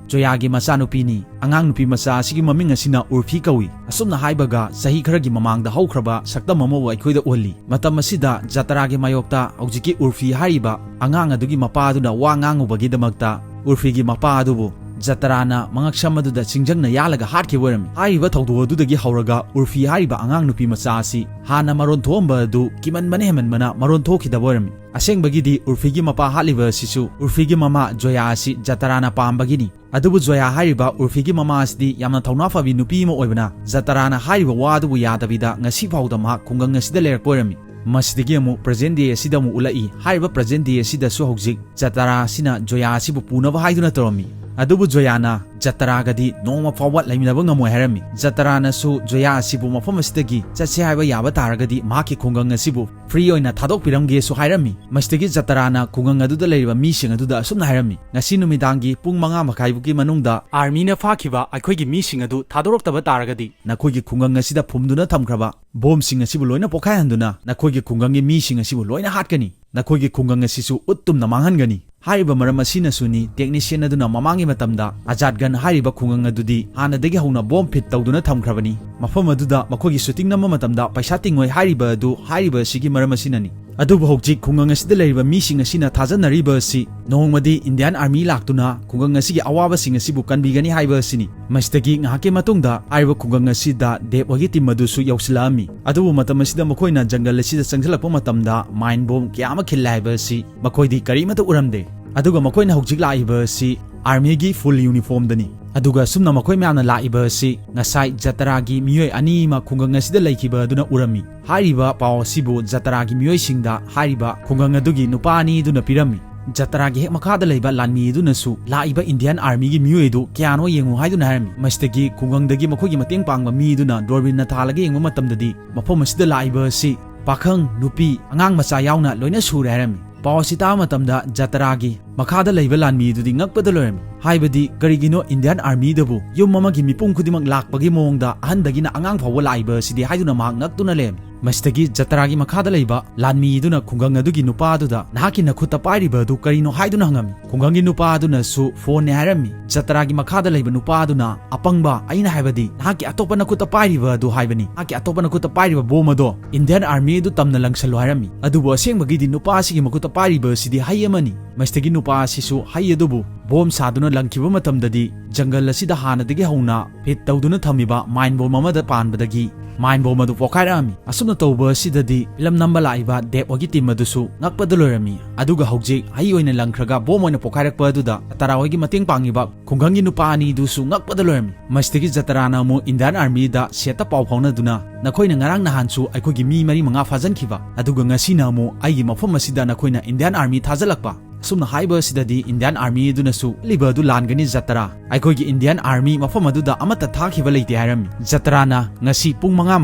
ꯖꯣꯌꯥꯒꯤ ꯃꯆꯥꯅꯨꯄꯤꯅꯤ꯫ ꯑꯉꯥꯡ ꯅꯨꯄꯤ ꯃꯆꯥ ꯑꯁꯤꯒꯤ ꯃꯃꯤꯡ ꯑꯁꯤꯅ ꯎꯔꯐꯤ ꯀꯧꯏ꯫ ꯑꯁꯨꯝꯅ ꯍꯥꯏꯕꯒ ꯆꯍꯤ ꯈꯔꯒꯤ ꯃꯃꯥꯡꯗ ꯍꯧꯈ꯭ꯔꯕ ꯁꯛꯇꯝ ꯑꯃꯕꯨ ꯑꯩꯈꯣꯏꯗ ꯎꯍꯜꯂꯤ꯫ ꯃꯇꯝ ꯑꯁꯤꯗ ꯖꯇꯔꯥꯒꯤ ꯃꯥꯌꯣꯛꯇ ꯍꯧꯖꯤꯛꯀꯤ ꯎꯔꯐꯤ ꯍꯥꯏꯔꯤꯕ ꯑꯉꯥꯡ ꯑꯗꯨꯒꯤ ꯃꯄꯥ ꯑꯗꯨꯅ ꯋꯥ ꯉꯥꯡꯉꯨꯕꯒꯤꯗꯃꯛꯇ ꯎꯔꯐꯤꯒꯤ ꯃꯄꯥ ꯑꯗꯨꯕꯨ ꯖꯇꯔꯥꯅ ꯃꯉꯛꯁꯝ ꯑꯗꯨꯗ ꯆꯤꯡꯖꯪꯅ ꯌꯥꯜꯂꯒ ꯍꯥꯠꯈꯤꯕ ꯑꯣꯏꯔꯝꯃꯤ꯫ ꯍꯥꯏꯔꯤꯕ ꯊꯧꯗꯣꯛ ꯑꯗꯨꯗꯒꯤ ꯍꯧꯔꯒ ꯎꯔꯐꯤ ꯍꯥꯏꯔꯤꯕ ꯑꯉꯥꯡ ꯅꯨꯄꯤ ꯃꯆꯥ ꯑꯁꯤ ꯍꯥꯟꯅ ꯃꯔꯣꯟ ꯊꯣꯛꯑꯝꯕ ꯑꯗꯨ ꯀꯤꯃꯟꯕꯅ ꯍꯦꯟꯃꯟꯕꯅ ꯃꯔꯣꯟ ꯊꯣꯛꯈꯤꯗꯕ ꯑꯣꯏꯔꯝꯃꯤ꯫ ꯑꯁꯦꯡꯕꯒꯤꯗꯤ ꯎꯔꯐꯤꯒꯤ ꯃꯄꯥ ꯍꯥꯠꯂꯤꯕ ꯑꯁꯤꯁꯨ ꯎꯔꯐꯤꯒꯤ ꯃꯃꯥ ꯖꯣꯌꯥ ꯑꯁꯤ ꯖꯇꯔꯥꯅ ꯄꯥꯝꯕꯒꯤꯅꯤ꯫ ꯑꯗꯨꯕꯨ ꯖꯣꯌꯥ ꯍꯥꯏꯔꯤꯕ ꯎꯔꯐꯤꯒꯤ ꯃꯃꯥ ꯑꯁꯤꯗꯤ ꯌꯥꯝꯅ ꯊꯧꯅꯥ ꯐꯕꯤ ꯅꯨꯄꯤ ꯑꯃ ꯑꯣꯏꯕꯅ ꯖꯇꯔꯥꯅ ꯍꯥꯏꯔꯤꯕ ꯋꯥ ꯑꯗꯨꯕꯨ ꯌꯥꯗꯕꯤꯗ ꯉꯁꯤ ꯐꯥꯎꯗ ꯃꯍꯥꯛ ꯈꯨꯡꯒꯪ ꯑꯁꯤꯗ ꯂꯩꯔꯛꯄ ꯑꯣꯏꯔꯝꯃꯤ꯫ ꯃꯁꯤꯗꯒꯤ ꯑꯃꯨꯛ present day ꯑꯁꯤꯗ ꯑꯃꯨꯛ ꯎꯠꯂꯛꯏ꯫ ꯍꯥꯏꯔꯤꯕ present day ꯑꯁꯤꯗꯁꯨ ꯍꯧꯖꯤꯛ ꯖꯇꯔꯥ ꯑꯁꯤꯅ ꯖꯣꯌꯥ ꯑꯁꯤꯕꯨ ꯄꯨꯅꯕ ꯍꯥꯏꯗꯨꯅ ꯇꯧꯔꯝꯃꯤ꯫ ꯑꯗꯨꯕꯨ ꯖꯣꯌꯥꯅ ꯖꯇꯔꯥꯒꯗꯤ ꯅꯣꯡꯃ ꯐꯥꯎꯕ ꯂꯩꯃꯤꯟꯅꯕ ꯉꯝꯃꯣꯏ ꯍꯥꯏꯔꯝꯃꯤ꯫ ꯖꯇꯔꯥꯅꯁꯨ ꯖꯣꯌꯥ ꯑꯁꯤꯕꯨ ꯃꯐꯝ ꯑꯁꯤꯗꯒꯤ ꯆꯠꯁꯦ ꯍꯥꯏꯕ ꯌꯥꯕ ꯇꯥꯔꯒꯗꯤ ꯃꯍꯥꯛꯀꯤ ꯈꯨꯡꯒꯪ ꯑꯁꯤꯕꯨ free ꯑꯣꯏꯅ ꯊꯥꯗꯣꯛꯄꯤꯔꯝꯒꯦꯁꯨ ꯍꯥꯏꯔꯝꯃꯤ꯫ ꯃꯁꯤꯗꯒꯤ ꯖꯇꯔꯥꯅ ꯈꯨꯡꯒꯪ ꯑꯗꯨꯗ ꯂꯩꯔꯤꯕ ꯃꯤꯁꯤꯡ ꯑꯗꯨꯗ ꯑꯁꯨꯝꯅ ꯍꯥꯏꯔꯝꯃꯤ, "ꯉꯁꯤ ꯅꯨꯃꯤꯗꯥꯡꯒꯤ ꯄꯨꯡ ꯃꯉꯥ ꯃꯈꯥꯏꯕꯨꯛꯀꯤ ꯃꯅꯨꯡꯗ armyꯅ ꯐꯥꯈꯤꯕ ꯑꯩꯈꯣꯏꯒꯤ ꯃꯤꯁꯤꯡ ꯑꯗꯨ ꯊꯥꯗꯣꯔꯛꯇꯕ ꯇꯥꯔꯒꯗꯤ ꯅꯈꯣꯏꯒꯤ ꯈꯨꯡꯒꯪ ꯑꯁꯤꯗ ꯐꯨꯝꯗꯨꯅ ꯊꯝꯈ꯭ꯔꯕ ꯕꯣꯝꯁꯤꯡ ꯑꯁꯤꯕꯨ ꯂꯣꯏꯅ ꯄꯣꯈꯥꯏꯍꯟꯗꯨꯅ ꯅꯈꯣꯏꯒꯤ ꯈꯨꯡꯒꯪꯒꯤ ꯃꯤꯁꯤꯡ ꯑꯁꯤꯕꯨ ꯂꯣꯏꯅ ꯍꯥꯠꯀꯅꯤ꯫ ꯅꯈꯣꯏꯒꯤ ꯈꯨꯡꯒꯪ ꯑꯁꯤꯁꯨ ꯎꯠ ꯇꯨꯝꯅ ꯃꯥꯡꯍꯟꯒꯅꯤ꯫" ꯍꯥꯏꯔꯤꯕ ꯃꯔꯝ ꯑꯁꯤꯅꯁꯨꯅꯤ technician ꯑꯗꯨꯅ ꯃꯃꯥꯡꯒꯤ ꯃꯇꯝꯗ ꯑꯖꯥꯠꯒꯟ ꯍꯥꯏꯔꯤꯕ ꯈꯨꯡꯒꯪ ꯑꯗꯨꯗꯤ ꯍꯥꯟꯅꯗꯒꯤ ꯍꯧꯅ ꯕꯣꯝ ꯐꯤꯠ ꯇꯧꯗꯨꯅ ꯊꯝꯈ꯭ꯔꯕꯅꯤ꯫ ꯃꯐꯝ ꯑꯗꯨꯗ ꯃꯈꯣꯏꯒꯤ shooting ꯅꯝꯕ ꯃꯇꯝꯗ ꯄꯩꯁꯥ ꯇꯤꯡꯉꯣꯏ ꯍꯥꯏꯔꯤꯕ ꯑꯗꯨ ꯍꯥꯏꯔꯤꯕ ꯑꯁꯤꯒꯤ ꯃꯔꯝ ꯑꯁꯤꯅꯅꯤ꯫ ꯑꯗꯨꯕꯨ ꯍꯧꯖꯤꯛ ꯈꯨꯡꯒꯪ ꯑꯁꯤꯗ ꯂꯩꯔꯤꯕ ꯃꯤꯁꯤꯡ ꯑꯁꯤꯅ ꯊꯥꯖꯅꯔꯤꯕ ꯑꯁꯤ ꯅꯣꯡꯃꯗꯤ Indian Army ꯂꯥꯛꯇꯨꯅ ꯈꯨꯡꯒꯪ ꯑꯁꯤꯒꯤ ꯑꯋꯥꯕꯁꯤꯡ ꯑꯁꯤꯕꯨ ꯀꯟꯕꯤꯒꯅꯤ ꯍꯥꯏꯕ ꯑꯁꯤꯅꯤ꯫ ꯃꯁꯤꯗꯒꯤ ꯉꯥꯏꯍꯥꯛꯀꯤ ꯃꯇꯨꯡꯗ ꯍꯥꯏꯔꯤꯕ ꯈꯨꯡꯒꯪ ꯑꯁꯤꯗ ꯗꯦꯕ ꯍꯣꯏꯒꯤ team ꯑꯗꯨꯁꯨ ꯌꯧꯁꯤꯜꯂꯛꯑꯝꯃꯤ꯫ ꯑꯗꯨꯕꯨ ꯃꯇꯝ ꯑꯁꯤꯗ ꯃꯈꯣꯏꯅ ꯖꯪꯒꯜ ꯑꯁꯤꯗ ꯆꯪꯁꯤꯜꯂꯛꯄ ꯃꯇꯝꯗ mine bomb ꯀꯌꯥ ꯑꯃ ꯈꯤꯜꯂꯦ ꯍꯥꯏꯕ ꯑꯁꯤ ꯃꯈꯣꯏꯗꯤ ꯀꯔꯤꯃꯠꯇ ꯎꯔꯝꯗꯦ꯫ ꯑꯗꯨꯒ ꯃꯈꯣꯏꯅ ꯍꯧꯖꯤꯛ ꯂꯥꯛꯏꯕ ꯑꯁꯤ armyꯒꯤ full uniformꯗꯅꯤ꯫ ꯑꯗꯨꯒ ꯑꯁꯨꯝꯅ ꯃꯈꯣꯏ ꯃꯌꯥꯝꯅ ꯂꯥꯛꯏꯕ ꯑꯁꯤ ꯉꯁꯥꯏ ꯖꯇꯔꯥꯒꯤ ꯃꯤꯑꯣꯏ ꯑꯅꯤ ꯑꯃ ꯈꯨꯡꯒꯪ ꯑꯁꯤꯗ ꯂꯩꯈꯤꯕ ꯑꯗꯨꯅ ꯎꯔꯝꯃꯤ꯫ ꯍꯥꯏꯔꯤꯕ ꯄꯥꯎ ꯑꯁꯤꯕꯨ ꯖꯇꯔꯥꯒꯤ ꯃꯤꯑꯣꯏꯁꯤꯡꯗ ꯍꯥꯏꯔꯤꯕ ꯈꯨꯡꯒꯪ ꯑꯗꯨꯒꯤ ꯅꯨꯄꯥ ꯑꯅꯤ ꯑꯗꯨꯅ ꯄꯤꯔꯝꯃꯤ꯫ ꯖꯇꯔꯥꯒꯤ ꯍꯦꯛ ꯃꯈꯥꯗ ꯂꯩꯕ ꯂꯥꯟꯃꯤ ꯑꯗꯨꯅꯁꯨ ꯂꯥꯛꯏꯕ Indian Armyꯒꯤ ꯃꯤꯑꯣꯏ ꯑꯗꯨ ꯀꯌꯥꯅꯣ ꯌꯦꯡꯉꯨ ꯍꯥꯏꯗꯨꯅ ꯍꯥꯏꯔꯝꯃꯤ꯫ ꯃꯁꯤꯗꯒꯤ ꯈꯨꯡꯒꯪꯗꯒꯤ ꯃꯈꯣꯏꯒꯤ ꯃꯇꯦꯡ ꯄꯥꯡꯕ ꯃꯤ ꯑꯗꯨꯅ ꯗꯣꯔꯕꯤꯟꯅ ꯊꯥꯜꯂꯒ ꯌꯦꯡꯕ ꯃꯇꯝꯗꯗꯤ ꯃꯐꯝ ꯑꯁꯤꯗ ꯂꯥꯛꯏꯕ ꯑꯁꯤ ꯄꯥꯈꯪ, ꯅꯨꯄꯤ, ꯑꯉꯥꯡ ꯃꯆꯥ ꯌꯥꯎꯅ ꯂꯣꯏꯅ ꯁꯨꯔꯦ ꯍꯥꯏꯔꯝꯃꯤ꯫ ꯄꯥꯎ ꯑꯁꯤ ꯇꯥꯕ ꯃꯇꯝꯗ ꯖꯇꯔꯥꯒꯤ ꯃꯈꯥꯗ ꯂꯩꯕ ꯂꯥꯟꯃꯤꯗꯨꯗꯤ ꯉꯛꯄꯗ ꯂꯣꯏꯔꯝꯃꯤ꯫ ꯍꯥꯏꯕꯗꯤ ꯀꯔꯤꯒꯤꯅꯣ Indian Armyꯗꯕꯨ ꯌꯨꯝ ꯑꯃꯒꯤ ꯃꯤꯄꯨꯝ ꯈꯨꯗꯤꯡꯃꯛ ꯂꯥꯛꯄꯒꯤ ꯃꯑꯣꯡꯗ ꯑꯍꯟꯗꯒꯤꯅ ꯑꯉꯥꯡ ꯐꯥꯎꯕ ꯂꯥꯛꯏꯕ ꯑꯁꯤꯗꯤ ꯍꯥꯏꯗꯨꯅ ꯃꯍꯥꯛ ꯉꯛꯇꯨꯅ ꯂꯩꯔꯝꯃꯤ꯫ ꯃꯁꯤꯗꯒꯤ ꯖꯇꯔꯥꯒꯤ ꯃꯈꯥꯗ ꯂꯩꯕ ꯂꯥꯟꯃꯤ ꯑꯗꯨꯅ ꯈꯨꯡꯒꯪ ꯑꯗꯨꯒꯤ ꯅꯨꯄꯥ ꯑꯗꯨꯗ "ꯅꯍꯥꯛꯀꯤ ꯅꯈꯨꯠꯇ ꯄꯥꯏꯔꯤꯕ ꯑꯗꯨ ꯀꯔꯤꯅꯣ?" ꯍꯥꯏꯗꯨꯅ ꯍꯪꯉꯝꯃꯤ꯫ ꯈꯨꯡꯒꯪꯒꯤ ꯅꯨꯄꯥ ꯑꯗꯨꯅꯁꯨ phoneꯅꯦ ꯍꯥꯏꯔꯝꯃꯤ꯫ ꯖꯇꯔꯥꯒꯤ ꯃꯈꯥꯗ ꯂꯩꯕ ꯅꯨꯄꯥ ꯑꯗꯨꯅ, "ꯑꯄꯪꯕ, ꯑꯩꯅ ꯍꯥꯏꯕꯗꯤ ꯅꯍꯥꯛꯀꯤ ꯑꯇꯣꯞꯄ ꯅꯈꯨꯠꯇ ꯄꯥꯏꯔꯤꯕ ꯑꯗꯨ ꯍꯥꯏꯕꯅꯤ꯫ ꯅꯍꯥꯛꯀꯤ ꯑꯇꯣꯞꯄ ꯅꯈꯨꯠꯇ ꯄꯥꯏꯔꯤꯕ ꯕꯣꯝ ꯑꯗꯣ Indian Army ꯑꯗꯨ ꯇꯝꯅ ꯂꯪꯁꯜꯂꯨ" ꯍꯥꯏꯔꯝꯃꯤ꯫ ꯑꯗꯨꯕꯨ ꯑꯁꯦꯡꯕꯒꯤꯗꯤ ꯅꯨꯄꯥ ꯑꯁꯤꯒꯤ ꯃꯈꯨꯠꯇ ꯄꯥꯏꯔꯤꯕ ꯑꯁꯤꯗꯤ ꯍꯩ ꯑꯃꯅꯤ꯫ ꯃꯁꯤꯗꯒꯤ ꯅꯨꯄꯥ ꯑꯁꯤꯁꯨ ꯍꯩ ꯑꯗꯨꯕꯨ ꯕꯣꯝ ꯁꯥꯗꯨꯅ ꯂꯪꯈꯤꯕ ꯃꯇꯝꯗꯗꯤ, ꯖꯪꯒꯜ ꯑꯁꯤꯗ ꯍꯥꯟꯅꯗꯒꯤ ꯍꯧꯅ ꯐꯤꯠ ꯇꯧꯗꯨꯅ ꯊꯝꯃꯤꯕ ꯃꯥꯏꯟ ꯕꯣꯝ ꯑꯃꯗ ꯄꯥꯟꯕꯗꯒꯤ ꯃꯥꯏꯟ ꯕꯣꯝ ꯑꯗꯨ ꯄꯣꯈꯥꯏꯔꯛꯑꯝꯃꯤ꯫ ꯑꯁꯨꯝꯅ ꯇꯧꯕ ꯑꯁꯤꯗꯗꯤ ꯐꯤꯂꯝ ꯅꯝꯕ ꯂꯥꯛꯏꯕ ꯗꯦꯞ ꯍꯣꯏꯒꯤ ꯇꯤꯝ ꯑꯗꯨꯁꯨ ꯉꯛꯄꯗ ꯂꯣꯏꯔꯝꯃꯤ꯫ ꯑꯗꯨꯒ ꯍꯧꯖꯤꯛ ꯍꯩ ꯑꯣꯏꯅ ꯂꯪꯈ꯭ꯔꯒ ꯕꯣꯝ ꯑꯣꯏꯅ ꯄꯣꯈꯥꯏꯔꯛꯄ ꯑꯗꯨꯗ ꯖꯇꯔꯥ ꯍꯣꯏꯒꯤ ꯃꯇꯦꯡ ꯄꯥꯡꯉꯤꯕ ꯈꯨꯡꯒꯪꯒꯤ ꯅꯨꯄꯥ ꯑꯅꯤꯗꯨꯁꯨ ꯉꯛꯄꯗ ꯂꯣꯏꯔꯝꯃꯤ꯫ ꯃꯁꯤꯗꯒꯤ ꯖꯇꯔꯥꯅ ꯑꯃꯨꯛ ꯏꯟꯗꯤꯌꯥꯟ ꯑꯥꯔꯃꯤꯗ ꯁꯦꯠꯇ ꯄꯥꯎ ꯐꯥꯎꯅꯗꯨꯅ, "ꯅꯈꯣꯏꯅ ꯉꯔꯥꯡ ꯅꯍꯥꯟꯁꯨ ꯑꯩꯈꯣꯏꯒꯤ ꯃꯤ ꯃꯔꯤ ꯃꯉꯥ ꯐꯥꯖꯟꯈꯤꯕ, ꯑꯗꯨꯒ ꯉꯁꯤꯅ ꯑꯃꯨꯛ ꯑꯩꯒꯤ ꯃꯐꯝ ꯑꯁꯤꯗ ꯅꯈꯣꯏꯅ ꯏꯟꯗꯤꯌꯥꯟ ꯑꯥꯔꯃꯤ ꯊꯥꯖꯤꯜꯂꯛꯄ?" ꯑꯁꯨꯝꯅ ꯍꯥꯏꯕ ꯑꯁꯤꯗꯗꯤ ꯏꯟꯗꯤꯌꯥꯟ ꯑꯥꯔꯃꯤ ꯑꯗꯨꯅꯁꯨ, "ꯈꯜꯂꯤꯕ ꯑꯗꯨ ꯂꯥꯟꯒꯅꯤ ꯖꯇꯔꯥ, ꯑꯩꯈꯣꯏꯒꯤ ꯏꯟꯗꯤꯌꯥꯟ ꯑꯥꯔꯃꯤ ꯃꯐꯝ ꯑꯗꯨꯗ ꯑꯃꯠꯇ ꯊꯥꯈꯤꯕ ꯂꯩꯇꯦ" ꯍꯥꯏꯔꯝꯃꯤ꯫ ꯖꯇꯔꯥꯅ, "ꯉꯁꯤ ꯄꯨꯡ ꯃꯉꯥ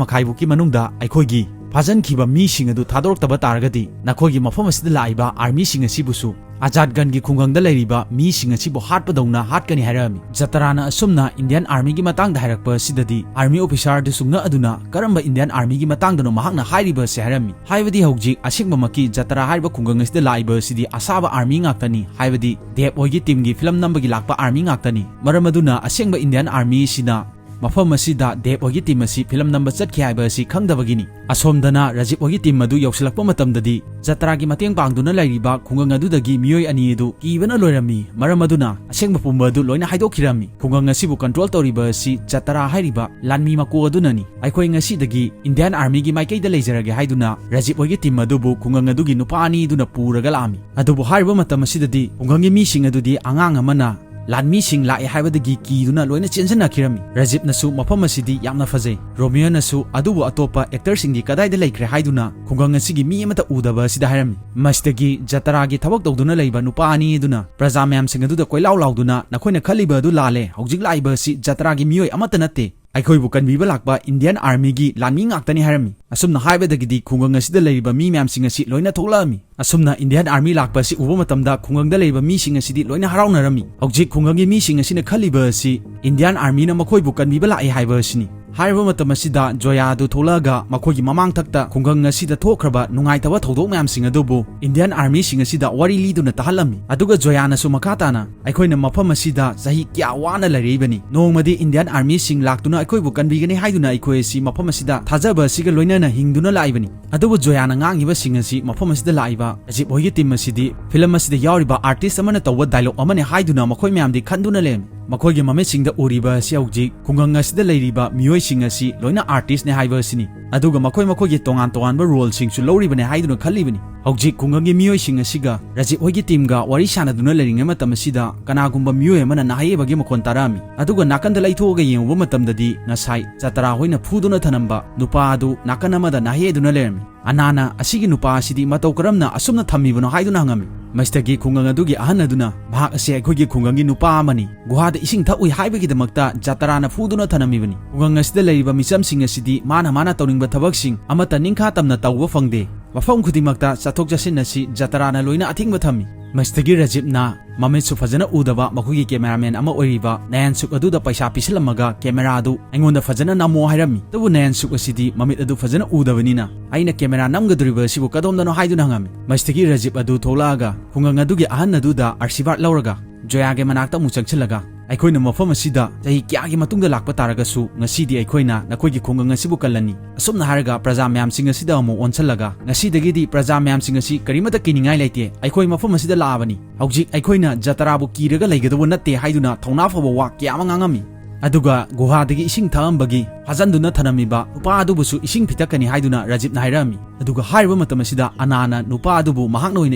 ꯃꯈꯥꯏꯕꯨꯛꯀꯤ ꯃꯅꯨꯡꯗ ꯑꯩꯈꯣꯏꯒꯤ ꯐꯥꯖꯟꯈꯤꯕ ꯃꯤꯁꯤꯡ ꯑꯗꯨ ꯊꯥꯗꯣꯔꯛꯇꯕ ꯇꯥꯔꯒꯗꯤ ꯅꯈꯣꯏꯒꯤ ꯃꯐꯝ ꯑꯁꯤꯗ ꯂꯥꯛꯏꯕ ꯑꯥꯔꯃꯤꯁꯤꯡ ꯑꯁꯤꯕꯨꯁꯨ ꯑꯖꯥꯠꯒꯟꯒꯤ ꯈꯨꯡꯒꯪꯗ ꯂꯩꯔꯤꯕ ꯃꯤꯁꯤꯡ ꯑꯁꯤꯕꯨ ꯍꯥꯠꯄꯗꯧꯅ ꯍꯥꯠꯀꯅꯤ" ꯍꯥꯏꯔꯛꯑꯝꯃꯤ꯫ ꯖꯇꯔꯥꯅ ꯑꯁꯨꯝꯅ ꯏꯟꯗꯤꯌꯥꯟ ꯑꯥꯔꯃꯤꯒꯤ ꯃꯇꯥꯡꯗ ꯍꯥꯏꯔꯛꯄ ꯑꯁꯤꯗꯗꯤ ꯑꯥꯔꯃꯤ ꯑꯣꯐꯤꯁꯥꯔꯗꯨꯁꯨ ꯉꯛꯑꯗꯨꯅ, "ꯀꯔꯝꯕ ꯏꯟꯗꯤꯌꯥꯟ ꯑꯥꯔꯃꯤꯒꯤ ꯃꯇꯥꯡꯗꯅꯣ ꯃꯍꯥꯛꯅ ꯍꯥꯏꯔꯤꯕ?" ꯑꯁꯤ ꯍꯥꯏꯔꯝꯃꯤ꯫ ꯍꯥꯏꯕꯗꯤ ꯍꯧꯖꯤꯛ ꯑꯁꯦꯡꯕꯃꯛꯀꯤ ꯖꯇꯔꯥ ꯍꯥꯏꯔꯤꯕ ꯈꯨꯡꯒꯪ ꯑꯁꯤꯗ ꯂꯥꯛꯏꯕ ꯑꯁꯤꯗꯤ ꯑꯁꯥꯕ ꯑꯥꯔꯃꯤ ꯉꯥꯛꯇꯅꯤ, ꯍꯥꯏꯕꯗꯤ ꯗꯦꯞ ꯍꯣꯏꯒꯤ ꯇꯤꯝꯒꯤ ꯐꯤꯂꯝ ꯅꯝꯕꯒꯤ ꯂꯥꯛꯄ ꯑꯥꯔꯃꯤ ꯉꯥꯛꯇꯅꯤ꯫ ꯃꯔꯝ ꯑꯗꯨꯅ ꯑꯁꯦꯡꯕ ꯏꯟꯗꯤꯌꯥꯟ ꯑꯥꯔꯃꯤ ꯑꯁꯤꯅ ꯃꯐꯝ ꯑꯁꯤꯗ ꯗꯦꯞ ꯍꯣꯏꯒꯤ ꯇꯤꯝ ꯑꯁꯤ ꯐꯤꯂꯝ ꯅꯝꯕ ꯆꯠꯈꯤ ꯍꯥꯏꯕ ꯑꯁꯤ ꯈꯪꯗꯕꯒꯤꯅꯤ꯫ ꯑꯁꯣꯝꯗꯅ ꯔꯥꯖꯤꯞ ꯍꯣꯏꯒꯤ ꯇꯤꯝ ꯑꯗꯨ ꯌꯧꯁꯤꯜꯂꯛꯄ ꯃꯇꯝꯗꯗꯤ ꯖꯇ꯭ꯔꯥꯒꯤ ꯃꯇꯦꯡ ꯄꯥꯡꯗꯨꯅ ꯂꯩꯔꯤꯕ ꯈꯨꯡꯒꯪ ꯑꯗꯨꯗꯒꯤ ꯃꯤꯑꯣꯏ ꯑꯅꯤ ꯑꯗꯨ ꯀꯤꯕꯅ ꯂꯣꯏꯔꯝꯃꯤ꯫ ꯃꯔꯝ ꯑꯗꯨꯅ ꯑꯁꯦꯡꯕ ꯄꯨꯝꯕ ꯑꯗꯨ ꯂꯣꯏꯅ ꯍꯥꯏꯗꯣꯛꯈꯤꯔꯝꯃꯤ꯫ ꯈꯨꯡꯒꯪ ꯑꯁꯤꯕꯨ ꯀꯟꯇ꯭ꯔꯣꯜ ꯇꯧꯔꯤꯕ ꯑꯁꯤ ꯖꯇ꯭ꯔꯥ ꯍꯥꯏꯔꯤꯕ ꯂꯥꯟꯃꯤ ꯃꯀꯣꯛ ꯑꯗꯨꯅꯅꯤ꯫ "ꯑꯩꯈꯣꯏ ꯉꯁꯤꯗꯒꯤ ꯏꯟꯗꯤꯌꯥꯟ ꯑꯥꯔꯃꯤꯒꯤ ꯃꯥꯏꯀꯩꯗ ꯂꯩꯖꯔꯒꯦ" ꯍꯥꯏꯗꯨꯅ ꯔꯥꯖꯤꯞ ꯍꯣꯏꯒꯤ ꯇꯤꯝ ꯑꯗꯨꯕꯨ ꯈꯨꯡꯒꯪ ꯑꯗꯨꯒꯤ ꯅꯨꯄꯥ ꯑꯅꯤ ꯑꯗꯨꯅ ꯄꯨꯔꯒ ꯂꯥꯛꯑꯝꯃꯤ꯫ ꯑꯗꯨꯕꯨ ꯍꯥꯏꯔꯤꯕ ꯃꯇꯝ ꯑꯁꯤꯗꯗꯤ ꯈꯨꯡꯒꯪꯒꯤ ꯃꯤꯁꯤꯡ ꯑꯗꯨꯗꯤ ꯑꯉꯥꯡ ꯑꯃꯅ ꯂꯥꯟꯃꯤꯁꯤꯡ ꯂꯥꯛꯑꯦ ꯍꯥꯏꯕꯗꯒꯤ ꯀꯤꯗꯨꯅ ꯂꯣꯏꯅ ꯆꯦꯟꯁꯤꯟꯅꯈꯤꯔꯝꯃꯤ꯫ ꯔꯥꯖꯤꯞꯅꯁꯨ "ꯃꯐꯝ ꯑꯁꯤꯗꯤ ꯌꯥꯝꯅ ꯐꯖꯩ"꯫ ꯔꯣꯃꯤꯌꯣꯅꯁꯨ "ꯑꯗꯨꯕꯨ ꯑꯇꯣꯞꯄ ꯑꯦꯛꯇꯔꯁꯤꯡꯗꯤ ꯀꯗꯥꯏꯗ ꯂꯩꯈ꯭ꯔꯦ?" ꯍꯥꯏꯗꯨꯅ ꯈꯨꯡꯒꯪ ꯑꯁꯤꯒꯤ ꯃꯤ ꯑꯃꯠꯇ ꯎꯗꯕ ꯑꯁꯤꯗ ꯍꯥꯏꯔꯝꯃꯤ꯫ ꯃꯁꯤꯗꯒꯤ ꯖꯇ꯭ꯔꯥꯒꯤ ꯊꯕꯛ ꯇꯧꯗꯨꯅ ꯂꯩꯕ ꯅꯨꯄꯥ ꯑꯅꯤ ꯑꯗꯨꯅ ꯄ꯭ꯔꯖꯥ ꯃꯌꯥꯝꯁꯤꯡ ꯑꯗꯨꯗ ꯀꯣꯏꯂꯥꯎ ꯂꯥꯎꯗꯨꯅ, "ꯅꯈꯣꯏꯅ ꯈꯜꯂꯤꯕ ꯑꯗꯨ ꯂꯥꯜꯂꯦ꯫ ꯍꯧꯖꯤꯛ ꯂꯥꯛꯏꯕ ꯑꯁꯤ ꯖꯇ꯭ꯔꯥꯒꯤ ꯃꯤꯑꯣꯏ ꯑꯃꯠꯇ ꯅꯠꯇꯦ꯫ ꯑꯩꯈꯣꯏꯕꯨ ꯀꯟꯕꯤꯕ ꯂꯥꯛꯄ ꯏꯟꯗꯤꯌꯥꯟ ꯑꯥꯔꯃꯤꯒꯤ ꯂꯥꯟꯃꯤ ꯉꯥꯛꯇꯅꯤ" ꯍꯥꯏꯔꯝꯃꯤ꯫ ꯑꯁꯨꯝꯅ ꯍꯥꯏꯕꯗꯒꯤꯗꯤ ꯈꯨꯡꯒꯪ ꯑꯁꯤꯗ ꯂꯩꯔꯤꯕ ꯃꯤ ꯃꯌꯥꯝꯁꯤꯡ ꯑꯁꯤ ꯂꯣꯏꯅ ꯊꯣꯛꯂꯛꯑꯝꯃꯤ꯫ ꯑꯁꯨꯝꯅ ꯏꯟꯗꯤꯌꯥꯟ ꯑꯥꯔꯃꯤ ꯂꯥꯛꯄ ꯑꯁꯤ ꯎꯕ ꯃꯇꯝꯗ ꯈꯨꯡꯒꯪꯗ ꯂꯩꯔꯤꯕ ꯃꯤꯁꯤꯡ ꯑꯁꯤꯗꯤ ꯂꯣꯏꯅ ꯍꯔꯥꯎꯅꯔꯝꯃꯤ꯫ ꯍꯧꯖꯤꯛ ꯈꯨꯡꯒꯪꯒꯤ ꯃꯤꯁꯤꯡ ꯑꯁꯤꯅ ꯈꯜꯂꯤꯕ ꯑꯁꯤ ꯏꯟꯗꯤꯌꯥꯟ ꯑꯥꯔꯃꯤꯅ ꯃꯈꯣꯏꯕꯨ ꯀꯟꯕꯤꯕ ꯂꯥꯛꯏ ꯍꯥꯏꯕ ꯑꯁꯤꯅꯤ꯫ ꯍꯥꯏꯔꯤꯕ ꯃꯇꯝ ꯑꯁꯤꯗ ꯖꯣꯌꯥ ꯑꯗꯨ ꯊꯣꯛꯂꯛꯑꯒ ꯃꯈꯣꯏꯒꯤ ꯃꯃꯥꯡꯊꯛꯇ ꯈꯨꯡꯒꯪ ꯑꯁꯤꯗ ꯊꯣꯛꯈ꯭ꯔꯕ ꯅꯨꯡꯉꯥꯏꯇꯕ ꯊꯧꯗꯣꯛ ꯃꯌꯥꯝꯁꯤꯡ ꯑꯗꯨꯕꯨ Indian Armyꯁꯤꯡ ꯑꯁꯤꯗ ꯋꯥꯔꯤ ꯂꯤꯗꯨꯅ ꯇꯥꯍꯜꯂꯝꯃꯤ꯫ ꯑꯗꯨꯒ ꯖꯣꯌꯥꯅꯁꯨ ꯃꯈꯥ ꯇꯥꯅ, "ꯑꯩꯈꯣꯏꯅ ꯃꯐꯝ ꯑꯁꯤꯗ ꯆꯍꯤ ꯀꯌꯥ ꯋꯥꯅ ꯂꯩꯔꯛꯏꯕꯅꯤ꯫ ꯅꯣꯡꯃꯗꯤ Indian Armyꯁꯤꯡ ꯂꯥꯛꯇꯨꯅ ꯑꯩꯈꯣꯏꯕꯨ ꯀꯟꯕꯤꯒꯅꯤ ꯍꯥꯏꯗꯨꯅ ꯑꯩꯈꯣꯏ ꯑꯁꯤ ꯃꯐꯝ ꯑꯁꯤꯗ ꯊꯥꯖꯕ ꯑꯁꯤꯒ ꯂꯣꯏꯅꯅ ꯍꯤꯡꯗꯨꯅ ꯂꯥꯛꯏꯕꯅꯤ꯫ ꯑꯗꯨꯕꯨ ꯖꯣꯌꯥꯅ ꯉꯥꯡꯉꯤꯕꯁꯤꯡ ꯑꯁꯤ ꯃꯐꯝ ꯑꯁꯤꯗ ꯂꯥꯛꯏꯕ ꯔꯖꯤꯞ ꯍꯣꯏꯒꯤ team ꯑꯁꯤꯗꯤ film ꯑꯁꯤꯗ ꯌꯥꯎꯔꯤꯕ artist ꯑꯃꯅ ꯇꯧꯕ dialogue ꯑꯃꯅꯤ ꯍꯥꯏꯗꯨꯅ ꯃꯈꯣꯏ ꯃꯌꯥꯝꯗꯤ ꯈꯟꯗꯨꯅ ꯂꯩꯔꯝꯃꯤ꯫ ꯃꯈꯣꯏꯒꯤ ꯃꯃꯤꯠꯁꯤꯡꯗ ꯎꯔꯤꯕ ꯑꯁꯤ ꯍꯧꯖꯤꯛ ꯈꯨꯡꯒꯪ ꯑꯁꯤꯗ ꯂꯩꯔꯤꯕ ꯃꯤꯑꯣꯏꯁꯤꯡ ꯑꯁꯤ ꯂꯣꯏꯅ artistꯅꯦ ꯍꯥꯏꯕ ꯑꯁꯤꯅꯤ꯫ ꯑꯗꯨꯒ ꯃꯈꯣꯏ ꯃꯈꯣꯏꯒꯤ ꯇꯣꯉꯥꯟ ꯇꯣꯉꯥꯟꯕ roleꯁꯤꯡꯁꯨ ꯂꯧꯔꯤꯕꯅꯦ ꯍꯥꯏꯗꯨꯅ ꯈꯜꯂꯤꯕꯅꯤ꯫ ꯍꯧꯖꯤꯛ ꯈꯨꯡꯒꯪꯒꯤ ꯃꯤꯑꯣꯏꯁꯤꯡ ꯑꯁꯤꯒ ꯔꯖꯤꯞ ꯍꯣꯏꯒꯤ teamꯒ ꯋꯥꯔꯤ ꯁꯥꯟꯅꯗꯨꯅ ꯂꯩꯔꯤꯉꯩ ꯃꯇꯝ ꯑꯁꯤꯗ ꯀꯅꯥꯒꯨꯝꯕ ꯃꯤꯑꯣꯏ ꯑꯃꯅ ꯅꯥꯍꯩꯕꯒꯤ ꯃꯈꯣꯟ ꯇꯥꯔꯛꯑꯝꯃꯤ꯫ ꯑꯗꯨꯒ ꯅꯥꯀꯟꯗ ꯂꯩꯊꯣꯛꯑꯒ ꯌꯦꯡꯉꯨꯕ ꯃꯇꯝꯗꯗꯤ ꯉꯁꯥꯏ ꯖꯇꯔꯥ ꯍꯣꯏꯅ ꯐꯨꯗꯨꯅ ꯊꯅꯝꯕ ꯅꯨꯄꯥ ꯑꯗꯨ ꯅꯥꯀꯟ ꯑꯃꯗ ꯅꯥꯍꯩꯗꯨꯅ ꯂꯩꯔꯝꯃꯤ꯫ ꯑꯅꯥꯅ ꯑꯁꯤꯒꯤ ꯅꯨꯄꯥ ꯑꯁꯤꯗꯤ ꯃꯇꯧ ꯀꯔꯝꯅ ꯑꯁꯨꯝꯅ ꯊꯝꯃꯤꯕꯅꯣ ꯍꯥꯏꯗꯨꯅ ꯍꯪꯉꯝꯃꯤ꯫ ꯃꯁꯤꯗꯒꯤ ꯈꯨꯡꯒꯪ ꯑꯗꯨꯒꯤ ꯑꯍꯟ ꯑꯗꯨꯅ, "ꯃꯍꯥꯛ ꯑꯁꯤ ꯑꯩꯈꯣꯏꯒꯤ ꯈꯨꯡꯒꯪꯒꯤ ꯅꯨꯄꯥ ꯑꯃꯅꯤ꯫ ꯒꯨꯍꯥꯗ ꯏꯁꯤꯡ ꯊꯛꯎꯏ ꯍꯥꯏꯕꯒꯤꯗꯃꯛꯇ ꯖꯇꯔꯥꯅ ꯐꯨꯗꯨꯅ ꯊꯅꯝꯃꯤꯕꯅꯤ꯫ ꯈꯨꯡꯒꯪ ꯑꯁꯤꯗ ꯂꯩꯔꯤꯕ ꯃꯤꯆꯝꯁꯤꯡ ꯑꯁꯤꯗꯤ ꯃꯥꯅ ꯃꯥꯅ ꯇꯧꯅꯤꯡꯕ ꯊꯕꯛꯁꯤꯡ ꯑꯃꯠꯇ ꯅꯤꯡꯈꯥ ꯇꯝꯅ ꯇꯧꯕ ꯐꯪꯗꯦ꯫ ꯃꯐꯝ ꯈꯨꯗꯤꯡꯃꯛꯇ ꯆꯠꯊꯣꯛ ꯆꯠꯁꯤꯟ ꯑꯁꯤ ꯖꯇꯔꯥꯅ ꯂꯣꯏꯅ ꯑꯊꯤꯡꯕ ꯊꯝꯃꯤ"꯫ ꯃꯁꯤꯗꯒꯤ ꯔꯖꯤꯞꯅ ꯃꯃꯤꯠꯁꯨ ꯐꯖꯅ ꯎꯗꯕ ꯃꯈꯣꯏꯒꯤ cameraman ꯑꯃ ꯑꯣꯏꯔꯤꯕ ꯅꯌꯥꯟꯁꯨꯛ ꯑꯗꯨꯗ ꯄꯩꯁꯥ ꯄꯤꯁꯤꯜꯂꯝꯃꯒ camera ꯑꯗꯨ ꯑꯩꯉꯣꯟꯗ ꯐꯖꯅ ꯅꯝꯃꯣ ꯍꯥꯏꯔꯝꯃꯤ꯫ ꯑꯗꯨꯕꯨ ꯅꯌꯥꯟꯁꯨꯛ ꯑꯁꯤꯗꯤ ꯃꯃꯤꯠ ꯑꯗꯨ ꯐꯖꯅ ꯎꯗꯕꯅꯤꯅ ꯑꯩꯅ camera ꯅꯝꯒꯗꯧꯔꯤꯕ ꯑꯁꯤꯕꯨ ꯀꯗꯣꯝꯗꯅꯣ ꯍꯥꯏꯗꯨꯅ ꯍꯪꯉꯝꯃꯤ꯫ ꯃꯁꯤꯗꯒꯤ ꯔꯖꯤꯞ ꯑꯗꯨ ꯊꯣꯛꯂꯛꯑꯒ ꯈꯨꯡꯒꯪ ꯑꯗꯨꯒꯤ ꯑꯍꯟ ꯑꯗꯨꯗ ꯑꯥꯔꯁꯤꯕꯥꯗ ꯂꯧꯔꯒ ꯖꯣꯌꯥꯒꯤ ꯃꯅꯥꯛꯇ ꯑꯃꯨꯛ ꯆꯪꯁꯤꯜꯂꯒ, "ꯑꯩꯈꯣꯏꯅ ꯃꯐꯝ ꯑꯁꯤꯗ ꯆꯍꯤ ꯀꯌꯥꯒꯤ ꯃꯇꯨꯡꯗ ꯂꯥꯛꯄ ꯇꯥꯔꯒꯁꯨ ꯉꯁꯤꯗꯤ ꯑꯩꯈꯣꯏꯅ ꯅꯈꯣꯏꯒꯤ ꯈꯨꯡꯒꯪ ꯑꯁꯤꯕꯨ ꯀꯜꯂꯅꯤ"꯫ ꯑꯁꯨꯝꯅ ꯍꯥꯏꯔꯒ ꯄ꯭ꯔꯖꯥ ꯃꯌꯥꯝꯁꯤꯡ ꯑꯁꯤꯗ ꯑꯃꯨꯛ ꯑꯣꯟꯁꯤꯜꯂꯒ, "ꯉꯁꯤꯗꯒꯤꯗꯤ ꯄ꯭ꯔꯖꯥ ꯃꯌꯥꯝꯁꯤꯡ ꯑꯁꯤ ꯀꯔꯤꯃꯠꯇ ꯀꯤꯅꯤꯡꯉꯥꯏ ꯂꯩꯇꯦ꯫ ꯑꯩꯈꯣꯏ ꯃꯐꯝ ꯑꯁꯤꯗ ꯂꯥꯛꯑꯕꯅꯤ꯫ ꯍꯧꯖꯤꯛ ꯑꯩꯈꯣꯏꯅ ꯖꯇꯔꯥꯕꯨ ꯀꯤꯔꯒ ꯂꯩꯒꯗꯧꯕ ꯅꯠꯇꯦ" ꯍꯥꯏꯗꯨꯅ ꯊꯧꯅꯥ ꯐꯕ ꯋꯥ ꯀꯌꯥ ꯑꯃ ꯉꯥꯡꯉꯝꯃꯤ꯫ ꯑꯗꯨꯒ ꯒꯨꯍꯥꯗꯒꯤ ꯏꯁꯤꯡ ꯊꯛꯑꯝꯕꯒꯤ ꯐꯥꯖꯟꯗꯨꯅ ꯊꯅꯝꯃꯤꯕ ꯅꯨꯄꯥ ꯑꯗꯨꯕꯨꯁꯨ ꯏꯁꯤꯡ ꯄꯤꯊꯛꯀꯅꯤ ꯍꯥꯏꯗꯨꯅ ꯔꯖꯤꯞꯅ ꯍꯥꯏꯔꯛꯑꯝꯃꯤ꯫ ꯑꯗꯨꯒ ꯍꯥꯏꯔꯤꯕ ꯃꯇꯝ ꯑꯁꯤꯗ ꯑꯅꯥꯅ ꯅꯨꯄꯥ ꯑꯗꯨꯕꯨ ꯃꯍꯥꯛꯅ ꯑꯣꯏꯅ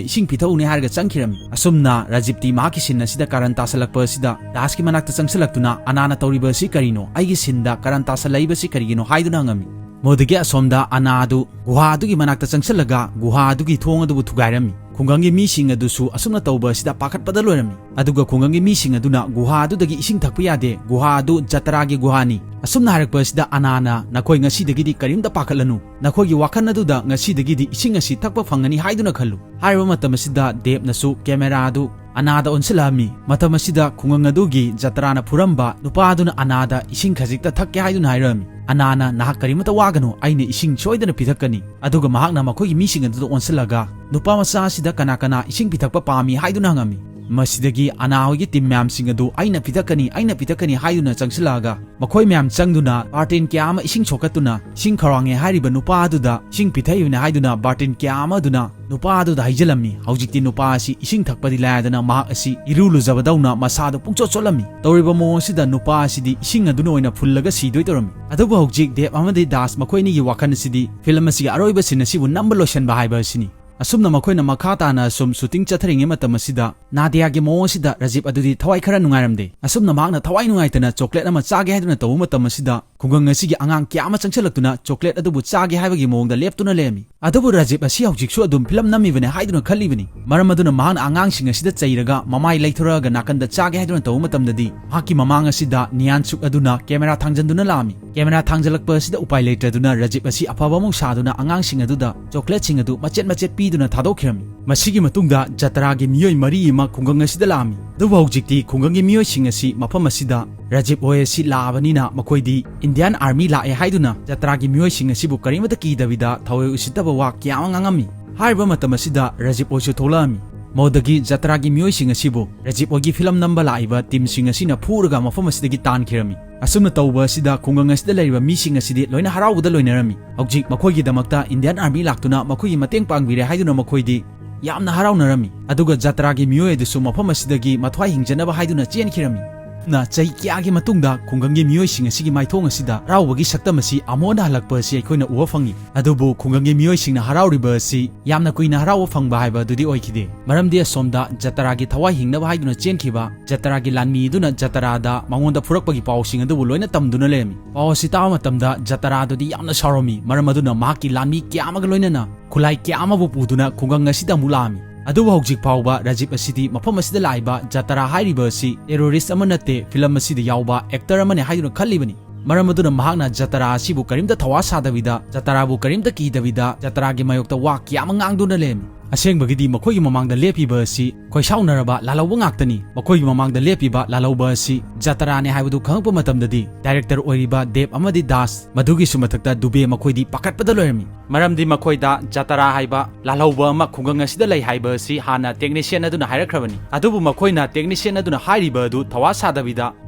ꯏꯁꯤꯡ ꯄꯤꯊꯛꯎꯅꯤ ꯍꯥꯏꯔꯒ ꯆꯪꯈꯤꯔꯝꯃꯤ꯫ ꯑꯁꯨꯝꯅ ꯔꯖꯤꯞꯇꯤ ꯃꯍꯥꯛꯀꯤ scene ꯑꯁꯤꯗ ꯀꯥꯔꯟ ꯇꯥꯁꯜꯂꯛꯄ ꯑꯁꯤꯗ ꯗꯥꯁꯀꯤ ꯃꯅꯥꯛꯇ ꯆꯪꯁꯤꯜꯂꯛꯇꯨꯅ, "ꯑꯅꯥꯅ ꯇꯧꯔꯤꯕ ꯑꯁꯤ ꯀꯔꯤꯅꯣ? ꯑꯩꯒꯤ sceneꯗ ꯀꯥꯔꯟ ꯇꯥꯁꯜꯂꯛꯏꯕꯁꯤ ꯀꯔꯤꯒꯤꯅꯣ?" ꯍꯥꯏꯗꯨꯅ ꯍꯪꯉꯝꯃꯤ꯫ ꯃꯗꯨꯗꯒꯤ ꯑꯁꯣꯝꯗ ꯑꯅꯥ ꯑꯗꯨ ꯒꯨꯍꯥ ꯑꯗꯨꯒꯤ ꯃꯅꯥꯛꯇ ꯆꯪꯁꯤꯜꯂꯒ ꯒꯨꯍꯥ ꯑꯗꯨꯒꯤ ꯊꯣꯡ ꯑꯗꯨꯕꯨ ꯊꯨꯒꯥꯏꯔꯝꯃꯤ꯫ ꯈꯨꯡꯒꯪꯒꯤ ꯃꯤꯁꯤꯡ ꯑꯗꯨꯁꯨ ꯑꯁꯨꯝꯅ ꯇꯧꯕ ꯑꯁꯤꯗ ꯄꯥꯈꯠꯄꯗ ꯂꯣꯏꯔꯝꯃꯤ꯫ ꯑꯗꯨꯒ ꯈꯨꯡꯒꯪꯒꯤ ꯃꯤꯁꯤꯡ ꯑꯗꯨꯅ ꯒꯨꯍꯥ ꯑꯗꯨꯗꯒꯤ ꯏꯁꯤꯡ ꯊꯛꯄ ꯌꯥꯗꯦ, ꯒꯨꯍꯥ ꯑꯗꯨ ꯖꯇꯔꯥꯒꯤ ꯒꯨꯍꯥꯅꯤ꯫ ꯑꯁꯨꯝꯅ ꯍꯥꯏꯔꯛꯄ ꯑꯁꯤꯗ ꯑꯅꯥꯅ, "ꯅꯈꯣꯏ ꯉꯁꯤꯗꯒꯤꯗꯤ ꯀꯔꯤꯝꯇ ꯄꯥꯈꯠꯂꯅꯨ, ꯅꯈꯣꯏꯒꯤ ꯋꯥꯈꯜ ꯑꯗꯨꯗ ꯉꯁꯤꯗꯒꯤꯗꯤ ꯏꯁꯤꯡ ꯑꯁꯤ ꯊꯛꯄ ꯐꯪꯒꯅꯤ ꯍꯥꯏꯗꯨꯅ ꯈꯜꯂꯨ"꯫ ꯍꯥꯏꯔꯤꯕ ꯃꯇꯝ ꯑꯁꯤꯗ ꯗꯦꯕꯅꯁꯨ camera ꯑꯗꯨ ꯑꯅꯥꯗ ꯑꯣꯟꯁꯤꯜꯂꯛꯑꯝꯃꯤ꯫ ꯃꯇꯝ ꯑꯁꯤꯗ ꯈꯨꯡꯒꯪ ꯑꯗꯨꯒꯤ ꯖꯇ꯭ꯔꯥꯅ ꯐꯨꯔꯝꯕ ꯅꯨꯄꯥꯗꯨꯅ ꯑꯅꯥꯗ ꯏꯁꯤꯡ ꯈꯖꯤꯛꯇ ꯊꯛꯀꯦ ꯍꯥꯏꯗꯨꯅ ꯍꯥꯏꯔꯛꯑꯝꯃꯤ꯫ ꯑꯅꯥꯅ "ꯅꯍꯥꯛ ꯀꯔꯤꯃꯇ ꯋꯥꯒꯅꯨ, ꯑꯩꯅ ꯏꯁꯤꯡ ꯁꯣꯏꯗꯅ ꯄꯤꯊꯛꯀꯅꯤ"꯫ ꯑꯗꯨꯒ ꯃꯍꯥꯛꯅ ꯃꯈꯣꯏꯒꯤ ꯃꯤꯁꯤꯡ ꯑꯗꯨꯗ ꯑꯣꯟꯁꯤꯜꯂꯒ ꯅꯨꯄꯥ ꯃꯆꯥ ꯑꯁꯤꯗ "ꯀꯅꯥ ꯀꯅꯥ ꯏꯁꯤꯡ ꯄꯤꯊꯛꯄ ꯄꯥꯝꯃꯤ?" ꯍꯥꯏꯗꯨꯅ ꯍꯪꯉꯝꯃꯤ꯫ ꯃꯁꯤꯗꯒꯤ ꯑꯅꯥ ꯍꯣꯏꯒꯤ ꯇꯤꯝ ꯃꯌꯥꯝꯁꯤꯡ ꯑꯗꯨ "ꯑꯩꯅ ꯄꯤꯊꯛꯀꯅꯤ, ꯑꯩꯅ ꯄꯤꯊꯛꯀꯅꯤ" ꯍꯥꯏꯗꯨꯅ ꯆꯪꯁꯤꯜꯂꯛꯑꯒ ꯃꯈꯣꯏ ꯃꯌꯥꯝ ꯆꯪꯗꯨꯅ ꯕꯥꯔꯇꯤꯟ ꯀꯌꯥ ꯑꯃ ꯏꯁꯤꯡ ꯁꯣꯛꯀꯠꯇꯨꯅ ꯏꯁꯤꯡ ꯈꯧꯔꯥꯡꯉꯦ ꯍꯥꯏꯔꯤꯕ ꯅꯨꯄꯥ ꯑꯗꯨꯗ ꯏꯁꯤꯡ ꯄꯤꯊꯛꯏꯕꯅꯤ ꯍꯥꯏꯗꯨꯅ ꯕꯥꯔꯇꯤꯟ ꯀꯌꯥ ꯑꯃ ꯑꯗꯨꯅ ꯅꯨꯄꯥ ꯑꯗꯨꯗ ꯍꯩꯖꯤꯜꯂꯝꯃꯤ꯫ ꯍꯧꯖꯤꯛꯇꯤ ꯅꯨꯄꯥ ꯑꯁꯤ ꯏꯁꯤꯡ ꯊꯛꯄꯗꯤ ꯂꯥꯏꯔꯗꯅ ꯃꯍꯥꯛ ꯑꯁꯤ ꯏꯔꯨ ꯂꯨꯖꯕꯗꯧꯅ ꯃꯁꯥꯗꯨ ꯄꯨꯡꯆꯣꯠ ꯆꯣꯠꯂꯝꯃꯤ꯫ ꯇꯧꯔꯤꯕ ꯃꯑꯣꯡ ꯑꯁꯤꯗ ꯅꯨꯄꯥ ꯑꯁꯤꯗꯤ ꯏꯁꯤꯡ ꯑꯗꯨꯅ ꯑꯣꯏꯅ ꯐꯨꯜꯂꯒ ꯁꯤꯗꯣꯏ ꯇꯧꯔꯝꯃꯤ꯫ ꯑꯗꯨꯕꯨ ꯍꯧꯖꯤꯛ ꯗꯦꯕ ꯑꯃꯗꯤ ꯗꯥꯁ ꯃꯈꯣꯏ ꯑꯅꯤꯒꯤ ꯋꯥꯈꯜ ꯑꯁꯤꯗꯤ ꯐꯤꯂꯝ ꯑꯁꯤꯒꯤ ꯑꯔꯣꯏꯕ ꯁꯤꯟ ꯑꯁꯤꯕꯨ ꯅꯝꯕ ꯂꯣꯏꯁꯤꯟꯕ ꯍꯥꯏꯕ ꯑꯁꯤꯅꯤ꯫ ꯑꯁꯨꯝꯅ ꯃꯈꯣꯏꯅ ꯃꯈꯥ ꯇꯥꯅ ꯁꯨꯝ ꯁꯨꯇꯤꯡ ꯆꯠꯊꯔꯤꯉꯩ ꯃꯇꯝ ꯑꯁꯤꯗ ꯅꯥꯗꯤꯌꯥꯒꯤ ꯃꯑꯣꯡ ꯑꯁꯤꯗ ꯔꯥꯖꯤꯕ ꯑꯗꯨꯗꯤ ꯊꯋꯥꯏ ꯈꯔ ꯅꯨꯡꯉꯥꯏꯔꯝꯗꯦ꯫ ꯑꯁꯨꯝꯅ ꯃꯍꯥꯛꯅ ꯊꯋꯥꯏ ꯅꯨꯡꯉꯥꯏꯇꯅ ꯆꯣꯀ꯭ꯂꯦꯠ ꯑꯃ ꯆꯥꯒꯦ ꯍꯥꯏꯗꯨꯅ ꯇꯧꯕ ꯃꯇꯝ ꯑꯁꯤꯗ ꯈꯨꯡꯒꯪ ꯑꯁꯤꯒꯤ ꯑꯉꯥꯡ ꯀꯌꯥ ꯑꯃ ꯆꯪꯁꯤꯜꯂꯛꯇꯨꯅ ꯆꯣꯀ꯭ꯂꯦꯠ ꯑꯗꯨꯕꯨ ꯆꯥꯒꯦ ꯍꯥꯏꯕꯒꯤ ꯃꯑꯣꯡꯗ ꯂꯦꯞꯇꯨꯅ ꯂꯩꯔꯝꯃꯤ꯫ ꯑꯗꯨꯕꯨ ꯔꯥꯖꯤꯕ ꯑꯁꯤ ꯍꯧꯖꯤꯛꯁꯨ ꯑꯗꯨꯝ ꯐꯤꯂꯝ ꯅꯝꯃꯤꯕꯅꯦ ꯍꯥꯏꯗꯨꯅ ꯈꯜꯂꯤꯕꯅꯤ꯫ ꯃꯔꯝ ꯑꯗꯨꯅ ꯃꯍꯥꯛꯅ ꯑꯉꯥꯡꯁꯤꯡ ꯑꯁꯤꯗ ꯆꯩꯔꯒ ꯃꯃꯥꯏ ꯂꯩꯊꯣꯔꯛꯑꯒ ꯅꯥꯀꯟꯗ ꯆꯥꯒꯦ ꯍꯥꯏꯗꯨꯅ ꯇꯧꯕ ꯃꯇꯝꯗꯗꯤ ꯃꯍꯥꯛꯀꯤ ꯃꯃꯥꯡ ꯑꯁꯤꯗ ꯅꯤꯌꯥꯟ ꯁꯨꯛ ꯑꯗꯨꯅ ꯀꯦꯃꯦꯔꯥ ꯊꯥꯡꯖꯟꯗꯨꯅ ꯂꯥꯛꯑꯝꯃꯤ꯫ ꯀꯦꯃꯦꯔꯥ ꯊꯥꯡꯖꯜꯂꯛꯄ ꯑꯁꯤꯗ ꯎꯄꯥꯏ ꯂꯩꯇ꯭ꯔꯗꯨꯅ ꯔꯥꯖꯤꯕ ꯑꯁꯤ ꯑꯐꯕ ꯑꯃꯨꯛ ꯁꯥꯗꯨꯅ ꯑꯉꯥꯡꯁꯤꯡ ꯑꯗꯨꯗ ꯆꯣꯀ꯭ꯂꯦꯠꯁꯤꯡ ꯑꯗꯨ ꯃꯆꯦꯠ ꯃꯆꯦꯠ ꯄꯤꯗꯨꯅ ꯊꯥꯗꯣꯛꯈꯤꯔꯝꯃꯤ꯫ ꯃꯁꯤꯒꯤ ꯃꯇꯨꯡꯗ ꯖꯇ꯭ꯔꯥꯒꯤ ꯃꯤꯑꯣꯏ ꯃꯔꯤ ꯑꯃ ꯈꯨꯡꯒꯪ ꯑꯁꯤꯗ ꯂꯥꯛꯑꯝꯃꯤ꯫ ꯑꯗꯨꯕꯨ ꯍꯧꯖꯤꯛꯇꯤ ꯈꯨꯡꯒꯪꯒꯤ ꯃꯤꯑꯣꯏꯁꯤꯡ ꯑꯁꯤ ꯃꯐꯝ ꯑꯁꯤꯗ ꯔꯥꯖꯤꯕ ꯍꯣꯏ ꯑꯁꯤ ꯂꯥꯛꯑꯕꯅꯤꯅ ꯃꯈꯣꯏꯗꯤ ꯏꯟꯗꯤꯌꯥꯟ ꯑꯥꯔꯃꯤ ꯂꯥꯛꯑꯦ ꯍꯥꯏꯗꯨꯅ ꯖꯇ꯭ꯔꯥꯒꯤ ꯃꯤꯑꯣꯏꯁꯤꯡ ꯑꯁꯤꯕꯨ ꯀꯔꯤꯃꯇ ꯀꯤꯗꯕꯤꯗ ꯊꯑꯣꯏ ꯎꯁꯤꯠꯇꯕ ꯋꯥ ꯀꯌꯥ ꯑꯃ ꯉꯥꯡꯉꯝꯃꯤ꯫ ꯍꯥꯏꯔꯤꯕ ꯃꯇꯝ ꯑꯁꯤꯗ ꯔꯥꯖꯤꯕ ꯍꯣꯏꯁꯨ ꯊꯣꯛꯂꯛꯑꯝꯃꯤ꯫ ꯃꯗꯨꯗꯒꯤ ꯖꯇ꯭ꯔꯥꯒꯤ ꯃꯤꯑꯣꯏꯁꯤꯡ ꯑꯁꯤꯕꯨ ꯔꯥꯖꯤꯕ ꯍꯣꯏꯒꯤ ꯐꯤꯂꯝ ꯅꯝꯕ ꯂꯥꯛꯏꯕ ꯇꯤꯝꯁꯤꯡ ꯑꯁꯤꯅ ꯐꯨꯔꯒ ꯃꯐꯝ ꯑꯁꯤꯗꯒꯤ ꯇꯥꯟꯈꯤꯔꯝꯃꯤ꯫ ꯑꯁꯨꯝꯅ ꯇꯧꯕ ꯑꯁꯤꯗ ꯈꯨꯡꯒꯪ ꯑꯁꯤꯗ ꯂꯩꯔꯤꯕ ꯃꯤꯁꯤꯡ ꯑꯁꯤꯗꯤ ꯂꯣꯏꯅ ꯍꯔꯥꯎꯕꯗ ꯂꯣꯏꯅꯔꯝꯃꯤ꯫ ꯍꯧꯖꯤꯛ ꯃꯈꯣꯏꯒꯤꯗꯃꯛꯇ ꯏꯟꯗꯤꯌꯥꯟ ꯑꯥꯔꯃꯤ ꯂꯥꯛꯇꯨꯅ ꯃꯈꯣꯏꯒꯤ ꯃꯇꯦꯡ ꯄꯥꯡꯕꯤꯔꯦ ꯍꯥꯏꯗꯨꯅ ꯃꯈꯣꯏꯗꯤ ꯌꯥꯝꯅ ꯍꯔꯥꯎꯅꯔꯝꯃꯤ꯫ ꯑꯗꯨꯒ ꯖꯇ꯭ꯔꯥꯒꯤ ꯃꯤꯑꯣꯏ ꯑꯗꯨꯁꯨ ꯃꯐꯝ ꯑꯁꯤꯗꯒꯤ ꯃꯊ꯭ꯋꯥꯏ ꯍꯤꯡꯖꯅꯕ ꯍꯥꯏꯗꯨꯅ ꯆꯦꯟꯈꯤꯔꯝꯃꯤ꯫ ꯅ ꯆꯍꯤ ꯀꯌꯥꯒꯤ ꯃꯇꯨꯡꯗ ꯈꯨꯡꯒꯪꯒꯤ ꯃꯤꯑꯣꯏꯁꯤꯡ ꯑꯁꯤꯒꯤ ꯃꯥꯏꯊꯣꯡ ꯑꯁꯤꯗ ꯍꯔꯥꯎꯕꯒꯤ ꯁꯛꯇꯝ ꯑꯁꯤ ꯑꯃꯨꯛ ꯍꯟꯅ ꯍꯜꯂꯛꯄ ꯑꯁꯤ ꯑꯩꯈꯣꯏꯅ ꯎꯕ ꯐꯪꯉꯤ꯫ ꯑꯗꯨꯕꯨ ꯈꯨꯡꯒꯪꯒꯤ ꯃꯤꯑꯣꯏꯁꯤꯡꯅ ꯍꯔꯥꯎꯔꯤꯕ ꯑꯁꯤ ꯌꯥꯝꯅ ꯀꯨꯏꯅ ꯍꯔꯥꯎꯕ ꯐꯪꯕ ꯍꯥꯏꯕ ꯑꯗꯨꯗꯤ ꯑꯣꯏꯈꯤꯗꯦ꯫ ꯃꯔꯝꯗꯤ ꯑꯁꯣꯝꯗ ꯖꯇ꯭ꯔꯥꯒꯤ ꯊꯋꯥꯏ ꯍꯤꯡꯅꯕ ꯍꯥꯏꯗꯨꯅ ꯆꯦꯟꯈꯤꯕ ꯖꯇ꯭ꯔꯥꯒꯤ ꯂꯥꯟꯃꯤ ꯑꯗꯨꯅ ꯖꯇ꯭ꯔꯥꯗ ꯃꯉꯣꯟꯗ ꯐꯨꯔꯛꯄꯒꯤ ꯄꯥꯎꯁꯤꯡ ꯑꯗꯨꯕꯨ ꯂꯣꯏꯅ ꯇꯝꯗꯨꯅ ꯂꯩꯔꯝꯃꯤ꯫ ꯄꯥꯎ ꯑꯁꯤ ꯇꯥꯕ ꯃꯇꯝꯗ ꯖꯇ꯭ꯔꯥꯗꯨꯗꯤ ꯌꯥꯝꯅ ꯁꯥꯎꯔꯝꯃꯤ꯫ ꯃꯔꯝ ꯑꯗꯨꯅ ꯃꯍꯥꯛꯀꯤ ꯂꯥꯟꯃꯤ ꯀꯌꯥ ꯑꯃꯒ ꯂꯣꯏꯅꯅ ꯈꯨꯠꯂꯥꯏ ꯀꯌꯥ ꯑꯃꯕꯨ ꯄꯨꯗꯨꯅ ꯈꯨꯡꯒꯪ ꯑꯁꯤꯗ ꯑꯃꯨꯛ ꯂꯥꯛꯑꯝꯃꯤ꯫ ꯑꯗꯨꯕꯨ ꯍꯧꯖꯤꯛ ꯐꯥꯎꯕ ꯔꯥꯖꯤꯕ ꯑꯁꯤꯗꯤ ꯃꯐꯝ ꯑꯁꯤꯗ ꯂꯥꯛꯏꯕ ꯖꯇ꯭ꯔꯥ ꯍꯥꯏꯔꯤꯕ ꯑꯁꯤ ꯇꯦꯔꯣꯔꯤꯁ ꯑꯃ ꯅꯠꯇꯦ, ꯐꯤꯂꯝ ꯑꯁꯤꯗ ꯌꯥꯎꯕ ꯑꯦꯛꯇꯔ ꯑꯃꯅꯤ ꯍꯥꯏꯗꯨꯅ ꯈꯜꯂꯤꯕꯅꯤ꯫ ꯃꯔꯝ ꯑꯗꯨꯅ ꯃꯍꯥꯛꯅ ꯖꯇ꯭ꯔꯥ ꯑꯁꯤꯕꯨ ꯀꯔꯤꯝꯇ ꯊꯧꯋꯥ ꯁꯥꯗꯕꯤꯗ, ꯖꯇ꯭ꯔꯥꯕꯨ ꯀꯔꯤꯝꯇ ꯀꯤꯗꯕꯤꯗ ꯖꯇ꯭ꯔꯥꯒꯤ ꯃꯥꯌꯣꯛꯇ ꯋꯥ ꯀꯌꯥ ꯑꯃ ꯉꯥꯡꯗꯨꯅ ꯂꯩꯔꯝꯃꯤ꯫ ꯑꯁꯦꯡꯕꯒꯤꯗꯤ ꯃꯈꯣꯏꯒꯤ ꯃꯃꯥꯡꯗ ꯂꯦꯞꯄꯤꯕ ꯑꯁꯤ ꯈꯣꯏꯁꯥꯎꯅꯔꯕ ꯂꯥꯜꯍꯧꯕ ꯉꯥꯛꯇꯅꯤ꯫ ꯃꯈꯣꯏꯒꯤ ꯃꯃꯥꯡꯗ ꯂꯦꯞꯄꯤꯕ ꯂꯥꯜꯍꯧꯕ ꯑꯁꯤ ꯖꯇꯔꯥꯅꯦ ꯍꯥꯏꯕꯗꯨ ꯈꯪꯉꯛꯄ ꯃꯇꯝꯗꯗꯤ director ꯑꯣꯏꯔꯤꯕ ꯗꯦꯕ ꯑꯃꯗꯤ ꯗꯥꯁ, ꯃꯗꯨꯒꯤꯁꯨ ꯃꯊꯛꯇ ꯗꯨꯕꯦ, ꯃꯈꯣꯏꯗꯤ ꯄꯥꯈꯠꯄꯗ ꯂꯣꯏꯔꯝꯃꯤ꯫ ꯃꯔꯝꯗꯤ ꯃꯈꯣꯏꯗ ꯖꯇꯔꯥ ꯍꯥꯏꯕ ꯂꯥꯜꯍꯧꯕ ꯑꯃ ꯈꯨꯡꯒꯪ ꯑꯁꯤꯗ ꯂꯩ ꯍꯥꯏꯕ ꯑꯁꯤ ꯍꯥꯟꯅ technician ꯑꯗꯨꯅ ꯍꯥꯏꯔꯛꯈ꯭ꯔꯕꯅꯤ꯫ ꯑꯗꯨꯕꯨ ꯃꯈꯣꯏꯅ technician ꯑꯗꯨꯅ ꯍꯥꯏꯔꯤꯕ ꯑꯗꯨ ꯊꯋꯥ ꯁꯥꯗꯕꯤꯗ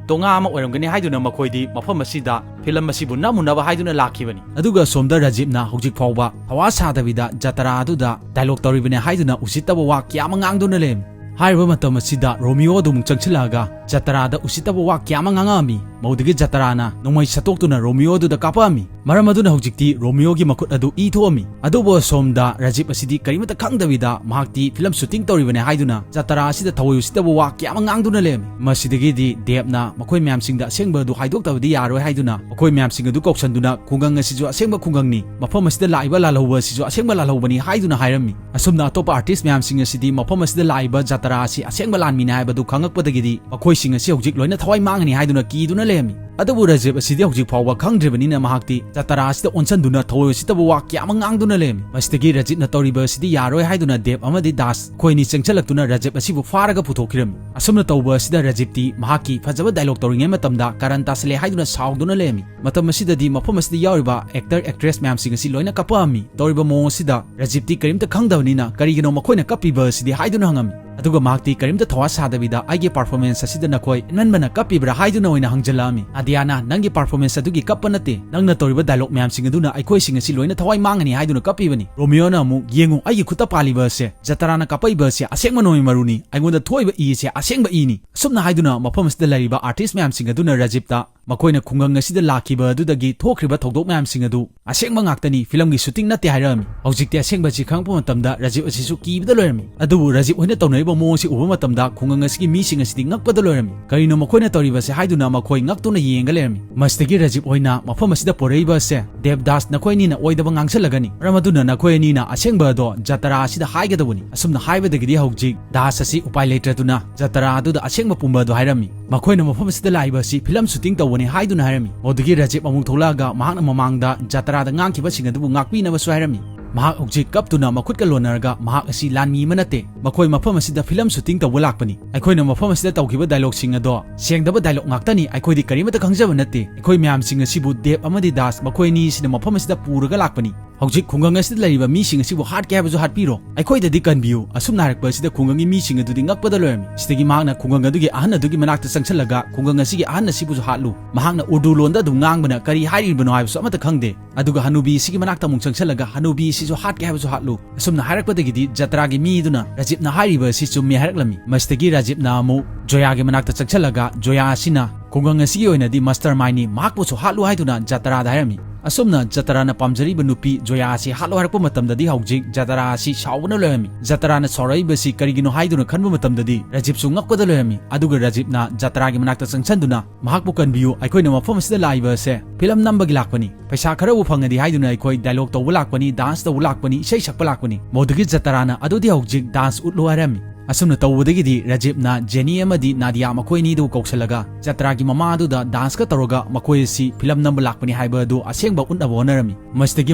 ꯇꯣꯉꯥ ꯑꯃ ꯑꯣꯏꯔꯝꯒꯅꯤ ꯍꯥꯏꯗꯨꯅ ꯃꯈꯣꯏꯗꯤ ꯃꯐꯝ ꯑꯁꯤꯗ ꯐꯤꯂꯝ ꯑꯁꯤꯕꯨ ꯅꯝꯃꯨꯅꯕ ꯍꯥꯏꯗꯨꯅ ꯂꯥꯛꯈꯤꯕꯅꯤ꯫ ꯑꯗꯨꯒ ꯑꯁꯣꯝꯗ ꯔꯥꯖꯤꯕꯅ ꯍꯧꯖꯤꯛ ꯐꯥꯎꯕ ꯊꯋꯥ ꯁꯥꯗꯕꯤꯗ ꯖꯇꯔꯥ ꯑꯗꯨꯗ dialogue ꯇꯧꯔꯤꯕꯅꯦ ꯍꯥꯏꯗꯨꯅ ꯎꯁꯤꯠꯇꯕ ꯋꯥ ꯀꯌꯥ ꯑꯃ ꯉꯥꯡꯗꯨꯅ ꯂꯩꯔꯝꯃꯤ꯫ ꯍꯥꯏꯔꯤꯕ ꯃꯇꯝ ꯑꯁꯤꯗ ꯔꯣꯃꯤꯑꯣ ꯑꯗꯨ ꯑꯃꯨꯛ ꯆꯪꯁꯤꯜꯂꯛꯑꯒ ꯖꯇꯔꯥꯗ ꯎꯁꯤꯠꯇꯕ ꯋꯥ ꯀꯌꯥ ꯑꯃ ꯉꯥꯡꯉꯛꯑꯝꯃꯤ꯫ ꯃꯧꯗꯒꯤ ꯖꯇꯔꯥꯅ ꯅꯣꯡꯃꯩ ꯁꯠꯇꯣꯛꯇꯨꯅ ꯔꯣꯃꯤꯑꯣ ꯑꯗꯨꯗ ꯀꯥꯞꯄꯛꯑꯝꯃꯤ꯫ ꯃꯔꯝ ꯑꯗꯨꯅ ꯍꯧꯖꯤꯛꯇꯤ ꯔꯣꯃꯤꯑꯣꯒꯤ ꯃꯈꯨꯠ ꯑꯗꯨ ꯏ ꯊꯣꯛꯑꯝꯃꯤ꯫ ꯑꯗꯨꯕꯨ ꯑꯁꯣꯝꯗ ꯔꯥꯖꯤꯕ ꯑꯁꯤꯗꯤ ꯀꯔꯤꯃꯠꯇ ꯈꯪꯗꯕꯤꯗ ꯃꯍꯥꯛꯇꯤ ꯐꯤꯂꯝ shooting ꯇꯧꯔꯤꯕꯅꯦ ꯍꯥꯏꯗꯨꯅ ꯖꯇꯔꯥ ꯑꯁꯤꯗ ꯊꯋꯥꯏ ꯎꯁꯤꯠꯇꯕ ꯋꯥ ꯀꯌꯥ ꯑꯃ ꯉꯥꯡꯗꯨꯅ ꯂꯩꯔꯝꯃꯤ꯫ ꯃꯁꯤꯗꯒꯤꯗꯤ ꯗꯦꯕꯅ ꯃꯈꯣꯏ ꯃꯌꯥꯝꯁꯤꯡꯗ ꯑꯁꯦꯡꯕ ꯑꯗꯨ ꯍꯥꯏꯗꯣꯛꯇꯕꯗꯤ ꯌꯥꯔꯣꯏ ꯍꯥꯏꯗꯨꯅ ꯃꯈꯣꯏ ꯃꯌꯥꯝꯁꯤꯡ ꯑꯗꯨ ꯀꯧꯁꯟꯗꯨꯅ ꯈꯨꯡꯒꯪ ꯑꯁꯤꯁꯨ ꯑꯁꯦꯡꯕ ꯈꯨꯡꯒꯪꯅꯤ, ꯃꯐꯝ ꯑꯁꯤꯗ ꯂꯥꯛꯏꯕ ꯂꯥꯜꯍꯧꯕ ꯑꯁꯤꯁꯨ ꯑꯁꯦꯡꯕ ꯂꯥꯜꯍꯧꯕꯅꯤ ꯍꯥꯏꯗꯨꯅ ꯍꯥꯏꯔꯝꯃꯤ꯫ ꯑꯁꯨꯝꯅ ꯑꯇꯣꯞꯄ artist ꯃꯌꯥꯝꯁꯤꯡ ꯑꯁꯤꯗꯤ ꯃꯐꯝ ꯑꯁꯤꯗ ꯂꯥꯛꯏꯕ ꯖꯇꯔꯥ ꯑꯁꯤ ꯑꯁꯦꯡꯕ ꯂꯥꯟꯃꯤꯅꯤ ꯍꯥꯏꯕꯗꯨ ꯈꯪꯉꯛꯄꯗꯒꯤꯗꯤ ꯃꯈꯣꯏꯁꯤꯡ ꯑꯁꯤ ꯍꯧꯖꯤꯛ ꯂꯣꯏꯅ ꯊꯋꯥꯏ ꯃꯥꯡꯉꯅꯤ ꯍꯥꯏꯗꯨꯅ ꯀꯤꯗꯨꯅ ꯂꯩꯔꯝꯃꯤ꯫ ꯑꯗꯨꯕꯨ ꯔꯥꯖꯤꯕ ꯑꯁꯤꯗꯤ ꯍꯧꯖꯤꯛ ꯐꯥꯎꯕ ꯈꯪꯗ꯭ꯔꯤꯕꯅꯤꯅ ꯃꯍꯥꯛꯇꯤ ꯖꯇꯔꯥ ꯑꯁꯤꯗ ꯑꯣꯟꯁꯤꯟꯗꯨꯅ ꯊꯋꯥꯏ ꯎꯁꯤꯠꯇꯕ ꯋꯥ ꯀꯌꯥ ꯑꯃ ꯉꯥꯡꯗꯨꯅ ꯂꯩꯔꯝꯃꯤ꯫ ꯃꯁꯤꯗꯒꯤ ꯔꯥꯖꯤꯕꯅ ꯇꯧꯔꯤꯕ ꯑꯁꯤꯗꯤ ꯌꯥꯔꯣꯏ ꯍꯥꯏꯗꯨꯅ ꯗꯦꯕ ꯑꯃꯗꯤ ꯗꯥꯁ ꯃꯈꯣꯏ ꯑꯅꯤ ꯆꯪꯁꯤꯜꯂꯛꯇꯨꯅ ꯔꯥꯖꯤꯕ ꯑꯁꯤꯕꯨ ꯐꯥꯔꯒ ꯄꯨꯊꯣꯛꯈꯤꯔꯝꯃꯤ꯫ ꯑꯁꯨꯝꯅ ꯇꯧꯕ ꯑꯁꯤꯗ ꯔꯥꯖꯤꯕꯇꯤ ꯃꯍꯥꯛꯀꯤ ꯐꯖꯕ dialogue ꯇꯧꯔꯤꯉꯩ ꯃꯇꯝꯗ ꯀꯔꯟ ꯇꯥꯁꯤꯜꯂꯦ ꯍꯥꯏꯗꯨꯅ ꯁꯥꯎꯗꯨꯅ ꯂꯩꯔꯝꯃꯤ꯫ ꯃꯇꯝ ꯑꯁꯤꯗꯗꯤ ꯃꯐꯝ ꯑꯁꯤꯗ ꯌꯥꯎꯔꯤꯕ actor actress ꯃꯌꯥꯝꯁꯤꯡ ꯑꯁꯤ ꯂꯣꯏꯅ ꯀꯞꯄꯛꯑꯝꯃꯤ꯫ ꯇꯧꯔꯤꯕ ꯃꯑꯣꯡ ꯑꯁꯤꯗ ꯔꯥꯖꯤꯕꯇꯤ ꯀꯔꯤꯝꯇ ꯈꯪꯗꯕꯅꯤꯅ ꯀꯔꯤꯒꯤꯅꯣ ꯃꯈꯣꯏꯅ ꯀꯞꯄꯤꯕ ꯑꯁꯤꯗꯤ ꯍꯥꯏꯗꯨꯅ ꯍꯪꯉꯝꯃꯤ꯫ ꯑꯗꯨꯒ ꯃꯍꯥꯛꯇꯤ ꯀꯔꯤꯝꯇ ꯊꯋꯥ ꯁꯥꯗꯕꯤꯗ ꯑꯩꯒꯤ performance ꯑꯁꯤꯗ ꯅꯈꯣꯏ ꯄꯦꯟꯃꯟꯕꯅ ꯀꯞꯄꯤꯕ꯭ꯔꯥ ꯍꯥꯏꯗꯨꯅ ꯑꯣꯏꯅ ꯍꯪꯖꯜꯂꯛꯑꯝꯃꯤ꯫ "ꯅꯥꯗꯤꯌꯥꯅꯥ, ꯅꯪꯒꯤ performance ꯑꯗꯨꯒꯤ ꯀꯞꯄ ꯅꯠꯇꯦ, ꯅꯪꯅ ꯇꯧꯔꯤꯕ dialogue ꯃꯌꯥꯝꯁꯤꯡ ꯑꯗꯨꯅ ꯑꯩꯈꯣꯏꯁꯤꯡ ꯑꯁꯤ ꯂꯣꯏꯅ ꯊꯋꯥꯏ ꯃꯥꯡꯉꯅꯤ" ꯍꯥꯏꯗꯨꯅ ꯀꯞꯄꯤꯕꯅꯤ꯫ ꯔꯣꯃꯤꯑꯣꯅ ꯑꯃꯨꯛ, "ꯌꯦꯡꯉꯨ, ꯑꯩꯒꯤ ꯈꯨꯠꯇ ꯄꯥꯜꯂꯤꯕ ꯑꯁꯦ ꯖꯇꯔꯥꯅ ꯀꯥꯞꯄꯛꯏꯕ ꯑꯁꯦ ꯑꯁꯦꯡꯕ ꯅꯣꯡꯃꯩ ꯃꯔꯨꯅꯤ, ꯑꯩꯉꯣꯟꯗ ꯊꯣꯛꯏꯕ ꯏ ꯑꯁꯦ ꯑꯁꯦꯡꯕ ꯏꯅꯤ"꯫ ꯑꯁꯨꯝꯅ ꯍꯥꯏꯗꯨꯅ ꯃꯐꯝ ꯑꯁꯤꯗ ꯂꯩꯔꯤꯕ artist ꯃꯌꯥꯝꯁꯤꯡ ꯑꯗꯨꯅ ꯔꯥꯖꯤꯕꯇ ꯃꯈꯣꯏꯅ ꯈꯨꯡꯒꯪ ꯑꯁꯤꯗ ꯂꯥꯛꯈꯤꯕ ꯑꯗꯨꯗꯒꯤ ꯊꯣꯛꯈ꯭ꯔꯤꯕ ꯊꯧꯗꯣꯛ ꯃꯌꯥꯝꯁꯤꯡ ꯑꯗꯨ ꯑꯁꯦꯡꯕ ꯉꯥꯛꯇꯅꯤ, ꯐꯤꯂꯝꯒꯤ shooting ꯅꯠꯇꯦ ꯍꯥꯏꯔꯛꯑꯝꯃꯤ꯫ ꯍꯧꯖꯤꯛꯇꯤ ꯑꯁꯦꯡꯕ ꯑꯁꯤ ꯈꯪꯉꯛꯄ ꯃꯇꯝꯗ ꯔꯥꯖꯤꯕ ꯑꯁꯤꯁꯨ ꯀꯤꯕꯗ ꯂꯣꯏꯔꯝꯃꯤ꯫ ꯑꯗꯨꯕꯨ ꯔꯥꯖꯤꯕ ꯍꯣꯏꯅ ꯇꯧꯅꯔꯤꯕ ꯃꯑꯣꯡ ꯑꯁꯤ ꯎꯕ ꯃꯇꯝꯗ ꯈꯨꯡꯒꯪ ꯑꯁꯤꯒꯤ ꯃꯤꯁꯤꯡ ꯑꯁꯤꯗꯤ ꯉꯛꯄꯗ ꯂꯣꯏꯔꯝꯃꯤ꯫ "ꯀꯔꯤꯅꯣ ꯃꯈꯣꯏꯅ ꯇꯧꯔꯤꯕꯁꯦ?" ꯍꯥꯏꯗꯨꯅ ꯃꯈꯣꯏ ꯉꯛꯇꯨꯅ ꯌꯦꯡꯉꯒ ꯂꯩꯔꯝꯃꯤ꯫ ꯃꯁꯤꯗꯒꯤ ꯔꯥꯖꯤꯕ ꯍꯣꯏꯅ ꯃꯐꯝ ꯑꯁꯤꯗ ꯄꯨꯔꯛꯏꯕ ꯑꯁꯦ ꯗꯦꯕꯗꯥꯁ ꯅꯈꯣꯏ ꯑꯅꯤꯅ ꯑꯣꯏꯗꯕ ꯉꯥꯡꯁꯜꯂꯒꯅꯤ꯫ ꯃꯔꯝ ꯑꯗꯨꯅ ꯅꯈꯣꯏ ꯑꯅꯤꯅ ꯑꯁꯦꯡꯕ ꯑꯗꯣ ꯖꯇꯔꯥ ꯑꯁꯤꯗ ꯍꯥꯏꯒꯗꯧꯕꯅꯤ꯫ ꯑꯁꯨꯝꯅ ꯍꯥꯏꯕꯗꯒꯤꯗꯤ ꯍꯧꯖꯤꯛ ꯗꯥꯁ ꯑꯁꯤ ꯎꯄꯥꯏ ꯂꯩꯇ꯭ꯔꯗꯨꯅ ꯖꯇꯔꯥ ꯑꯗꯨꯗ ꯑꯁꯦꯡꯕ ꯄꯨꯝꯕ ꯑꯗꯨ ꯍꯥꯏꯔꯝꯃꯤ꯫ ꯃꯈꯣꯏꯅ ꯃꯐꯝ ꯑꯁꯤꯗ ꯂꯥꯛꯏꯕ ꯑꯁꯤ ꯐꯤꯂꯝ shooting ꯇꯧꯕꯅꯤ ꯍꯥꯏꯗꯨꯅ ꯍꯥꯏꯔꯝꯃꯤ꯫ ꯃꯗꯨꯗꯒꯤ ꯔꯥꯖꯤꯕ ꯑꯃꯨꯛ ꯊꯣꯛꯂꯛꯑꯒ ꯃꯍꯥꯛꯅ ꯃꯃꯥꯡꯗ ꯖꯇꯔꯥꯗ ꯉꯥꯡꯈꯤꯕꯁꯤꯡ ꯑꯗꯨꯕꯨ ꯉꯥꯛꯄꯤꯅꯕꯁꯨ ꯍꯥꯏꯔꯝꯃꯤ꯫ ꯃꯍꯥꯛ ꯍꯧꯖꯤꯛ ꯀꯞꯇꯨꯅ ꯃꯈꯨꯠꯀ ꯂꯣꯟꯅꯔꯒ, "ꯃꯍꯥꯛ ꯑꯁꯤ ꯂꯥꯟꯃꯤ ꯑꯃ ꯅꯠꯇꯦ, ꯃꯈꯣꯏ ꯃꯐꯝ ꯑꯁꯤꯗ ꯐꯤꯂꯝ ꯁꯨꯇꯤꯡ ꯇꯧꯕ ꯂꯥꯛꯄꯅꯤ꯫ ꯑꯩꯈꯣꯏꯅ ꯃꯐꯝ ꯑꯁꯤꯗ ꯇꯧꯈꯤꯕ ꯗꯥꯏꯂꯣꯒꯁꯤꯡ ꯑꯗꯣ ꯁꯦꯡꯗꯕ ꯗꯥꯏꯂꯣꯒ ꯉꯥꯛꯇꯅꯤ, ꯑꯩꯈꯣꯏꯗꯤ ꯀꯔꯤꯃꯠꯇ ꯈꯪꯖꯕ ꯅꯠꯇꯦ꯫ ꯑꯩꯈꯣꯏ ꯃꯌꯥꯝꯁꯤꯡ ꯑꯁꯤꯕꯨ ꯗꯦꯕ ꯑꯃꯗꯤ ꯗꯥꯁ ꯃꯈꯣꯏ ꯑꯅꯤ ꯑꯁꯤꯅ ꯃꯐꯝ ꯑꯁꯤꯗ ꯄꯨꯔꯒ ꯂꯥꯛꯄꯅꯤ꯫ ꯍꯧꯖꯤꯛ ꯈꯨꯡꯒꯪ ꯑꯁꯤꯗ ꯂꯩꯔꯤꯕ ꯃꯤꯁꯤꯡ ꯑꯁꯤꯕꯨ ꯍꯥꯠꯀꯦ ꯍꯥꯏꯕꯁꯨ ꯍꯥꯠꯄꯤꯔꯣ, ꯑꯩꯈꯣꯏꯗꯗꯤ ꯀꯟꯕꯤꯌꯨ"꯫ ꯑꯁꯨꯝꯅ ꯍꯥꯏꯔꯛꯄ ꯑꯁꯤꯗ ꯈꯨꯡꯒꯪꯒꯤ ꯃꯤꯁꯤꯡ ꯑꯗꯨꯗꯤ ꯉꯛꯄꯗ ꯂꯣꯏꯔꯝꯃꯤ꯫ ꯁꯤꯗꯒꯤ ꯃꯍꯥꯛꯅ ꯈꯨꯡꯒꯪ ꯑꯗꯨꯒꯤ ꯑꯍꯟ ꯑꯗꯨꯒꯤ ꯃꯅꯥꯛꯇ ꯆꯪꯁꯤꯜꯂꯒ, "ꯈꯨꯡꯒꯪ ꯑꯁꯤꯒꯤ ꯑꯍꯟ ꯑꯁꯤꯕꯨꯁꯨ ꯍꯥꯠꯂꯨ꯫ ꯃꯍꯥꯛꯅ ꯎꯔꯗꯨ ꯂꯣꯟꯗ ꯑꯗꯨꯝ ꯉꯥꯡꯕꯅ ꯀꯔꯤ ꯍꯥꯏꯔꯤꯕꯅꯣ ꯍꯥꯏꯕꯁꯨ ꯑꯃꯠꯇ ꯈꯪꯗꯦ"꯫ ꯑꯗꯨꯒ ꯍꯅꯨꯕꯤ ꯑꯁꯤꯒꯤ ꯃꯅꯥꯛꯇ ꯑꯃꯨꯛ ꯆꯪꯁꯤꯜꯂꯒ, "ꯍꯅꯨꯕꯤ ꯑꯁꯤꯁꯨ ꯍꯥꯠꯀꯦ ꯍꯥꯏꯕꯁꯨ ꯍꯥꯠꯂꯨ"꯫ ꯑꯁꯨꯝꯅ ꯍꯥꯏꯔꯛꯄꯗꯒꯤꯗꯤ ꯖꯇ꯭ꯔꯥꯒꯤ ꯃꯤꯗꯨꯅ ꯔꯥꯖꯤꯞꯅ ꯍꯥꯏꯔꯤꯕ ꯑꯁꯤ ꯆꯨꯝꯃꯦ ꯍꯥꯏꯔꯛꯂꯝꯃꯤ꯫ ꯃꯁꯤꯗꯒꯤ ꯔꯥꯖꯤꯞꯅ ꯑꯃꯨꯛ ꯖꯣꯌꯥꯒꯤ ꯃꯅꯥꯛꯇ ꯆꯪꯁꯤꯜꯂꯒ, ꯖꯣꯌꯥ ꯑꯁꯤꯅ ꯈꯨꯡꯒꯪ ꯑꯁꯤꯒꯤ ꯑꯣꯏꯅꯗꯤ ꯃꯥꯁꯇꯔ ꯃꯥꯏꯟꯅꯤ, ꯃꯍꯥꯛꯄꯨꯁꯨ ꯍꯥꯠꯂꯨ ꯍꯥꯏꯗꯨꯅ ꯖꯇ꯭ꯔꯥꯗ ꯍꯥꯏꯔꯝꯃꯤ꯫ ꯑꯁꯨꯝꯅ ꯖꯇ꯭ꯔꯥꯅ ꯄꯥꯝꯖꯔꯤꯕ ꯅꯨꯄꯤ ꯖꯣꯌꯥ ꯑꯁꯤ ꯍꯥꯠꯂꯣ ꯍꯥꯏꯔꯛꯄ ꯃꯇꯝꯗꯗꯤ ꯍꯧꯖꯤꯛ ꯖꯇ꯭ꯔꯥ ꯑꯁꯤ ꯁꯥꯎꯕꯅ ꯂꯣꯏꯔꯝꯃꯤ꯫ ꯖꯇ꯭ꯔꯥꯅ ꯁꯥꯎꯔꯛꯏꯕꯁꯤ ꯀꯔꯤꯒꯤꯅꯣ ꯍꯥꯏꯗꯨꯅ ꯈꯟꯕ ꯃꯇꯝꯗꯗꯤ ꯔꯥꯖꯤꯞꯁꯨ ꯉꯛꯄꯗ ꯂꯣꯏꯔꯝꯃꯤ꯫ ꯑꯗꯨꯒ ꯔꯥꯖꯤꯞꯅ ꯖꯇ꯭ꯔꯥꯒꯤ ꯃꯅꯥꯛꯇ ꯆꯪꯁꯤꯟꯗꯨꯅ, "ꯃꯍꯥꯛꯄꯨ ꯀꯟꯕꯤꯌꯨ, ꯑꯩꯈꯣꯏꯅ ꯃꯐꯝ ꯑꯁꯤꯗ ꯂꯥꯛꯏꯕ ꯑꯁꯦ ꯐꯤꯂꯝ ꯅꯝꯕꯒꯤ ꯂꯥꯛꯄꯅꯤ꯫ ꯄꯩꯁꯥ ꯈꯔꯕꯨ ꯐꯪꯉꯗꯤ ꯍꯥꯏꯗꯨꯅ ꯑꯩꯈꯣꯏ ꯗꯥꯏꯂꯣꯒ ꯇꯧꯕ ꯂꯥꯛꯄꯅꯤ, ꯗꯥꯟꯁ ꯇꯧꯕ ꯂꯥꯛꯄꯅꯤ, ꯏꯁꯩ ꯁꯛꯄ ꯂꯥꯛꯄꯅꯤ"꯫ ꯃꯗꯨꯗꯒꯤ ꯖꯇ꯭ꯔꯥꯅ, "ꯑꯗꯨꯗꯤ ꯍꯧꯖꯤꯛ ꯗꯥꯟꯁ ꯎꯠꯂꯨ" ꯍꯥꯏꯔꯝꯃꯤ꯫ ꯑꯁꯨꯝꯅ ꯇꯧꯕꯗꯒꯤꯗꯤ ꯔꯥꯖꯤꯞꯅ ꯖꯦꯅꯤ ꯑꯃꯗꯤ ꯅꯥꯗꯤꯌꯥ ꯃꯈꯣꯏ ꯑꯅꯤꯗꯨ ꯀꯧꯁꯜꯂꯒ ꯖꯇ꯭ꯔꯥꯒꯤ ꯃꯃꯥ ꯑꯗꯨꯗ ꯗꯥꯟꯁꯀ ꯇꯧꯔꯒ ꯃꯈꯣꯏ ꯑꯁꯤ ꯐꯤꯂꯝ ꯅꯝꯕ ꯂꯥꯛꯄꯅꯤ ꯍꯥꯏꯕ ꯑꯗꯨ ꯑꯁꯦꯡꯕ ꯎꯠꯅꯕ ꯍꯣꯠꯅꯔꯝꯃꯤ꯫ ꯃꯁꯤꯗꯒꯤ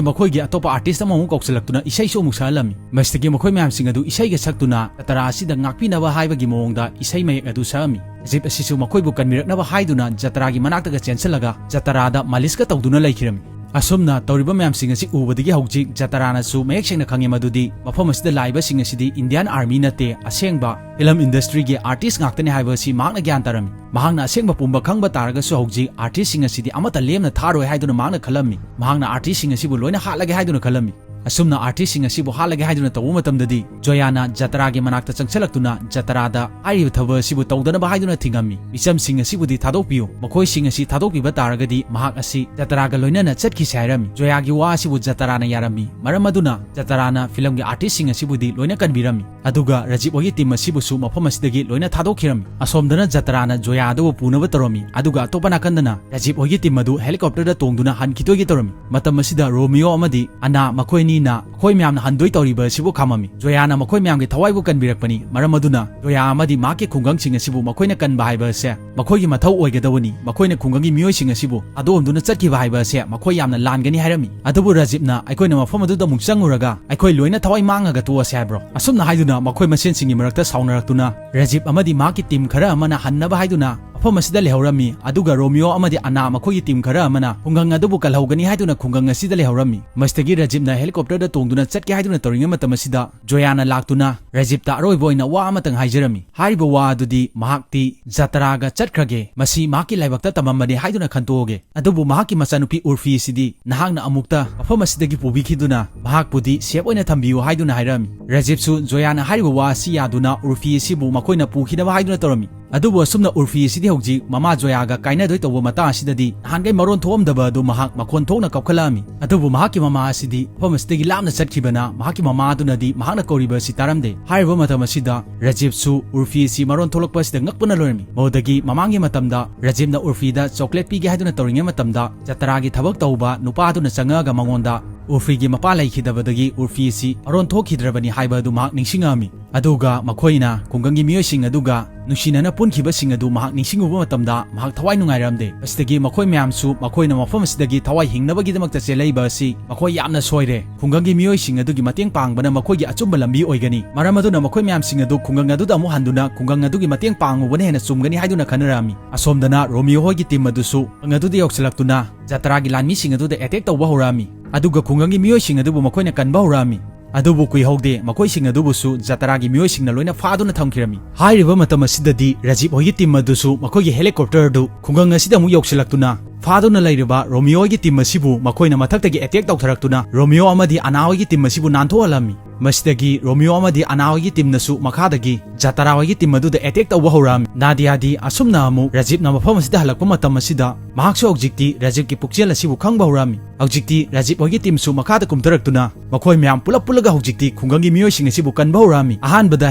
ꯃꯈꯣꯏꯒꯤ ꯑꯇꯣꯞꯄ ꯑꯥꯔꯇꯤꯁ ꯑꯃꯃꯨꯛ ꯀꯧꯁꯜꯂꯛꯇꯨꯅ ꯏꯁꯩꯁꯨ ꯑꯃꯨꯛ ꯁꯛꯍꯜꯂꯝꯃꯤ꯫ ꯃꯁꯤꯗꯒꯤ ꯃꯈꯣꯏ ꯃꯌꯥꯝꯁꯤꯡ ꯑꯗꯨ ꯏꯁꯩꯒ ꯁꯛꯇꯨꯅ ꯖꯇ꯭ꯔꯥ ꯑꯁꯤꯗ ꯉꯥꯛꯄꯤꯅꯕ ꯍꯥꯏꯕꯒꯤ ꯃꯑꯣꯡꯗ ꯏꯁꯩ ꯃꯌꯦꯛ ꯑꯗꯨ ꯁꯛꯑꯝꯃꯤ꯫ ꯔꯥꯖꯤꯞ ꯑꯁꯤꯁꯨ ꯃꯈꯣꯏꯕꯨ ꯀꯟꯕꯤꯔꯛꯅꯕ ꯍꯥꯏꯗꯨꯅ ꯖꯇ꯭ꯔꯥꯒꯤ ꯃꯅꯥꯛꯇꯒ ꯆꯦꯟꯁꯤꯜꯂꯒ ꯖꯇ꯭ꯔꯥꯗ ꯃꯥꯂꯤꯁꯀ ꯇꯧꯗꯨꯅ ꯂꯩꯈꯤꯔꯝꯃꯤ꯫ ꯑꯁꯨꯝꯅ ꯇꯧꯔꯤꯕ ꯃꯌꯥꯝꯁꯤꯡ ꯑꯁꯤ ꯎꯕꯗꯒꯤ ꯍꯧꯖꯤꯛ ꯖꯇ꯭ꯔꯥꯅꯁꯨ ꯃꯌꯦꯛ ꯁꯦꯡꯅ ꯈꯪꯉꯦ ꯃꯗꯨꯗꯤ ꯃꯐꯝ ꯑꯁꯤꯗ ꯂꯥꯛꯏꯕꯁꯤꯡ ꯑꯁꯤꯗꯤ ꯏꯟꯗꯤꯌꯥꯟ ꯑꯥꯔꯃꯤ ꯅꯠꯇꯦ, ꯑꯁꯦꯡꯕ ꯐꯤꯂꯝ ꯏꯟꯗꯁꯇ꯭ꯔꯤꯒꯤ ꯑꯥꯔꯇꯤꯁ ꯉꯥꯛꯇꯅꯤ ꯍꯥꯏꯕ ꯑꯁꯤ ꯃꯍꯥꯛꯅ ꯒ꯭ꯌꯥꯟ ꯇꯥꯔꯝꯃꯤ꯫ ꯃꯍꯥꯛꯅ ꯑꯁꯦꯡꯕ ꯄꯨꯝꯕ ꯈꯪꯕ ꯇꯥꯔꯒꯁꯨ ꯍꯧꯖꯤꯛ ꯑꯥꯔꯇꯤꯁꯁꯤꯡ ꯑꯁꯤꯗꯤ ꯑꯃꯠꯇ ꯂꯦꯝꯅ ꯊꯥꯔꯣꯏ ꯍꯥꯏꯗꯨꯅ ꯃꯍꯥꯛꯅ ꯈꯜꯂꯝꯃꯤ꯫ ꯃꯍꯥꯛꯅ ꯑꯥꯔꯇꯤꯁꯁꯤꯡ ꯑꯁꯤꯕꯨ ꯂꯣꯏꯅ ꯍꯥꯠꯂꯒꯦ ꯍꯥꯏꯗꯨꯅ ꯈꯜꯂꯝꯃꯤ꯫ ꯑꯁꯨꯝꯅ ꯑꯥꯔꯇꯤꯁꯁꯤꯡ ꯑꯁꯤꯕꯨ ꯍꯥꯠꯂꯒꯦ ꯍꯥꯏꯗꯨꯅ ꯇꯧꯕ ꯃꯇꯝꯗꯗꯤ ꯖꯣꯌꯥꯅ ꯖꯇ꯭ꯔꯥꯒꯤ ꯃꯅꯥꯛꯇ ꯆꯪꯁꯤꯜꯂꯛꯇꯨꯅ ꯖꯇ꯭ꯔꯥꯗ ꯍꯥꯏꯔꯤꯕ ꯊꯕꯛ ꯑꯁꯤꯕꯨ ꯇꯧꯗꯅꯕ ꯍꯥꯏꯗꯨꯅ ꯊꯤꯡꯉꯝꯃꯤ꯫ "ꯃꯤꯆꯝꯁꯤꯡ ꯑꯁꯤꯕꯨꯗꯤ ꯊꯥꯗꯣꯛꯄꯤꯌꯨ, ꯃꯈꯣꯏꯁꯤꯡ ꯑꯁꯤ ꯊꯥꯗꯣꯛꯄꯤꯕ ꯇꯥꯔꯒꯗꯤ ꯃꯍꯥꯛ ꯑꯁꯤ ꯖꯇ꯭ꯔꯥꯒ ꯂꯣꯏꯅꯅ ꯆꯠꯈꯤꯁꯤ" ꯍꯥꯏꯔꯝꯃꯤ꯫ ꯖꯣꯌꯥꯒꯤ ꯋꯥ ꯑꯁꯤꯕꯨ ꯖꯇ꯭ꯔꯥꯅ ꯌꯥꯔꯝꯃꯤ꯫ ꯃꯔꯝ ꯑꯗꯨꯅ ꯖꯇ꯭ꯔꯥꯅ ꯐꯤꯂꯝꯒꯤ ꯑꯥꯔꯇꯤꯁꯁꯤꯡ ꯑꯁꯤꯕꯨꯗꯤ ꯂꯣꯏꯅ ꯀꯟꯕꯤꯔꯝꯃꯤ꯫ ꯑꯗꯨꯒ ꯔꯥꯖꯤꯞ ꯍꯣꯏꯒꯤ ꯇꯤꯝ ꯑꯁꯤꯕꯨꯁꯨ ꯃꯐꯝ ꯑꯁꯤꯗꯒꯤ ꯂꯣꯏꯅ ꯊꯥꯗꯣꯛꯈꯤꯔꯝꯃꯤ꯫ ꯑꯁꯣꯝꯗꯅ ꯖꯇ꯭ꯔꯥꯅ ꯖꯣꯌꯥ ꯑꯗꯨꯕꯨ ꯄꯨꯅꯕ ꯇꯧꯔꯝꯃꯤ, ꯑꯗꯨꯒ ꯑꯇꯣꯞꯄ ꯅꯥꯀꯟꯗꯅ ꯔꯥꯖꯤꯞ ꯍꯣꯏꯒꯤ ꯇꯤꯝ ꯑꯗꯨ ꯍꯦꯂꯤꯀꯣꯞꯇꯔꯗ ꯇꯣꯡꯗꯨꯅ ꯍꯟꯈꯤꯗꯣꯏꯒꯤ ꯇꯧꯔꯝꯃꯤ꯫ ꯃꯇꯝ ꯑꯁꯤꯗ ꯔꯣꯃꯤꯌꯣ ꯑꯃꯗꯤ ꯑꯅꯥ ꯃꯈꯣꯏ ꯑꯅꯤ ꯃꯤꯅ ꯑꯩꯈꯣꯏ ꯃꯌꯥꯝꯅ ꯍꯟꯗꯣꯏ ꯇꯧꯔꯤꯕ ꯑꯁꯤꯕꯨ ꯈꯥꯝꯃꯝꯃꯤ꯫ ꯖꯣꯌꯥꯅ ꯃꯈꯣꯏ ꯃꯌꯥꯝꯒꯤ ꯊꯋꯥꯏꯕꯨ ꯀꯟꯕꯤꯔꯛꯄꯅꯤ꯫ ꯃꯔꯝ ꯑꯗꯨꯅ ꯖꯣꯌꯥ ꯑꯃꯗꯤ ꯃꯍꯥꯛꯀꯤ ꯈꯨꯡꯒꯪꯁꯤꯡ ꯑꯁꯤꯕꯨ ꯃꯈꯣꯏꯅ ꯀꯟꯕ ꯍꯥꯏꯕ ꯑꯁꯦ ꯃꯈꯣꯏꯒꯤ ꯃꯊꯧ ꯑꯣꯏꯒꯗꯕꯅꯤ꯫ ꯃꯈꯣꯏꯅ ꯈꯨꯡꯒꯪꯒꯤ ꯃꯤꯑꯣꯏꯁꯤꯡ ꯑꯁꯤꯕꯨ ꯊꯥꯗꯣꯛꯑꯝꯗꯨꯅ ꯆꯠꯈꯤꯕ ꯍꯥꯏꯕ ꯑꯁꯦ ꯃꯈꯣꯏ ꯌꯥꯝꯅ ꯂꯥꯟꯒꯅꯤ ꯍꯥꯏꯔꯝꯃꯤ꯫ ꯑꯗꯨꯕꯨ ꯔꯥꯖꯤꯕꯅ ꯑꯩꯈꯣꯏꯅ ꯃꯐꯝ ꯑꯗꯨꯗ ꯑꯃꯨꯛ ꯆꯪꯉꯨꯔꯒ ꯑꯩꯈꯣꯏ ꯂꯣꯏꯅ ꯊꯋꯥꯏ ꯃꯥꯡꯉꯒ ꯇꯣꯛꯑꯁꯦ ꯍꯥꯏꯕ꯭ꯔꯣ? ꯑꯁꯨꯝꯅ ꯍꯥꯏꯗꯨꯅ ꯃꯈꯣꯏ ꯃꯁꯦꯟꯁꯤꯡꯒꯤ ꯃꯔꯛꯇ ꯁꯥꯎꯅꯔꯛꯇꯨꯅ ꯔꯥꯖꯤꯕ ꯑꯃꯗꯤ ꯃꯍꯥꯛꯀꯤ ꯇꯤꯝ ꯈꯔ ꯑꯃꯅ ꯍꯟꯅꯕ ꯍꯥꯏꯗꯨꯅ ꯃꯐꯝ ꯑꯁꯤꯗ ꯂꯩꯍꯧꯔꯝꯃꯤ꯫ ꯑꯗꯨꯒ ꯔꯣꯃꯤꯑꯣ ꯑꯃꯗꯤ ꯑꯅꯥ ꯃꯈꯣꯏꯒꯤ ꯇꯤꯝ ꯈꯔ ꯑꯃꯅ ꯈꯨꯡꯒꯪ ꯑꯗꯨꯕꯨ ꯀꯜꯍꯧꯒꯅꯤ ꯍꯥꯏꯗꯨꯅ ꯈꯨꯡꯒꯪ ꯑꯁꯤꯗ ꯂꯩꯍꯧꯔꯝꯃꯤ꯫ ꯃꯁꯤꯗꯒꯤ ꯔꯥꯖꯤꯕꯅ ꯍꯦꯂꯤꯀꯣꯞꯇꯔꯗ ꯇꯣꯡꯗꯨꯅ ꯆꯠꯀꯦ ꯍꯥꯏꯗꯨꯅ ꯇꯧꯔꯤꯉꯩ ꯃꯇꯝ ꯑꯁꯤꯗ ꯖꯣꯌꯥꯅ ꯂꯥꯛꯇꯨꯅ ꯔꯥꯖꯤꯕꯇ ꯑꯔꯣꯏꯕ ꯑꯣꯏꯅ ꯋꯥ ꯑꯃꯇꯪ ꯍꯥꯏꯖꯔꯝꯃꯤ꯫ ꯍꯥꯏꯔꯤꯕ ꯋꯥ ꯑꯗꯨꯗꯤ ꯃꯍꯥꯛꯇꯤ ꯖꯇꯔꯥꯒ ꯆꯠꯈ꯭ꯔꯒꯦ, ꯃꯁꯤ ꯃꯍꯥꯛꯀꯤ ꯂꯥꯏꯕꯛꯇ ꯇꯝꯃꯝꯕꯅꯤ ꯍꯥꯏꯗꯨꯅ ꯈꯟꯇꯣꯛꯑꯒꯦ꯫ ꯑꯗꯨꯕꯨ ꯃꯍꯥꯛꯀꯤ ꯃꯆꯥꯅꯨꯄꯤ ꯎꯔꯐꯤ ꯑꯁꯤꯗꯤ ꯅꯍꯥꯛꯅ ꯑꯃꯨꯛꯇ ꯃꯐꯝ ꯑꯁꯤꯗꯒꯤ ꯄꯨꯕꯤꯈꯤꯗꯨꯅ ꯃꯍꯥꯛꯄꯨꯗꯤ ꯁꯦꯐ ꯑꯣꯏꯅ ꯊꯝꯕꯤꯌꯨ ꯍꯥꯏꯗꯨꯅ ꯍꯥꯏꯔꯝꯃꯤ꯫ ꯔꯥꯖꯤꯕꯁꯨ ꯖꯣꯌꯥꯅ ꯍꯥꯏꯔꯤꯕ ꯋꯥ ꯑꯁꯤ ꯌꯥꯗꯨꯅ ꯎꯔꯐꯤ ꯑꯁꯤꯕꯨ ꯃꯈꯣꯏꯅ ꯄꯨꯈꯤꯅꯕ ꯍꯥꯏꯗꯨꯅ ꯇꯧꯔꯝꯃꯤ꯫ ꯑꯗꯨꯕꯨ ꯑꯁꯨꯝꯅ ꯎꯔꯐꯤ ꯑꯁꯤꯗꯤ ꯍꯧꯖꯤꯛ ꯃꯃꯥ ꯖꯣꯌꯥꯒ ꯀꯥꯏꯅꯗꯣꯏ ꯇꯧꯕ ꯃꯇꯥꯡ ꯑꯁꯤꯗꯗꯤ ꯅꯍꯥꯟꯒꯩ ꯃꯔꯣꯟ ꯊꯣꯛꯑꯝꯗꯕ ꯑꯗꯨ ꯃꯍꯥꯛ ꯃꯈꯣꯟ ꯊꯣꯛꯅ ꯀꯞꯈꯠꯂꯛꯑꯝꯃꯤ꯫ ꯑꯗꯨꯕꯨ ꯃꯍꯥꯛꯀꯤ ꯃꯃꯥ ꯑꯁꯤꯗꯤ ꯃꯐꯝ ꯑꯁꯤꯗꯒꯤ ꯂꯥꯞꯅ ꯆꯠꯈꯤꯕꯅ ꯃꯍꯥꯛꯀꯤ ꯃꯃꯥ ꯑꯗꯨꯅꯗꯤ ꯃꯍꯥꯛꯅ ꯀꯧꯔꯤꯕ ꯑꯁꯤ ꯇꯥꯔꯝꯗꯦ꯫ ꯍꯥꯏꯔꯤꯕ ꯃꯇꯝ ꯑꯁꯤꯗ ꯔꯥꯖꯤꯕꯁꯨ ꯎꯔꯐꯤ ꯑꯁꯤ ꯃꯔꯣꯟ ꯊꯣꯛꯂꯛꯄ ꯑꯁꯤꯗ ꯉꯛꯄꯅ ꯂꯣꯏꯔꯝꯃꯤ꯫ ꯃꯗꯨꯗꯒꯤ ꯃꯃꯥꯡꯒꯤ ꯃꯇꯝꯗ ꯔꯥꯖꯤꯕꯅ ꯎꯔꯐꯤꯗ ꯆꯣꯀ꯭ꯂꯦꯠ ꯄꯤꯒꯦ ꯍꯥꯏꯗꯨꯅ ꯇꯧꯔꯤꯉꯩ ꯃꯇꯝꯗ ꯖꯇꯔꯥꯒꯤ ꯊꯕꯛ ꯇꯧꯕ ꯅꯨꯄꯥ ꯑꯗꯨꯅ ꯆꯪꯉꯛꯑꯒ ꯃꯉꯣꯟꯗ ꯎꯔꯐꯤꯒꯤ ꯃꯄꯥ ꯂꯩꯈꯤꯗꯕꯗꯒꯤ ꯎꯔꯐꯤ ꯑꯁꯤ ꯃꯔꯣꯟ ꯊꯣꯛꯈꯤꯗ꯭ꯔꯕꯅꯤ ꯍꯥꯏꯕ ꯑꯗꯨ ꯃꯍꯥꯛ ꯅꯤꯡꯁꯤꯡꯉꯛꯑꯝꯃꯤ꯫ ꯑꯗꯨꯒ ꯃꯈꯣꯏꯅ ꯈꯨꯡꯒꯪꯒꯤ ꯃꯤꯑꯣꯏꯁꯤꯡ ꯑꯗꯨꯒ ꯅꯨꯡꯁꯤꯅꯅ ꯄꯨꯟꯈꯤꯕꯁꯤꯡ ꯑꯗꯨ ꯃꯍꯥꯛ ꯅꯤꯡꯁꯤꯡꯉꯨꯕ ꯃꯇꯝꯗ ꯃꯍꯥꯛ ꯊꯋꯥꯏ ꯅꯨꯡꯉꯥꯏꯔꯝꯗꯦ꯫ ꯃꯁꯤꯗꯒꯤ ꯃꯈꯣꯏ ꯃꯌꯥꯝꯁꯨ ꯃꯈꯣꯏꯅ ꯃꯐꯝ ꯑꯁꯤꯗꯒꯤ ꯊꯋꯥꯏ ꯍꯤꯡꯅꯕꯒꯤꯗꯃꯛꯇ ꯆꯦꯜꯂꯛꯏꯕ ꯑꯁꯤ ꯃꯈꯣꯏ ꯌꯥꯝꯅ ꯁꯣꯏꯔꯦ꯫ ꯈꯨꯡꯒꯪꯒꯤ ꯃꯤꯑꯣꯏꯁꯤꯡ ꯑꯗꯨꯒꯤ ꯃꯇꯦꯡ ꯄꯥꯡꯕꯅ ꯃꯈꯣꯏꯒꯤ ꯑꯆꯨꯝꯕ ꯂꯝꯕꯤ ꯑꯣꯏꯒꯅꯤ꯫ ꯃꯔꯝ ꯑꯗꯨꯅ ꯃꯈꯣꯏ ꯃꯌꯥꯝꯁꯤꯡ ꯑꯗꯨ ꯈꯨꯡꯒꯪ ꯑꯗꯨꯗ ꯑꯃꯨꯛ ꯍꯟꯗꯨꯅ ꯈꯨꯡꯒꯪ ꯑꯗꯨꯒꯤ ꯃꯇꯦꯡ ꯄꯥꯡꯉꯨꯕꯅ ꯍꯦꯟꯅ ꯆꯨꯝꯒꯅꯤ ꯍꯥꯏꯗꯨꯅ ꯈꯟꯅꯔꯛꯑꯝꯃꯤ꯫ ꯑꯁꯣꯝꯗꯅ ꯔꯣꯃꯤꯑꯣ ꯍꯣꯏꯒꯤ ꯇꯤꯝ ꯑꯗꯨꯁꯨ ꯈꯨꯡꯒꯪ ꯑꯗꯨꯗ ꯌꯧꯁꯤꯜꯂꯛꯇꯨꯅ ꯖꯇ꯭ꯔꯥꯒꯤ ꯂꯥꯟꯃꯤꯁꯤꯡ ꯑꯗꯨꯗ ꯑꯦꯇꯦꯛ ꯇꯧꯕ ꯍꯧꯔꯛꯑꯝꯃꯤ꯫ ꯑꯗꯨꯒ ꯈꯨꯡꯒꯪꯒꯤ ꯃꯤꯑꯣꯏꯁꯤꯡ ꯑꯗꯨꯕꯨ ꯃꯈꯣꯏꯅ ꯀꯟꯕ ꯍꯧꯔꯛꯑꯝꯃꯤ꯫ ꯑꯗꯨꯕꯨ ꯀꯨꯏꯍꯧꯗꯦ, ꯃꯈꯣꯏꯁꯤꯡ ꯑꯗꯨꯕꯨꯁꯨ ꯖꯇ꯭ꯔꯥꯒꯤ ꯃꯤꯑꯣꯏꯁꯤꯡꯅ ꯂꯣꯏꯅ ꯐꯥꯗꯨꯅ ꯊꯝꯈꯤꯔꯝꯃꯤ꯫ ꯍꯥꯏꯔꯤꯕ ꯃꯇꯝ ꯑꯁꯤꯗꯗꯤ ꯔꯥꯖꯤꯕ ꯍꯣꯏꯒꯤ ꯇꯤꯝ ꯑꯗꯨꯁꯨ ꯃꯈꯣꯏꯒꯤ ꯍꯦꯂꯤꯀꯣꯞꯇꯔ ꯑꯗꯨ ꯈꯨꯡꯒꯪ ꯑꯁꯤꯗ ꯑꯃꯨꯛ ꯌꯧꯁꯤꯜꯂꯛꯇꯨꯅ ꯐꯥꯗꯨꯅ ꯂꯩꯔꯤꯕ ꯔꯣꯃꯤꯑꯣ ꯍꯣꯏꯒꯤ ꯇꯤꯝ ꯑꯁꯤꯕꯨ ꯃꯈꯣꯏꯅ ꯃꯊꯛꯇꯒꯤ ꯑꯦꯇꯦꯛ ꯇꯧꯊꯔꯛꯇꯨꯅ ꯔꯣꯃꯤꯑꯣ ꯑꯃꯗꯤ ꯑꯅꯥ ꯍꯣꯏꯒꯤ ꯇꯤꯝ ꯑꯁꯤꯕꯨ ꯅꯥꯟꯊꯣꯛꯍꯜꯂꯝꯃꯤ꯫ ꯃꯁꯤꯗꯒꯤ ꯔꯣꯃꯤꯑꯣ ꯑꯃꯗꯤ ꯑꯅꯥ ꯍꯣꯏꯒꯤ ꯇꯤꯝꯅꯁꯨ ꯃꯈꯥꯗꯒꯤ ꯖꯇ꯭ꯔꯥ ꯍꯣꯏꯒꯤ ꯇꯤꯝ ꯑꯗꯨꯗ ꯑꯦꯇꯦꯛ ꯇꯧꯕ ꯍꯧꯔꯛꯑꯝꯃꯤ꯫ ꯅꯥꯗꯤꯌꯥꯗꯤ ꯑꯁꯨꯝꯅ ꯑꯃꯨꯛ ꯔꯥꯖꯤꯕꯅ ꯃꯐꯝ ꯑꯁꯤꯗ ꯍꯜꯂꯛꯄ ꯃꯇꯝ ꯑꯁꯤꯗ ꯃꯍꯥꯛꯁꯨ ꯍꯧꯖꯤꯛꯇꯤ ꯔꯥꯖꯤꯕꯀꯤ ꯄꯨꯛꯆꯦꯜ ꯑꯁꯤꯕꯨ ꯈꯪꯕ ꯍꯧꯔꯛꯑꯝꯃꯤ꯫ ꯍꯧꯖꯤꯛꯇꯤ ꯔꯥꯖꯤꯕ ꯍꯣꯏꯒꯤ ꯇꯤꯝꯁꯨ ꯃꯈꯥꯗ ꯀꯨꯝꯊꯔꯛꯇꯨꯅ ꯃꯈꯣꯏ ꯃꯌꯥꯝ ꯄꯨꯂꯞ ꯄꯨꯜꯂꯒ ꯍꯧꯖꯤꯛꯇꯤ ꯈꯨꯡꯒꯪꯒꯤ ꯃꯤꯑꯣꯏꯁꯤꯡ ꯑꯁꯤꯕꯨ ꯀꯟꯕ ꯍꯧꯔꯛꯑꯝꯃꯤ꯫ ꯑꯍꯥꯟꯕꯗ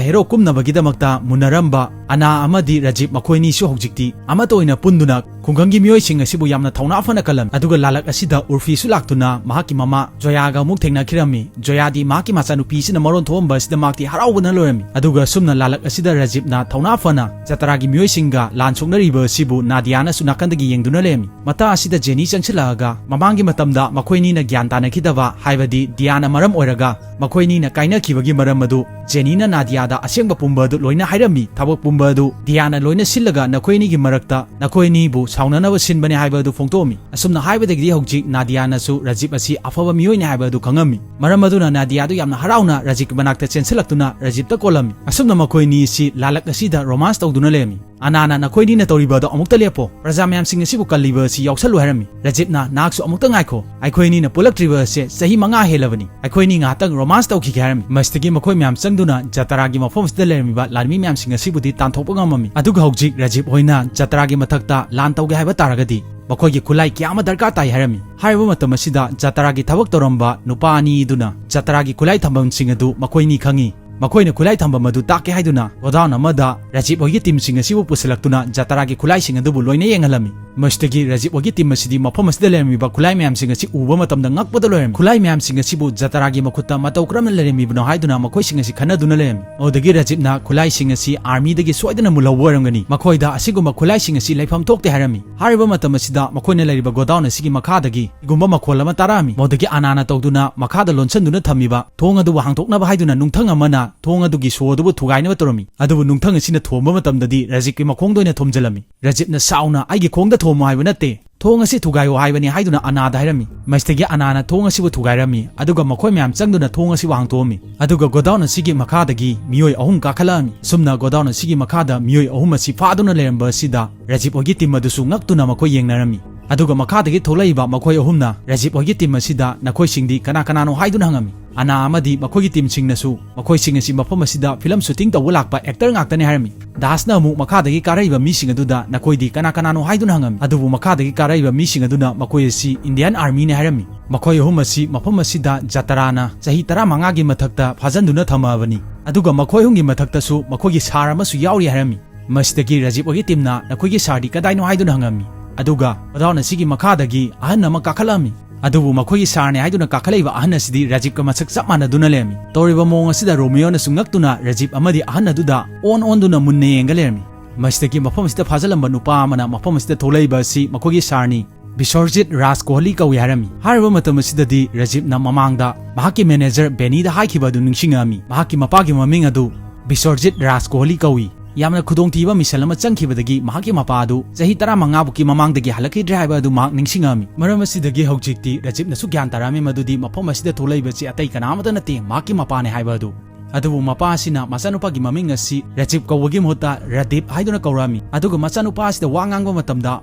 ꯍꯦꯔꯣ ꯀꯨꯝꯅꯕꯒꯤꯗꯃꯛꯇ ꯃꯨꯟꯅꯔꯝꯕ ꯑꯅꯥ ꯑꯃꯗꯤ ꯔꯥꯖꯤꯕ ꯃꯈꯣꯏꯅꯤꯁꯨ ꯍꯧꯖꯤꯛꯇꯤ ꯑꯃꯠꯇ ꯑꯣꯏꯅ ꯄꯨꯟꯗꯨꯅ ꯈꯨꯡꯒꯪꯒꯤ ꯃꯤꯑꯣꯏꯁꯤꯡ ꯑꯁꯤꯕꯨ ꯌꯥꯝꯅ ꯊꯧꯅꯥ ꯐꯅ ꯀꯜꯂꯝꯃꯤ꯫ ꯑꯗꯨꯒ ꯂꯥꯂꯛ ꯑꯁꯤꯗ ꯎꯔꯐꯤꯁꯨ ꯂꯥꯛꯇꯨꯅ ꯃꯍꯥꯛꯀꯤ ꯃꯃꯥ ꯖꯣꯌꯥꯒ ꯑꯃꯨꯛ ꯊꯦꯡꯅꯈꯤꯔꯝꯃꯤ꯫ ꯖꯣꯌꯥꯗꯤ ꯃꯍꯥꯛꯀꯤ ꯃꯆꯥꯅꯨꯄꯤ ꯑꯁꯤꯅ ꯃꯔꯣꯟ ꯊꯣꯛꯑꯝꯕ ꯑꯁꯤꯗ ꯃꯍꯥꯛꯇꯤ ꯍꯔꯥꯎꯕꯅ ꯂꯣꯏꯔꯝꯃꯤ꯫ ꯑꯗꯨꯒ ꯑꯁꯨꯝꯅ ꯂꯥꯂꯛ ꯑꯁꯤꯗ ꯔꯥꯖꯤꯞꯅ ꯊꯧꯅꯥ ꯐꯅ ꯖꯇ꯭ꯔꯥꯒꯤ ꯃꯤꯑꯣꯏꯁꯤꯡꯒ ꯂꯥꯟ ꯁꯣꯛꯅꯔꯤꯕ ꯑꯁꯤꯕꯨ ꯅꯥꯗꯤꯌꯥꯅꯁꯨ ꯅꯥꯀꯟꯗꯒꯤ ꯌꯦꯡꯗꯨꯅ ꯂꯩꯔꯝꯃꯤ꯫ ꯃꯇꯥ ꯑꯁꯤꯗ ꯖꯦꯅꯤ ꯆꯪꯁꯤꯜꯂꯛꯑꯒ ꯃꯃꯥꯡꯒꯤ ꯃꯇꯝꯗ ꯃꯈꯣꯏꯅꯤꯅ ꯒ꯭ꯌꯥꯟ ꯇꯥꯅꯈꯤꯗꯕ, ꯍꯥꯏꯕꯗꯤ ꯗꯤꯌꯥꯅ ꯃꯔꯝ ꯑꯣꯏꯔꯒ ꯃꯈꯣꯏꯅꯤꯅ ꯀꯥꯏꯅꯈꯤꯕꯒꯤ ꯃꯔꯝ ꯑꯗꯨ ꯖꯦꯅꯤꯅ ꯅꯥꯗꯤꯌꯥꯗ ꯑꯁꯦꯡꯕ ꯄꯨꯝꯕ ꯑꯗꯨ ꯂꯣꯏꯅ ꯍꯥꯏꯔꯝꯃꯤ꯫ ꯊꯕꯛ ꯄꯨꯝꯕ ꯑꯗꯨ ꯗꯤꯌꯥꯅ ꯂꯣꯏꯅ ꯁꯤꯜꯂꯒ ꯅꯈꯣꯏ ꯑꯅꯤꯒꯤ ꯃꯔꯛꯇ ꯅꯈꯣꯏ ꯑꯅꯤꯕꯨ ꯁꯥꯎꯅꯅꯕ ꯁꯤꯟꯕꯅꯤ ꯍꯥꯏꯕ ꯑꯗꯨ ꯐꯣꯡꯗꯣꯛꯑꯝꯃꯤ꯫ ꯑꯁꯨꯝꯅ ꯍꯥꯏꯕꯗꯒꯤꯗꯤ ꯍꯧꯖꯤꯛ ꯅꯥꯗꯤꯌꯥꯅꯁꯨ ꯔꯥꯖꯤꯞ ꯑꯁꯤ ꯑꯐꯕ ꯃꯤꯑꯣꯏꯅꯤ ꯍꯥꯏꯕ ꯑꯗꯨ ꯈꯪꯉꯝꯃꯤ꯫ ꯃꯔꯝ ꯑꯗꯨꯅ ꯅꯥꯗꯤꯌꯥꯗꯨ ꯌꯥꯝꯅ ꯍꯔꯥꯎꯅ ꯔꯥꯖꯤꯞꯀꯤ ꯃꯅꯥꯛꯇ ꯆꯦꯟꯁꯤꯜꯂꯛꯇꯨꯅ ꯔꯥꯖꯤꯞꯇ ꯀꯣꯜꯂꯝꯃꯤ꯫ ꯑꯁꯨꯝꯅ ꯃꯈꯣꯏ ꯑꯅꯤ ꯑꯁꯤ ꯂꯥꯂꯛ ꯑꯁꯤꯗ ꯔꯣꯃꯥꯟꯁ ꯇꯧꯗꯨꯅ ꯂꯩꯔꯝꯃꯤ꯫ ꯑꯅꯥꯅ ꯅꯈꯣꯏꯅꯤꯅ ꯇꯧꯔꯤꯕ ꯑꯗꯣ ꯑꯃꯨꯛꯇ ꯂꯦꯞꯄꯣ, ꯄ꯭ꯔꯖꯥ ꯃꯌꯥꯝꯁꯤꯡ ꯑꯁꯤꯕꯨ ꯀꯜꯂꯤꯕ ꯑꯁꯤ ꯌꯥꯎꯁꯜꯂꯨ ꯍꯥꯏꯔꯝꯃꯤ꯫ ꯔꯥꯖꯤꯞꯅ ꯅꯍꯥꯛꯁꯨ ꯑꯃꯨꯛꯇ ꯉꯥꯏꯈꯣ, ꯑꯩꯈꯣꯏ ꯑꯅꯤꯅ ꯄꯨꯜꯂꯛꯇ꯭ꯔꯤꯕ ꯑꯁꯦ ꯆꯍꯤ ꯃꯉꯥ ꯍꯦꯜꯂꯕꯅꯤ, ꯑꯩꯈꯣꯏ ꯑꯅꯤ ꯉꯥꯏꯍꯥꯛꯇꯪ ꯔꯣꯃꯥꯟꯁ ꯇꯧꯈꯤꯒꯦ ꯍꯥꯏꯔꯝꯃꯤ꯫ ꯃꯁꯤꯗꯒꯤ ꯃꯈꯣꯏ ꯃꯌꯥꯝ ꯆꯪꯗꯨꯅ ꯖꯇ꯭ꯔꯥꯒꯤ ꯃꯐꯝ ꯑꯁꯤꯗ ꯂꯩꯔꯝꯃꯤꯕ ꯂꯥꯟꯃꯤ ꯃꯌꯥꯝꯁꯤꯡ ꯑꯁꯤꯕꯨꯗꯤ ꯇꯥꯟꯊꯣꯛꯄ ꯉꯝꯃꯝꯃꯤ꯫ ꯑꯗꯨꯒ ꯍꯧꯖꯤꯛ ꯔꯥꯖꯤꯞ ꯍꯣꯏꯅ ꯖꯇ꯭ꯔꯥꯒꯤ ꯃꯊꯛꯇ ꯂꯥꯟ ꯇꯧꯒꯦ ꯍꯥꯏꯕ ꯇꯥꯔꯒꯗꯤ ꯃꯈꯣꯏꯒꯤ ꯈꯨꯠꯂꯥꯏ ꯀꯌꯥ ꯑꯃ ꯗꯔꯀꯥꯔ ꯇꯥꯏ ꯍꯥꯏꯔꯝꯃꯤ꯫ ꯍꯥꯏꯔꯤꯕ ꯃꯇꯝ ꯑꯁꯤꯗ ꯖꯇ꯭ꯔꯥꯒꯤ ꯊꯕꯛ ꯇꯧꯔꯝꯕ ꯅꯨꯄꯥ ꯑꯅꯤ ꯑꯗꯨꯅ ꯖꯇ꯭ꯔꯥꯒꯤ ꯈꯨꯠꯂꯥꯏ ꯊꯝꯐꯝꯁꯤꯡ ꯑꯗꯨ ꯃꯈꯣꯏꯅꯤ ꯈꯪꯏ꯫ ꯃꯈꯣꯏꯅ ꯈꯨꯠꯂꯥꯏ ꯊꯝꯐꯝ ꯑꯗꯨ ꯇꯥꯛꯀꯦ ꯍꯥꯏꯗꯨꯅ ꯒꯣꯗꯥꯎꯟ ꯑꯃꯗ ꯔꯥꯖꯤꯞ ꯍꯣꯏꯒꯤ ꯇꯤꯝꯁꯤꯡ ꯑꯁꯤꯕꯨ ꯄꯨꯁꯤꯜꯂꯛꯇꯨꯅ ꯖꯇ꯭ꯔꯥꯒꯤ ꯈꯨꯠꯂꯥꯏꯁꯤꯡ ꯑꯗꯨꯕꯨ ꯂꯣꯏꯅ ꯌꯦꯡꯍꯜꯂꯝꯃꯤ꯫ ꯃꯁꯤꯗꯒꯤ ꯔꯥꯖꯤꯞ ꯍꯣꯏꯒꯤ ꯇꯤꯝ ꯑꯁꯤꯗꯤ ꯃꯐꯝ ꯑꯁꯤꯗ ꯂꯩꯔꯝꯃꯤꯕ ꯈꯨꯠꯂꯥꯏ ꯃꯌꯥꯝꯁꯤꯡ ꯑꯁꯤ ꯎꯕ ꯃꯇꯝꯗ ꯉꯛꯄꯗ ꯂꯣꯏꯔꯝꯃꯤ꯫ ꯈꯨꯠꯂꯥꯏ ꯃꯌꯥꯝꯁꯤꯡ ꯑꯁꯤꯕꯨ ꯖꯇ꯭ꯔꯥꯒꯤ ꯃꯈꯨꯠꯇ ꯃꯇꯧ ꯀꯔꯝꯅ ꯂꯩꯔꯝꯃꯤꯕꯅꯣ ꯍꯥꯏꯗꯨꯅ ꯃꯈꯣꯏꯁꯤꯡ ꯑꯁꯤ ꯈꯟꯅꯗꯨꯅ ꯂꯩꯔꯝꯃꯤ꯫ ꯃꯗꯨꯗꯒꯤ ꯔꯥꯖꯤꯞꯅ ꯈꯨꯠꯂꯥꯏꯁꯤꯡ ꯑꯁꯤ ꯑꯥꯔꯃꯤꯗꯒꯤ ꯁꯣꯏꯗꯅ ꯃꯨꯜꯍꯧꯕ ꯑꯣꯏꯔꯝꯒꯅꯤ, ꯃꯈꯣꯏꯗ ꯑꯁꯤꯒꯨꯝꯕ ꯈꯨꯠꯂꯥꯏꯁꯤꯡ ꯑꯁꯤ ꯂꯩꯐꯝ ꯊꯣꯛꯇꯦ ꯍꯥꯏꯔꯝꯃꯤ꯫ ꯍꯥꯏꯔꯤꯕ ꯃꯇꯝ ꯑꯁꯤꯗ ꯃꯈꯣꯏꯅ ꯂꯩꯔꯤꯕ ꯒꯣꯗꯥꯎꯟ ꯑꯁꯤꯒꯤ ꯃꯈꯥꯗꯒꯤ ꯀꯔꯤꯒꯨꯝꯕ ꯃꯈꯣꯜ ꯑꯃ ꯇꯥꯔꯛꯑꯝꯃꯤ꯫ ꯃꯗꯨꯗꯒꯤ ꯑꯅꯥꯅ ꯇꯧꯗꯨꯅ ꯃꯈꯥꯗ ꯂꯣꯟꯁꯤꯟꯗꯨꯅ ꯊꯝꯃꯤꯕ ꯊꯣꯡ ꯑꯗꯨꯕꯨ ꯍꯥꯡꯗꯣꯛꯅꯕ ꯍꯥꯏꯗꯨꯅ ꯅꯨꯡꯊꯪ ꯑꯃꯅ ꯊꯣꯡ ꯑꯗꯨꯒꯤ ꯁꯣ ꯑꯗꯨꯕꯨ ꯊꯨꯒꯥꯏꯅꯕ ꯇꯧꯔꯝꯃꯤ꯫ ꯑꯗꯨꯕꯨ ꯅꯨꯡꯊꯪ ꯑꯁꯤꯅ ꯊꯣꯝꯕ ꯃꯇꯝꯗꯗꯤ ꯔꯥꯖꯤꯞꯀꯤ ꯃꯈꯣꯡꯗ ꯑꯣꯏꯅ ꯊꯣꯝꯖꯤꯜꯂꯝꯃꯤ꯫ ꯔꯥꯖꯤꯞꯅ ꯁꯥꯎꯅ, "ꯑꯩꯒꯤ ꯈꯣꯡꯗ ꯊꯣꯝꯃꯨ ꯍꯥꯏꯕ ꯅꯠꯇꯦ, ꯊꯣꯡ ꯑꯁꯤ ꯊꯨꯒꯥꯏꯌꯨ ꯍꯥꯏꯕꯅꯤ" ꯍꯥꯏꯗꯨꯅ ꯑꯅꯥꯗ ꯍꯥꯏꯔꯝꯃꯤ꯫ ꯃꯁꯤꯗꯒꯤ ꯑꯅꯥꯅ ꯊꯣꯡ ꯑꯁꯤꯕꯨ ꯊꯨꯒꯥꯏꯔꯝꯃꯤ, ꯑꯗꯨꯒ ꯃꯈꯣꯏ ꯃꯌꯥꯝ ꯆꯪꯗꯨꯅ ꯊꯣꯡ ꯑꯁꯤꯕꯨ ꯍꯥꯡꯇꯣꯛꯑꯝꯃꯤ꯫ ꯑꯗꯨꯒ ꯒꯣꯗꯥꯎꯟ ꯑꯁꯤꯒꯤ ꯃꯈꯥꯗꯒꯤ ꯃꯤꯑꯣꯏ ꯑꯍꯨꯝ ꯀꯥꯈꯠꯂꯛꯑꯝꯃꯤ꯫ ꯑꯁꯨꯝꯅ ꯒꯣꯗꯥꯎꯟ ꯑꯁꯤꯒꯤ ꯃꯈꯥꯗ ꯃꯤꯑꯣꯏ ꯑꯍꯨꯝ ꯑꯁꯤ ꯐꯥꯗꯨꯅ ꯂꯩꯔꯝꯕ ꯑꯁꯤꯗ ꯔꯥꯖꯤꯞ ꯍꯣꯏꯒꯤ ꯇꯤꯝ ꯑꯗꯨꯁꯨ ꯉꯛꯇꯨꯅ ꯃꯈꯣꯏ ꯌꯦꯡꯅꯔꯝꯃꯤ꯫ ꯑꯗꯨꯒ ꯃꯈꯥꯗꯒꯤ ꯊꯣꯛꯂꯛꯏꯕ ꯃꯈꯣꯏ ꯑꯍꯨꯝꯅ ꯔꯥꯖꯤꯞ ꯍꯣꯏꯒꯤ ꯇꯤꯝ ꯑꯁꯤꯗ, "ꯅꯈꯣꯏꯁꯤꯡꯗꯤ ꯀꯅꯥ ꯀꯅꯥꯅꯣ?" ꯍꯥꯏꯗꯨꯅ ꯍꯪꯉꯝꯃꯤ꯫ ꯑꯅꯥ ꯑꯃꯗꯤ ꯃꯈꯣꯏꯒꯤ ꯇꯤꯝꯁꯤꯡꯅꯁꯨ ꯃꯈꯣꯏꯁꯤꯡ ꯑꯁꯤ ꯃꯐꯝ ꯑꯁꯤꯗ ꯐꯤꯂꯝ ꯁꯨꯇꯤꯡ ꯇꯧꯕ ꯂꯥꯛꯄ ꯑꯦꯛꯇꯔ ꯉꯥꯛꯇꯅꯤ ꯍꯥꯏꯔꯝꯃꯤ꯫ ꯗꯥꯁꯅ ꯑꯃꯨꯛ ꯃꯈꯥꯗꯒꯤ ꯀꯥꯔꯛꯏꯕ ꯃꯤꯁꯤꯡ ꯑꯗꯨꯗ, "ꯅꯈꯣꯏꯗꯤ ꯀꯅꯥ ꯀꯅꯥꯅꯣ?" ꯍꯥꯏꯗꯨꯅ ꯍꯪꯉꯝꯃꯤ꯫ ꯑꯗꯨꯕꯨ ꯃꯈꯥꯗꯒꯤ ꯀꯥꯔꯛꯏꯕ ꯃꯤꯁꯤꯡ ꯑꯗꯨꯅ ꯃꯈꯣꯏ ꯑꯁꯤ ꯏꯟꯗꯤꯌꯥꯟ ꯑꯥꯔꯃꯤꯅꯤ ꯍꯥꯏꯔꯝꯃꯤ꯫ ꯃꯈꯣꯏ ꯑꯍꯨꯝ ꯑꯁꯤ ꯃꯐꯝ ꯑꯁꯤꯗ ꯖꯇꯔꯥꯅ ꯆꯍꯤ ꯇꯔꯥꯃꯉꯥꯒꯤ ꯃꯊꯛꯇ ꯐꯥꯖꯟꯗꯨꯅ ꯊꯝꯃꯛꯑꯕꯅꯤ, ꯑꯗꯨꯒ ꯃꯈꯣꯏ ꯑꯍꯨꯝꯒꯤ ꯃꯊꯛꯇꯁꯨ ꯃꯈꯣꯏꯒꯤ ꯁꯥꯔ ꯑꯃꯁꯨ ꯌꯥꯎꯔꯤ ꯍꯥꯏꯔꯝꯃꯤ꯫ ꯃꯁꯤꯗꯒꯤ ꯔꯥꯖꯤꯕ ꯍꯣꯏꯒꯤ ꯇꯤꯝꯅ "ꯅꯈꯣꯏꯒꯤ ꯁꯥꯔꯗꯤ ꯀꯗꯥꯏꯅꯣ?" ꯍꯥꯏꯗꯨꯅ ꯍꯪꯉꯝꯃꯤ꯫ ꯑꯗꯨꯒ ꯒꯣꯗꯥꯎꯟ ꯑꯁꯤꯒꯤ ꯃꯈꯥꯗꯒꯤ ꯑꯍꯟ ꯑꯃ ꯀꯥꯈꯠꯂꯛꯑꯝꯃꯤ꯫ ꯑꯗꯨꯕꯨ ꯃꯈꯣꯏꯒꯤ ꯁꯥꯔꯅꯤ ꯍꯥꯏꯗꯨꯅ ꯀꯥꯈꯠꯂꯛꯏꯕ ꯑꯍꯟ ꯑꯁꯤꯗꯤ ꯔꯥꯖꯤꯕꯀ ꯃꯁꯛ ꯆꯞ ꯃꯥꯟꯅꯗꯨꯅ ꯂꯩꯔꯝꯃꯤ꯫ ꯇꯧꯔꯤꯕ ꯃꯑꯣꯡ ꯑꯁꯤꯗ ꯔꯣꯃꯤꯌꯣꯅꯁꯨ ꯉꯛꯇꯨꯅ ꯔꯥꯖꯤꯕ ꯑꯃꯗꯤ ꯑꯍꯟ ꯑꯗꯨꯗ ꯑꯣꯟ ꯑꯣꯟꯗꯨꯅ ꯃꯨꯟꯅ ꯌꯦꯡꯒ ꯂꯩꯔꯝꯃꯤ꯫ ꯃꯁꯤꯗꯒꯤ ꯃꯐꯝ ꯑꯁꯤꯗ ꯐꯥꯖꯤꯜꯂꯝꯕ ꯅꯨꯄꯥ ꯑꯃꯅ ꯃꯐꯝ ꯑꯁꯤꯗ ꯊꯣꯛꯂꯛꯏꯕ ꯑꯁꯤ ꯃꯈꯣꯏꯒꯤ ꯁꯥꯔꯅꯤ ꯕꯤꯁ꯭ꯋꯔꯖꯤꯠ ꯔꯥꯖ ꯀꯣꯍꯂꯤ ꯀꯧꯏ ꯍꯥꯏꯔꯝꯃꯤ꯫ ꯍꯥꯏꯔꯤꯕ ꯃꯇꯝ ꯑꯁꯤꯗꯗꯤ ꯔꯥꯖꯤꯕꯅ ꯃꯃꯥꯡꯗ ꯃꯍꯥꯛꯀꯤ ꯃꯦꯅꯦꯖꯔ ꯕꯦꯅꯤꯗ ꯍꯥꯏꯈꯤꯕ ꯑꯗꯨ ꯅꯤꯡꯁꯤꯡꯉꯛꯑꯝꯃꯤ꯫ ꯃꯍꯥꯛꯀꯤ ꯃꯄꯥꯒꯤ ꯃꯃꯤꯡ ꯑꯗꯨ ꯕꯤꯁ꯭ꯋꯔꯖꯤꯠ ꯔꯥꯖ ꯀꯣꯍꯂꯤ ꯀꯧꯏ꯫ ꯌꯥꯝꯅ ꯈꯨꯗꯣꯡꯊꯤꯕ ꯃꯤꯁꯟ ꯑꯃ ꯆꯪꯈꯤꯕꯗꯒꯤ ꯃꯍꯥꯛꯀꯤ ꯃꯄꯥ ꯑꯗꯨ ꯆꯍꯤ ꯇꯔꯥꯃꯉꯥ ꯐꯥꯎꯀꯤ ꯃꯃꯥꯡꯗꯒꯤ ꯍꯜꯂꯛꯈꯤꯗ꯭ꯔꯦ ꯍꯥꯏꯕ ꯑꯗꯨ ꯃꯍꯥꯛ ꯅꯤꯡꯁꯤꯡꯉꯛꯑꯝꯃꯤ꯫ ꯃꯔꯝ ꯑꯁꯤꯗꯒꯤ ꯍꯧꯖꯤꯛꯇꯤ ꯔꯥꯖꯤꯕꯅꯁꯨ ꯒ꯭ꯌꯥꯟ ꯇꯥꯔꯛꯑꯝꯃꯤ ꯃꯗꯨꯗꯤ ꯃꯐꯝ ꯑꯁꯤꯗ ꯊꯣꯛꯂꯛꯏꯕꯁꯤ ꯑꯇꯩ ꯀꯅꯥ ꯑꯃꯠꯇ ꯅꯠꯇꯦ, ꯃꯍꯥꯛꯀꯤ ꯃꯄꯥꯅꯦ ꯍꯥꯏꯕ ꯑꯗꯨ꯫ ꯑꯗꯨꯕꯨ ꯃꯄꯥ ꯑꯁꯤꯅ ꯃꯆꯥꯅꯨꯄꯥꯒꯤ ꯃꯃꯤꯡ ꯑꯁꯤ ꯔꯥꯖꯤꯕ ꯀꯧꯕꯒꯤ ꯃꯍꯨꯠꯇ ꯔꯥꯗꯤꯞ ꯍꯥꯏꯗꯨꯅ ꯀꯧꯔꯛꯑꯝꯃꯤ꯫ ꯑꯗꯨꯒ ꯃꯆꯥꯅꯨꯄꯥ ꯑꯁꯤꯗ ꯋꯥ ꯉꯥꯡꯕ ꯃꯇꯝꯗ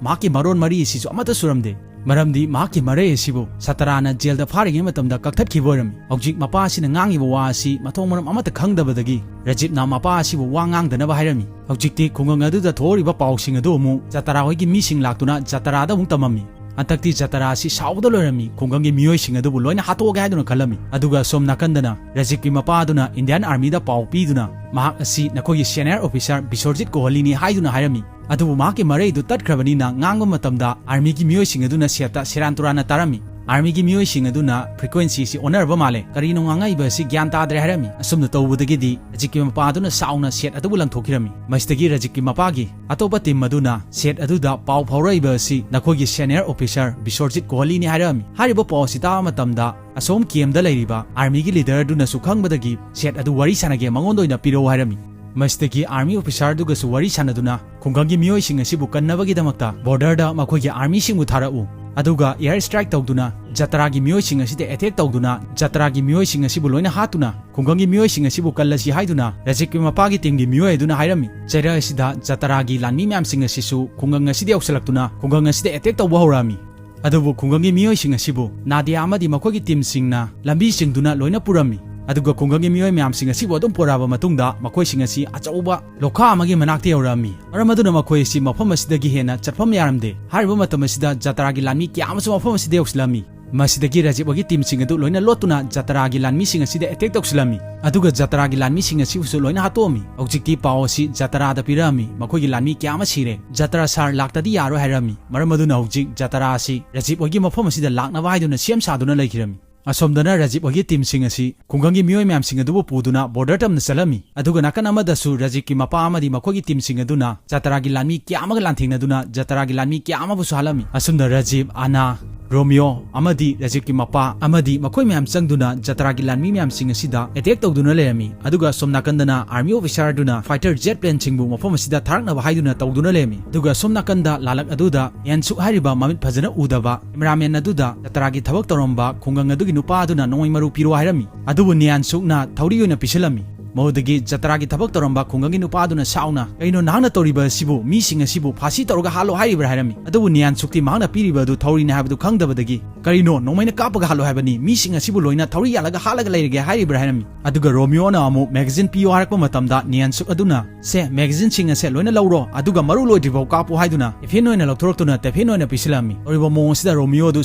ꯃꯍꯥꯛꯀꯤ ꯃꯔꯣꯟ ꯃꯔꯤ ꯑꯁꯤꯁꯨ ꯑꯃꯠꯇ ꯁꯨꯔꯝꯗꯦ꯫ ꯃꯔꯝꯗꯤ ꯃꯍꯥꯛꯀꯤ ꯃꯔꯩ ꯑꯁꯤꯕꯨ ꯁꯇꯔꯥꯅ ꯖꯦꯜꯗ ꯐꯥꯔꯤꯉꯩ ꯃꯇꯝꯗ ꯀꯛꯊꯠꯈꯤꯕ ꯑꯣꯏꯔꯝꯃꯤ꯫ ꯍꯧꯖꯤꯛ ꯃꯄꯥ ꯑꯁꯤꯅ ꯉꯥꯡꯉꯤꯕ ꯋꯥ ꯑꯁꯤ ꯃꯊꯣꯡ ꯃꯔꯝ ꯑꯃꯠꯇ ꯈꯪꯗꯕꯗꯒꯤ ꯔꯥꯖꯤꯕꯅ ꯃꯄꯥ ꯑꯁꯤꯕꯨ ꯋꯥ ꯉꯥꯡꯗꯅꯕ ꯍꯥꯏꯔꯝꯃꯤ꯫ ꯍꯧꯖꯤꯛꯇꯤ ꯈꯨꯡꯒꯪ ꯑꯗꯨꯗ ꯊꯣꯛꯍꯧꯔꯤꯕ ꯄꯥꯎꯁꯤꯡ ꯑꯗꯨ ꯑꯃꯨꯛ ꯖꯇꯔꯥ ꯍꯣꯏꯒꯤ ꯃꯤꯁꯤꯡ ꯂꯥꯛꯇꯨꯅ ꯖꯇꯔꯥꯗ ꯑꯃꯨꯛ ꯇꯝꯃꯝꯃꯤ꯫ ꯍꯟꯗꯛꯇꯤ ꯖꯇꯔꯥ ꯑꯁꯤ ꯁꯥꯎꯕꯗ ꯂꯣꯏꯔꯝꯃꯤ꯫ ꯈꯨꯡꯒꯪꯒꯤ ꯃꯤꯑꯣꯏꯁꯤꯡ ꯑꯗꯨꯕꯨ ꯂꯣꯏꯅ ꯍꯥꯠꯇꯣꯛꯑꯒꯦ ꯍꯥꯏꯗꯨꯅ ꯈꯜꯂꯝꯃꯤ꯫ ꯑꯗꯨꯒ ꯑꯁꯣꯝ ꯅꯥꯀꯟꯗꯅ ꯔꯥꯖꯤꯕꯀꯤ ꯃꯄꯥ ꯑꯗꯨꯅ ꯏꯟꯗꯤꯌꯥꯟ ꯑꯥꯔꯃꯤꯗ ꯄꯥꯎ ꯄꯤꯗꯨꯅ ꯃꯍꯥꯛ ꯑꯁꯤ ꯅꯈꯣꯏꯒꯤ ꯁꯦꯅꯤꯌꯔ ꯑꯣꯐꯤꯁꯥꯔ ꯕꯤꯁ꯭ꯋꯔꯖꯤꯠ ꯀꯣꯍꯂꯤꯅꯤ ꯍꯥꯏꯗꯨꯅ ꯍꯥꯏꯔꯝꯃꯤ꯫ ꯑꯗꯨꯕꯨ ꯃꯍꯥꯛꯀꯤ ꯃꯔꯩꯗꯨ ꯇꯠꯈ꯭ꯔꯕꯅꯤꯅ ꯉꯥꯡꯕ ꯃꯇꯝꯗ ꯑꯥꯔꯃꯤꯒꯤ ꯃꯤꯑꯣꯏꯁꯤꯡ ꯑꯗꯨꯅ ꯁꯦꯠꯇ ꯁꯦꯔꯥꯟ ꯇꯨꯔꯥꯟꯅ ꯇꯥꯔꯝꯃꯤ꯫ ꯑꯥꯔꯃꯤꯒꯤ ꯃꯤꯑꯣꯏꯁꯤꯡ ꯑꯗꯨꯅ ꯐ꯭ꯔꯤꯀ꯭ꯋꯦꯟꯁꯤ ꯑꯁꯤ ꯑꯣꯟꯅꯔꯕ ꯃꯥꯜꯂꯦ, ꯀꯔꯤꯅꯣ ꯉꯥꯡꯉꯛꯏꯕ ꯑꯁꯤ ꯒ꯭ꯌꯥꯟ ꯇꯥꯗ꯭ꯔꯦ ꯍꯥꯏꯔꯝꯃꯤ꯫ ꯑꯁꯨꯝꯅ ꯇꯧꯕꯗꯒꯤꯗꯤ ꯔꯥꯖꯤꯕꯀꯤ ꯃꯄꯥ ꯑꯗꯨꯅ ꯁꯥꯎꯅ ꯁꯦꯠ ꯑꯗꯨꯕꯨ ꯂꯪꯊꯣꯛꯈꯤꯔꯝꯃꯤ꯫ ꯃꯁꯤꯗꯒꯤ ꯔꯥꯖꯤꯕꯀꯤ ꯃꯄꯥꯒꯤ ꯑꯇꯣꯞꯄ ꯇꯤꯝ ꯑꯗꯨꯅ ꯁꯦꯠ ꯑꯗꯨꯗ ꯄꯥꯎ ꯐꯥꯎꯔꯛꯏꯕ ꯑꯁꯤ ꯅꯈꯣꯏꯒꯤ ꯁꯦꯅꯤꯌꯔ ꯑꯣꯐꯤꯁꯥꯔ ꯕꯤꯁ꯭ꯋꯔꯖꯤꯠ ꯀꯣꯍꯂꯤꯅꯤ ꯍꯥꯏꯔꯛꯑꯝꯃꯤ꯫ ꯍꯥꯏꯔꯤꯕ ꯄꯥꯎ ꯑꯁꯤ ꯇꯥꯕ ꯃꯇꯝꯗ ꯑꯁꯣꯝ ꯀꯦꯝꯗ ꯂꯩꯔꯤꯕ ꯑꯥꯔꯃꯤꯒꯤ ꯂꯤꯗꯔ ꯑꯗꯨꯅꯁꯨ ꯈꯪꯕꯗꯒꯤ ꯁꯦꯠ ꯑꯗꯨ ꯋꯥꯔꯤ ꯁꯥꯟꯅꯒꯦ, ꯃꯉꯣꯟꯗ ꯑꯣꯏꯅ ꯄꯤꯔꯛꯎ ꯍꯥꯏꯔꯝꯃꯤ꯫ ꯃꯁꯤꯗꯒꯤ ꯑꯥꯔꯃꯤ ꯑꯣꯐꯤꯁꯥꯔꯗꯨꯒꯁꯨ ꯋꯥꯔꯤ ꯁꯥꯟꯅꯗꯨꯅ ꯈꯨꯡꯒꯪꯒꯤ ꯃꯤꯑꯣꯏꯁꯤꯡ ꯑꯁꯤꯕꯨ ꯀꯟꯅꯕꯒꯤꯗꯃꯛꯇ ꯕꯣꯔꯗꯔꯗ ꯃꯈꯣꯏꯒꯤ ꯑꯥꯔꯃꯤꯁꯤꯡꯕꯨ ꯊꯥꯔꯛꯎ, ꯑꯗꯨꯒ ꯑꯦꯌꯔ ꯁ꯭ꯇ꯭ꯔꯥꯏꯛ ꯇꯧꯗꯨꯅ ꯖꯇ꯭ꯔꯥꯒꯤ ꯃꯤꯑꯣꯏꯁꯤꯡ ꯑꯁꯤꯗ ꯑꯦꯇꯦꯛ ꯇꯧꯗꯨꯅ ꯖꯇ꯭ꯔꯥꯒꯤ ꯃꯤꯑꯣꯏꯁꯤꯡ ꯑꯁꯤꯕꯨ ꯂꯣꯏꯅ ꯍꯥꯠꯇꯨꯅ ꯈꯨꯡꯒꯪꯒꯤ ꯃꯤꯑꯣꯏꯁꯤꯡ ꯑꯁꯤꯕꯨ ꯀꯜꯂꯁꯤ ꯍꯥꯏꯗꯨꯅ ꯔꯥꯖꯤꯕꯀꯤ ꯃꯄꯥꯒꯤ ꯇꯤꯝꯒꯤ ꯃꯤꯑꯣꯏ ꯑꯗꯨꯅ ꯍꯥꯏꯔꯝꯃꯤ꯫ ꯆꯩꯔꯛ ꯑꯁꯤꯗ ꯖꯇ꯭ꯔꯥꯒꯤ ꯂꯥꯟꯃꯤ ꯃꯌꯥꯝꯁꯤꯡ ꯑꯁꯤꯁꯨ ꯈꯨꯡꯒꯪ ꯑꯁꯤꯗ ꯌꯧꯁꯤꯜꯂꯛꯇꯨꯅ ꯈꯨꯡꯒꯪ ꯑꯁꯤꯗ ꯑꯦꯇꯦꯛ ꯇꯧꯕ ꯍꯧꯔꯛꯑꯝꯃꯤ꯫ ꯑꯗꯨꯕꯨ ꯈꯨꯡꯒꯪꯒꯤ ꯃꯤꯑꯣꯏꯁꯤꯡ ꯑꯁꯤꯕꯨ ꯅꯥꯗꯤꯌꯥ ꯑꯃꯗꯤ ꯃꯈꯣꯏꯒꯤ ꯇꯤꯝꯁꯤꯡꯅ ꯂꯝꯕꯤ ꯆꯤꯡꯗꯨꯅ ꯂꯣꯏꯅ ꯄꯨꯔꯝꯃꯤ꯫ ꯑꯗꯨꯒ ꯈꯨꯡꯒꯪꯒꯤ ꯃꯤꯑꯣꯏ ꯃꯌꯥꯝꯁꯤꯡ ꯑꯁꯤꯕꯨ ꯑꯗꯨꯝ ꯄꯨꯔꯛꯑꯕ ꯃꯇꯨꯡꯗ ꯃꯈꯣꯏꯁꯤꯡ ꯑꯁꯤ ꯑꯆꯧꯕ ꯂꯣꯈꯥ ꯑꯃꯒꯤ ꯃꯅꯥꯛꯇ ꯌꯧꯔꯛꯑꯝꯃꯤ꯫ ꯃꯔꯝ ꯑꯗꯨꯅ ꯃꯈꯣꯏ ꯑꯁꯤ ꯃꯐꯝ ꯑꯁꯤꯗꯒꯤ ꯍꯦꯟꯅ ꯆꯠꯐꯝ ꯌꯥꯔꯝꯗꯦ꯫ ꯍꯥꯏꯔꯤꯕ ꯃꯇꯝ ꯑꯁꯤꯗ ꯖꯇ꯭ꯔꯥꯒꯤ ꯂꯥꯟꯃꯤ ꯀꯌꯥ ꯑꯃꯁꯨ ꯃꯐꯝ ꯑꯁꯤꯗ ꯌꯧꯁꯤꯜꯂꯝꯃꯤ꯫ ꯃꯁꯤꯗꯒꯤ ꯔꯥꯖꯤꯕ ꯍꯣꯏꯒꯤ ꯇꯤꯝꯁꯤꯡ ꯑꯗꯨ ꯂꯣꯏꯅ ꯂꯣꯠꯇꯨꯅ ꯖꯇꯔꯥꯒꯤ ꯂꯥꯟꯃꯤꯁꯤꯡ ꯑꯁꯤꯗ ꯑꯦꯇꯦꯛ ꯇꯧꯁꯤꯜꯂꯝꯃꯤ꯫ ꯑꯗꯨꯒ ꯖꯇꯔꯥꯒꯤ ꯂꯥꯟꯃꯤꯁꯤꯡ ꯑꯁꯤꯕꯨꯁꯨ ꯂꯣꯏꯅ ꯍꯥꯠꯇꯣꯛꯑꯝꯃꯤ꯫ ꯍꯧꯖꯤꯛꯇꯤ ꯄꯥꯎ ꯑꯁꯤ ꯖꯇꯔꯥꯗ ꯄꯤꯔꯛꯑꯝꯃꯤ, ꯃꯈꯣꯏꯒꯤ ꯂꯥꯟꯃꯤ ꯀꯌꯥ ꯑꯃ ꯁꯤꯔꯦ, ꯖꯇꯔꯥ ꯁꯥꯔ ꯂꯥꯛꯇꯗꯤ ꯌꯥꯔꯣꯏ ꯍꯥꯏꯔꯝꯃꯤ꯫ ꯃꯔꯝ ꯑꯗꯨꯅ ꯍꯧꯖꯤꯛ ꯖꯇꯔꯥ ꯑꯁꯤ ꯔꯥꯖꯤꯕ ꯍꯣꯏꯒꯤ ꯃꯐꯝ ꯑꯁꯤꯗ ꯂꯥꯛꯅꯕ ꯍꯥꯏꯗꯨꯅ ꯁꯦꯝ ꯁꯥꯗꯨꯅ ꯂꯩꯈꯤꯔꯝꯃꯤ꯫ ꯑꯁꯣꯝꯗꯅ ꯔꯥꯖꯤꯕ ꯍꯣꯏꯒꯤ ꯇꯤꯝꯁꯤꯡ ꯑꯁꯤ ꯈꯨꯡꯒꯪꯒꯤ ꯃꯤꯑꯣꯏ ꯃꯌꯥꯝꯁꯤꯡ ꯑꯗꯨꯕꯨ ꯄꯨꯗꯨꯅ ꯕꯣꯔꯗꯔ ꯇꯝꯅ ꯆꯠꯂꯝꯃꯤ꯫ ꯑꯗꯨꯒ ꯅꯥꯀꯟ ꯑꯃꯗꯁꯨ ꯔꯥꯖꯤꯕꯀꯤ ꯃꯄꯥ ꯑꯃꯗꯤ ꯃꯈꯣꯏꯒꯤ ꯇꯤꯝꯁꯤꯡ ꯑꯗꯨꯅ ꯖꯇꯔꯥꯒꯤ ꯂꯥꯟꯃꯤ ꯀꯌꯥ ꯑꯃꯒ ꯂꯥꯟꯊꯦꯡꯅꯗꯨꯅ ꯖꯇꯔꯥꯒꯤ ꯂꯥꯟꯃꯤ ꯀꯌꯥ ꯑꯃꯕꯨꯁꯨ ꯍꯥꯠꯂꯝꯃꯤ꯫ ꯑꯁꯨꯝꯅ ꯔꯥꯖꯤꯕ, ꯑꯅꯥ, ꯔꯣꯃꯤꯌꯣ ꯑꯃꯗꯤ ꯔꯥꯖꯤꯕꯀꯤ ꯃꯄꯥ ꯑꯃꯗꯤ ꯃꯈꯣꯏ ꯃꯌꯥꯝ ꯆꯪꯗꯨꯅ ꯖꯇꯔꯥꯒꯤ ꯂꯥꯟꯃꯤ ꯃꯌꯥꯝꯁꯤꯡ ꯑꯁꯤꯗ ꯑꯦꯇꯦꯛ ꯇꯧꯗꯨꯅ ꯂꯩꯔꯝꯃꯤ꯫ ꯑꯗꯨꯒ ꯑꯁꯣꯝ ꯅꯥꯀꯟꯗꯅ ꯑꯥꯔꯃꯤ ꯑꯣꯐꯤꯁꯥꯔ ꯑꯗꯨꯅ ꯐꯥꯏꯇꯔ ꯖꯦꯠ ꯄ꯭ꯂꯦꯟꯁꯤꯡꯕꯨ ꯃꯐꯝ ꯑꯁꯤꯗ ꯊꯥꯔꯛꯅꯕ ꯍꯥꯏꯗꯨꯅ ꯇꯧꯗꯨꯅ ꯂꯩꯔꯝꯃꯤ꯫ ꯑꯗꯨꯒ ꯑꯁꯣꯝ ꯅꯥꯀꯟꯗ ꯂꯥꯂꯛ ꯑꯗꯨꯗ ꯅꯤꯌꯥꯟꯁꯨꯛ ꯍꯥꯏꯔꯤꯕ ꯃꯃꯤꯠ ꯐꯖꯅ ꯎꯗꯕ ꯀꯦꯃꯦꯔꯥꯃꯦꯟ ꯑꯗꯨꯗ ꯖꯇꯔꯥꯒꯤ ꯊꯕꯛ ꯇꯧꯔꯝꯕ ꯈꯨꯡꯒꯪ ꯑꯗꯨꯒꯤ ꯅꯨꯄꯥ ꯑꯗꯨꯅ ꯅꯣꯡꯃꯩ ꯃꯔꯨ ꯄꯤꯔꯣ ꯍꯥꯏꯔꯝꯃꯤ꯫ ꯑꯗꯨꯕꯨ ꯅꯤꯌꯥꯟꯁꯨꯛꯅ ꯊꯧꯔꯤ ꯑꯣꯏꯅ ꯄꯤꯁꯤꯜꯂꯝꯃꯤ꯫ ꯃꯗꯨꯗꯒꯤ ꯖꯇꯔꯥꯒꯤ ꯊꯕꯛ ꯇꯧꯔꯝꯕ ꯈꯨꯡꯒꯪꯒꯤ ꯅꯨꯄꯥ ꯑꯗꯨꯅ ꯁꯥꯎꯅ, "ꯀꯩꯅꯣ ꯅꯍꯥꯛꯅ ꯇꯧꯔꯤꯕ ꯑꯁꯤꯕꯨ? ꯃꯤꯁꯤꯡ ꯑꯁꯤꯕꯨ ꯐꯥꯁꯤ ꯇꯧꯔꯒ ꯍꯥꯠꯂꯣ ꯍꯥꯏꯔꯤꯕ꯭ꯔꯥ?" ꯍꯥꯏꯔꯝꯃꯤ꯫ ꯑꯗꯨꯕꯨ ꯅꯤꯌꯥꯟꯁꯨꯛꯇꯤ ꯃꯍꯥꯛꯅ ꯄꯤꯔꯤꯕ ꯑꯗꯨ ꯊꯧꯔꯤꯅꯤ ꯍꯥꯏꯕꯗꯨ ꯈꯪꯗꯕꯗꯒꯤ, "ꯀꯔꯤꯅꯣ, ꯅꯣꯡꯃꯩꯅ ꯀꯥꯞꯄꯒ ꯍꯥꯠꯂꯣ ꯍꯥꯏꯕꯅꯤ, ꯃꯤꯁꯤꯡ ꯑꯁꯤꯕꯨ ꯂꯣꯏꯅ ꯊꯧꯔꯤ ꯌꯥꯜꯂꯒ ꯍꯥꯠꯂꯒ ꯂꯩꯔꯒꯦ ꯍꯥꯏꯔꯤꯕ꯭ꯔꯥ?" ꯍꯥꯏꯔꯝꯃꯤ꯫ ꯑꯗꯨꯒ ꯔꯣꯃꯤꯌꯣꯅ ꯑꯃꯨꯛ ꯃꯦꯒꯥꯖꯤꯟ ꯄꯤꯌꯣ ꯍꯥꯏꯔꯛꯄ ꯃꯇꯝꯗ ꯅꯤꯌꯥꯟꯁꯨꯛ ꯑꯗꯨꯅ, "ꯁꯦ, ꯃꯦꯒꯥꯖꯤꯟꯁꯤꯡ ꯑꯁꯦ ꯂꯣꯏꯅ ꯂꯧꯔꯣ, ꯑꯗꯨꯒ ꯃꯔꯨ ꯂꯣꯏꯗ꯭ꯔꯤꯐꯥꯎ ꯀꯥꯞꯄꯨ" ꯍꯥꯏꯗꯨꯅ ꯇꯦꯐꯤꯟ ꯑꯣꯏꯅ ꯂꯧꯊꯣꯔꯛꯇꯨꯅ ꯇꯦꯐꯤꯟ ꯑꯣꯏꯅ ꯄꯤꯁꯤꯜꯂꯝꯃꯤ꯫ ꯇꯧꯔꯤꯕ ꯃꯑꯣꯡ ꯑꯁꯤꯗ ꯔꯣꯃꯤꯌꯣ ꯑꯗꯨ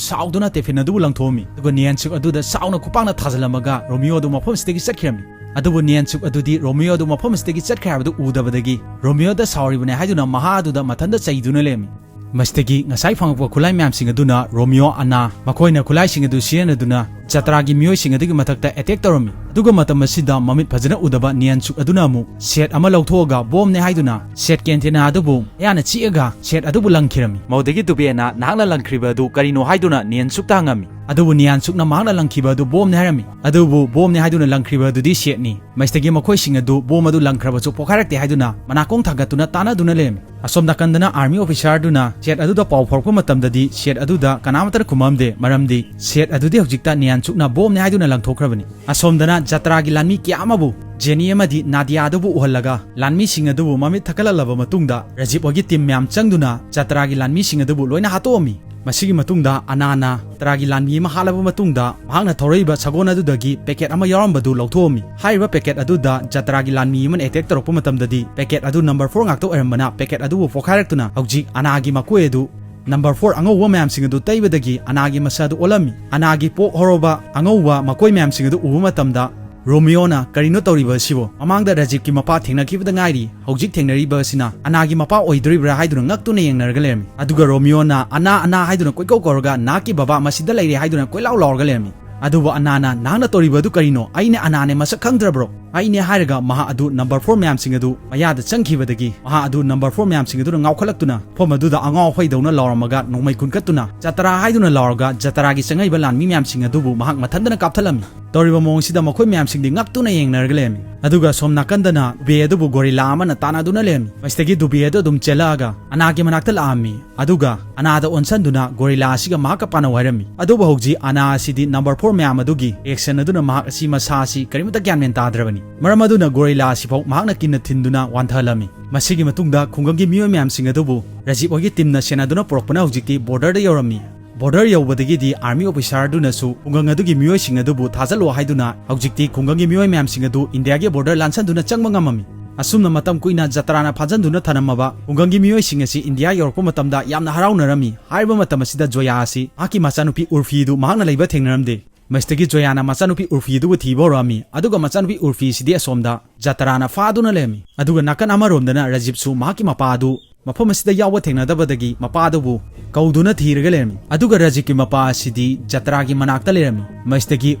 ꯁꯥꯎꯗꯨꯅ ꯇꯦꯐꯤꯟ ꯑꯗꯨꯕꯨ ꯂꯪꯊꯣꯛꯑꯝꯃꯤ꯫ ꯑꯗꯨꯒ ꯅꯤꯌꯥꯟꯁꯨꯛ ꯑꯗꯨꯗ ꯁꯥꯎꯅ ꯈꯨꯄꯥꯛꯅ ꯊꯥꯖꯤꯜꯂꯝꯃꯒ ꯔꯣꯃꯤꯌꯣ ꯑꯗꯨ ꯃꯐꯝ ꯑꯁꯤꯗꯒꯤ ꯆꯠꯈꯤꯔꯝꯃꯤ꯫ ꯑꯗꯨꯕꯨ ꯅꯤꯌꯥꯟꯁꯨꯛ ꯑꯗꯨꯗꯤ ꯔꯣꯃꯤꯌꯣ ꯑꯗꯨ ꯃꯐꯝ ꯑꯁꯤꯗꯒꯤ ꯆꯠꯈ꯭ꯔꯦ ꯍꯥꯏꯕꯗꯨ ꯎꯗꯕꯗꯒꯤ ꯔꯣꯃꯤꯌꯣꯗ ꯁꯥꯎꯔꯤꯕꯅꯦ ꯍꯥꯏꯗꯨꯅ ꯃꯍꯥꯛ ꯑꯗꯨꯗ ꯃꯊꯟꯇ ꯆꯩꯗꯨꯅ ꯂꯩꯔꯝꯃꯤ꯫ ꯃꯁꯤꯗꯒꯤ ꯉꯁꯥꯏ ꯐꯪꯉꯛꯄ ꯈꯨꯠꯂꯥꯏ ꯃꯌꯥꯝꯁꯤꯡ ꯑꯗꯨꯅ ꯔꯣꯃꯤꯌꯣ, ꯑꯅꯥ, ꯃꯈꯣꯏꯅ ꯈꯨꯠꯂꯥꯏꯁꯤꯡ ꯑꯗꯨ ꯁꯤꯖꯤꯟꯅꯗꯨꯅ ꯖꯇ꯭ꯔꯥꯒꯤ ꯃꯤꯑꯣꯏꯁꯤꯡ ꯑꯗꯨꯒꯤ ꯃꯊꯛꯇ ꯑꯦꯇꯦꯛ ꯇꯧꯔꯝꯃꯤ꯫ ꯑꯗꯨꯒ ꯃꯇꯝ ꯑꯁꯤꯗ ꯃꯃꯤꯠ ꯐꯖꯅ ꯎꯗꯕ ꯅꯤꯌꯟꯁꯨꯛ ꯑꯗꯨꯅ ꯑꯃꯨꯛ ꯁꯦꯠ ꯑꯃ ꯂꯧꯊꯣꯛꯑꯒ ꯕꯣꯝꯅꯦ ꯍꯥꯏꯗꯨꯅ ꯁꯦꯠꯀꯤ ꯑꯦꯟꯇꯦꯅꯥ ꯑꯗꯨꯕꯨ ꯃꯌꯥꯅ ꯆꯤꯛꯑꯒ ꯁꯦꯠ ꯑꯗꯨꯕꯨ ꯂꯪꯈꯤꯔꯝꯃꯤ꯫ ꯃꯗꯨꯗꯒꯤ ꯗꯨꯕꯦꯅ ꯅꯍꯥꯛꯅ ꯂꯪꯈ꯭ꯔꯤꯕ ꯑꯗꯨ ꯀꯔꯤꯅꯣ ꯍꯥꯏꯗꯨꯅ ꯅꯤꯌꯟꯁꯨꯛꯇ ꯍꯪꯉꯝꯃꯤ꯫ ꯑꯗꯨꯕꯨ ꯅꯤꯌꯟꯁꯨꯛꯅ ꯃꯍꯥꯛꯅ ꯂꯪꯈꯤꯕ ꯑꯗꯨ ꯕꯣꯝꯅꯦ ꯍꯥꯏꯔꯝꯃꯤ꯫ ꯑꯗꯨꯕꯨ ꯕꯣꯝꯅꯦ ꯍꯥꯏꯗꯨꯅ ꯂꯪꯈ꯭ꯔꯤꯕ ꯑꯗꯨꯗꯤ ꯁꯦꯠꯅꯤ꯫ ꯃꯁꯤꯗꯒꯤ ꯃꯈꯣꯏꯁꯤꯡ ꯑꯗꯨ ꯕꯣꯝ ꯑꯗꯨ ꯂꯪꯈ꯭ꯔꯕꯁꯨ ꯄꯣꯈꯥꯏꯔꯛꯇꯦ ꯍꯥꯏꯗꯨꯅ ꯃꯅꯥꯀꯣꯡ ꯊꯥꯡꯒꯠꯇꯨꯅ ꯇꯥꯟꯅꯗꯨꯅ ꯂꯩꯔꯝꯃꯤ꯫ ꯑꯁꯣꯝ ꯅꯥꯀꯟꯗꯅ ꯑꯥꯔꯃꯤ ꯑꯣꯐꯤꯁꯥꯔꯗꯨꯅ ꯁꯦꯠ ꯑꯗꯨꯗ ꯄꯥꯎ ꯐꯥꯎꯔꯛꯄ ꯃꯇꯝꯗꯗꯤ ꯁꯦꯠ ꯑꯗꯨꯗ ꯀꯅꯥꯃꯠꯇꯅ ꯈꯨꯝꯃꯝꯗꯦ, ꯃꯔꯝꯗꯤ ꯁꯦꯠ ꯑꯗꯨꯗꯤ ꯍꯧꯖꯤꯛꯇ ꯅꯤꯌꯟꯁꯨꯛꯅ ꯕꯣꯝꯅꯦ ꯍꯥꯏꯗꯨꯅ ꯂꯪꯊꯣꯛꯈ꯭ꯔꯕꯅꯤ꯫ ꯑꯁꯣꯝꯗꯅ ꯖꯇ꯭ꯔꯥꯒꯤ ꯂꯥꯟꯃꯤ ꯀꯌꯥ ꯑꯃꯕꯨ ꯖꯦꯅꯤ ꯑꯃꯗꯤ ꯅꯥꯗꯤꯌꯥ ꯑꯗꯨꯕꯨ ꯎꯍꯜꯂꯒ ꯂꯥꯟꯃꯤꯁꯤꯡ ꯑꯗꯨꯕꯨ ꯃꯃꯤꯠ ꯊꯛꯀꯠꯂꯛꯂꯕ ꯃꯇꯨꯡꯗ ꯔꯖꯤꯞ ꯍꯣꯏꯒꯤ ꯇꯤꯝ ꯃꯌꯥꯝ ꯆꯪꯗꯨꯅ ꯖꯇ꯭ꯔꯥꯒꯤ ꯂꯥꯟꯃꯤꯁꯤꯡ ꯑꯗꯨꯕꯨ ꯂꯣꯏꯅ ꯍꯥꯠꯇꯣꯛꯑꯝꯃꯤ꯫ ꯃꯁꯤꯒꯤ ꯃꯇꯨꯡꯗ ꯑꯅꯥꯅ ꯖꯇ꯭ꯔꯥꯒꯤ ꯂꯥꯟꯃꯤ ꯑꯃ ꯍꯥꯠꯂꯕ ꯃꯇꯨꯡꯗ ꯃꯍꯥꯛꯅ ꯊꯧꯔꯛꯏꯕ ꯁꯒꯣꯜ ꯑꯗꯨꯗꯒꯤ ꯄꯦꯀꯦꯠ ꯑꯃ ꯌꯥꯎꯔꯝꯕꯗꯨ ꯂꯧꯊꯣꯛꯑꯝꯃꯤ꯫ ꯍꯥꯏꯔꯤꯕ ꯄꯦꯀꯦꯠ ꯑꯗꯨꯗ ꯖꯇ꯭ꯔꯥꯒꯤ ꯂꯥꯟꯃꯤ ꯑꯃꯅ ꯑꯦꯇꯦꯛ ꯇꯧꯔꯛꯄ ꯃꯇꯝꯗꯗꯤ ꯄꯦꯀꯦꯠ ꯑꯗꯨ ꯅꯝꯕꯔ ꯐꯣꯔ ꯉꯥꯛꯇ ꯑꯣꯏꯔꯝꯕꯅ ꯄꯦꯀꯦꯠ ꯑꯗꯨꯕꯨ ꯄꯣꯈꯥꯏꯔꯛꯇꯨꯅ ꯍꯧꯖꯤꯛ ꯑꯅꯥꯒꯤ ꯃꯀꯣꯏ ꯑꯗꯨ ꯅꯝꯕꯔ ꯐꯣꯔ ꯑꯉꯧꯕ ꯃꯌꯥꯝꯁꯤꯡ ꯑꯗꯨ ꯇꯩꯕꯗꯒꯤ ꯑꯅꯥꯒꯤ ꯃꯁꯛ ꯑꯗꯨ ꯑꯣꯜꯂꯝꯃꯤ꯫ ꯑꯅꯥꯒꯤ ꯄꯣꯛ ꯍꯧꯔꯕ ꯑꯉꯧꯕ ꯃꯀꯣꯏ ꯃꯌꯥꯝꯁꯤꯡ ꯑꯗꯨ ꯎꯕ ꯃꯇꯝꯗ ꯔꯣꯃꯤꯑꯣꯅ, "ꯀꯔꯤꯅꯣ ꯇꯧꯔꯤꯕ ꯑꯁꯤꯕꯣ? ꯃꯃꯥꯡꯗ ꯔꯥꯖꯤꯕꯀꯤ ꯃꯄꯥ ꯊꯦꯡꯅꯈꯤꯕꯗ ꯉꯥꯏꯔꯤ, ꯍꯧꯖꯤꯛ ꯊꯦꯡꯅꯔꯤꯕ ꯑꯁꯤꯅ ꯑꯅꯥꯒꯤ ꯃꯄꯥ ꯑꯣꯏꯗꯣꯔꯤꯕ꯭ꯔꯥ?" ꯍꯥꯏꯗꯨꯅ ꯉꯛꯇꯨꯅ ꯌꯦꯡꯅꯔꯒ ꯂꯩꯔꯝꯃꯤ꯫ ꯑꯗꯨꯒ ꯔꯣꯃꯤꯑꯣꯅ, "ꯑꯅꯥ, ꯑꯅꯥ" ꯍꯥꯏꯗꯨꯅ ꯀꯣꯏꯀꯧ ꯀꯧꯔꯒ, "ꯅꯍꯥꯛꯀꯤ ꯕꯕꯥ ꯃꯁꯤꯗ ꯂꯩꯔꯦ" ꯍꯥꯏꯗꯨꯅ ꯀꯣꯏꯂꯥꯎ ꯂꯥꯎꯔꯒ ꯂꯩꯔꯝꯃꯤ꯫ ꯑꯗꯨꯕꯨ ꯑꯅꯥꯅ, "ꯅꯍꯥꯛꯅ ꯇꯧꯔꯤꯕ ꯑꯗꯨ ꯀꯔꯤꯅꯣ? ꯑꯩꯅꯦ ꯑꯅꯥꯅꯦ, ꯃꯁꯛ ꯈꯪꯗ꯭ꯔꯕ꯭ꯔꯣ?" ꯑꯩꯅꯦ ꯍꯥꯏꯔꯒ ꯃꯍꯥꯛ ꯑꯗꯨ ꯅꯝꯕꯔ ꯐꯣꯔ ꯃꯌꯥꯝꯁꯤꯡ ꯑꯗꯨ ꯃꯌꯥꯗ ꯆꯪꯈꯤꯕꯗꯒꯤ ꯃꯍꯥꯛ ꯑꯗꯨ ꯅꯝꯕꯔ ꯐꯣꯔ ꯃꯌꯥꯝꯁꯤꯡ ꯑꯗꯨꯅ ꯉꯥꯎꯈꯠꯂꯛꯇꯨꯅ ꯃꯐꯝ ꯑꯗꯨꯗ ꯑꯉꯥꯎ ꯑꯐꯩꯗꯧꯅ ꯂꯥꯎꯔꯝꯃꯒ ꯅꯣꯡꯃꯩ ꯈꯨꯟꯀꯠꯇꯨꯅ "ꯖꯇ꯭ꯔꯥ" ꯍꯥꯏꯗꯨꯅ ꯂꯥꯎꯔꯒ ꯖꯇ꯭ꯔꯥꯒꯤ ꯆꯪꯉꯛꯏꯕ ꯂꯥꯟꯃꯤ ꯃꯌꯥꯝꯁꯤꯡ ꯑꯗꯨꯕꯨ ꯃꯍꯥꯛ ꯃꯊꯟꯗꯅ ꯀꯥꯞꯊꯠꯂꯝꯃꯤ꯫ ꯇꯧꯔꯤꯕ ꯃꯑꯣꯡꯁꯤꯗ ꯃꯈꯣꯏ ꯃꯌꯥꯝꯁꯤꯡꯗꯤ ꯉꯛꯇꯨꯅ ꯌꯦꯡꯅꯔꯒ ꯂꯩꯔꯝꯃꯤ꯫ ꯑꯗꯨꯒ ꯁꯣꯝ ꯅꯥꯀꯟꯗꯅ ꯗꯨꯕꯦ ꯑꯗꯨꯕꯨ ꯒꯣꯔꯤꯂꯥ ꯑꯃꯅ ꯇꯥꯟꯅꯗꯨꯅ ꯂꯩꯔꯝꯃꯤ꯫ ꯃꯁꯤꯗꯒꯤ ꯗꯨꯕꯦ ꯑꯗꯨ ꯑꯗꯨꯝ ꯆꯦꯜꯂꯛꯑꯒ ꯑꯅꯥꯒꯤ ꯃꯅꯥꯛꯇ ꯂꯥꯛꯑꯝꯃꯤ꯫ ꯑꯗꯨꯒ ꯑꯅꯥꯗ ꯑꯣꯟꯁꯟꯗꯨꯅ ꯒꯣꯔꯤꯂꯥ ꯑꯁꯤꯒ ꯃꯍꯥꯛꯀ ꯄꯥꯅꯧ ꯍꯥꯏꯔꯝꯃꯤ꯫ ꯑꯗꯨꯕꯨ ꯍꯧꯖꯤꯛ ꯑꯅꯥ ꯑꯁꯤꯗꯤ ꯅꯝꯕꯔ ꯐꯣꯔ ꯃꯌꯥꯝ ꯑꯗꯨꯒꯤ ꯔꯤꯑꯦꯛꯁꯟ ꯑꯗꯨꯅ ꯃꯍꯥꯛ ꯑꯁꯤ, ꯃꯁꯥ ꯑꯁꯤ ꯀꯔꯤꯃꯇ ꯒ꯭ꯌꯥꯟ ꯃꯦꯟ ꯇꯥꯗ꯭ꯔꯕꯅꯤ꯫ ꯃꯔꯝ ꯑꯗꯨꯅ ꯒꯣꯔꯤꯂꯥ ꯑꯁꯤꯐꯥꯎ ꯃꯍꯥꯛꯅ ꯀꯤꯟꯅ ꯊꯤꯟꯗꯨꯅ ꯋꯥꯟꯊꯍꯜꯂꯝꯃꯤ꯫ ꯃꯁꯤꯒꯤ ꯃꯇꯨꯡꯗ ꯈꯨꯡꯒꯪꯒꯤ ꯃꯤꯑꯣꯏ ꯃꯌꯥꯝꯁꯤꯡ ꯑꯗꯨꯕꯨ ꯔꯥꯖꯤꯕ ꯍꯣꯏꯒꯤ ꯇꯤꯝꯅ ꯁꯦꯟꯅꯗꯨꯅ ꯄꯨꯔꯛꯄꯅ ꯍꯧꯖꯤꯛꯇꯤ ꯕꯣꯔꯗꯔꯗ ꯌꯧꯔꯝꯃꯤ꯫ ꯕꯣꯔꯗꯔ ꯌꯧꯕꯗꯒꯤꯗꯤ ꯑꯥꯔꯃꯤ ꯑꯣꯐꯤꯁꯥꯔꯗꯨꯅꯁꯨ ꯈꯨꯡꯒꯪ ꯑꯗꯨꯒꯤ ꯃꯤꯑꯣꯏꯁꯤꯡ ꯑꯗꯨꯕꯨ ꯊꯥꯖꯜꯂꯣ ꯍꯥꯏꯗꯨꯅ ꯍꯧꯖꯤꯛꯇꯤ ꯈꯨꯡꯒꯪꯒꯤ ꯃꯤꯑꯣꯏ ꯃꯌꯥꯝꯁꯤꯡ ꯑꯗꯨ ꯏꯟꯗꯤꯌꯥꯒꯤ ꯕꯣꯔꯗꯔ ꯂꯥꯟꯁꯟꯗꯨꯅ ꯆꯪꯕ ꯉꯝꯃꯝꯃꯤ꯫ ꯑꯁꯨꯝꯅ ꯃꯇꯝ ꯀꯨꯏꯅ ꯖꯇ꯭ꯔꯥꯅ ꯐꯥꯖꯟꯗꯨꯅ ꯊꯅꯝꯃꯕ ꯈꯨꯡꯒꯪꯒꯤ ꯃꯤꯑꯣꯏꯁꯤꯡ ꯑꯁꯤ ꯏꯟꯗꯤꯌꯥ ꯌꯧꯔꯛꯄ ꯃꯇꯝꯗ ꯌꯥꯝꯅ ꯍꯔꯥꯎꯅꯔꯝꯃꯤ꯫ ꯍꯥꯏꯔꯤꯕ ꯃꯇꯝ ꯑꯁꯤꯗ ꯖꯣꯌꯥ ꯑꯁꯤ ꯃꯍꯥꯛꯀꯤ ꯃꯆꯥꯅꯨꯄꯤ ꯎꯔꯐꯤꯗꯨ ꯃꯍꯥꯛꯅ ꯂꯩꯕ ꯊꯦꯡꯅꯔꯝꯗꯦ꯫ ꯃꯁꯤꯗꯒꯤ ꯖꯣꯌꯥꯅ ꯃꯆꯥꯅꯨꯄꯤ ꯎꯔꯐꯤꯗꯨꯕꯨ ꯊꯤꯕ ꯍꯧꯔꯛꯑꯝꯃꯤ꯫ ꯑꯗꯨꯒ ꯃꯆꯥꯅꯨꯄꯤ ꯎꯔꯐꯤꯁꯤꯗꯤ ꯑꯁꯣꯝꯗ ꯖꯇ꯭ꯔꯥꯅ ꯐꯥꯗꯨꯅ ꯂꯩꯔꯝꯃꯤ꯫ ꯑꯗꯨꯒ ꯅꯥꯀꯟ ꯑꯃꯔꯣꯝꯗꯅ ꯔꯥꯖꯤꯕꯁꯨ ꯃꯍꯥꯛꯀꯤ ꯃꯄꯥ ꯑꯗꯨ ꯃꯐꯝ ꯑꯁꯤꯗ ꯌꯥꯎꯕ ꯊꯦꯡꯅꯗꯕꯗꯒꯤ ꯃꯄꯥꯗꯨꯕꯨ ꯀꯧꯗꯨꯅ ꯊꯤꯔꯒ ꯂꯩꯔꯝꯃꯤ꯫ ꯑꯗꯨꯒ ꯔꯥꯖꯤꯕꯀꯤ ꯃꯄꯥ ꯑꯁꯤꯗꯤ ꯖꯇ꯭ꯔꯥꯒꯤ ꯃꯅꯥꯛꯇ ꯂꯩꯔꯝꯃꯤ꯫ ꯃꯁꯤꯗꯒꯤ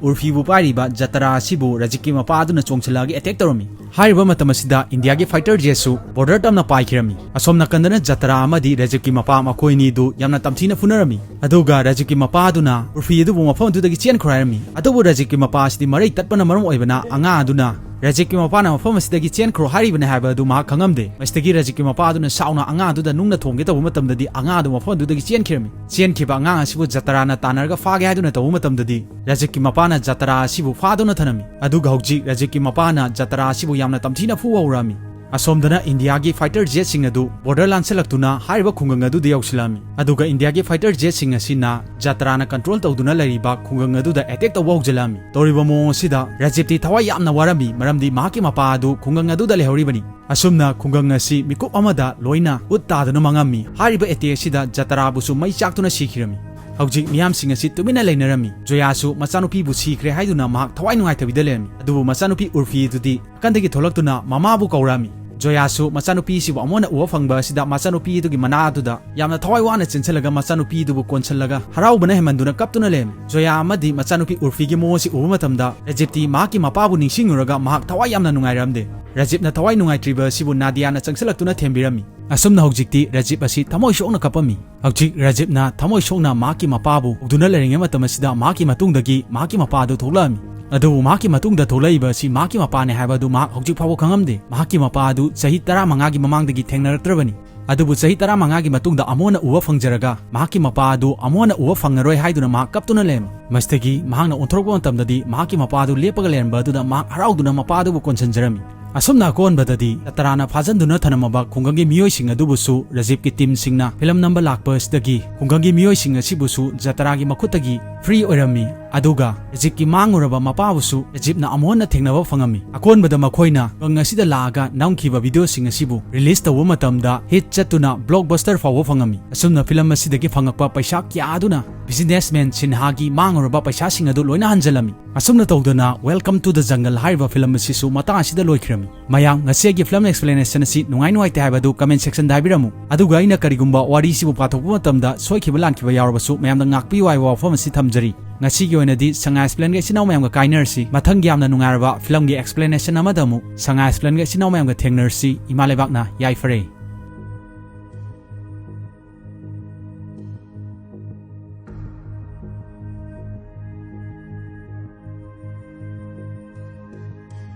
ꯎꯔꯐꯤꯕꯨ ꯄꯥꯏꯔꯤꯕ ꯖꯇ꯭ꯔꯥ ꯑꯁꯤꯕꯨ ꯔꯥꯖꯤꯕꯀꯤ ꯃꯄꯥ ꯑꯗꯨꯅ ꯆꯣꯡꯁꯤꯜꯂꯛꯑꯒ ꯑꯦꯇꯦꯛ ꯇꯧꯔꯝꯃꯤ꯫ ꯍꯥꯏꯔꯤꯕ ꯃꯇꯝ ꯑꯁꯤꯗ ꯏꯟꯗꯤꯌꯥꯒꯤ ꯐꯥꯏꯇꯔ ꯖꯦꯠꯁꯨ ꯕꯣꯔꯗꯔ ꯇꯝꯅ ꯄꯥꯏꯈꯤꯔꯝꯃꯤ꯫ ꯑꯁꯣꯝ ꯅꯥꯀꯟꯗꯅ ꯖꯇ꯭ꯔꯥ ꯑꯃꯗꯤ ꯔꯥꯖꯤꯕꯀꯤ ꯃꯄꯥ ꯃꯈꯣꯏ ꯑꯅꯤꯗꯨ ꯌꯥꯝꯅ ꯇꯝꯊꯤꯅ ꯐꯨꯅꯔꯝꯃꯤ꯫ ꯑꯗꯨꯒ ꯔꯥꯖꯤꯕꯀꯤ ꯃꯄꯥ ꯑꯗꯨꯅ ꯎꯔꯐꯤ ꯑꯗꯨꯕꯨ ꯃꯐꯝ ꯑꯗꯨꯗꯒꯤ ꯆꯦꯟꯈ꯭ꯔꯣ ꯍꯥꯏꯔꯝꯃꯤ꯫ ꯑꯗꯨꯕꯨ ꯔꯥꯖꯤꯕꯀꯤ ꯃꯄꯥ ꯑꯁꯤꯗꯤ ꯃꯔꯩ ꯇꯠꯄꯅ ꯃꯔꯝ ꯑꯣꯏꯕꯅ ꯑꯉꯥꯡ ꯑꯗꯨꯅ ꯔꯥꯖꯤꯕꯀꯤ ꯃꯄꯥꯅ ꯃꯐꯝ ꯑꯁꯤꯗꯒꯤ ꯆꯦꯟꯈ꯭ꯔꯣ ꯍꯥꯏꯔꯤꯕꯅꯤ ꯍꯥꯏꯕ ꯑꯗꯨ ꯃꯍꯥꯛ ꯈꯪꯉꯝꯗꯦ꯫ ꯃꯁꯤꯗꯒꯤ ꯔꯥꯖꯤꯕꯀꯤ ꯃꯄꯥ ꯑꯗꯨꯅ ꯁꯥꯎꯅ ꯑꯉꯥꯡ ꯑꯗꯨꯗ ꯅꯨꯡꯅ ꯊꯣꯝꯒꯦ ꯇꯧꯕ ꯃꯇꯝꯗꯗꯤ ꯑꯉꯥꯡ ꯑꯗꯨ ꯃꯐꯝ ꯑꯗꯨꯗꯒꯤ ꯆꯦꯟꯈꯤꯔꯝꯃꯤ꯫ ꯆꯦꯟꯈꯤꯕ ꯑꯉꯥꯡ ꯑꯁꯤꯕꯨ ꯖꯇ꯭ꯔꯥꯅ ꯇꯥꯟꯅꯔꯒ ꯐꯥꯒꯦ ꯍꯥꯏꯗꯨꯅ ꯇꯧꯕ ꯃꯇꯝꯗꯗꯤ ꯔꯥꯖꯤꯕꯀꯤ ꯃꯄꯥꯅ ꯖꯇ꯭ꯔꯥ ꯑꯁꯤꯕꯨ ꯐꯥꯗꯨꯅ ꯊꯅꯝꯃꯤ꯫ ꯑꯗꯨꯒ ꯍꯧꯖꯤꯛ ꯔꯥꯖꯤꯕꯀꯤ ꯃꯄꯥꯅ ꯖꯇ꯭ꯔꯥ ꯑꯁꯤꯕꯨ ꯌꯥꯝꯅ ꯇꯝꯊꯤꯅ ꯐꯨꯕ ꯍꯧꯔꯛꯑꯝꯃꯤ꯫ ꯑꯁꯣꯝꯗꯅ ꯏꯟꯗꯤꯌꯥꯒꯤ ꯐꯥꯏꯇꯔ ꯖꯦꯠꯁꯤꯡ ꯑꯗꯨ ꯕꯣꯔꯗꯔ ꯂꯥꯟꯁꯤꯜꯂꯛꯇꯨꯅ ꯍꯥꯏꯔꯤꯕ ꯈꯨꯡꯒꯪ ꯑꯗꯨꯗ ꯌꯧꯁꯤꯜꯂꯛꯑꯝꯃꯤ꯫ ꯑꯗꯨꯒ ꯏꯟꯗꯤꯌꯥꯒꯤ ꯐꯥꯏꯇꯔ ꯖꯦꯠꯁꯤꯡ ꯑꯁꯤꯅ ꯖꯇ꯭ꯔꯥꯅ ꯀꯟꯇ꯭ꯔꯣꯜ ꯇꯧꯗꯨꯅ ꯂꯩꯔꯤꯕ ꯈꯨꯡꯒꯪ ꯑꯗꯨꯗ ꯑꯦꯇꯦꯛ ꯇꯧꯕ ꯍꯧꯖꯤꯜꯂꯛꯑꯝꯃꯤ꯫ ꯇꯧꯔꯤꯕ ꯃꯑꯣꯡ ꯑꯁꯤꯗ ꯔꯖꯤꯞꯇꯤ ꯊꯋꯥꯏ ꯌꯥꯝꯅ ꯋꯥꯔꯝꯃꯤ, ꯃꯔꯝꯗꯤ ꯃꯍꯥꯛꯀꯤ ꯃꯄꯥ ꯑꯗꯨ ꯈꯨꯡꯒꯪ ꯑꯗꯨꯗ ꯂꯩꯍꯧꯔꯤꯕꯅꯤ꯫ ꯑꯁꯨꯝꯅ ꯈꯨꯡꯒꯪ ꯑꯁꯤ ꯃꯤꯀꯨꯞ ꯑꯃꯗ ꯂꯣꯏꯅ ꯎꯠ ꯇꯥꯗꯨꯅ ꯃꯥꯡꯉꯝꯃꯤ꯫ ꯍꯥꯏꯔꯤꯕ ꯑꯦꯇꯦꯛ ꯑꯁꯤꯗ ꯖꯇ꯭ꯔꯥꯕꯨꯁꯨ ꯃꯩ ꯆꯥꯛꯇꯨꯅ ꯁꯤꯈꯤꯔꯝꯃꯤ꯫ ꯍꯧꯖꯤꯛ ꯃꯤꯌꯥꯝꯁꯤꯡ ꯑꯁꯤ ꯇꯨꯃꯤꯟꯅ ꯂꯩꯅꯔꯝꯃꯤ꯫ ꯖꯣꯌꯥꯁꯨ ꯃꯆꯥꯅꯨꯄꯤꯕꯨ ꯁꯤꯈ꯭ꯔꯦ ꯍꯥꯏꯗꯨꯅ ꯃꯍꯥꯛ ꯊꯋꯥꯏ ꯅꯨꯡꯉꯥꯏꯇꯕꯤꯗ ꯂꯩꯔꯝꯃꯤ꯫ ꯑꯗꯨꯕꯨ ꯃꯆꯥꯅꯨꯄꯤ ꯎꯔꯐꯤ ꯑꯗꯨꯗꯤ ꯅꯥꯀꯟꯗꯒꯤ ꯊꯣꯛꯂꯛꯇꯨꯅ ꯃꯃꯥꯕꯨ ꯀꯧꯔꯛꯑꯝꯃꯤ꯫ ꯖꯣꯌꯥꯁꯨ ꯃꯆꯥꯅꯨꯄꯤꯁꯤꯕꯨ ꯑꯃꯨꯛ ꯍꯟꯅ ꯎꯕ ꯐꯪꯕ ꯑꯁꯤꯗ ꯃꯆꯥꯅꯨꯄꯤ ꯑꯗꯨꯒꯤ ꯃꯅꯥ ꯑꯗꯨꯗ ꯌꯥꯝꯅ ꯊꯋꯥꯏ ꯋꯥꯅ ꯆꯦꯟꯁꯤꯜꯂꯒ ꯃꯆꯥꯅꯨꯄꯤ ꯑꯗꯨꯕꯨ ꯀꯣꯟꯁꯤꯜꯂꯒ ꯍꯔꯥꯎꯕꯅ ꯍꯦꯟꯃꯟꯗꯨꯅ ꯀꯞꯇꯨꯅ ꯂꯩꯔꯝꯃꯤ꯫ ꯖꯣꯌꯥ ꯑꯃꯗꯤ ꯃꯆꯥꯅꯨꯄꯤ ꯎꯔꯐꯤꯒꯤ ꯃꯑꯣꯡ ꯑꯁꯤ ꯎꯕ ꯃꯇꯝꯗ ꯔꯖꯤꯞꯇꯤ ꯃꯍꯥꯛꯀꯤ ꯃꯄꯥꯕꯨ ꯅꯤꯡꯁꯤꯡꯂꯨꯔꯒ ꯃꯍꯥꯛ ꯊꯋꯥꯏ ꯌꯥꯝꯅ ꯅꯨꯡꯉꯥꯏꯔꯝꯗꯦ꯫ ꯔꯖꯤꯞꯅ ꯊꯋꯥꯏ ꯅꯨꯡꯉꯥꯏꯇ꯭ꯔꯤꯕ ꯑꯁꯤꯕꯨ ꯅꯥꯗꯤꯌꯥꯅ ꯆꯪꯁꯤꯜꯂꯛꯇꯨꯅ ꯊꯦꯝꯕꯤꯔꯝꯃꯤ꯫ ꯑꯁꯨꯝꯅ ꯍꯧꯖꯤꯛꯇꯤ ꯔꯖꯤꯞ ꯑꯁꯤ ꯊꯃꯣꯏ ꯁꯣꯛꯅ ꯀꯞꯄꯝꯃꯤ꯫ ꯍꯧꯖꯤꯛ ꯔꯖꯤꯞꯅ ꯊꯃꯣꯏ ꯁꯣꯛꯅ ꯃꯍꯥꯛꯀꯤ ꯃꯄꯥꯕꯨ ꯎꯗꯨꯅ ꯂꯩꯔꯤꯉꯩ ꯃꯇꯝ ꯑꯁꯤꯗ ꯃꯍꯥꯛꯀꯤ ꯃꯇꯨꯡꯗꯒꯤ ꯃꯍꯥꯛꯀꯤ ꯃꯄꯥ ꯑꯗꯨ ꯊꯣꯛꯂꯛꯑꯝꯃꯤ꯫ ꯑꯗꯨꯕꯨ ꯃꯍꯥꯛꯀꯤ ꯃꯇꯨꯡꯗ ꯊꯣꯛꯂꯛꯏꯕ ꯑꯁꯤ ꯃꯍꯥꯛꯀꯤ ꯃꯄꯥꯅꯤ ꯍꯥꯏꯕ ꯑꯗꯨ ꯃꯍꯥꯛ ꯍꯧꯖꯤꯛ ꯐꯥꯎꯕ ꯈꯪꯉꯝꯗꯦ꯫ ꯃꯍꯥꯛꯀꯤ ꯃꯄꯥ ꯑꯗꯨ ꯆꯍꯤ ꯇꯔꯥꯃꯉꯥꯒꯤ ꯃꯃꯥꯡꯗꯒꯤ ꯊꯦꯡꯅꯔꯛꯇ꯭ꯔꯕꯅꯤ꯫ ꯑꯗꯨꯕꯨ ꯆꯍꯤ ꯇꯔꯥꯃꯉꯥꯒꯤ ꯃꯇꯨꯡꯗ ꯑꯃꯨꯛ ꯍꯟꯅ ꯎꯕ ꯐꯪꯖꯔꯒ ꯃꯍꯥꯛꯀꯤ ꯃꯄꯥ ꯑꯗꯨ ꯑꯃꯨꯛ ꯍꯟꯅ ꯎꯕ ꯐꯪꯉꯔꯣꯏ ꯍꯥꯏꯗꯨꯅ ꯃꯍꯥꯛ ꯀꯞꯇꯨꯅ ꯂꯩꯔꯝꯃꯤ꯫ ꯃꯁꯤꯗꯒꯤ ꯃꯍꯥꯛꯅ ꯑꯣꯟꯊꯣꯔꯛꯄ ꯃꯇꯝꯗꯗꯤ ꯃꯍꯥꯛꯀꯤ ꯃꯄꯥ ꯑꯗꯨ ꯂꯦꯞꯄꯒ ꯂꯩꯔꯝꯕ ꯑꯗꯨꯗ ꯃꯍꯥꯛ ꯍꯔꯥꯎꯗꯨꯅ ꯃꯄꯥ ꯑꯗꯨꯕꯨ ꯀꯣꯟꯁꯤꯟꯖꯔꯝꯃꯤ꯫ ꯑꯁꯨꯝꯅ ꯑꯀꯣꯟꯕꯗꯗꯤ ꯖꯇ꯭ꯔꯥꯅ ꯐꯥꯖꯟꯗꯨꯅ ꯊꯅꯝꯃꯕ ꯈꯨꯡꯒꯪꯒꯤ ꯃꯤꯑꯣꯏꯁꯤꯡ ꯑꯗꯨꯕꯨꯁꯨ ꯔꯖꯤꯞꯀꯤ ꯇꯤꯝꯁꯤꯡꯅ ꯐꯤꯂꯝ ꯅꯝꯕ ꯂꯥꯛꯄ ꯑꯁꯤꯗꯒꯤ ꯈꯨꯡꯒꯪꯒꯤ ꯃꯤꯑꯣꯏꯁꯤꯡ ꯑꯁꯤꯕꯨꯁꯨ ꯖꯇ꯭ꯔꯥꯒꯤ ꯃꯈꯨꯠꯇꯒꯤ ꯐ꯭ꯔꯤ ꯑꯣꯏꯔꯝꯃꯤ꯫ ꯑꯗꯨꯒ ꯔꯖꯤꯞꯀꯤ ꯃꯥꯡꯉꯨꯔꯕ ꯃꯄꯥꯕꯨꯁꯨ ꯔꯖꯤꯞꯅ ꯑꯃꯨꯛ ꯍꯟꯅ ꯊꯦꯡꯅꯕ ꯐꯪꯉꯝꯃꯤ꯫ ꯑꯀꯣꯟꯕꯗ ꯃꯈꯣꯏꯅ ꯈꯨꯡꯒꯪ ꯑꯁꯤꯗ ꯂꯥꯛꯑꯒ ꯅꯝꯈꯤꯕ ꯚꯤꯗꯤꯑꯣꯁꯤꯡ ꯑꯁꯤꯕꯨ ꯔꯤꯂꯤꯁ ꯇꯧꯕ ꯃꯇꯝꯗ ꯍꯤꯠ ꯆꯠꯇꯨꯅ ꯕ꯭ꯂꯣꯛꯕꯁꯇꯔ ꯐꯥꯎꯕ ꯐꯪꯉꯝꯃꯤ꯫ ꯑꯁꯨꯝꯅ ꯐꯤꯂꯝ ꯑꯁꯤꯗꯒꯤ ꯐꯪꯉꯛꯄ ꯄꯩꯁꯥ ꯀꯌꯥ ꯑꯗꯨꯅ ꯕꯤꯖꯤꯅꯦꯁꯃꯦꯟ ꯁꯤꯟꯍꯥꯒꯤ ꯃꯥꯡꯉꯨꯔꯕ ꯄꯩꯁꯥꯁꯤꯡ ꯑꯗꯨ ꯂꯣꯏꯅ ꯍꯟꯖꯤꯜꯂꯝꯃꯤ꯫ ꯑꯁꯨꯝꯅ ꯇꯧꯗꯅ Welcome to the Jungle ꯍꯥꯏꯔꯤꯕ ꯐꯤꯂꯝ ꯑꯁꯤꯁꯨ ꯃꯇꯥꯡ ꯑꯁꯤꯗ ꯂꯣꯏꯈ꯭ꯔꯝꯃꯤ꯫ ꯃꯌꯥꯝ, ꯉꯁꯤ ꯑꯩꯒꯤ ꯐꯤꯂꯝ ꯑꯦꯛꯁꯄ꯭ꯂꯦꯅꯦꯁꯟ ꯑꯁꯤ ꯅꯨꯡꯉꯥꯏ ꯅꯨꯡꯉꯥꯏꯇꯦ ꯍꯥꯏꯕꯗꯨ ꯀꯃꯦꯟ ꯁꯦꯛꯁꯟꯗ ꯍꯥꯏꯕꯤꯔꯝꯃꯨ꯫ ꯑꯗꯨꯒ ꯑꯩꯅ ꯀꯔꯤꯒꯨꯝꯕ ꯋꯥꯔꯤꯁꯤꯕꯨ ꯄꯥꯊꯣꯛꯄ ꯃꯇꯝꯗ ꯁꯣꯏꯈꯤꯕ ꯂꯥꯟꯈꯤꯕ ꯌꯥꯎꯔꯕꯁꯨ ꯃꯌꯥꯝꯗ ꯉꯥꯛꯄꯤꯌꯨ ꯍꯥꯏꯕ ꯋꯥꯐꯝ ꯑꯁꯤ ꯊꯝꯖꯔꯤ꯫ ꯉꯁꯤꯒꯤ ꯑꯣꯏꯅꯗꯤ ꯁꯉꯥꯏ ꯑꯦꯛꯁꯄ꯭ꯂꯦꯟꯒ ꯏꯆꯤꯟ ꯏꯅꯥꯎ ꯃꯌꯥꯝꯒ ꯀꯥꯏꯅꯔꯁꯤ꯫ ꯃꯊꯪꯒꯤ ꯌꯥꯝꯅ ꯅꯨꯡꯉꯥꯏꯔꯕ ꯐꯤꯂꯝꯒꯤ ꯑꯦꯛꯁꯄ꯭ꯂꯦꯅꯦꯁꯟ ꯑꯃꯗ ꯑꯃꯨꯛ ꯁꯉꯥꯏ ꯑꯦꯛꯁꯄ꯭ꯂꯦꯟꯒ ꯏꯆꯤꯟ ꯏꯅꯥꯎ ꯃꯌꯥꯝꯒ ꯊꯦꯡꯅꯔꯁꯤ꯫ ꯏꯃꯥ ꯂꯩꯕꯥꯛꯅ ꯌꯥꯏꯐꯔꯦ꯫